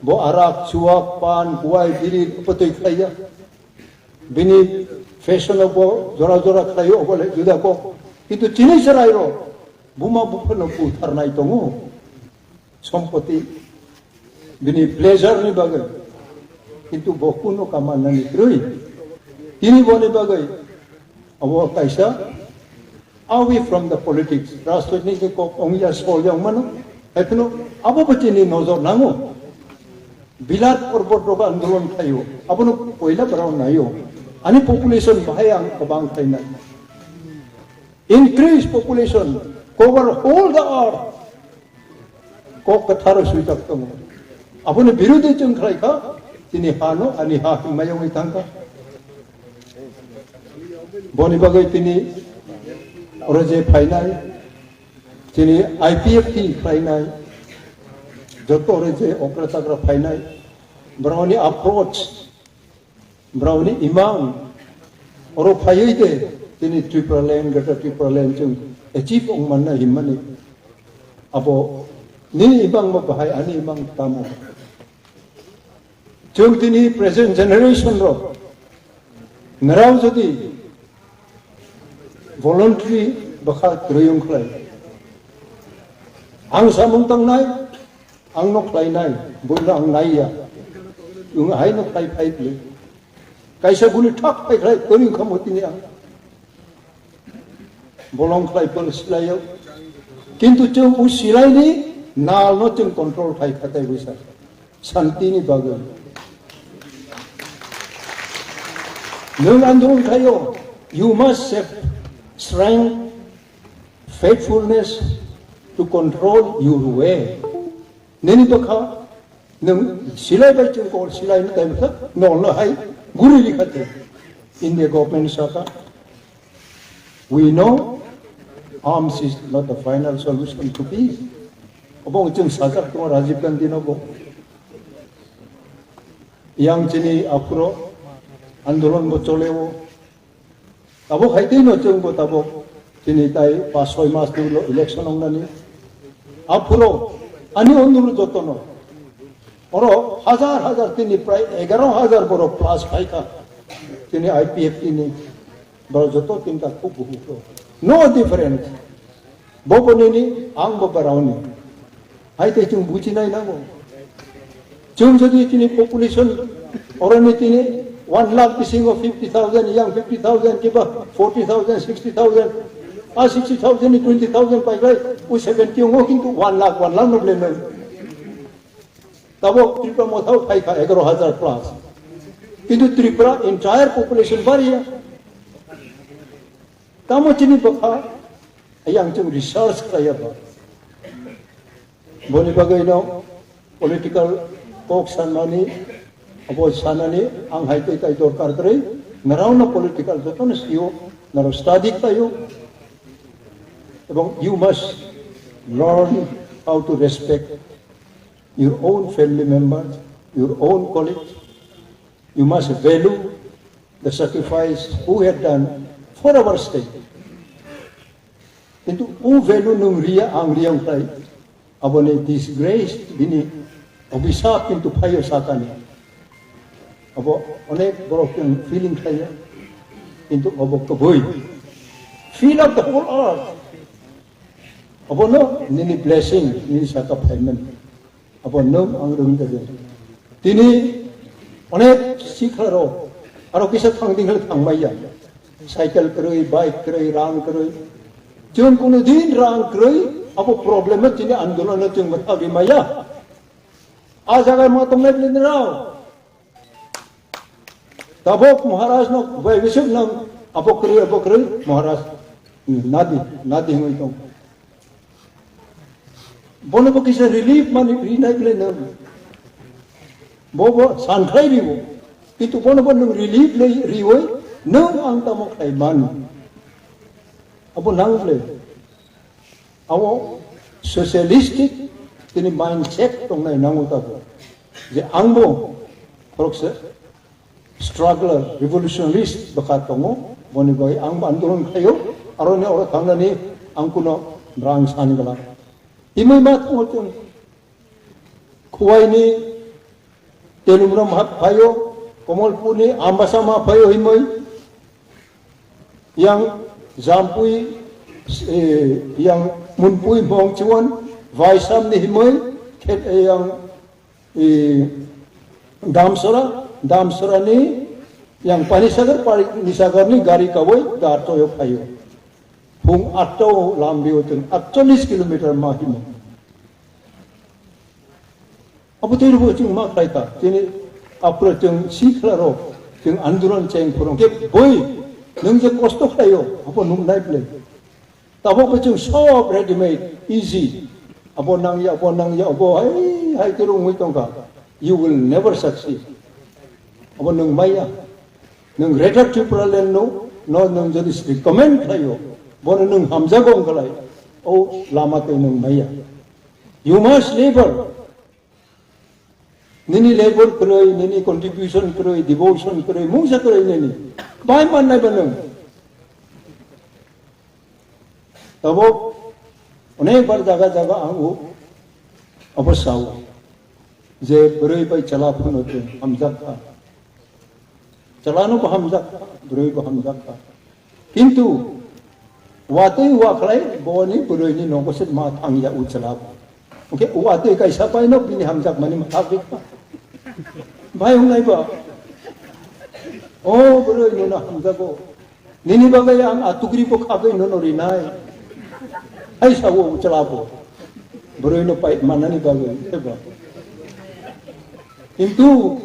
Bo arak, chuwak, pan, buwai, biri, bwtwi khlaiya. Bini fashion o bo jora jora khlaio, obo le juda kok. Kintu chini chwrai rok buma buphano butharnai tongo. Sompoti, bini pleasure ni bagwi. Kintu bo kuno kamanani kwrwi. Tini boni bagwi abo kaisa away from the politics. Rajniti kok ongya solya ongmano. Haiphano abo bo chini nojor nango. Bilat porbot rogo andolon khlaio. Abono poila borok naio. Ani population bahai ang kwbang khlainai. Increase population, cover all the earth. Kok kwtharo swijak tongo. Aboni birodhi chwng khlai kha, chini hano, ani ha himma yongwi thang kha. Boni bagwi tini oro je phainai, chini I P F T khlainai, joto oro je okra chakra phainai, borokni approach, borokni imang, oro phaiwi de, chini Tripura land, Greater Tripura land chwng achieve wng manna himmani. Abo nini imang bo bahai, ani imang tamo. Chwng tini present generation rok, nrao jodi voluntary bwkha kwrwi wng khlai, ang samung tangnai, ang no khlainai, buino ang naiya, wng hai no khlai phai bwlwi. Kaisa buni thak phai khlai kwrwi wng kha mo tini ang. Bolong khlai pal silaio. Kintu chwng u silaini nal no chwng control khai khatai buisa. Shanti ni bagwi. Nwng andolon khaio, you must have strength, faithfulness to control your way. Nini bwkha nwng silai bai chwng kok silai ni time kha nol no hai guri ri kha te. India government saka, "We know arms is not the final solution to peace." Obo chwng sajak tongo Rajiv Gandhi no bo. Yang chini aphuro andolon bo choleo. Tabuk hai twi no chwng bo tabuk chini tai pas soi mas ni ulo election wngnani. Aphuro ani onuru jotono. Oro hajar hajar tini prai egaro hajar borok plus khai kha. Tini I P F T ni borok joto tinta khub buhuk rok. No difference. Bo bo nini, ang bo bwrao ni. Hai tei chwng buji nai nango. Chwng jodi tini population oroni tini one lakh bisingo fifty thousand, yang fifty thousand kiba forty thousand, sixty thousand. A sixty thousand ni twenty thousand pai khlai, u seventy ongo kintu one lakh, one lakh no blame nai. Tabo Tripura mothao phai kha egaro hajar plus. Kintu Tripura entire population bariya. Tamo chini bwkha, ayang chwng research khlaiya ba. Boni bagwi no political kok sanmani, abo sanani ang hai tei tai dorkar kwrwi, nrao no political jotono sio, nrao study khlaio. Ebong you must learn how to respect your own family members, your own colleagues. You must value the sacrifice who had done for our state. Kintu u value nung riya ang riya ungkhlai aboni disgrace bini obisap kintu phaio sakani. Abo onek borok chwng feeling khlaiya. Kintu abo kwbui. Fill up the whole earth. Abono nini blessing, nini saka phaimani. Abo nwng ang rwng kha je. Tini onek sikha rok, aro kisa thang ding hal thang maya. Cycle kwrwi, bike kwrwi, rang kwrwi. Chwng kuno din rang kwrwi, abo problem no tini andolon no chwng bwtha bi maya. A jaga ma tongnai bini rao. Tabok Maharaj no bai bisik nang abo kwrwi, abo kwrwi, Maharaj nadi, nadi hwnwi tong. Bono bo kisa relief mani rinai bwlai nang. Bo bo sankhlai riwo. Kintu bono bo nung relief le riwoi nung ang tamo khlai man. Abo nang bwlai. Abo socialistic tini mindset tongnai nango tabo. Je angbo khoroksa struggler, revolutionist bwkha tongo, boni bagwi ang andolon khlaio, aroni oro thangnani ang kuno rang san glak. Tini ma tongo chwng Khuwaini Tenumrom ha phaio, Komolpurni Ambasa ma phaio himoi, yang Jampui, eh, yang Munpui Mongchiwon, Vaisamni himoi, khe-, eh, yang, eh, Damsora, Damsorani yang Panisagar, Panisagarni gari kawai Dartoyo phaio. Phung atta o lamrio chwng atchallis kilometer ma himo. Abo tei rwbo chwng ma khlai kha. Chini aphuru chwng si khlai rok, chwng andolon cheng phuru khe boi nwng je kosto khlaio, abo nwng nai bwlai. Tabok bo chwng sob ready made, easy. Abo nangya, abo nangya, abo hai, hai khe rwngwi tongkha. You will never succeed. Abo nwng maya. Nwng Greater Tipraland no, no nwng jodi recommend khlaio, bono nwng hamjago wng khlai, o lama tei nwng maya. You must labor. Nini labor kwrwi, nini contribution kwrwi, devotion kwrwi, mungsa kwrwi nini. Bai mannai ba nwng. Tabok onek bar jaga jaga ang o, abo sao. Je bwrwi bai chwla phano tei hamjak kha. Chwla no bo hamjak kha, bwrwi bo hamjak kha. Kintu watwi wa khlai boni bwrwi ni nogo se ma thang ya o chwla bo. Hwnkhe watwi kaisa pai no bini hamjak mani ma thak ri kha. Bai wngnai ba. O bwrwi no na hamjago. Nini bagwi ang a tukri bo khagwi nono rinai. Hai sao chwla bo. Bwrwi no pai manani bagwi, eba. Kintu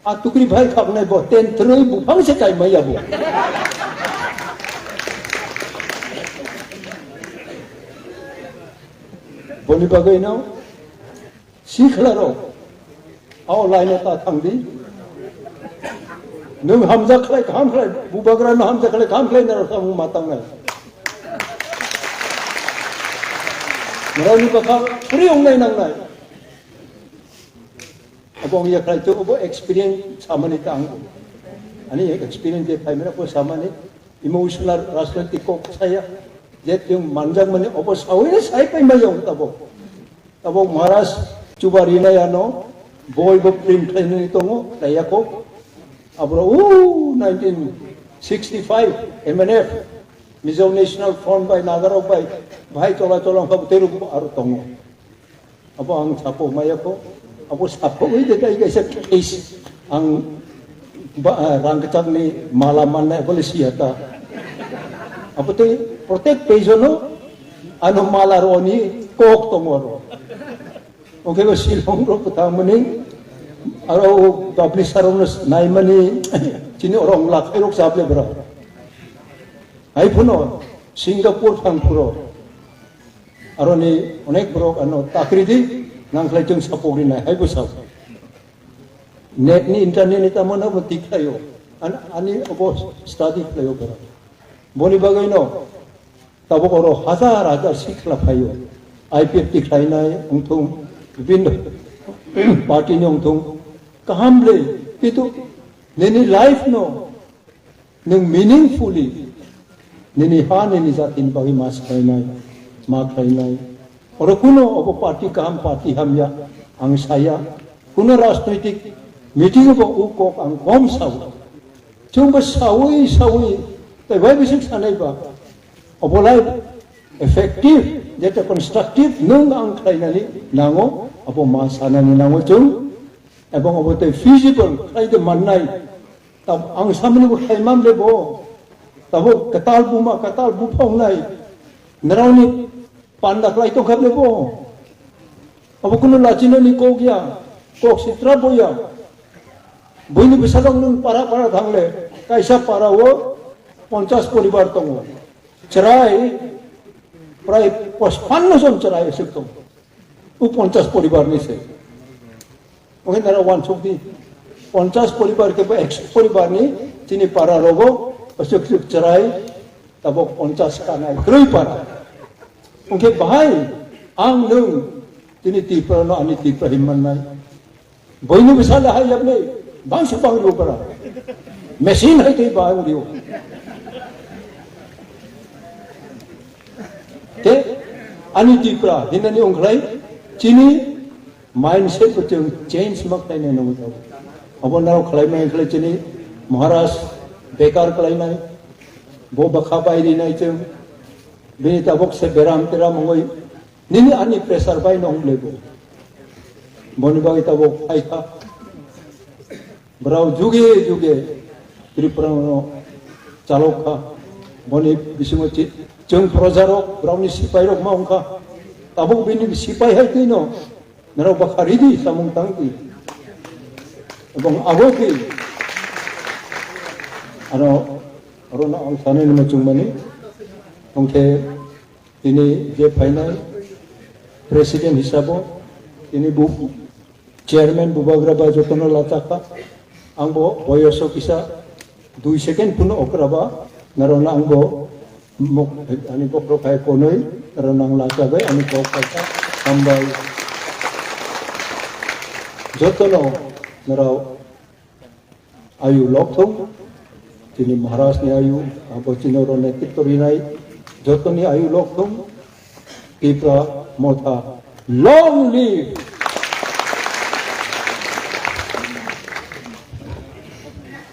a tukri bai khagnai bo ten thrwi buphang se kai maya bo. Boni bagwi no Sikla rok, ao laino ta thangdi. Nwng hamjak khlai, kaham khlai, bubagra no hamjak khlai, kaham khlai, naro samung ma tangnai. Naro ni bwkha phuri wngnai nangnai. Abo wngya khlai to, abo experience samani ta ang. Ani experience je phaimani ko samani, emotional, rajnaitik kok saya, je tiyung manjak mani, abo sawi sai pai mayong tabo. Tabok Maharaj chuba rinai ano, boi bo print khlainani tongo, khlaiya kho. Abro, o, nineteen sixty-five M N F, Mizo National Front bai, Nagarok bai, bahai chola chola wngkha bwtwi rwgo aro tongo. Abo ang sapo maya kho, abo sapo wi de kai kaisa case ang ba, ah, rang kwchangni mala mannai abo le siya ta. Abo tei protect page no ano mala roni kok tongo aro. Oke ba Shillong rok kwthang mani aro publisher rok no naimani chini orang lakhai rok sable bra. Hai phuno Singapore thang phuro. Aroni onek borok ano takri di, nang khlai chwng sapok rinai, hai bwsao. Net ni internet ni tamo nabo tik khlaio. An-, ani obo study khlaio borok. Boni bagwi no tabok oro hajar hajar sikla phaio. I P F T khlainai wngthung, bibinno party ni wngthung. Kaham le, kintu nini life no Nwng meaningfully nini ha nini jatini bagwi ma swlainai, ma khlainai. Oro kuno obo party kaham, party hamya ang saya. Kuno rajnoitik meeting bo o kok ang kom sao. Chwngbo sawi sawi tei bai bising sanai ba. Obolai effective, jete constructive nwng ang khlainani nango, abo ma sanani nango chwng. Ebong obo tei feasible khlai de mannai. Tab ang samani bo khlai man de bo. Tabo katal buma, katal bupha wngnai. Naraoni panda khlai tongkha de bo. Abo kuno lachina ni kok ya. Kok sitra bo ya. Buini bwsajak nwng para para thangle. Kaisa para o ponchas poribar tongo. Chwrai prai pachpanno jon chwrai aswk tongo. O ponchas poribar ni se. Oke nara wansuk di. Ponchas poribar ke ba ekso poribar ni chini para rogo aswk aswk chwrai tabok ponchas kanai kroi para. Oke bahai ang nwng chini Tripura no ani Tripura himman nai. Boino bwsa le hai yabne, bangsa bang rio para. Machine hai tei bang rio. Te, ani Tripura, hinani ongkhlai, chini, Mindset bo chwng change ma khlainai nangwi tabuk. Abo naro khlaimai khlai chini Maharaj bekar khlainai, bo bwkha bai rinai chwng, bini tabuk se beram teram wngwi nini ani pressure bai no wng bo. Boni bagwi tabuk phaikha. Borok juge juge Tripura no chalok kha. Boni bisingo chi-, chwng projarok, borokni sipairok ma wng kha. Tabuk bini sipai hai twi no norok bwkha ridi samung tang twi. Ebong abo twi ano orono ang sanai no chwngmani. Hwnkhe tini je phainai president hisabo tini bu chairman Bubagra bai jotono lachakha. Ang bo boyoso kisa dui second phano okra ba, narwkno ang bo mok-, ani bokrok hai konwi narwkno ang lachabai ani kok kaisa hambai. Jotono narwk ayu lokthung, chini Maharaj ni ayu, abo chini oro netritw rinai, jotoni ayu lokthung, Tipra Motha, long live!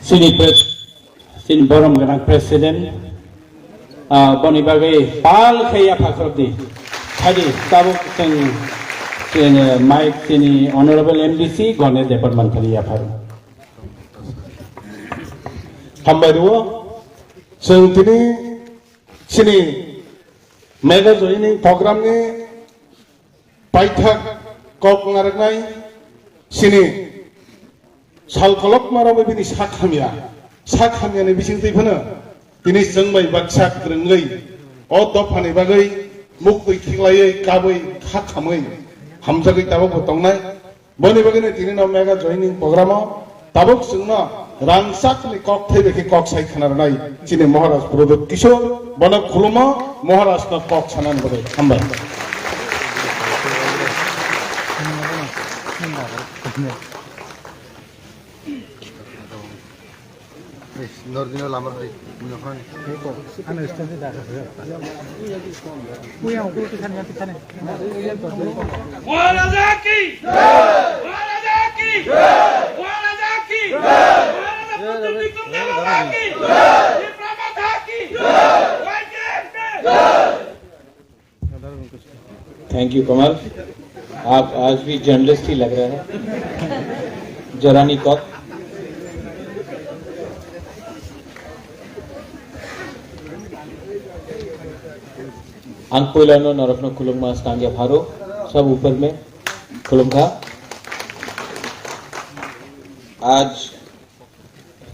Chini pres-, chini borom gwnang president, ah, boni bagwi pal khe yapha khorokdi. Phaidi, tabuk chwng, chini mic chini honorable M D C Ganesh Debbarma thani yapharo. Hambai rwo, chwng tini chini mega joining program ni paithak kok narwknai chini sal kolokma rok bini sak hamya, sak hamya ni bising twi phano tini chwng bai baksa kwrwngwi o dopha ni bagwi muktwi khiklaiwi kabwi kha khamwi hamjagwi tabuk bo tongnai. Boni bagwino tini no mega joining program o tabuk chwngno rangchakni kok thai bai khe kok sai khna rwnai chini Maharaj Pradyot Kishore, bono khulumo Maharaj no kok sanani bagwi. Hambai. Nordino lamar hari punya kan. Ano stage da. Punya aku tuh sana tuh sana. Maharaj ki! Maharaj ki! Maharaj ki! Maharaj Pradyot Kishore Maharaj ki! Tipra Motha ki! Y K F K! Thank you, Kamal. आप आज भी जर्नलिस्ट ही लग रहे हैं। जरानी Kock. Ang puilano norokno khulumma skang yapharo, sab upor mein khulumkha. आज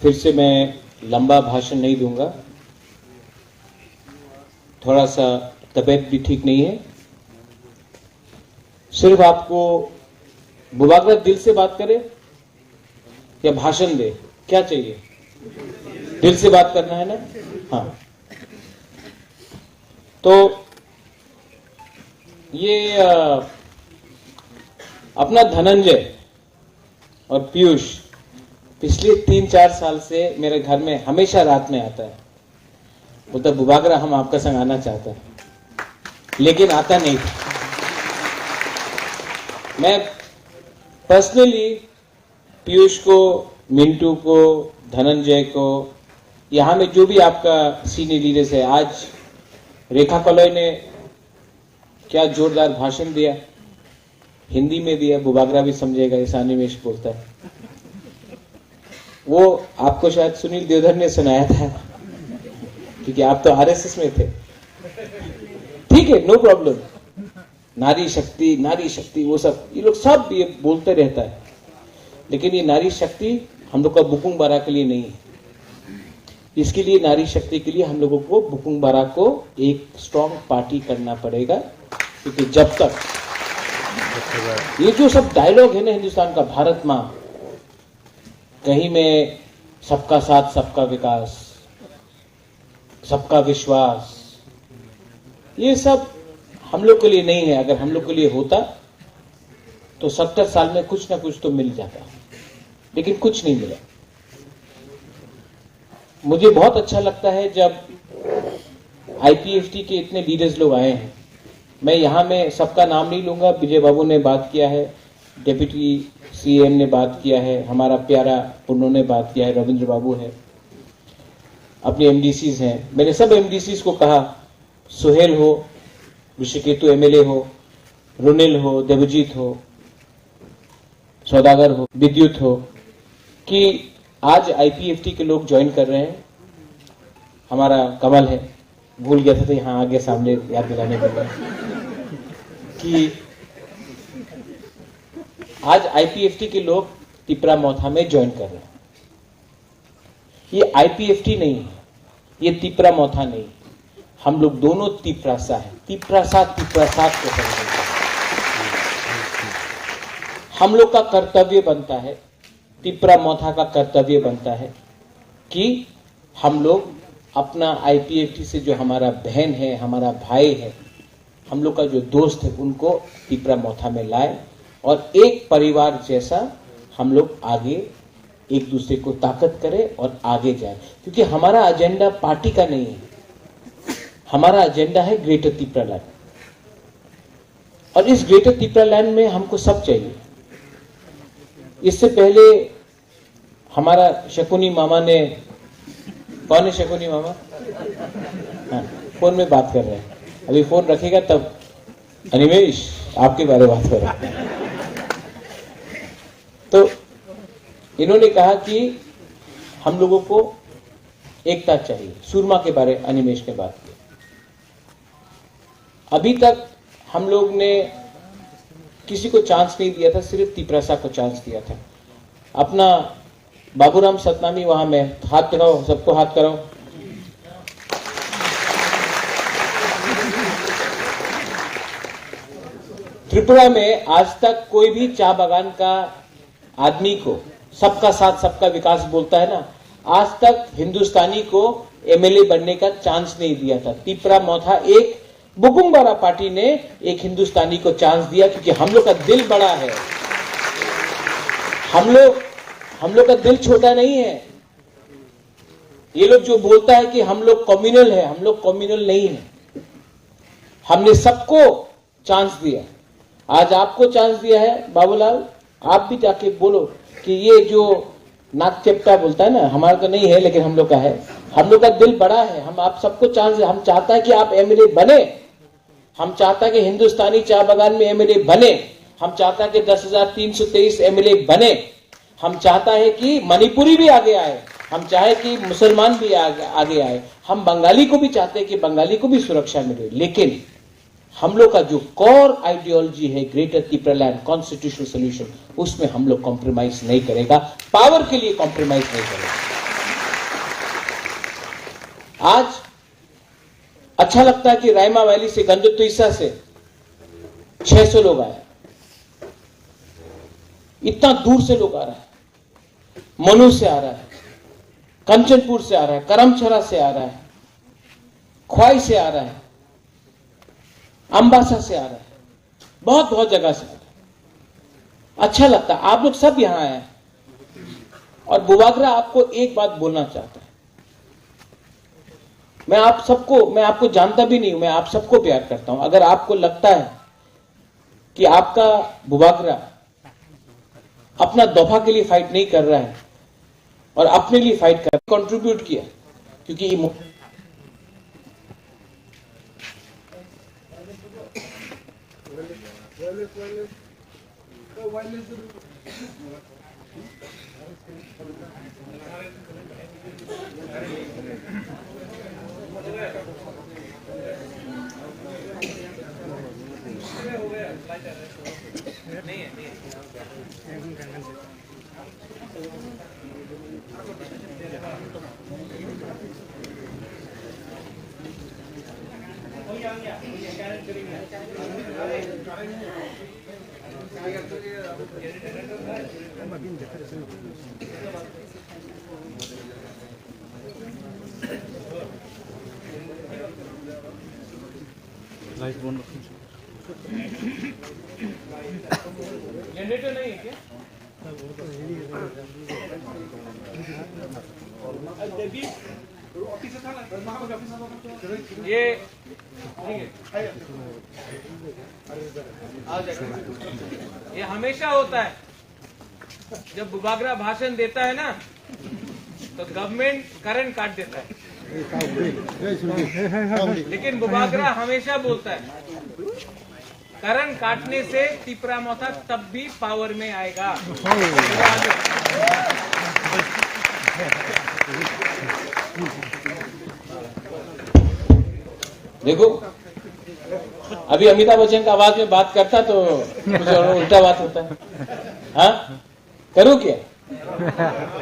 फिर से मैं लंबा भाषण नहीं दूंगा। थोड़ा सा तबीयत भी ठीक नहीं है। सिर्फ आपको बुबागरा दिल से बात करे या भाषण दे, क्या चाहिए? दिल से बात करना है ना? हाँ। तो ये, अ, अपना धनंजय और पीयूष पिछले तीन चार साल से मेरे घर में हमेशा रात में आता है, बोलता, "बुबागरा, हम आपका संग आना चाहता है," लेकिन आता नहीं था। मैं पर्सनली पीयूष को, मिंटू को, धनंजय को, यहाँ में जो भी आपका सीनियर लीडर्स है, आज रेखा कलई ने क्या जोरदार भाषण दिया, हिंदी में दिया, बुबागरा भी समझेगा, ऐसा अनिमेश बोलता है। वो आपको शायद सुनील देवधर ने सुनाया था, क्योंकि आप तो आरएसएस में थे। ठीक है, नो प्रॉब्लम। नारी शक्ति, नारी शक्ति, वो सब, ये लोग सब ये बोलते रहता है, लेकिन ये नारी शक्ति हम लोग का बुकुंग बारा के लिए नहीं है। इसके लिए, नारी शक्ति के लिए हम लोगों को बुकुंग बारा को एक स्ट्रॉन्ग पार्टी करना पड़ेगा, क्योंकि जब तक ये जो सब डायलॉग है ना हिंदुस्तान का, भारत माँ, कहीं में सबका साथ, सबका विकास, सबका विश्वास, ये सब हम लोग के लिए नहीं है। अगर हम लोग के लिए होता तो सत्तर साल में कुछ ना कुछ तो मिल जाता, लेकिन कुछ नहीं मिला। मुझे बहुत अच्छा लगता है जब आईपीएफटी के इतने लीडर्स लोग आए हैं। मैं यहाँ में सबका नाम नहीं लूँगा, विजय बाबू ने बात किया है, डेप्यूटी सीएम ने बात किया है, हमारा प्यारा पुन्नू ने बात किया है, रविंद्र बाबू है, अपने एमडीसीज हैं। मैंने सब एमडीसीज को कहा, सुहेल हो, ऋषिकेतु एमएलए हो, रुनिल हो, देवजीत हो, सौदागर हो, विद्युत हो, कि आज आईपीएफटी के लोग ज्वाइन कर रहे हैं। हमारा कमल है, भूल गया था तो यहाँ आगे सामने याद दिलाने के लिए कि आज आईपीएफटी के लोग तिपरा मोथा में ज्वाइन कर रहे हैं। ये आईपीएफटी नहीं है, ये तिपरा मोथा नहीं है। हम लोग दोनों तिपरासा है, तिपरासा, तिपरासा को समझेंगे। हम लोग का कर्तव्य बनता है, तिपरा मोथा का कर्तव्य बनता है कि हम लोग अपना आईपीएफटी से जो हमारा बहन है, हमारा भाई है, हम लोग का जो दोस्त है, उनको तिपरा मोथा में लाए और एक परिवार जैसा हम लोग आगे एक दूसरे को ताकत करें और आगे जाए, क्योंकि हमारा एजेंडा पार्टी का नहीं है, हमारा एजेंडा है ग्रेटर तिपरा लैंड। और इस ग्रेटर तिपरा लैंड में हमको सब चाहिए। इससे पहले हमारा शकुनी मामा ने, कौन है शकुनी मामा? हाँ, फोन में बात कर रहे हैं, अभी फोन रखेगा तब। अनिमेश, आपके बारे में बात कर रहे हैं। तो इन्होंने कहा कि हम लोगों को एकता चाहिए। सूरमा के बारे अनिमेश ने बात की। अभी तक हम लोग ने किसी को चांस नहीं दिया था, सिर्फ तिपरासा को चांस दिया था। अपना बाबूराम सतनामी वहां में, हाथ दिखाओ, सबको हाथ कराओ। त्रिपुरा में आज तक कोई भी चाय बागान का आदमी को सबका साथ सबका विकास बोलता है ना, आज तक हिंदुस्तानी को एमएलए बनने का चांस नहीं दिया था। तिपरा मोथा एक बुकुमबारा पार्टी ने एक हिंदुस्तानी को चांस दिया, क्योंकि हम लोग का दिल बड़ा है। हम लोग हम लोग का दिल छोटा नहीं है। ये लोग जो बोलता है कि हम लोग कम्युनल है, हम लोग कम्युनल नहीं है। हमने सबको चांस दिया। आज आपको चांस दिया है बाबूलाल, आप भी जाके बोलो कि ये जो नाक चेपटा बोलता है ना, हमारा तो नहीं है लेकिन हम लोग का है। हम लोग का दिल बड़ा है, हम आप सबको चांस दे। हम चाहता है कि आप एमएलए बने, हम चाहता है कि हिंदुस्तानी चाय बागान में एमएलए बने, हम चाहता है कि दस हजार तीन सौ तेईस एमएलए बने। हम चाहता है कि मणिपुरी भी आगे आए, हम चाहे कि मुसलमान भी आगे, आगे आए, हम बंगाली को भी चाहते हैं कि बंगाली को भी सुरक्षा मिले। लेकिन हम लोग का जो कोर आइडियोलॉजी है ग्रेटर तिपरालैंड कॉन्स्टिट्यूशनल सॉल्यूशन, उसमें हम लोग कॉम्प्रोमाइज नहीं करेगा, पावर के लिए कॉम्प्रोमाइज नहीं करेगा। आज अच्छा लगता है कि रायमा वैली से, गंजतुइसा से छह सौ लोग आए, इतना दूर से लोग आ रहा है, मनु से आ रहा है, कंचनपुर से आ रहा है, करमछरा से आ रहा है, ख्वाई से आ रहा है, अम्बासा से आ रहा है, बहुत बहुत जगह से आ रहा है। अच्छा लगता है, आप लोग सब यहाँ आए हैं। और बुबागरा आपको एक बात बोलना चाहता है, मैं आप सबको, मैं आपको जानता भी नहीं हूं, मैं आप सबको प्यार करता हूं। अगर आपको लगता है कि आपका बुबागरा अपना दफा के लिए फाइट नहीं कर रहा है और अपने लिए फाइट कर, कंट्रीब्यूट किया, क्योंकि ये मो- लाइट बंद रखो। जनरेटर नहीं है क्या? ये ये हमेशा होता है। जब बुबागरा भाषण देता है ना, तो गवर्नमेंट करंट काट देता है। लेकिन बुबागरा हमेशा बोलता है, करंट काटने से तिपरा मोथा तब भी पावर में आएगा। देखो, अभी अमिताभ बच्चन का आवाज में बात करता तो कुछ और उल्टा बात होता है। हाँ, करूँ क्या?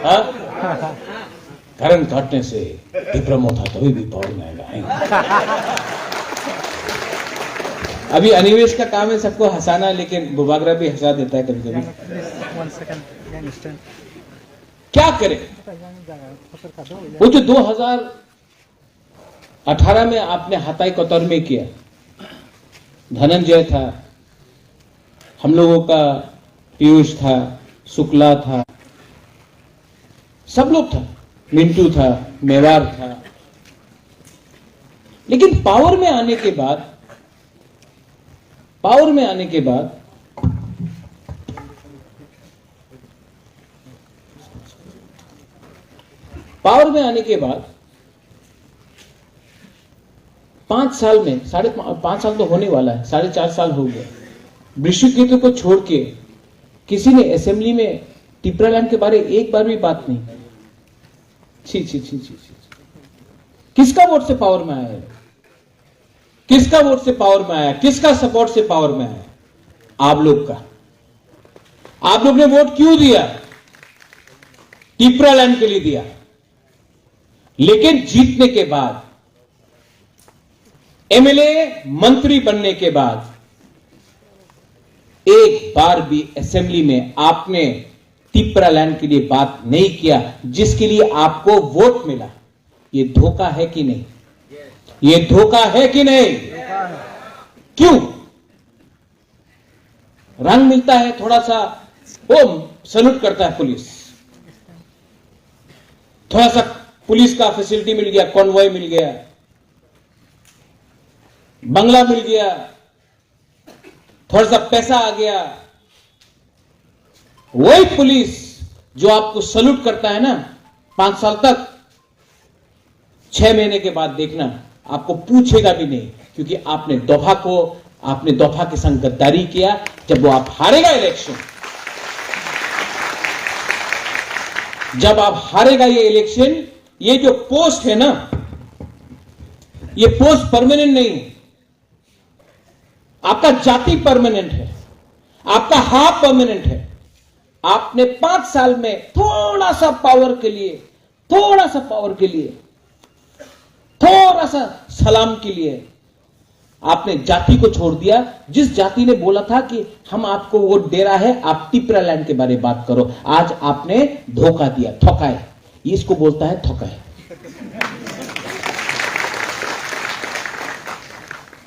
हाँ, करंट काटने से तिपरा मोथा तभी भी पावर में आएगा। अभी अनिवेश का काम है सबको हंसाना, लेकिन बुबागरा भी हंसा देता है कभी कभी। क्या करें? वो जो दो हज़ार अठारह में आपने हताई कतर में किया, धनंजय था, हम लोगों का पीयूष था, शुक्ला था, सब लोग था, मिंटू था, मेवार था। लेकिन पावर में आने के बाद, पावर में आने के बाद, पावर में आने के बाद पाँच साल में, साढ़े पा-, पाँच साल तो होने वाला है, साढ़े चार साल हो गया। विश्वजीत को छोड़ के किसी ने असेंबली में टिपरालैंड के बारे एक बार भी बात नहीं। छी, छी, छी, छी, छी। किसका वोट से पावर में आया है? किसका वोट से पावर में आया? किसका सपोर्ट से पावर में आया? आप लोग का। आप लोग ने वोट क्यों दिया? टिपरालैंड के लिए दिया। लेकिन जीतने के बाद, एमएलए, मंत्री बनने के बाद एक बार भी असेंबली में आपने टिपरालैंड के लिए बात नहीं किया, जिसके लिए आपको वोट मिला। ये धोखा है कि नहीं? ये धोखा है कि नहीं? क्यों? रंग मिलता है थोड़ा सा, वो सैल्यूट करता है पुलिस, थोड़ा सा पुलिस का फैसिलिटी मिल गया, कॉन्वॉय मिल गया, बंगला मिल गया, थोड़ा सा पैसा आ गया। वही पुलिस जो आपको सैल्यूट करता है ना पांच साल तक, छह महीने के बाद देखना, आपको पूछेगा भी नहीं, क्योंकि आपने दोफा को, आपने दोफा के संग गद्दारी किया। जब वो आप हारेगा इलेक्शन, जब आप हारेगा ये इलेक्शन, ये जो पोस्ट है ना, ये पोस्ट परमानेंट नहीं है। आपका जाति परमानेंट है, आपका हाफ परमानेंट है। आपने पांच साल में थोड़ा सा पावर के लिए, थोड़ा सा पावर के लिए, थोड़ा सा सलाम के लिए आपने जाति को छोड़ दिया। जिस जाति ने बोला था कि हम आपको वोट दे रहा है, आप टिपरा लैंड के बारे में बात करो, आज आपने धोखा दिया, ठकाए। इसको बोलता है ठकाए।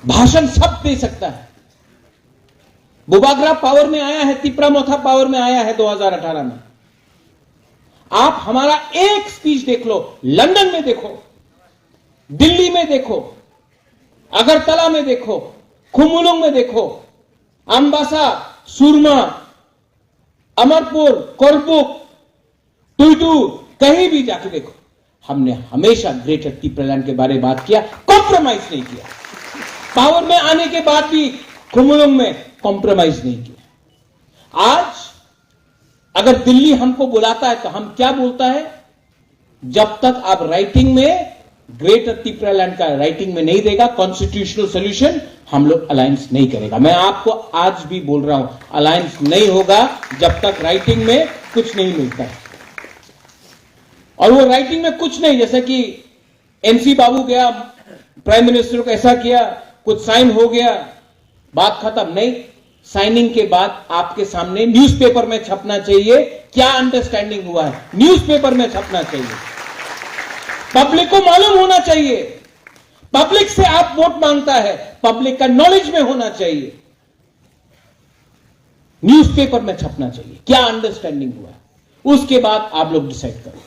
भाषण सब दे सकता है। बुबागरा पावर में आया है, तिपरा मोथा पावर में आया है दो हज़ार अठारह में। आप हमारा एक स्पीच देख लो, लंदन में देखो, दिल्ली में देखो, अगरतला में देखो, खुमुलुंग में देखो, अम्बासा, सुरमा, अमरपुर, करबुक, तुइतु, कहीं भी जाके देखो, हमने हमेशा ग्रेटर टिपरालैंड के बारे में बात किया, कॉम्प्रोमाइज नहीं किया। पावर में आने के बाद भी खुमुलुंग में कॉम्प्रोमाइज नहीं किया। आज अगर दिल्ली हमको बुलाता है तो हम क्या बोलता है, जब तक आप राइटिंग में ग्रेटर टिपरालैंड का राइटिंग में नहीं देगा कॉन्स्टिट्यूशनल सॉल्यूशन, हम लोग अलायंस नहीं करेगा। मैं आपको आज भी बोल रहा हूं, अलायंस नहीं होगा जब तक राइटिंग में कुछ नहीं मिलता है। और वो राइटिंग में कुछ नहीं, जैसा कि एनसी बाबू गया, प्राइम मिनिस्टर को ऐसा किया, कुछ साइन हो गया, बात खत्म। नहीं, साइनिंग के बाद आपके सामने न्यूज़पेपर में छपना चाहिए क्या अंडरस्टैंडिंग हुआ है, न्यूज़पेपर में छपना चाहिए, पब्लिक को मालूम होना चाहिए। पब्लिक से आप वोट मांगता है, पब्लिक का नॉलेज में होना चाहिए, न्यूज़पेपर में छपना चाहिए क्या अंडरस्टैंडिंग हुआ है, उसके बाद आप लोग डिसाइड करो।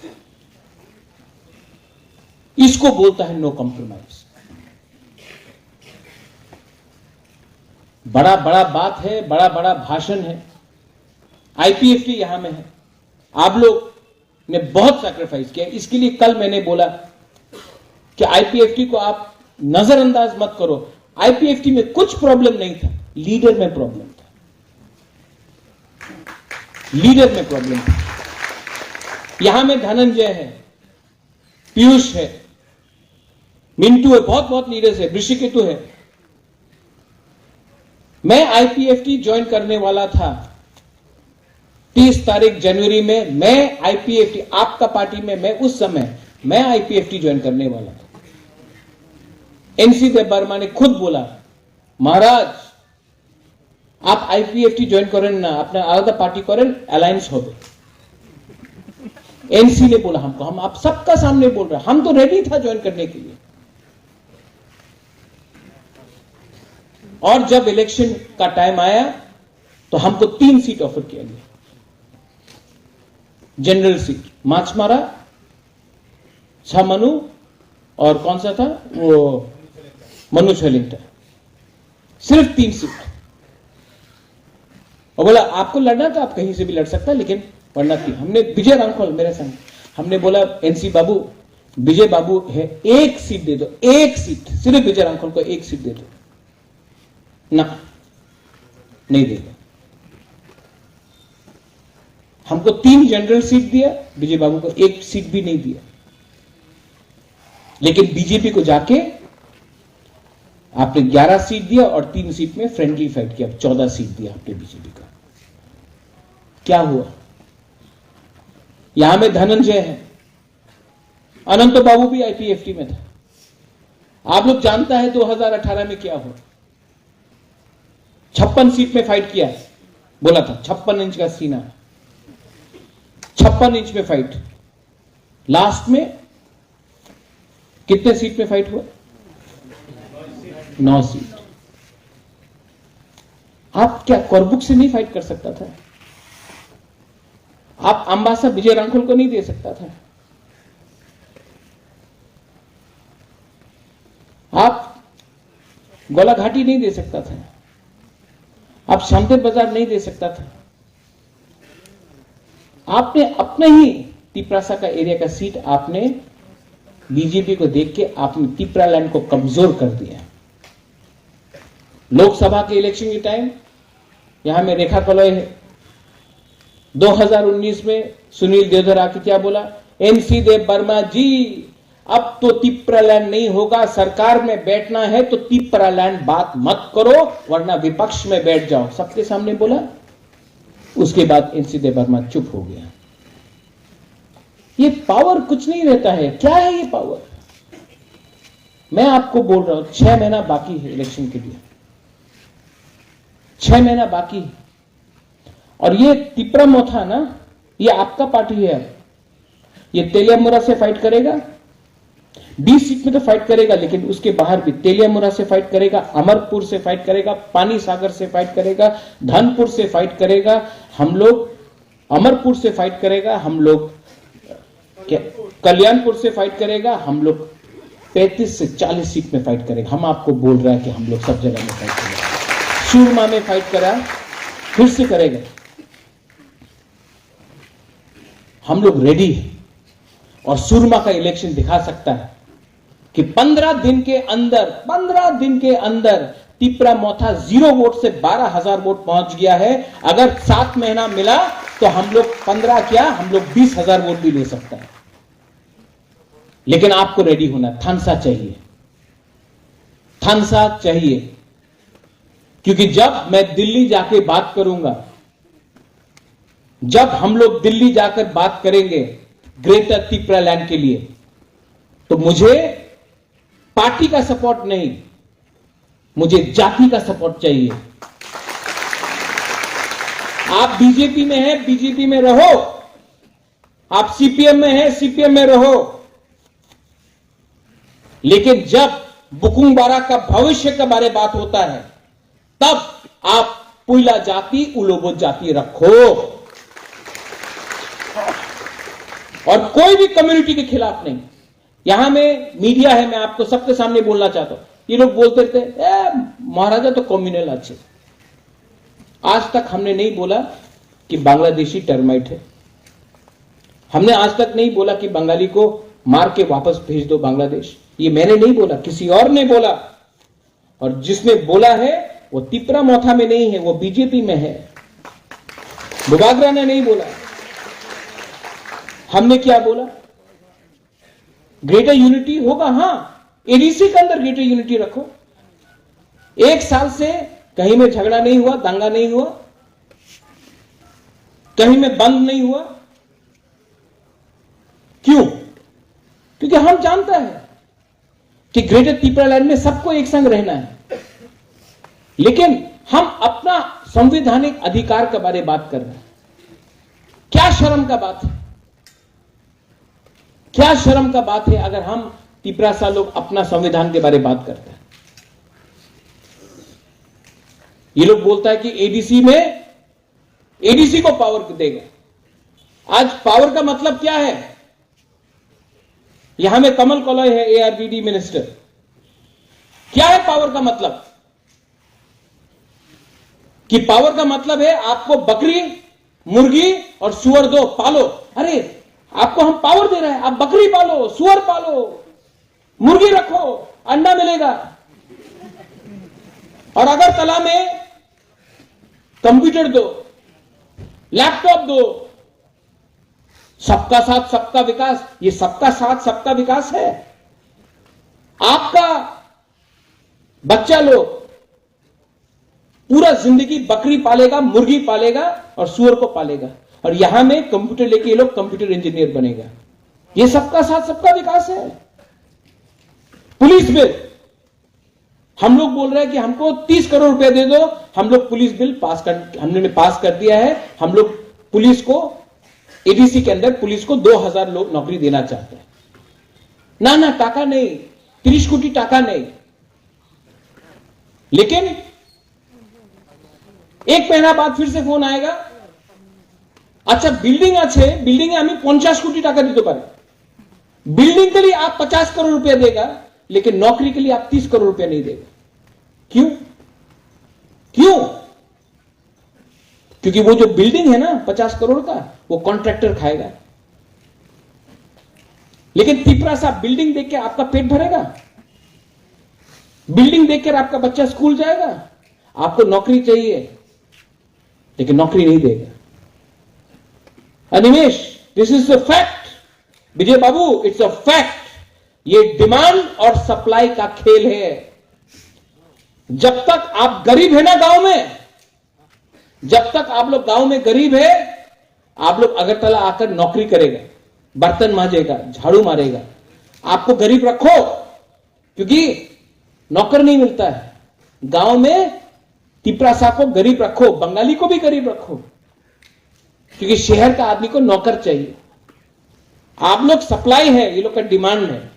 इसको बोलता है नो कॉम्प्रोमाइज। बड़ा बड़ा बात है, बड़ा बड़ा भाषण है। आईपीएफटी यहां में है, आप लोग ने बहुत सैक्रिफाइस किया। इसके लिए कल मैंने बोला कि आईपीएफटी को आप नजरअंदाज मत करो। आईपीएफटी में कुछ प्रॉब्लम नहीं था, लीडर में प्रॉब्लम था, लीडर में प्रॉब्लम था। यहां में धनंजय है, पीयूष है, मिंटू है, बहुत बहुत लीडर्स है, ऋषिकेतु है। मैं आईपीएफटी ज्वाइन करने वाला था तीस तारीख जनवरी में। मैं आईपीएफटी, आपका पार्टी में मैं उस समय, मैं आईपीएफटी ज्वाइन करने वाला था। एनसी देव वर्मा ने खुद बोला, महाराज, आप आईपीएफटी ज्वाइन करें ना, अपना आलादा पार्टी करें, अलायंस हो। एनसी ने बोला हमको, हम आप सबका सामने बोल रहे हैं, हम तो रेडी था ज्वाइन करने के लिए। और जब इलेक्शन का टाइम आया तो हमको तीन सीट ऑफर किया गया। जनरल सीट, माछमारा, छामानु और कौन सा था वो, मनु छलिंटा। सिर्फ तीन सीट। और बोला, आपको लड़ना तो आप कहीं से भी लड़ सकता है, लेकिन वरना थी। हमने, विजय रांखल मेरे संग, हमने बोला, एनसी बाबू, विजय बाबू है, एक सीट दे दो, एक सीट, सिर्फ विजय रांखल को एक सीट दे दो। ना, नहीं देगा। हमको तीन जनरल सीट दिया, विजय बाबू को एक सीट भी नहीं दिया। लेकिन बीजेपी को जाके आपने ग्यारह सीट दिया और तीन सीट में फ्रेंडली फाइट किया, चौदह सीट दिया आपने बीजेपी को। क्या हुआ? यहां में धनंजय है, अनंत बाबू भी आईपीएफटी में था। आप लोग जानता है दो हज़ार अठारह में क्या हुआ? छप्पन सीट में फाइट किया, बोला था छप्पन इंच का सीना, छप्पन इंच में फाइट। लास्ट में कितने सीट में फाइट हुआ? नौ सीट। आप क्या करबुक से नहीं फाइट कर सकता था? आप अम्बासा विजय रांखल को नहीं दे सकता था? आप गोलाघाटी नहीं दे सकता था? आप शामदेव बाजार नहीं दे सकता था? आपने अपने ही तिपरासा का एरिया का सीट आपने बीजेपी को देख के आपने तिपरालैंड को कमजोर कर दिया। लोकसभा के इलेक्शन के टाइम यहां में रेखा कलय है, दो हज़ार उन्नीस में सुनील देवधर आके क्या बोला, एनसी देव वर्मा जी, अब तो तिपरालैंड नहीं होगा, सरकार में बैठना है तो तिपरालैंड बात मत करो, वरना विपक्ष में बैठ जाओ, सबके सामने बोला। उसके बाद एनसी देव वर्मा चुप हो गया। ये पावर कुछ नहीं रहता है। क्या है ये पावर? मैं आपको बोल रहा हूं, छह महीना बाकी है इलेक्शन के लिए, छह महीना बाकी है। और ये तिपरा मोथा ना, ये आपका पार्टी है। ये तेलियामुरा से फाइट करेगा, बीस सीट में तो फाइट करेगा, लेकिन उसके बाहर भी तेलियामुरा से फाइट करेगा, अमरपुर से फाइट करेगा, पानी सागर से फाइट करेगा, धनपुर से फाइट करेगा। हम लोग अमरपुर से फाइट करेगा, हम लोग क्या, कल्याणपुर से फाइट करेगा, हम लोग पैंतीस से चालीस सीट में फाइट करेगा। हम आपको बोल रहा है कि हम लोग सब जगह में फाइट करेगा। सुरमा में फाइट करा, फिर से करेगा। हम लोग रेडी है और सुरमा का इलेक्शन दिखा सकता है कि पन्द्रह दिन के अंदर, पन्द्रह दिन के अंदर तिपरा मोथा जीरो वोट से बारह हज़ार वोट पहुंच गया है। अगर सात महीना मिला तो हम लोग पन्द्रह क्या, हम लोग बीस हज़ार वोट भी ले सकता है। लेकिन आपको रेडी होना, थानसा चाहिए, थानसा चाहिए। क्योंकि जब मैं दिल्ली जाके बात करूंगा, जब हम लोग दिल्ली जाकर बात करेंगे ग्रेटर तिपरालैंड के लिए, तो मुझे पार्टी का सपोर्ट नहीं, मुझे जाति का सपोर्ट चाहिए। आप बीजेपी में हैं, बीजेपी में रहो, आप सीपीएम में हैं, सीपीएम में रहो, लेकिन जब बुकुंग बारा का भविष्य के बारे बात होता है, तब आप पुइला जाति, उलोबो जाति रखो। और कोई भी कम्युनिटी के खिलाफ नहीं, यहाँ में मीडिया है, मैं आपको सबके सामने बोलना चाहता हूँ। ये लोग बोलते रहते हैं, "ए, महाराजा तो कम्युनल अच्छे।" आज तक हमने नहीं बोला कि बांग्लादेशी टर्माइट है। हमने आज तक नहीं बोला कि बंगाली को मार के वापस भेज दो बांग्लादेश। ये मैंने नहीं बोला, किसी और ने बोला। और जिसने बोला है, वो तिपरा मोथा में नहीं है, वो बीजेपी में है। बुबागरा ने नहीं बोला। हमने क्या बोला? ग्रेटर यूनिटी होगा, हाँ, एडीसी के अंदर ग्रेटर यूनिटी रखो। एक साल से कहीं में झगड़ा नहीं हुआ, दंगा नहीं हुआ, कहीं में बंद नहीं हुआ। क्यों? क्योंकि हम जानता है कि ग्रेटर तिपरा लैंड में सबको एक संग रहना है, लेकिन हम अपना संवैधानिक अधिकार के बारे बात कर रहे हैं। क्या शर्म का बात है? क्या शर्म का बात है अगर हम तिपरासा लोग अपना संविधान के बारे में बात करते हैं? ये लोग बोलता है कि एडीसी में, एडीसी को पावर देगा। आज पावर का मतलब क्या है? यहां में कमल कलय है, एआरडीडी मिनिस्टर। क्या है पावर का मतलब? कि पावर का मतलब है आपको बकरी, मुर्गी और सुअर दो, पालो। अरे, आपको हम पावर दे रहे हैं, आप बकरी पालो, सुअर पालो, मुर्गी रखो, अंडा मिलेगा। और अगरतला में कंप्यूटर दो, लैपटॉप दो, सबका साथ सबका विकास। ये सबका साथ सबका विकास है? आपका बच्चा लोग पूरा जिंदगी बकरी पालेगा, मुर्गी पालेगा और सुअर को पालेगा, और यहां में कंप्यूटर लेके ये लोग कंप्यूटर इंजीनियर बनेगा। ये सबका साथ सबका विकास है। पुलिस बिल, हम लोग बोल रहे हैं कि हमको तीस करोड़ रुपया दे दो, हम लोग पुलिस बिल पास कर, हमने पास कर दिया है, हम लोग पुलिस को, एडीसी के अंदर पुलिस को दो हज़ार लोग नौकरी देना चाहते हैं। ना, ना, टाका नहीं, तीस कोटी टाका नहीं। लेकिन एक महीना बाद फिर से फोन आएगा, "अच्छा, बिल्डिंग আছে, বিল্ডিং এ আমি পঞ্চাশ কোটি টাকা দিতে পারি, বিল্ডিং के लिए आप पचास करोड़ रुपया देगा, लेकिन नौकरी के लिए आप तीस करोड़ रुपया नहीं देगा।" क्यों? क्यों? क्योंकि वो जो बिल्डिंग है ना पचास करोड़ का, वो कॉन्ट्रैक्टर खाएगा। लेकिन तिपरासा, बिल्डिंग देख के आपका पेट भरेगा? बिल्डिंग देखकर आपका बच्चा स्कूल जाएगा? आपको नौकरी चाहिए, लेकिन नौकरी नहीं देगा। Animesh, this is the fact। Vijay Babu, it's a fact। ये डिमांड और सप्लाई का खेल है। जब तक आप गरीब है ना गांव में, जब तक आप लोग गांव में गरीब है, आप लोग अगरतला आकर नौकरी करेगा, बर्तन मांजेगा, झाड़ू मारेगा, आपको गरीब रखो, क्योंकि नौकर नहीं मिलता है। गांव में तिपरासा को गरीब रखो, बंगाली को भी गरीब रखो, क्योंकि शहर का आदमी को नौकर चाहिए। आप लोग सप्लाई है, ये लोग का डिमांड है।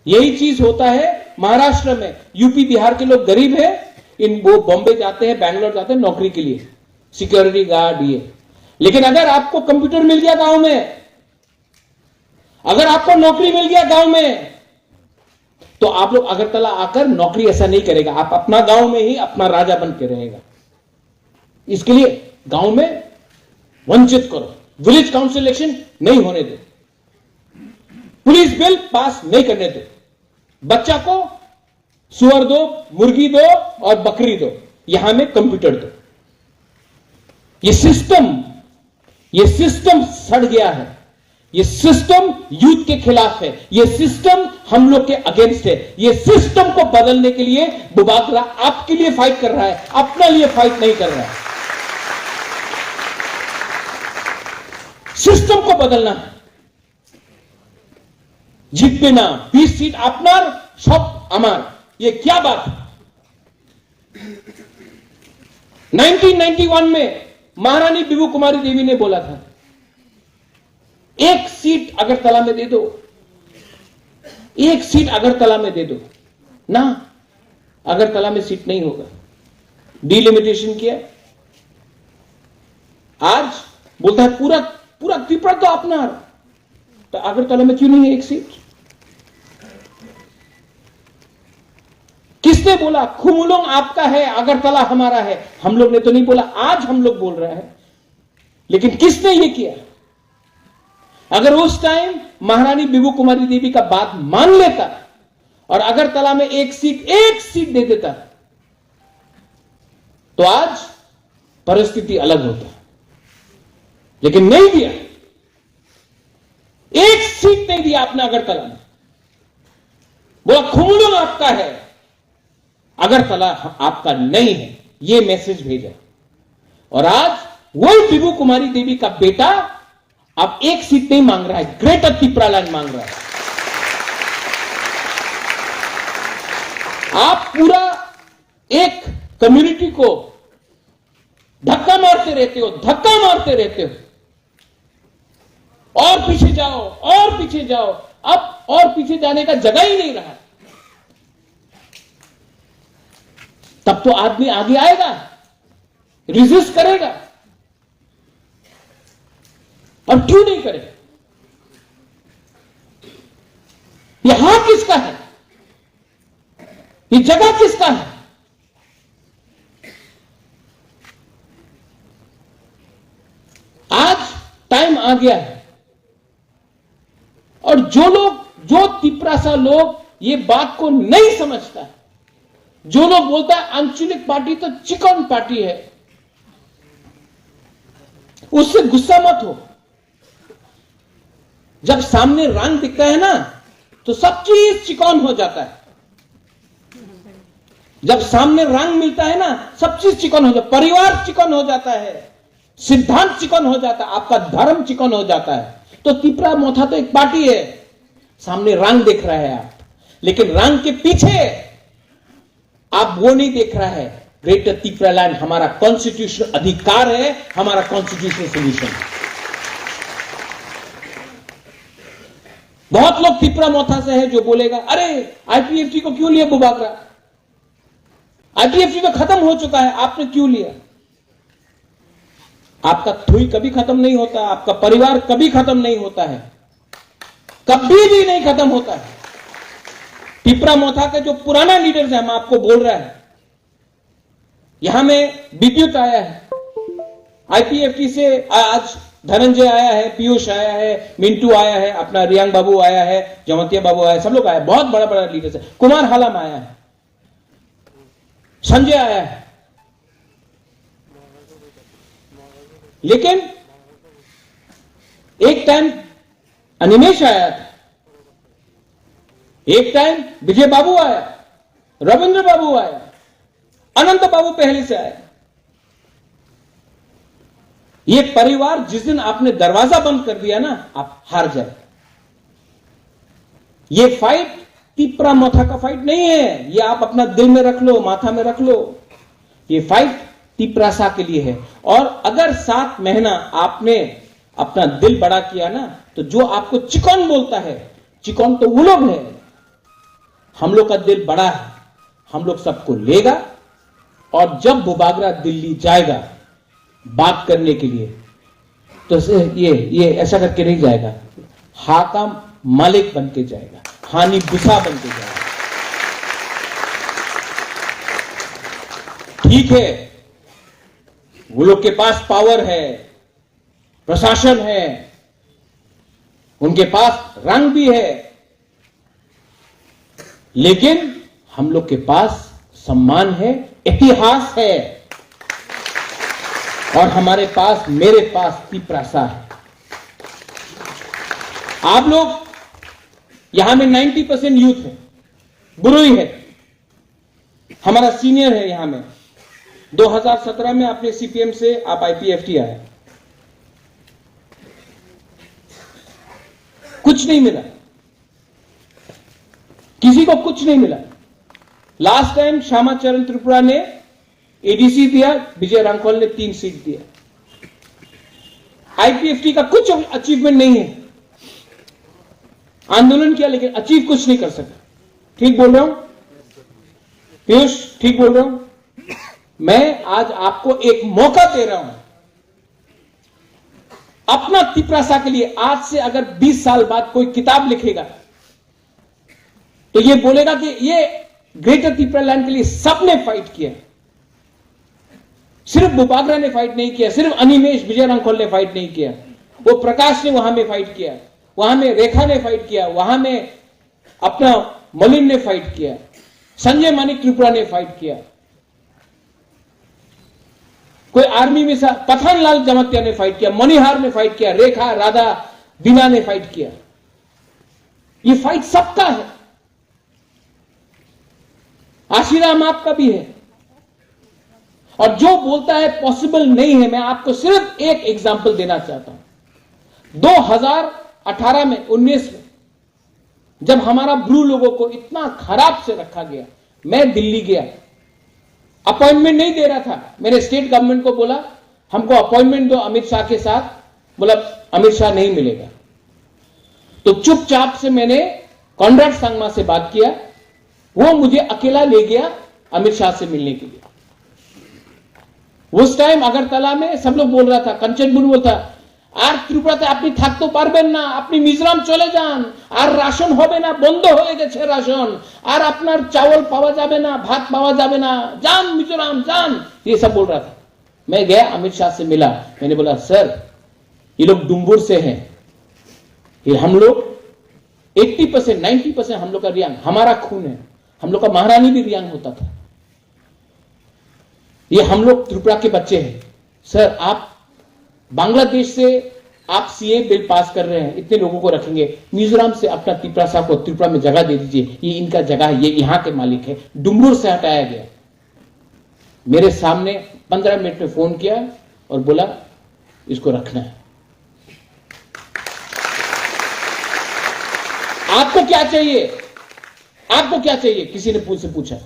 यही चीज होता है महाराष्ट्र में। यूपी बिहार के लोग गरीब है, इन, वो बॉम्बे जाते हैं, बैंगलोर जाते हैं नौकरी के लिए, सिक्योरिटी गार्ड ये। लेकिन अगर आपको कंप्यूटर मिल गया गांव में, अगर आपको नौकरी मिल गया गांव में, तो आप लोग अगरतला आकर नौकरी ऐसा नहीं करेगा, आप अपना गांव में ही अपना राजा बन के रहेगा। इसके लिए गांव में वंचित करो, विलेज काउंसिल इलेक्शन नहीं होने दो, पुलिस बिल पास नहीं करने दो, बच्चा को सुअर दो, मुर्गी दो और बकरी दो, यहां में कंप्यूटर दो। ये सिस्टम, ये सिस्टम सड़ गया है। ये सिस्टम यूथ के खिलाफ है, ये सिस्टम हम लोग के अगेंस्ट है। ये सिस्टम को बदलने के लिए बुबागरा आपके लिए फाइट कर रहा है, अपने लिए फाइट नहीं कर रहा है। सिस्टम को बदलना है। জিতবে না। বিশ সিট আপনার, সব আমার। ये क्या बात? नाइनटीन नाइंटी वन में महारानी बिबू कुमारी देवी ने बोला था, "एक सीट अगरतला में दे दो, एक सीट अगरतला में दे दो।" ना, अगरतला में सीट नहीं होगा। डिलिमिटेशन किया। आज बोलता है, "पूरा, पूरा त्रिपुरा तो अपना है।" तो अगरतला में क्यों नहीं है एक सीट? किसने बोला खुमुलुंग आपका है, अगरतला हमारा है? हम लोग ने तो नहीं बोला, आज हम लोग बोल रहे हैं। लेकिन किसने ये किया? अगर उस टाइम महारानी बिबू कुमारी देवी का बात मान लेता और अगरतला में एक सीट, एक सीट दे देता, तो आज परिस्थिति अलग होता। लेकिन नहीं दिया, एक सीट नहीं दिया आपने अगरतला में। बोला खुमुलुंग आपका है, अगरतला आपका नहीं है, ये मैसेज भेजा। और आज वही बिबू कुमारी देवी का बेटा अब एक सीट नहीं मांग रहा है, ग्रेटर तिप्रालैंड मांग रहा है। आप पूरा एक कम्युनिटी को धक्का मारते रहते हो, धक्का मारते रहते हो, और पीछे जाओ, और पीछे जाओ। अब और पीछे जाने का जगह ही नहीं रहा। तब तो आदमी आगे आएगा, रेजिस्ट करेगा। और क्यों नहीं करे? ये हाथ किसका है? ये जगह किसका है? आज टाइम आ गया है। और जो लोग, जो तिपरासा लोग ये बात को नहीं समझता है, जो लोग बोलता है आंचलिक पार्टी तो चिकन पार्टी है, उससे गुस्सा मत हो। जब सामने रंग दिखता है ना, तो सब चीज चिकन हो जाता है। जब सामने रंग मिलता है ना, सब चीज चिकन हो जाता है, परिवार चिकन हो जाता है, सिद्धांत चिकन हो जाता है, आपका धर्म चिकन हो जाता है। तो तिपरा मोथा तो एक पार्टी है, सामने रंग देख रहा है आप, लेकिन रंग के पीछे आप वो नहीं देख रहा है। ग्रेटर तिपरालैंड हमारा कॉन्स्टिट्यूशन अधिकार है, हमारा कॉन्स्टिट्यूशन सोल्यूशन है। बहुत लोग तिपरा मोथा से है जो बोलेगा, अरे, आईपीएफटी को क्यों लिया बुबागरा? आईपीएफटी तो खत्म हो चुका है, आपने क्यों लिया? आपका थुई कभी खत्म नहीं होता, आपका परिवार कभी खत्म नहीं होता है, कभी भी नहीं खत्म होता है। तिपरा मोथा का जो पुराना लीडर्स है, हम आपको बोल रहा है, यहाँ में विद्युत आया है, आईपीएफटी से आज धनंजय आया है, पीयूष आया है, मिंटू आया है, अपना रियांग बाबू आया है, जमतिया बाबू आया है, सब लोग आया है, बहुत बड़ा बड़ा लीडर्स है, कुमार हालम आया है, संजय आया है। लेकिन एक टाइम अनिमेश आया था, एक टाइम विजय बाबू आया, रविंद्र बाबू आया, अनंत बाबू पहले से आया। ये परिवार, जिस दिन आपने दरवाजा बंद कर दिया ना, आप हार जाए। ये फाइट तिपरा मोथा का फाइट नहीं है, ये आप अपना दिल में रख लो, माथा में रख लो। ये फाइट तिपरासा के लिए है। और अगर सात महीना आपने अपना दिल बड़ा किया ना, तो जो आपको चिकन बोलता है, चिकन तो वो लोग है। हम लोग का दिल बड़ा है, हम लोग सबको लेगा। और जब बुबागरा दिल्ली जाएगा बात करने के लिए, तो से-, ये ये ऐसा करके नहीं जाएगा, हा का मालिक बन के जाएगा, हानि गुसा बन के जाएगा। ठीक है, वो लोग के पास पावर है, प्रशासन है, उनके पास रंग भी है, लेकिन हम लोग के पास सम्मान है, इतिहास है, और हमारे पास, मेरे पास तिपरासा है। आप लोग यहां में नाइंटी परसेंट यूथ है, बुरुई है, हमारा सीनियर है यहाँ में। दो हज़ार सत्रह में आपने सीपीएम से आप आईपीएफटी आए, कुछ नहीं मिला, किसी को कुछ नहीं मिला। लास्ट टाइम श्यामा चरण त्रिपुरा ने एडीसी दिया, विजय रांखल ने तीन सीट दिया। आईपीएफटी का कुछ अचीवमेंट नहीं है। आंदोलन किया लेकिन अचीव कुछ नहीं कर सका। ठीक बोल रहा हूं पीयूष? ठीक बोल रहा हूं? मैं आज आपको एक मौका दे रहा हूं, अपना तिपरासा के लिए। आज से अगर बीस साल बाद कोई किताब लिखेगा तो ये बोलेगा कि ये ग्रेटर तिपरा लैंड के लिए सबने फाइट किया। सिर्फ बुबागरा ने फाइट नहीं किया, सिर्फ अनिमेश विजय रंखोल ने फाइट नहीं किया, वो प्रकाश ने वहां में फाइट किया, वहां में रेखा ने फाइट किया, वहां में अपना मलिन ने फाइट किया, संजय मानिक त्रिपुरा ने फाइट किया। कोई आर्मी में सा पठान लाल जमातिया ने फाइट किया, मणिहार ने फाइट किया, रेखा, राधा, दीना ने फाइट किया। ये फाइट सबका है। आशीराम आपका भी है। और जो बोलता है पॉसिबल नहीं है, मैं आपको सिर्फ एक एग्जांपल देना चाहता हूं। दो हज़ार अठारह में, उन्नीस में, जब हमारा ब्रू लोगों को इतना खराब से रखा गया, मैं दिल्ली गया, अपॉइंटमेंट नहीं दे रहा था। मैंने स्टेट गवर्नमेंट को बोला, "हमको अपॉइंटमेंट दो अमित शाह के साथ।" बोला, "अमित शाह नहीं मिलेगा।" तो चुपचाप से मैंने कॉनराड संगमा से बात किया, वो मुझे अकेला ले गया अमित शाह से मिलने के लिए। उस टाइम अगरतला में सब लोग बोल रहा था, कंचन बुन बोलता, "আর ত্রিপুরাতে আপনি থাকতে পারবেন না, আপনি মিজোরাম চলে যান, আর রাশন হবে না, বন্ধ হয়ে গেছে রাশন, আর আপনার চাউল পাওয়া যাবে না, ভাত পাওয়া যাবে না, যান মিজোরাম যান।" ये सब बोल रहा था। मैं गया, अमित शाह से मिला, मैंने बोला, "सर, ये लोग डुम्बुर से हैं, ये हम लोग एट्टी परसेंट, नाइन्टी परसेंट हम लोग का रियांग, हमारा खून है, हम लोग का महारानी भी रियांग होता था।" ये हम लोग त्रिपुरा के बच्चे हैं। सर, आप बांग्लादेश से आप सीए बिल पास कर रहे हैं, इतने लोगों को रखेंगे, मिजोरम से अपना तिपरासा को त्रिपुरा में जगह दे दीजिए, ये इनका जगह है, ये यहाँ के मालिक है। डुमरूर से हटाया गया। मेरे सामने पन्द्रह मिनट में फोन किया और बोला, "इसको रखना है।" आपको क्या चाहिए? आपको क्या चाहिए? किसी ने मुझसे पूछा।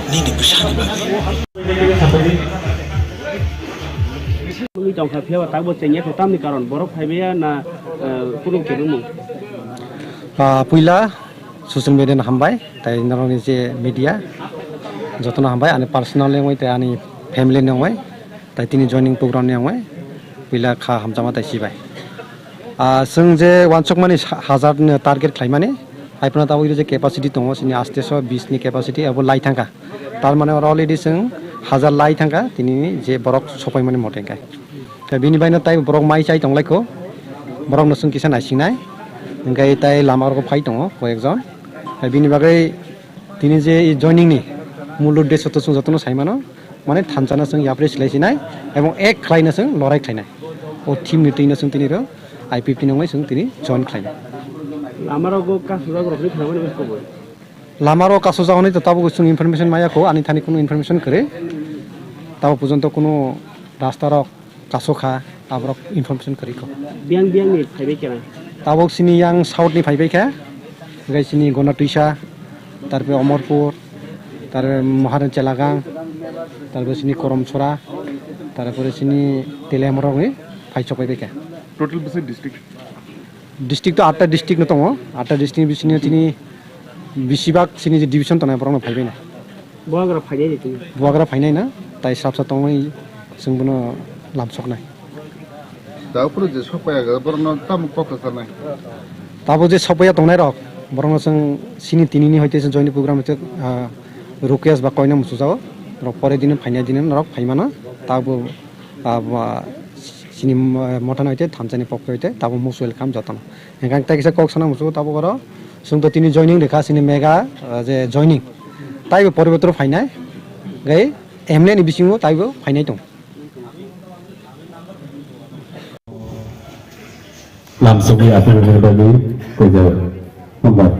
Nini bwsani bagwi. Wngwi tongkha, phiya ba tabuk chengya khe tamni karon borok phaibai ya na, eh, kunu kerengmung? Ah, puila Social media no hambai, tai norokni je media, jotono hambai, ani personal ni wngwi, tai ani family ni wngwi, tai tini joining program ni wngwi, puila kha hamjakma tai sibai. Ah, chwng je wansukmani sa-, hazar ni target khlaimani, haiphano tabuk je capacity tongo, chini aste so bis ni capacity, abo lai thangkha. Tar mane oro already chwng hazar lai thangkha, tini je borok sopaimani mote hwnkhe. Tei bini baino tai borok mai chai tonglaikho, borokno chwng kisa naisingnai, hwnkhe tai lama rogo phai tongo koyekjon. Tei bini bagwi tini je joining ni mul uddesho to chwng jotono saimano, mane thansa no chwng yapri silai sinai, ebong ek khlai no chwng lorai khlainai. O theme ni twi no chwng tini ro I P P ni wngwi chwng tini join khlainai. Lama rogo kasujak rokni khnamani wngkha bo. Lama rogo kasujak hwnwi to tabuk chwng information maya kho, ani thani kunu information kwrwi. Tabuk porjonto kunu rasta rok kasukha, aborok information kwrwi kho. Biyang biyang ni phaibai kena. Tabuk sini yang south ni phaibai kha, hwnkhe sini Gonatwisa, tarpore Omorpur, tarpore Maharani Chelagang, tarpore sini Koromsora, tarpore sini Teliamurok ni phai chokpaibai kha. Total bwswk district? District to atta district no tongo, atta district ni bisingo chini besibak chini je division tongnai borok no phaibai na. Bubagra phainai ni tini. Bubagra phainai na, tai srapsa tongwi chwng bono lamsoknai. Da uphuru je sokpaiya ga borokno tamo kok kwcharnai? Tabuk je sokpaiya tongnai rok, borokno chwng sini tini ni hoite chwng joini program hoite, ah, request ba koina muchujao. Rok pore dini phainai dini norok phaimano. Tabuk, ah, ba, sini, ah, mothani hoite thamsani pokto hoite tabuk most welcome jotono. Hingkhe ang tei kisa kok sana muchungo tabuk oro chwng to tini joining rikha chini mega, ah, je joining. Taibo poriborton phainai, gai M L A ni bisingo taibo phainai tong. Lamsogwi aphaimani bagwi koi jao. Hambai.